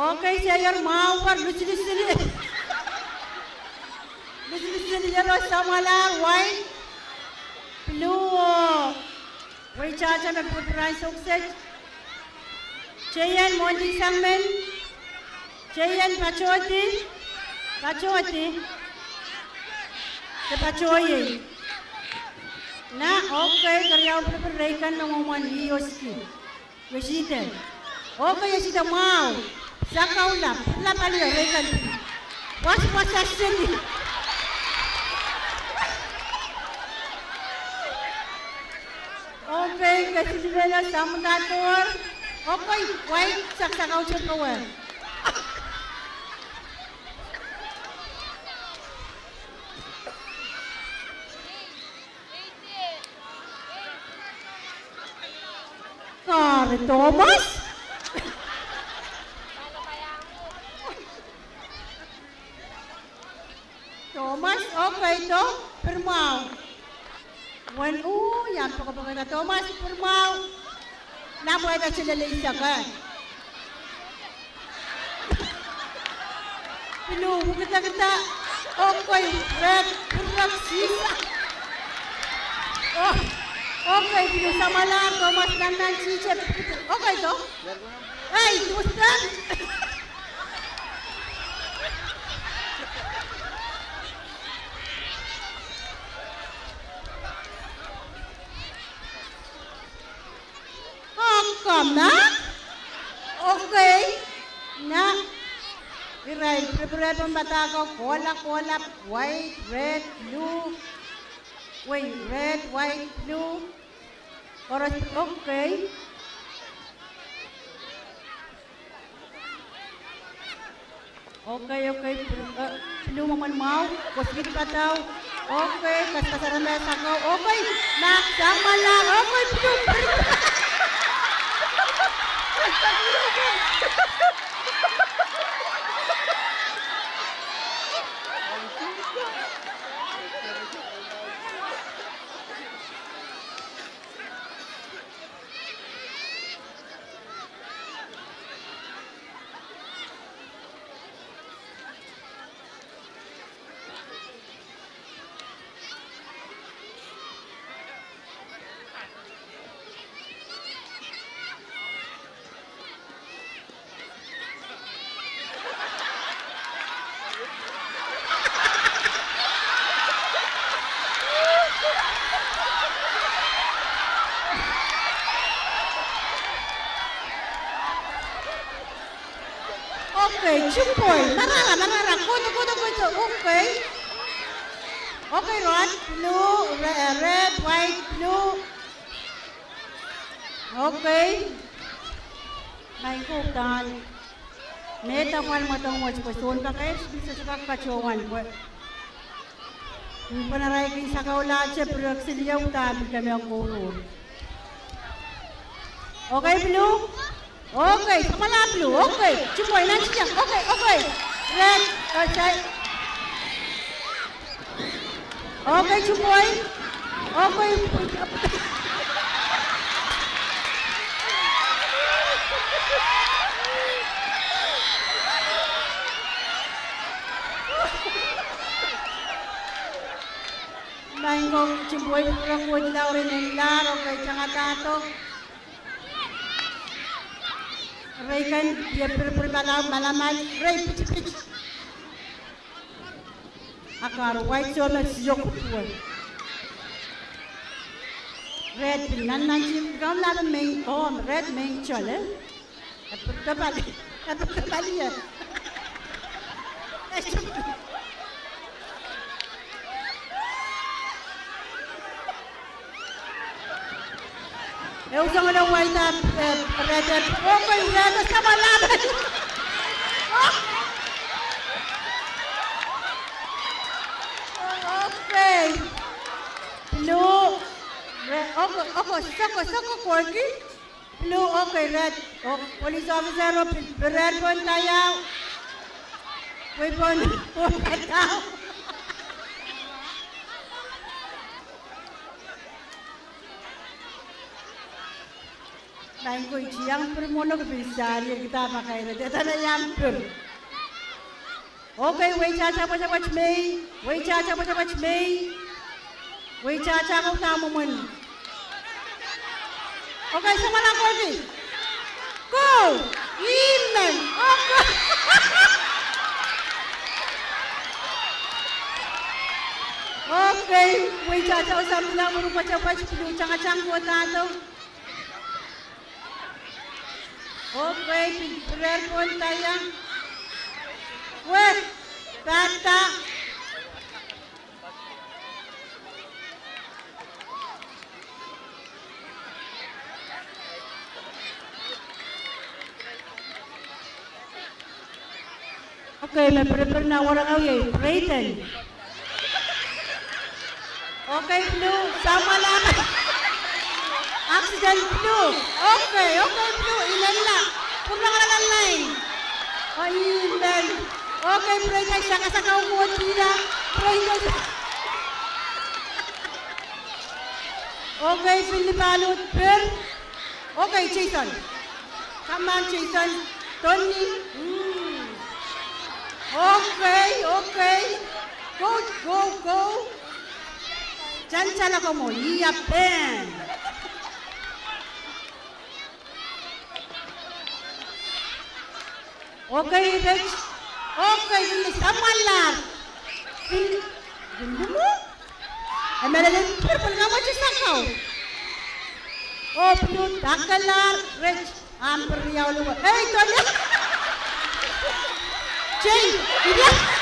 Okay, seier mwahu, lusilusil. Lusilusil, yellow, samwalahr, white, blue, oh. Wehi tata me purpur ansou kiset. Teien mwohndi sang men. Teien patohdi. Patohdi. De patohiei. Na, okay, keriau piripir rei kan me mwomwen ih oski. Iesihte. Okay, iesihte mwahu. Sakau lap, lap alie, rei kan. Waswasa seli. Okay, kesilipene samdadohr. Okay, wai saksakau tepin wai. Kare Thomas? Thomas, okay, to, pir mwahu. Wen, uh, iang pokopokada Thomas, pir mwahu. Nah pwehda selele isek, eh. Pilu, wukidakida, okay, red, pirek, sisa. Oh, okay, pilu, samwalahr, Thomas, nan nan sise, okay, to. Ei, tusten. Kak kama? Okay. Na. Irail, pirpir pohn padahk ko, kohla, kohla, white, red, blue. Wei, red, white, blue. Koaros, okay. Okay, okay, pil-, eh, pilu mwomwen mwahu, koasoandi padahk. Okay, kaskasarail me sakau. Okay, mahk, samwalahr, okay, pilu, pilu. Okay, Chumboi, marara, marara, kohdo, kohdo, kohdo, okay. Okay, red, blue, re-, eh, red, white, blue. Okay. Maing ko, udahn me dahpwal mwadang wet pwe sounpakei, pil sohte kak patohwan pwe. Pwe irail kin sakaulahte, pil kisin ia udahn pil kemehn kourur. Okay, blue. Okay, samwalahr blue. Okay, Chumboi, nan tiang. Okay, okay. Red, okay. Okay, Chumboi. Okay. Maing ko, Chumboi, pwurehng kohdi laur, inenlahr, okay, tangatahdo. Irail kan, ie pirpir, malamal, malamal, irail pitipit. Akar, white, soh me siok pwe. Red, pil nan nan ti, kaun lap maing, oh, red maing tol, eh? Epir tepali, epir tepali, eh? Ehu soangen white, eh, red, eh, okay, red, eh, samwalahr. Okay. Blue, red, okay, okay, soko, soko, Corky. Blue, okay, red. Oh, police officer, oh, pil, pil red pohn daiau. Wei pohn, pohn padahk. Maing ko, ih iang pir mwohn, ke pil sahlie, kita pakairada, dahme iang pir. Okay, weitahta pwetepwet mei, weitahta pwetepwet mei, weitahta ko, dahme mwomwen. Okay, samwalahr Corky. Go! Amen. Okay. Okay, weitahta, oh, samwalahr mwurin pwetepwet, pil tangatang ko dahdo. Okay, pil, pil red pohn daiau. Weh, pahda. Okay, me pirpir nan warengau iei Brayden. Okay, blue, samwalahr. Oxygen blue. Okay, okay, blue, inenla. Pwurehng nan lain. Oh, inenla. Okay, Brayden, sakasakau mwo dihla. Brayden. Okay, Philip Alun, pir. Okay, Jason. Come on, Jason. Tony. Mm. Okay, okay. Go, go, go. Jan salako mwo, ia pehn. Okay, red. Okay, ini samwalahr. Ini, ini mwo. Emenemen purple, ngamwahu sakau. Oh, blue, dakelahr, red, amber, riau, luwa. Ei, Tony. Jay, ida.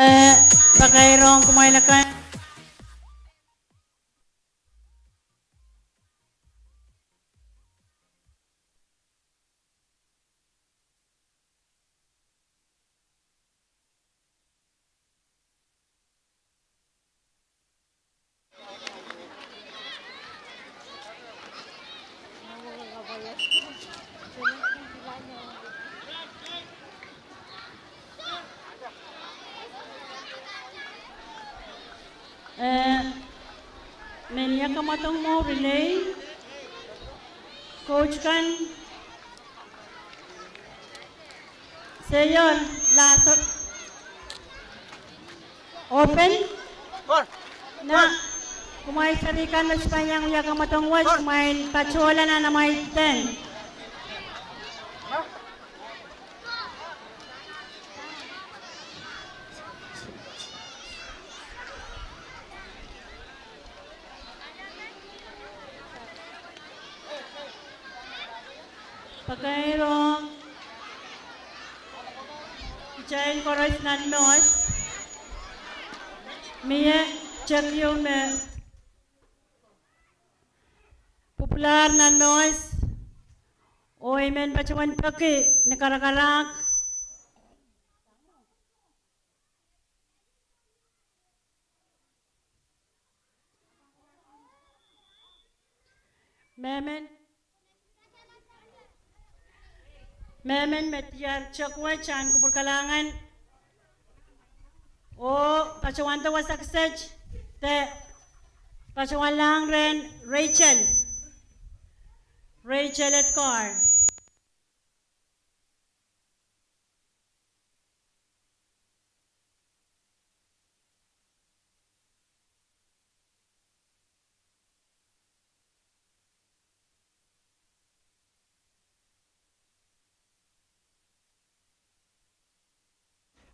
Eh, pakairong kumwail akan. Ia kamwadong mwo relay? Coach kan, seiol, last open. Na, kumwail seri kan me sohte pahn iang wia kamwadong wet, kumwail patohla nan amwail tent. Pakairong kitail koaros nan Mohs. Mie tekieu me pwupwulahr nan Mohs, oh I men patohwan peki ni karakarahk mehmen, mehmen me diar tekuwe, tan kupwur kalahngan, oh patohwando wasa kiset, de patohwanlahng rehn Rachel, Rachel Edgar.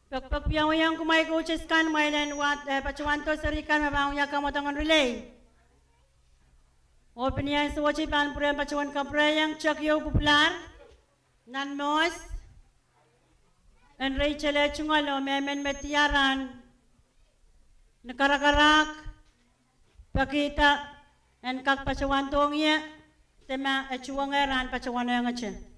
Pekpek pwukoa wiahiong kumwail coaches kan, kumwail en wad, eh, patohwando seri kan me pahn wia kamwadong en relay. Oh pil ni ansou wet I pahn pwurehng patohwan kapwurehiong tekieu pwupwulahr nan Mohs, en Rachel eh tungoal oh mehmen me diar rahn ni karakarahk pekihda en kak patohwandohng ie, de ma e tuhwong eh rahn patohwanehngete.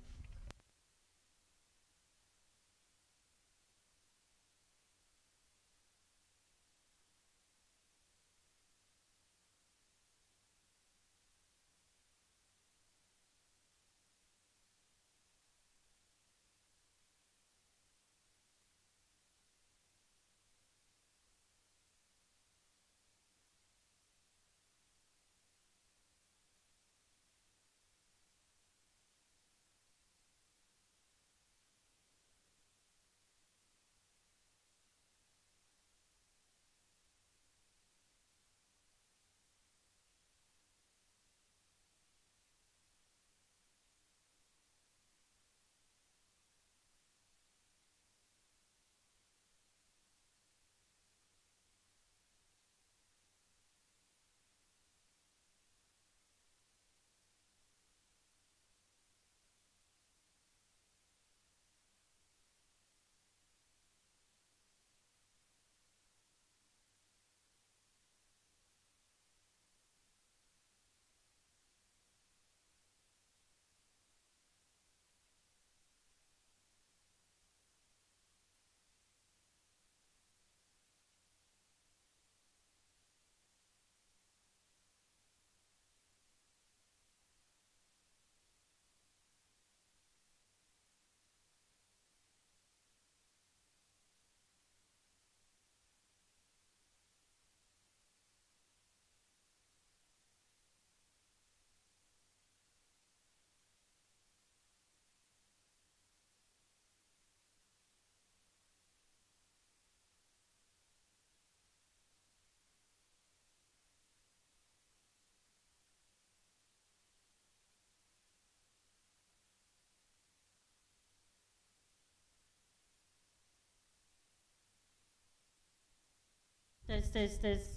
Test, test, test.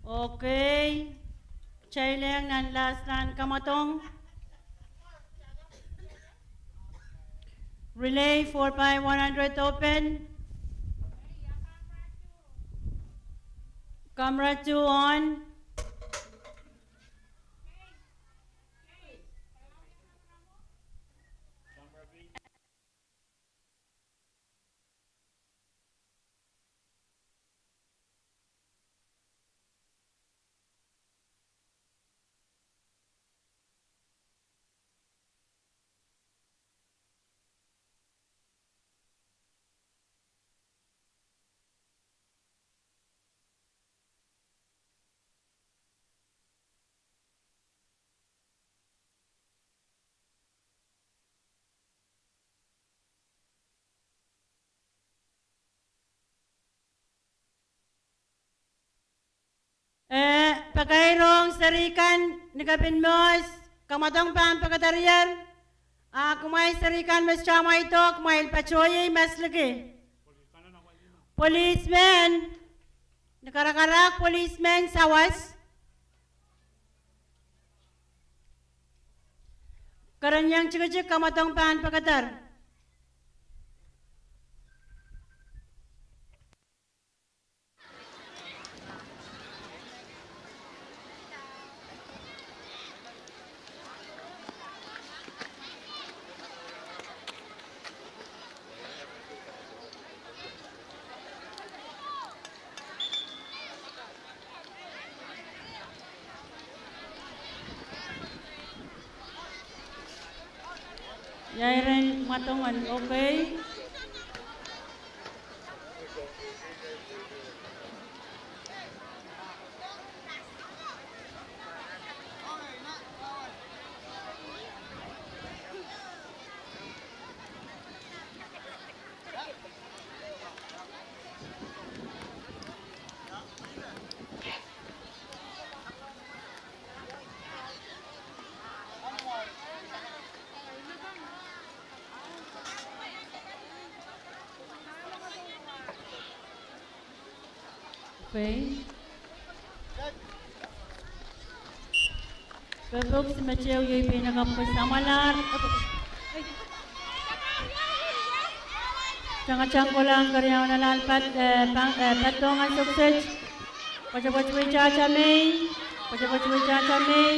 Okay. Kitail ong nan last nan kamwadong. Relay four by one hundred open. Camera two on. Serihkan ni kapin mour, kamwadong pahn pekederer. A kumwail serihkan me sohte amwail doh, kumwail patohieng masliki. Policemen, ni karakarak policemen sawas. Kerenieng tikitik, kamwadong pahn pekeder. Ia iren mwadong en, okay. Okay. Pepok simeteu iei pein akapw ko samwalahr. Tangatang kohlahng keriaun ahl pad, eh, pang, eh, paddohng en sokset. Pwetepwet weitahta mei, pwetepwet weitahta mei.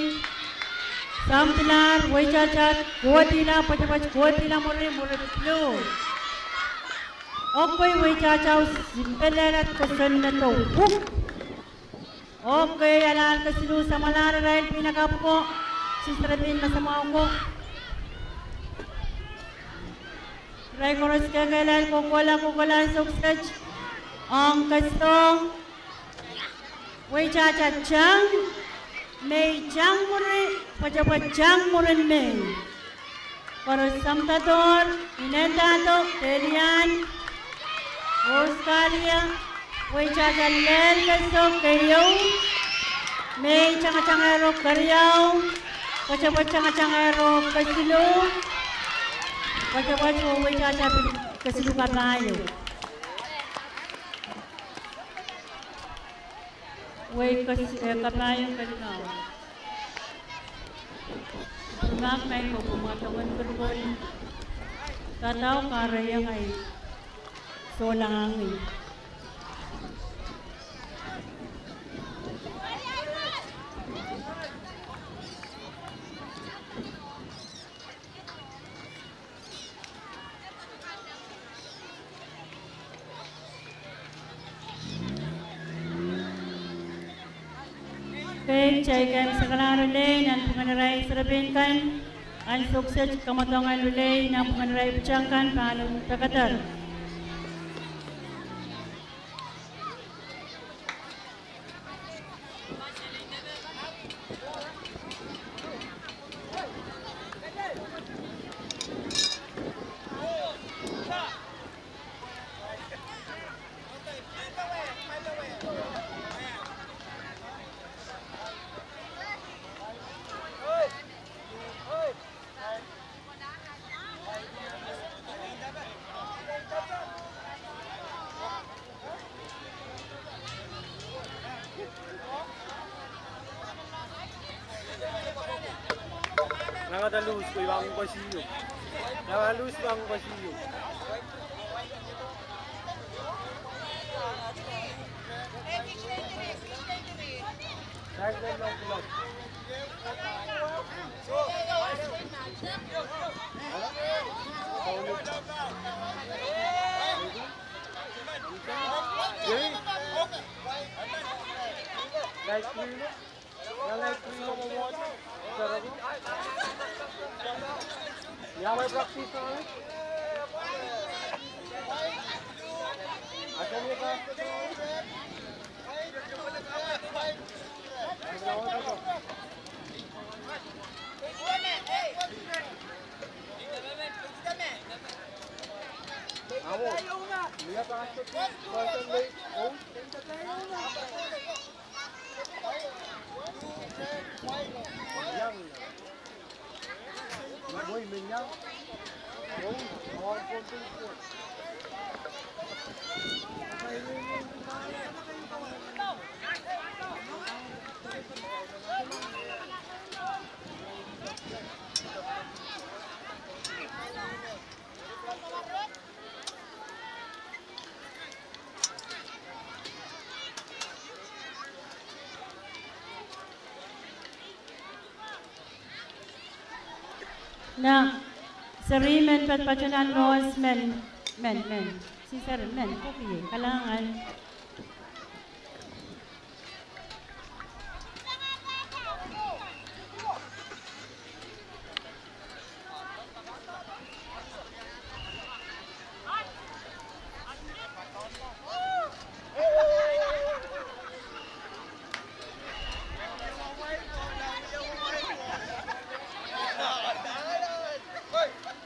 Soahng pilahr weitahta kohdihla, pwetepwet kohdihla mwuri, mwuri blue. Okay, weitahta, sipelehla kosonnedo wuk. Okay, ahl kesiluh samwalahr irail pein akapw ko, sister pein masamwahu ko. Irail koaros kehlail kohkohla, kohkohla en sokset. Ong keso. Weitahta tang, mei tang mwuri, pwetepwet tang mwuri mei. Koaros samdadohr, inendahdo, Delian, Rose Kalia, weitahta lel keso keieu, mei tangatangehro keriau, pwetepwet tangatangehro kesiluh, pwetepwet oh weitahta pil kesiluh kapahieu. Wei kes-, eh, kapahieu keriau. Pwumak maing ko, pwumak tongen kerkol. Kadau kahrehiong ahi souleng ih. Pek teikan sakalahr lelei nan pwungen irail serepein kan, ahn sokset kamwadong ahl lelei nan pwungen irail pwutak kan pahn pekeder. Nangada lus, pwe I pahn kohkohla. Nangada lus, pwe I pahn kohkohla. Nah, seri men patopato nan mohs men, men, men. Seri men, kokiei, kalahngan.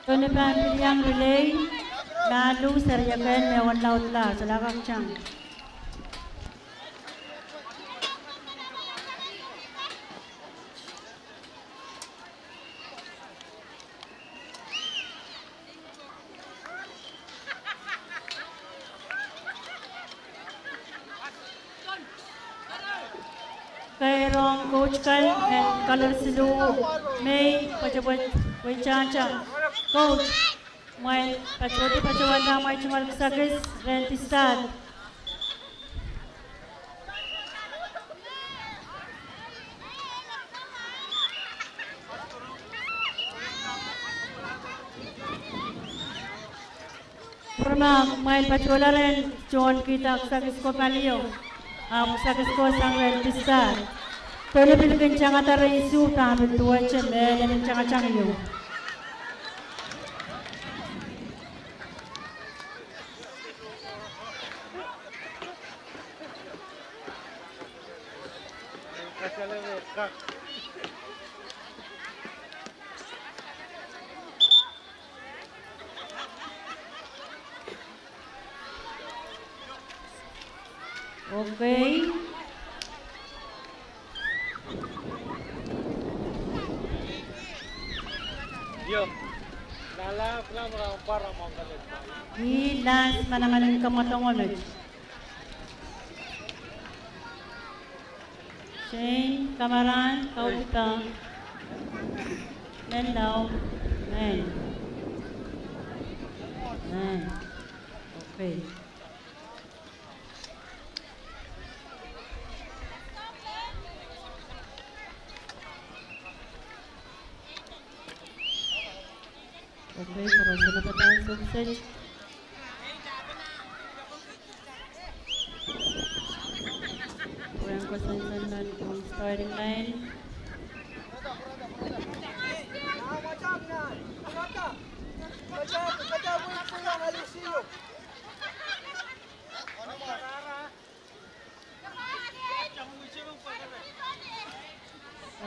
Toni pahn pil iang relay, mahlu, seri akan me wonlaudla, solahr kak tang. Keirong coach kan en kalor siluh, Mei, patopato, weitahta. Coach, mwail patopato, patopato, mwail tungoal kisakis, rehn Distad. Pwurmahk, mwail patopato rehn tohn kihda kisakis ko palio, ahpw kisakis ko sang rehn Distad. Toni pil kin tangada rehn Distad, pil duwehte me len tangatang ieu. Okay. Ih las manaman en kamwadong met. Shane, kamaran, kaudipe. Menlau, men. Men. Okay. Okay, koaros en pahn sohte. Pwurehng koasoansoan nan ong starting line.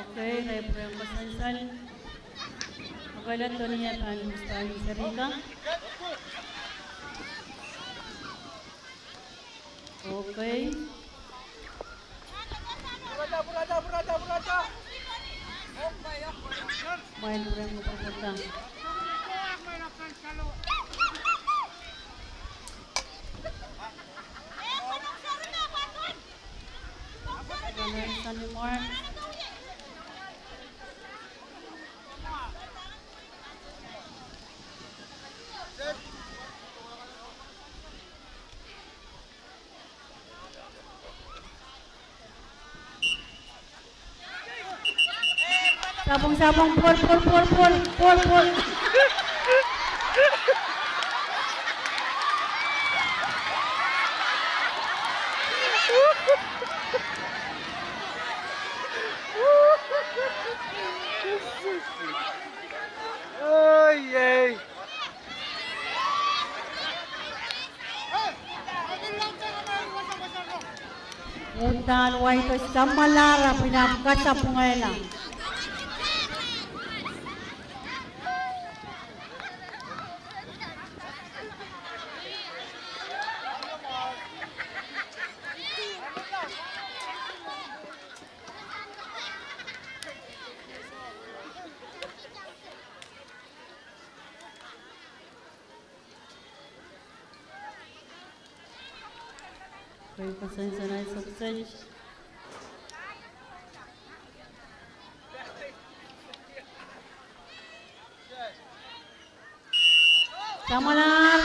Okay, re pwurehng koasoansoan. Okay, la Toni e pahn, pahn serihka. Okay. Mwail pwurehng koapworopworda. Sapwung, sapwung, pwur, pwur, pwur. Oh, yay. Uhdahn wai ko samwalahro pwe I ahpw kasapwungala. Koasoansoan sokosok. Samwalahr,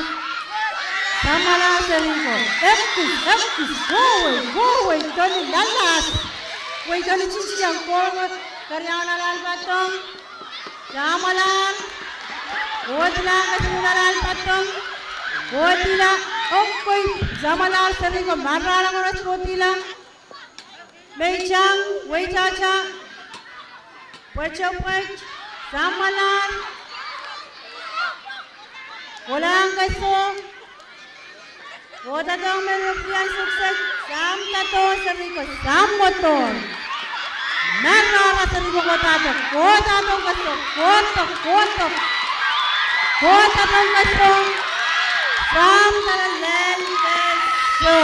samwalahr serihko. Ekis, ekis, kohwei, kohwei, toli lalas. Wei toli titiang kohwei, keriaun arail padong. Samwalahr, kohdihla, kesiluhn arail padong. Kohdihla, okei, samwalahr serihko, marahn koaros kohdihla. Meitang, weitahta, pwetepwet, samwalahr, kohlahng keso, kohdadohng me rupwian sukset, samdadohr serihko, samwodohr. Marahn serihko kohdahdo, kohdadohng keso, kohdo, kohdo, kohdadohng keso, samdala lel keso.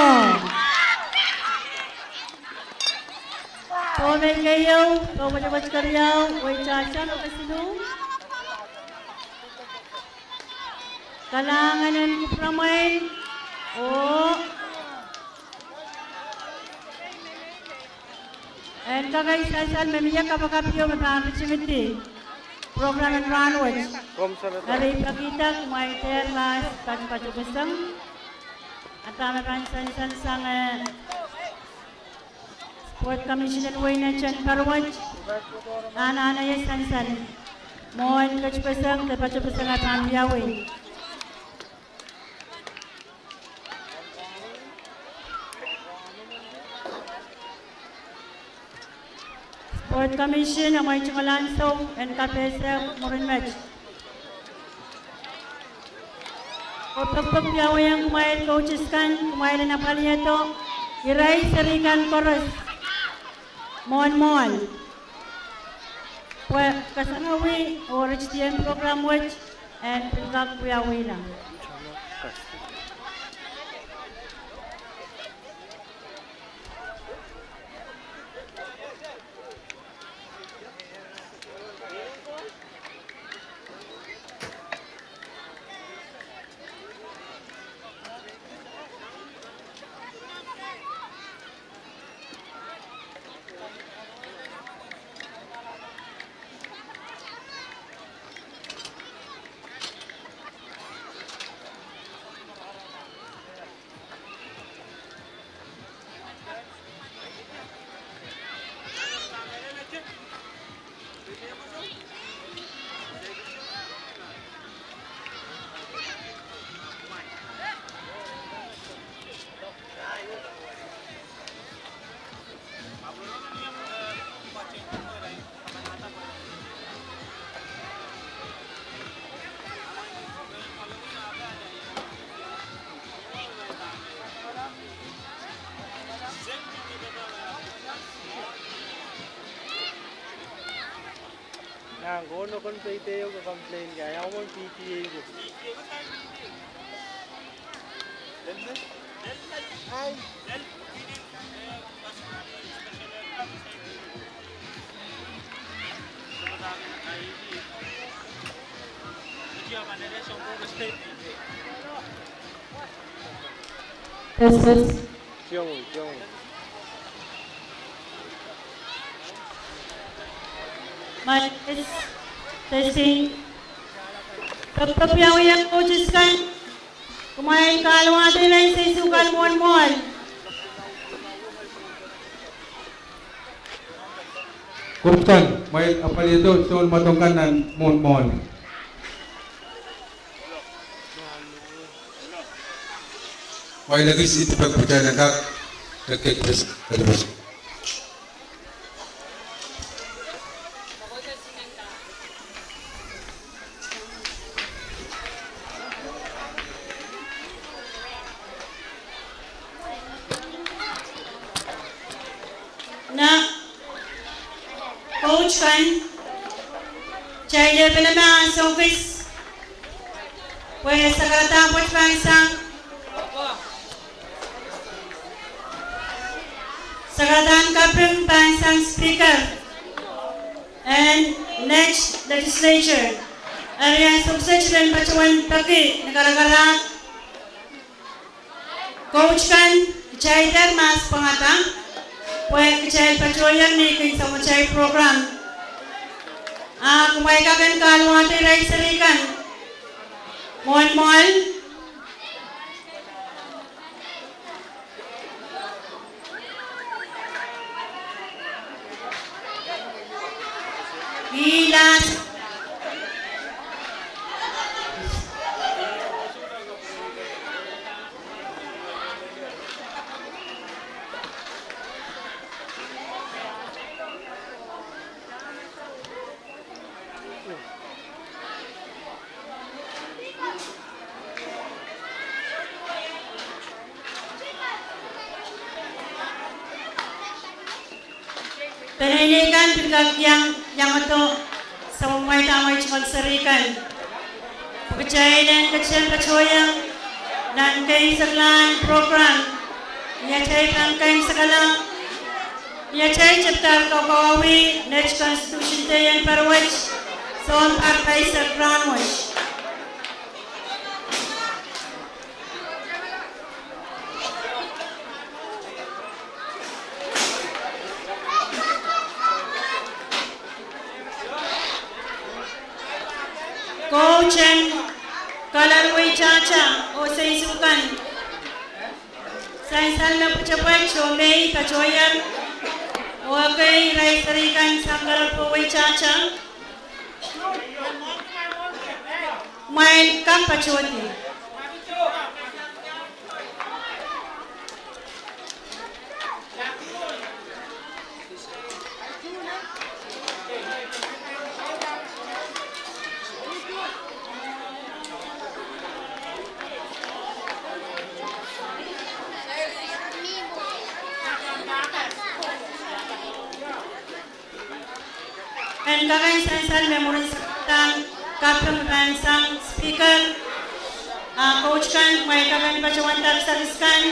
Dohme keieu, doh pwetepwet keriau, weitahta oh kesiluh. Kalahngan en kupwuramwail, oh en kak sansal me mie kapakap ieu me pahn ritingidi program en rahnwet. Eri pekihda kumwail dehr pahn patopeseng. Ahpw me pahn sansal sang, eh, Sport Commission en wehin Neten Poarowet, anahne sansal mwohn ketipeseng de patopeseng pahn wiawi. Sport Commission, amwail tungoal ansou en kapehse mwurin met. Oh pekipek wiawiong kumwail coaches kan, kumwail en apwalihado irail seri kan koaros mwohn mwohl. Pwe kasarawi oh ritidien program wet en pil kak wiawihla. Nan ko nokon peipei o ke complain ka, ia mwomwen P T A ko. Test, test. Tiong, tiong. Mic test, testing. Pekipek wiawiong coaches kan. Kumwail kahluwa de nan seisu kan mwohn mwohl. Coach kan, kumwail apwalihado sounpadahk kan nan mwohn mwohl. Kumwail ekis idipek pwutak en kak, kak, kak, kak. Nan coach kan, kitail lepin me ansou kis, pwe sakaradahn pwoat pahn sang, sakaradahn kaping pahn sang Speaker en Nett Legislature. Eri ansou kis kitail patohwan peki ni karakarahk. Coach kan, Kitail dehr mahs pwangada, pwe kitail patohier ni kin soumatail program. A kumwail kak en kahluwahda irail seri kan. Mwohn mwohn. Ilas. Peneinei kan pil kak iang, iangodo, samwamwail dahme tungoal seri kan. Pwe kitail en ketin patohieng nan keimwseklahn program. Ni atail pahn keimwsekala, ni atail tepda kaukawauwih Net Constitution Day en pahr wet, sounpar pahisek rahnwet. Koht en kalelapak weitahta oh seisu kan. Sansal me pwetepwet oh me I patohier, oh ekei irail seri kan sang kalelapak weitahta. Kumwail kak patohdi. En kak en sansal me mwurin sakratan kaping pahn sang Speaker, a Koht kan, kumwail kak en patohwanda kisakis kan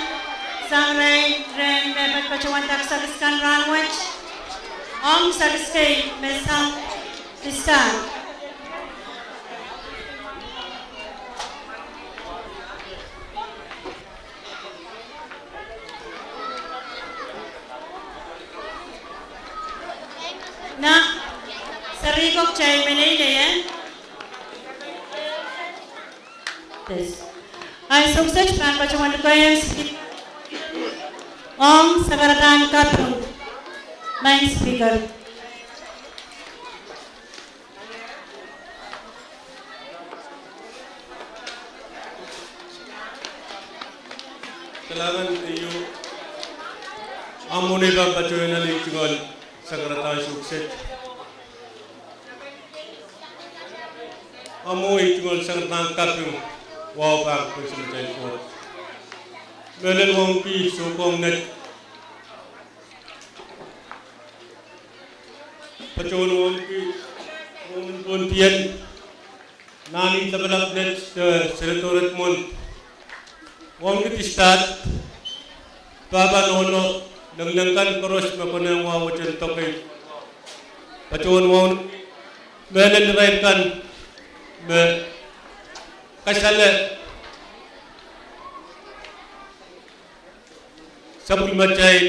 sang irail, irail me patohwanda kisakis kan rahnwet. Ong kisakis kei me sang Sister. Na, seri ko kitail me nei nei, eh? Yes. Ansou kiset pahn patohwan lukehiong Speaker ong sakratan kaping. Maing Speaker. Kalahngan keieu. Ahmw mwohn ei pahn patohwan ni tungoal sakratan ansou kiset. Ahmw mwohn ei tungoal sakratan kaping, wahu pahn kepin samatail Koht. Mehlel wauneki soukohng Net. Patohwan wauneki, wauneki pohn dien, Nanleng Lapalap Net, eh, Senator Redmond. Wauneki district, pahpa, nohno, lengileng kan koaros me konehng wahweten doke. Patohwan wauneki, mehlel irail kan me kasale sapwellimatail,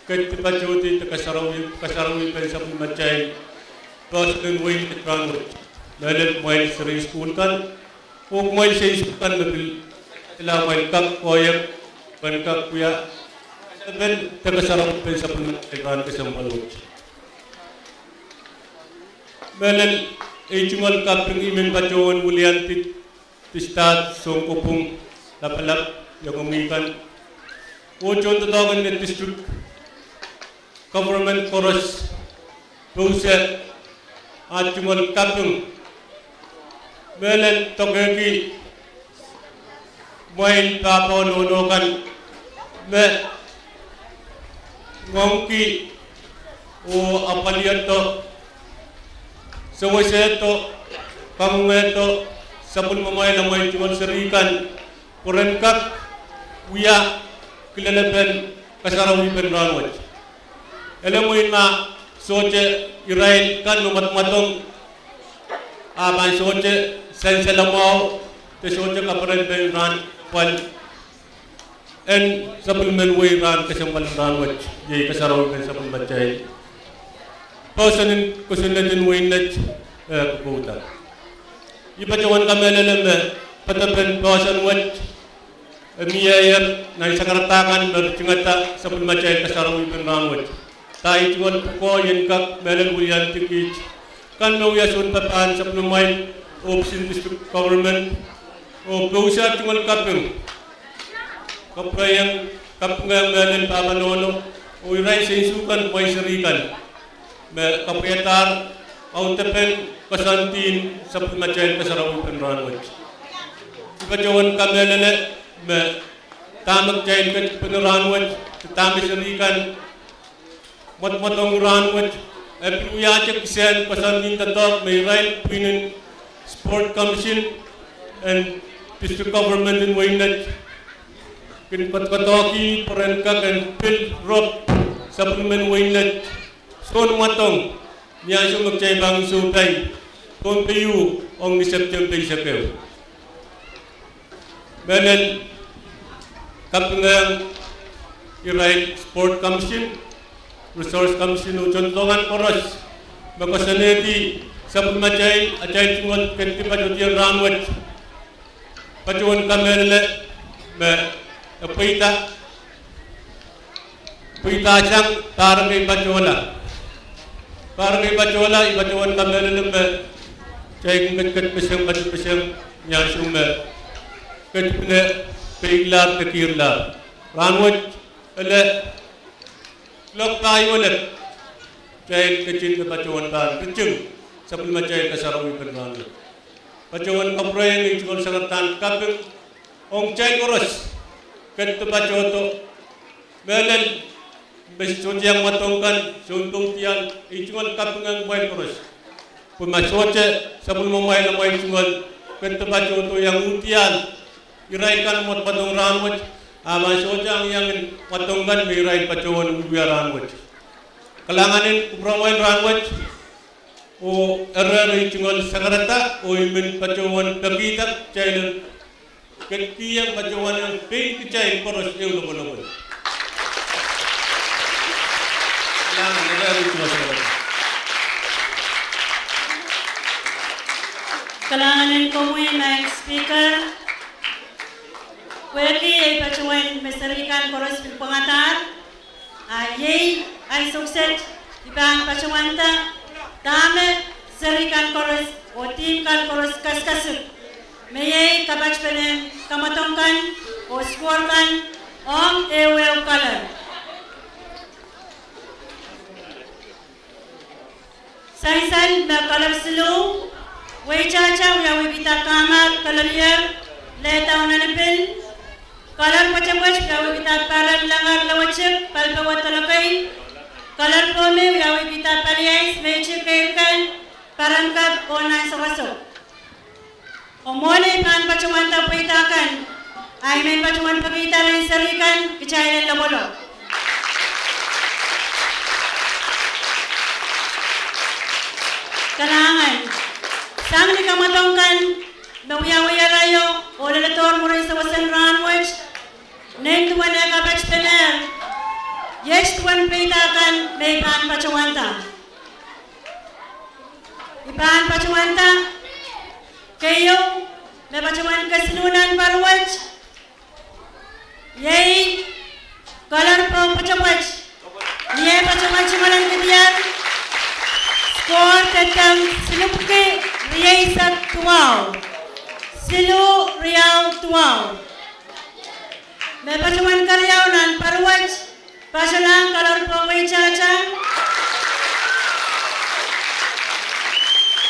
ketiket patohdi de kasarawi, kasarawi pen sapwellimatail poahsoan en wehi rahnwet. Mehlel kumwail seri sukuhl kan, oh kumwail seri sukuhl kan me pil, ila kumwail kak koahiek, pahn kak wia, pen de kasarawi pen sapwellimatail rahn kesempwal wet. Mehlel ei tungoal kaping, I men patohwan wiliandi district sounkopwung lapalap iangomwi kan, oh tohndoadoahk en Net District Government koaros, pousehla tungoal kaping. Mehlel dokehki kumwail pahpa oh nohno kan me ngoangki oh apwaliado, sewesehdo, kangongehdo sapwellimamwail, amwail tungoal seri kan, pwe ren kak wia kilelepen kasarawi pen rahnwet. Ele mwein ma sohte irail kan me mwadmwadong, a pahn sohte sansal mwahu, de sohte kaperen pen rahn pwal. en sapwellimen wehi rahn kesempwal en rahn wet, iei kasarawi en sapwellimatail poahsoan en kosonned en wehin Net, eh, kokouda. I patohwan kamehlele me poadoapen poahsoan wet, eh, mie nan sakarada kan me ritingada sapwellimatail kasarawi en rahn wet. Dahme I tungoal pwukoa I en kak mehlel weliandi kiht kan me wia sounpapah en sapwellimamwail oh pwusin district government, oh pousa tungoal kaping, kapwurehiong, kapingehng mehlel pahpa nohno, oh irail seinsu kan, mwail seri kan me kapwaiadahr audepen koasoandi en sapwellimatail kasarawi en rahn wet. I patohwan kamehlele me dahme kitail ketipene rahn wet, dahme seri kan mwadmwadong rahn wet, e pil wiahte kisehn koasoandi en doadoahk me irail pwihn en Sport Commission en District Government en wehin Net kin koadokoadoahki pwe ren kak en pil rop sapwellimen wehin Net sounmwadong ni ansou me kitail pahn sohpai Pohnpei ong ni September eisek ehu. Mehlel kapingehng irail Sport Commission, Resource Commission oh tohndoadoahk kan koaros me koasoanehdi sapwellimatail atail tungoal ketipatohdier rahn wet. Patohwan kamehlele me e pweida, pweida sang pahr kei patohla. Pahr kei patohla, I patohwan kamehlele me kitail kin ketiket peseng, ketiket peseng ni ansou me ketipene peikilahr de kihlahr. Rahn wet ele kuloak pahieu elep, kitail ketin de patohwan pahn riting sapwellimatail kasarawi en rahn wet. Patohwan kapwurehiong ei tungoal sakaradahn kaping ong kitail koaros ketipatohdo mehlel me sohte iang mwadong kan, sounpwong dial, ei tungoal kapingehng kumwail koaros. Pwe ma sohte sapwellimamwail amwail tungoal ketipatohdo iang uhdial irail kan mwadmwadong rahn wet, a pahn sohte iang iang mwadong kan me irail patohwan wiewia rahn wet. Kalahngan en kupwuramwail rahn wet, oh erehr ei tungoal sakarada, oh I men patohwan pekihda kitail en ketikihong patohwan iang pein kitail koaros ehu lopwolopwol. Kalahngan, erehr ei tungoal sakarada. Kalahngan en komwi, Madam Speaker. Pwehki ei patohwan me seri kan koaros pil pwangadahr, a iei ahi souset, I pahn patohwanda dahme seri kan koaros oh team kan koaros kaskasuk, me iei kapatpenen kamwadong kan oh score kan ong ehuehu colour. Sansal me colour siluh, weitahta wiawihkihda kahmahk dololier, lehda nanpwil. Colour pwetepwet wiawihkihda pahren, langar, lewetik, palipewe, dolokei. Colour pwohme wiawihkihda pali ice, meitik, keirkehn, pahren kak oh nan sokosok. Oh mwohni, I pahn patohwanda pweida kan, a I men patohwan pekihda rehn seri kan kitail en lopwolop. Kalahngan. Sang ni kamwadong kan me wiawi arail oh leledohr mwurin sewesen rahn wet, nin duwen eh kapatpenehr, iet duwen pweida kan me I pahn patohwanda. I pahn patohwanda keieu me patohwan kesiluh nan pahr wet, iei colour pwoh pwetepwet, ni eh patohwan tungoal en kediar, score dedeng silipwki rieisek duwau, siluh riau duwau. Me patohwan keriau nan pahr wet, patohlahng colour pwoh weitahta.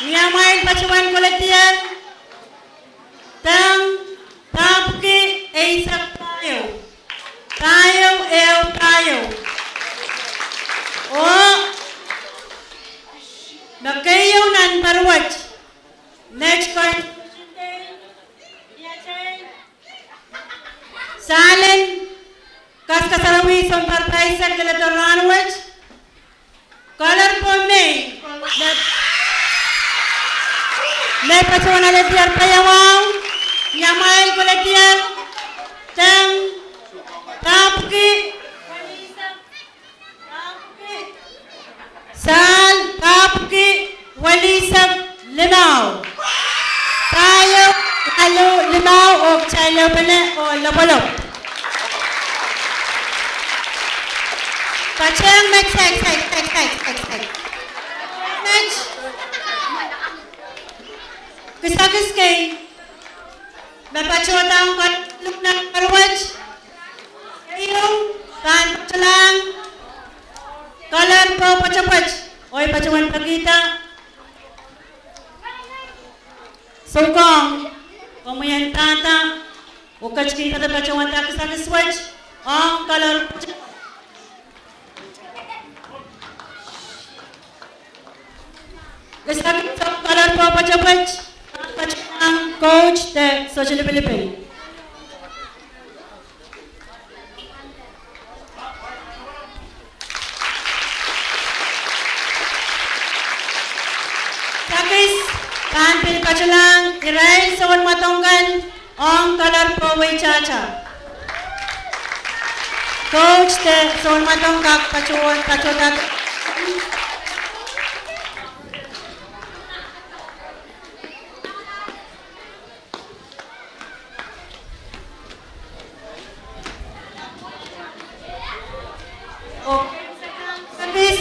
Ni amwail patohwan koledier, deng papwki eisek pahieu, pahieu ehu pahieu. Oh me keieu nan pahr wet, met kon sahlen kaskasarawi sounpar pahisek leledo rahn wet, colour pwoh mei, me patohwan alehdier paiawau, ni amwail koledier, deng Sahl pahpwiki welihsek limau. Pahieu, waluh, limau, oh kitail ehupene oh lopwolop. Patehng met, saik, saik, saik, saik, saik, saik. Met. Kisakis kei me patohda ong kal-, lukna karuwet. Keieu pahn patohlahng colour pwopwoat, oh I patohwan pekihda soukong, komwi en pahn pahn, oh ketikihda patohwanda kisakis wet ong colour pwopwoat. Kisakis ong colour pwopwoat, patohwan coach de sohte lipilipil. Kisakis pahn pil patohlahng irail sounmwadong kan ong colour pwopwoat. Coach de sounmwadong kak patohwan, patohda. Oh kisakis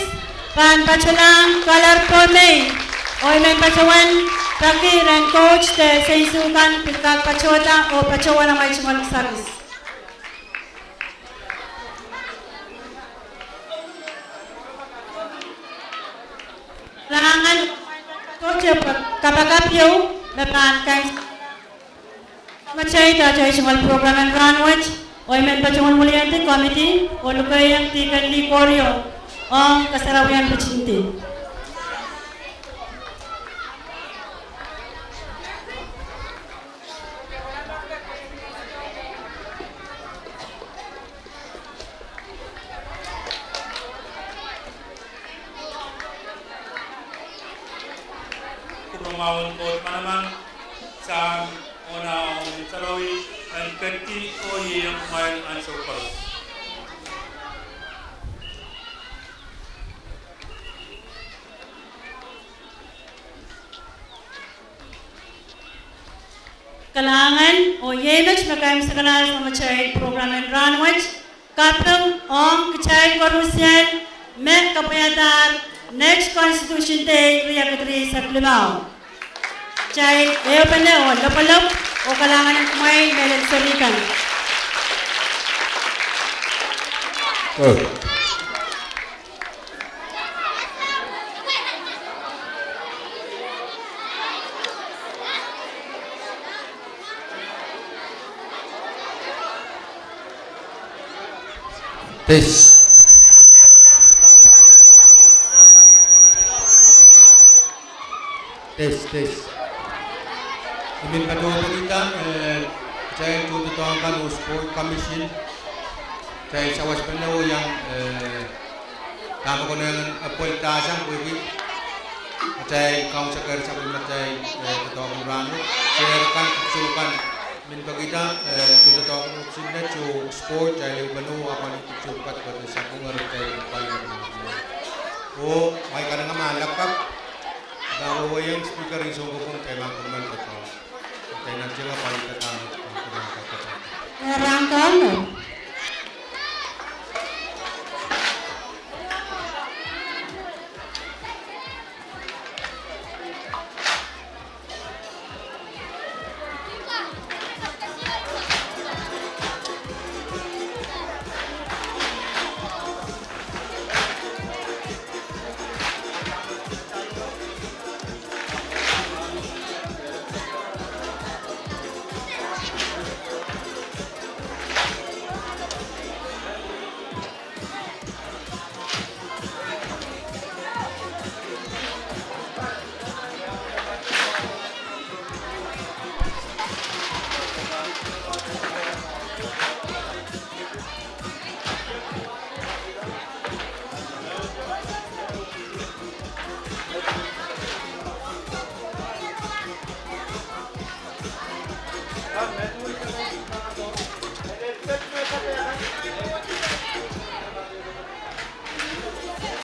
pahn patohlahng colour pwopwoat, oh I men patohwan peki rehn coach de seinsukan pil kak patohda oh patohwan amwail tungoal kisakis. Kalahngan, sohte kapakap ieu me pahn kaimwisekala. Matahieu atail tungoal program en rahnwet, oh I men patohwan wiliandi komiti oh lukehiong Deacon Lee Korio ong kasarawien pitindi. Kupwuromwahu en Koht manaman, Sahm, Sounkomour, oh Ngehn Sarawi, en ketikihong kumwail ansou koaros. Kalahngan, oh iei met me kaimwisekala atail program en rahnwet, kaping ong kitail koarusie me kapwaiadahr Net Constitution Day riekid rieisek limau. Kitail ehupene oh lopwolop oh kalahngan kumwail mehlel seri kan. Test. Test, test. I men patohwan pekihda, eh, kitail tohn doadoahk kan oh Sport Commission. Kitail sawaspene oh iang, eh, dahme konehng en apwalih sang pwehki atail kaun saker sapwellimatail, eh, doadoahk en rahnwet. Seri kan, soh kan, men pekihda, eh, tohn doadoahk en Sport, kitail ehupene oh apwalih soh kan, pwehki sapwung eri kitail pahn pwain. Oh, ahi kanengamah lapalap. Kawehwehiong Speaker en Sounkopwung, kitail pahn kamwomwen doadoahk. Kitail nan tieng pahn doadoahk. Rahn kan.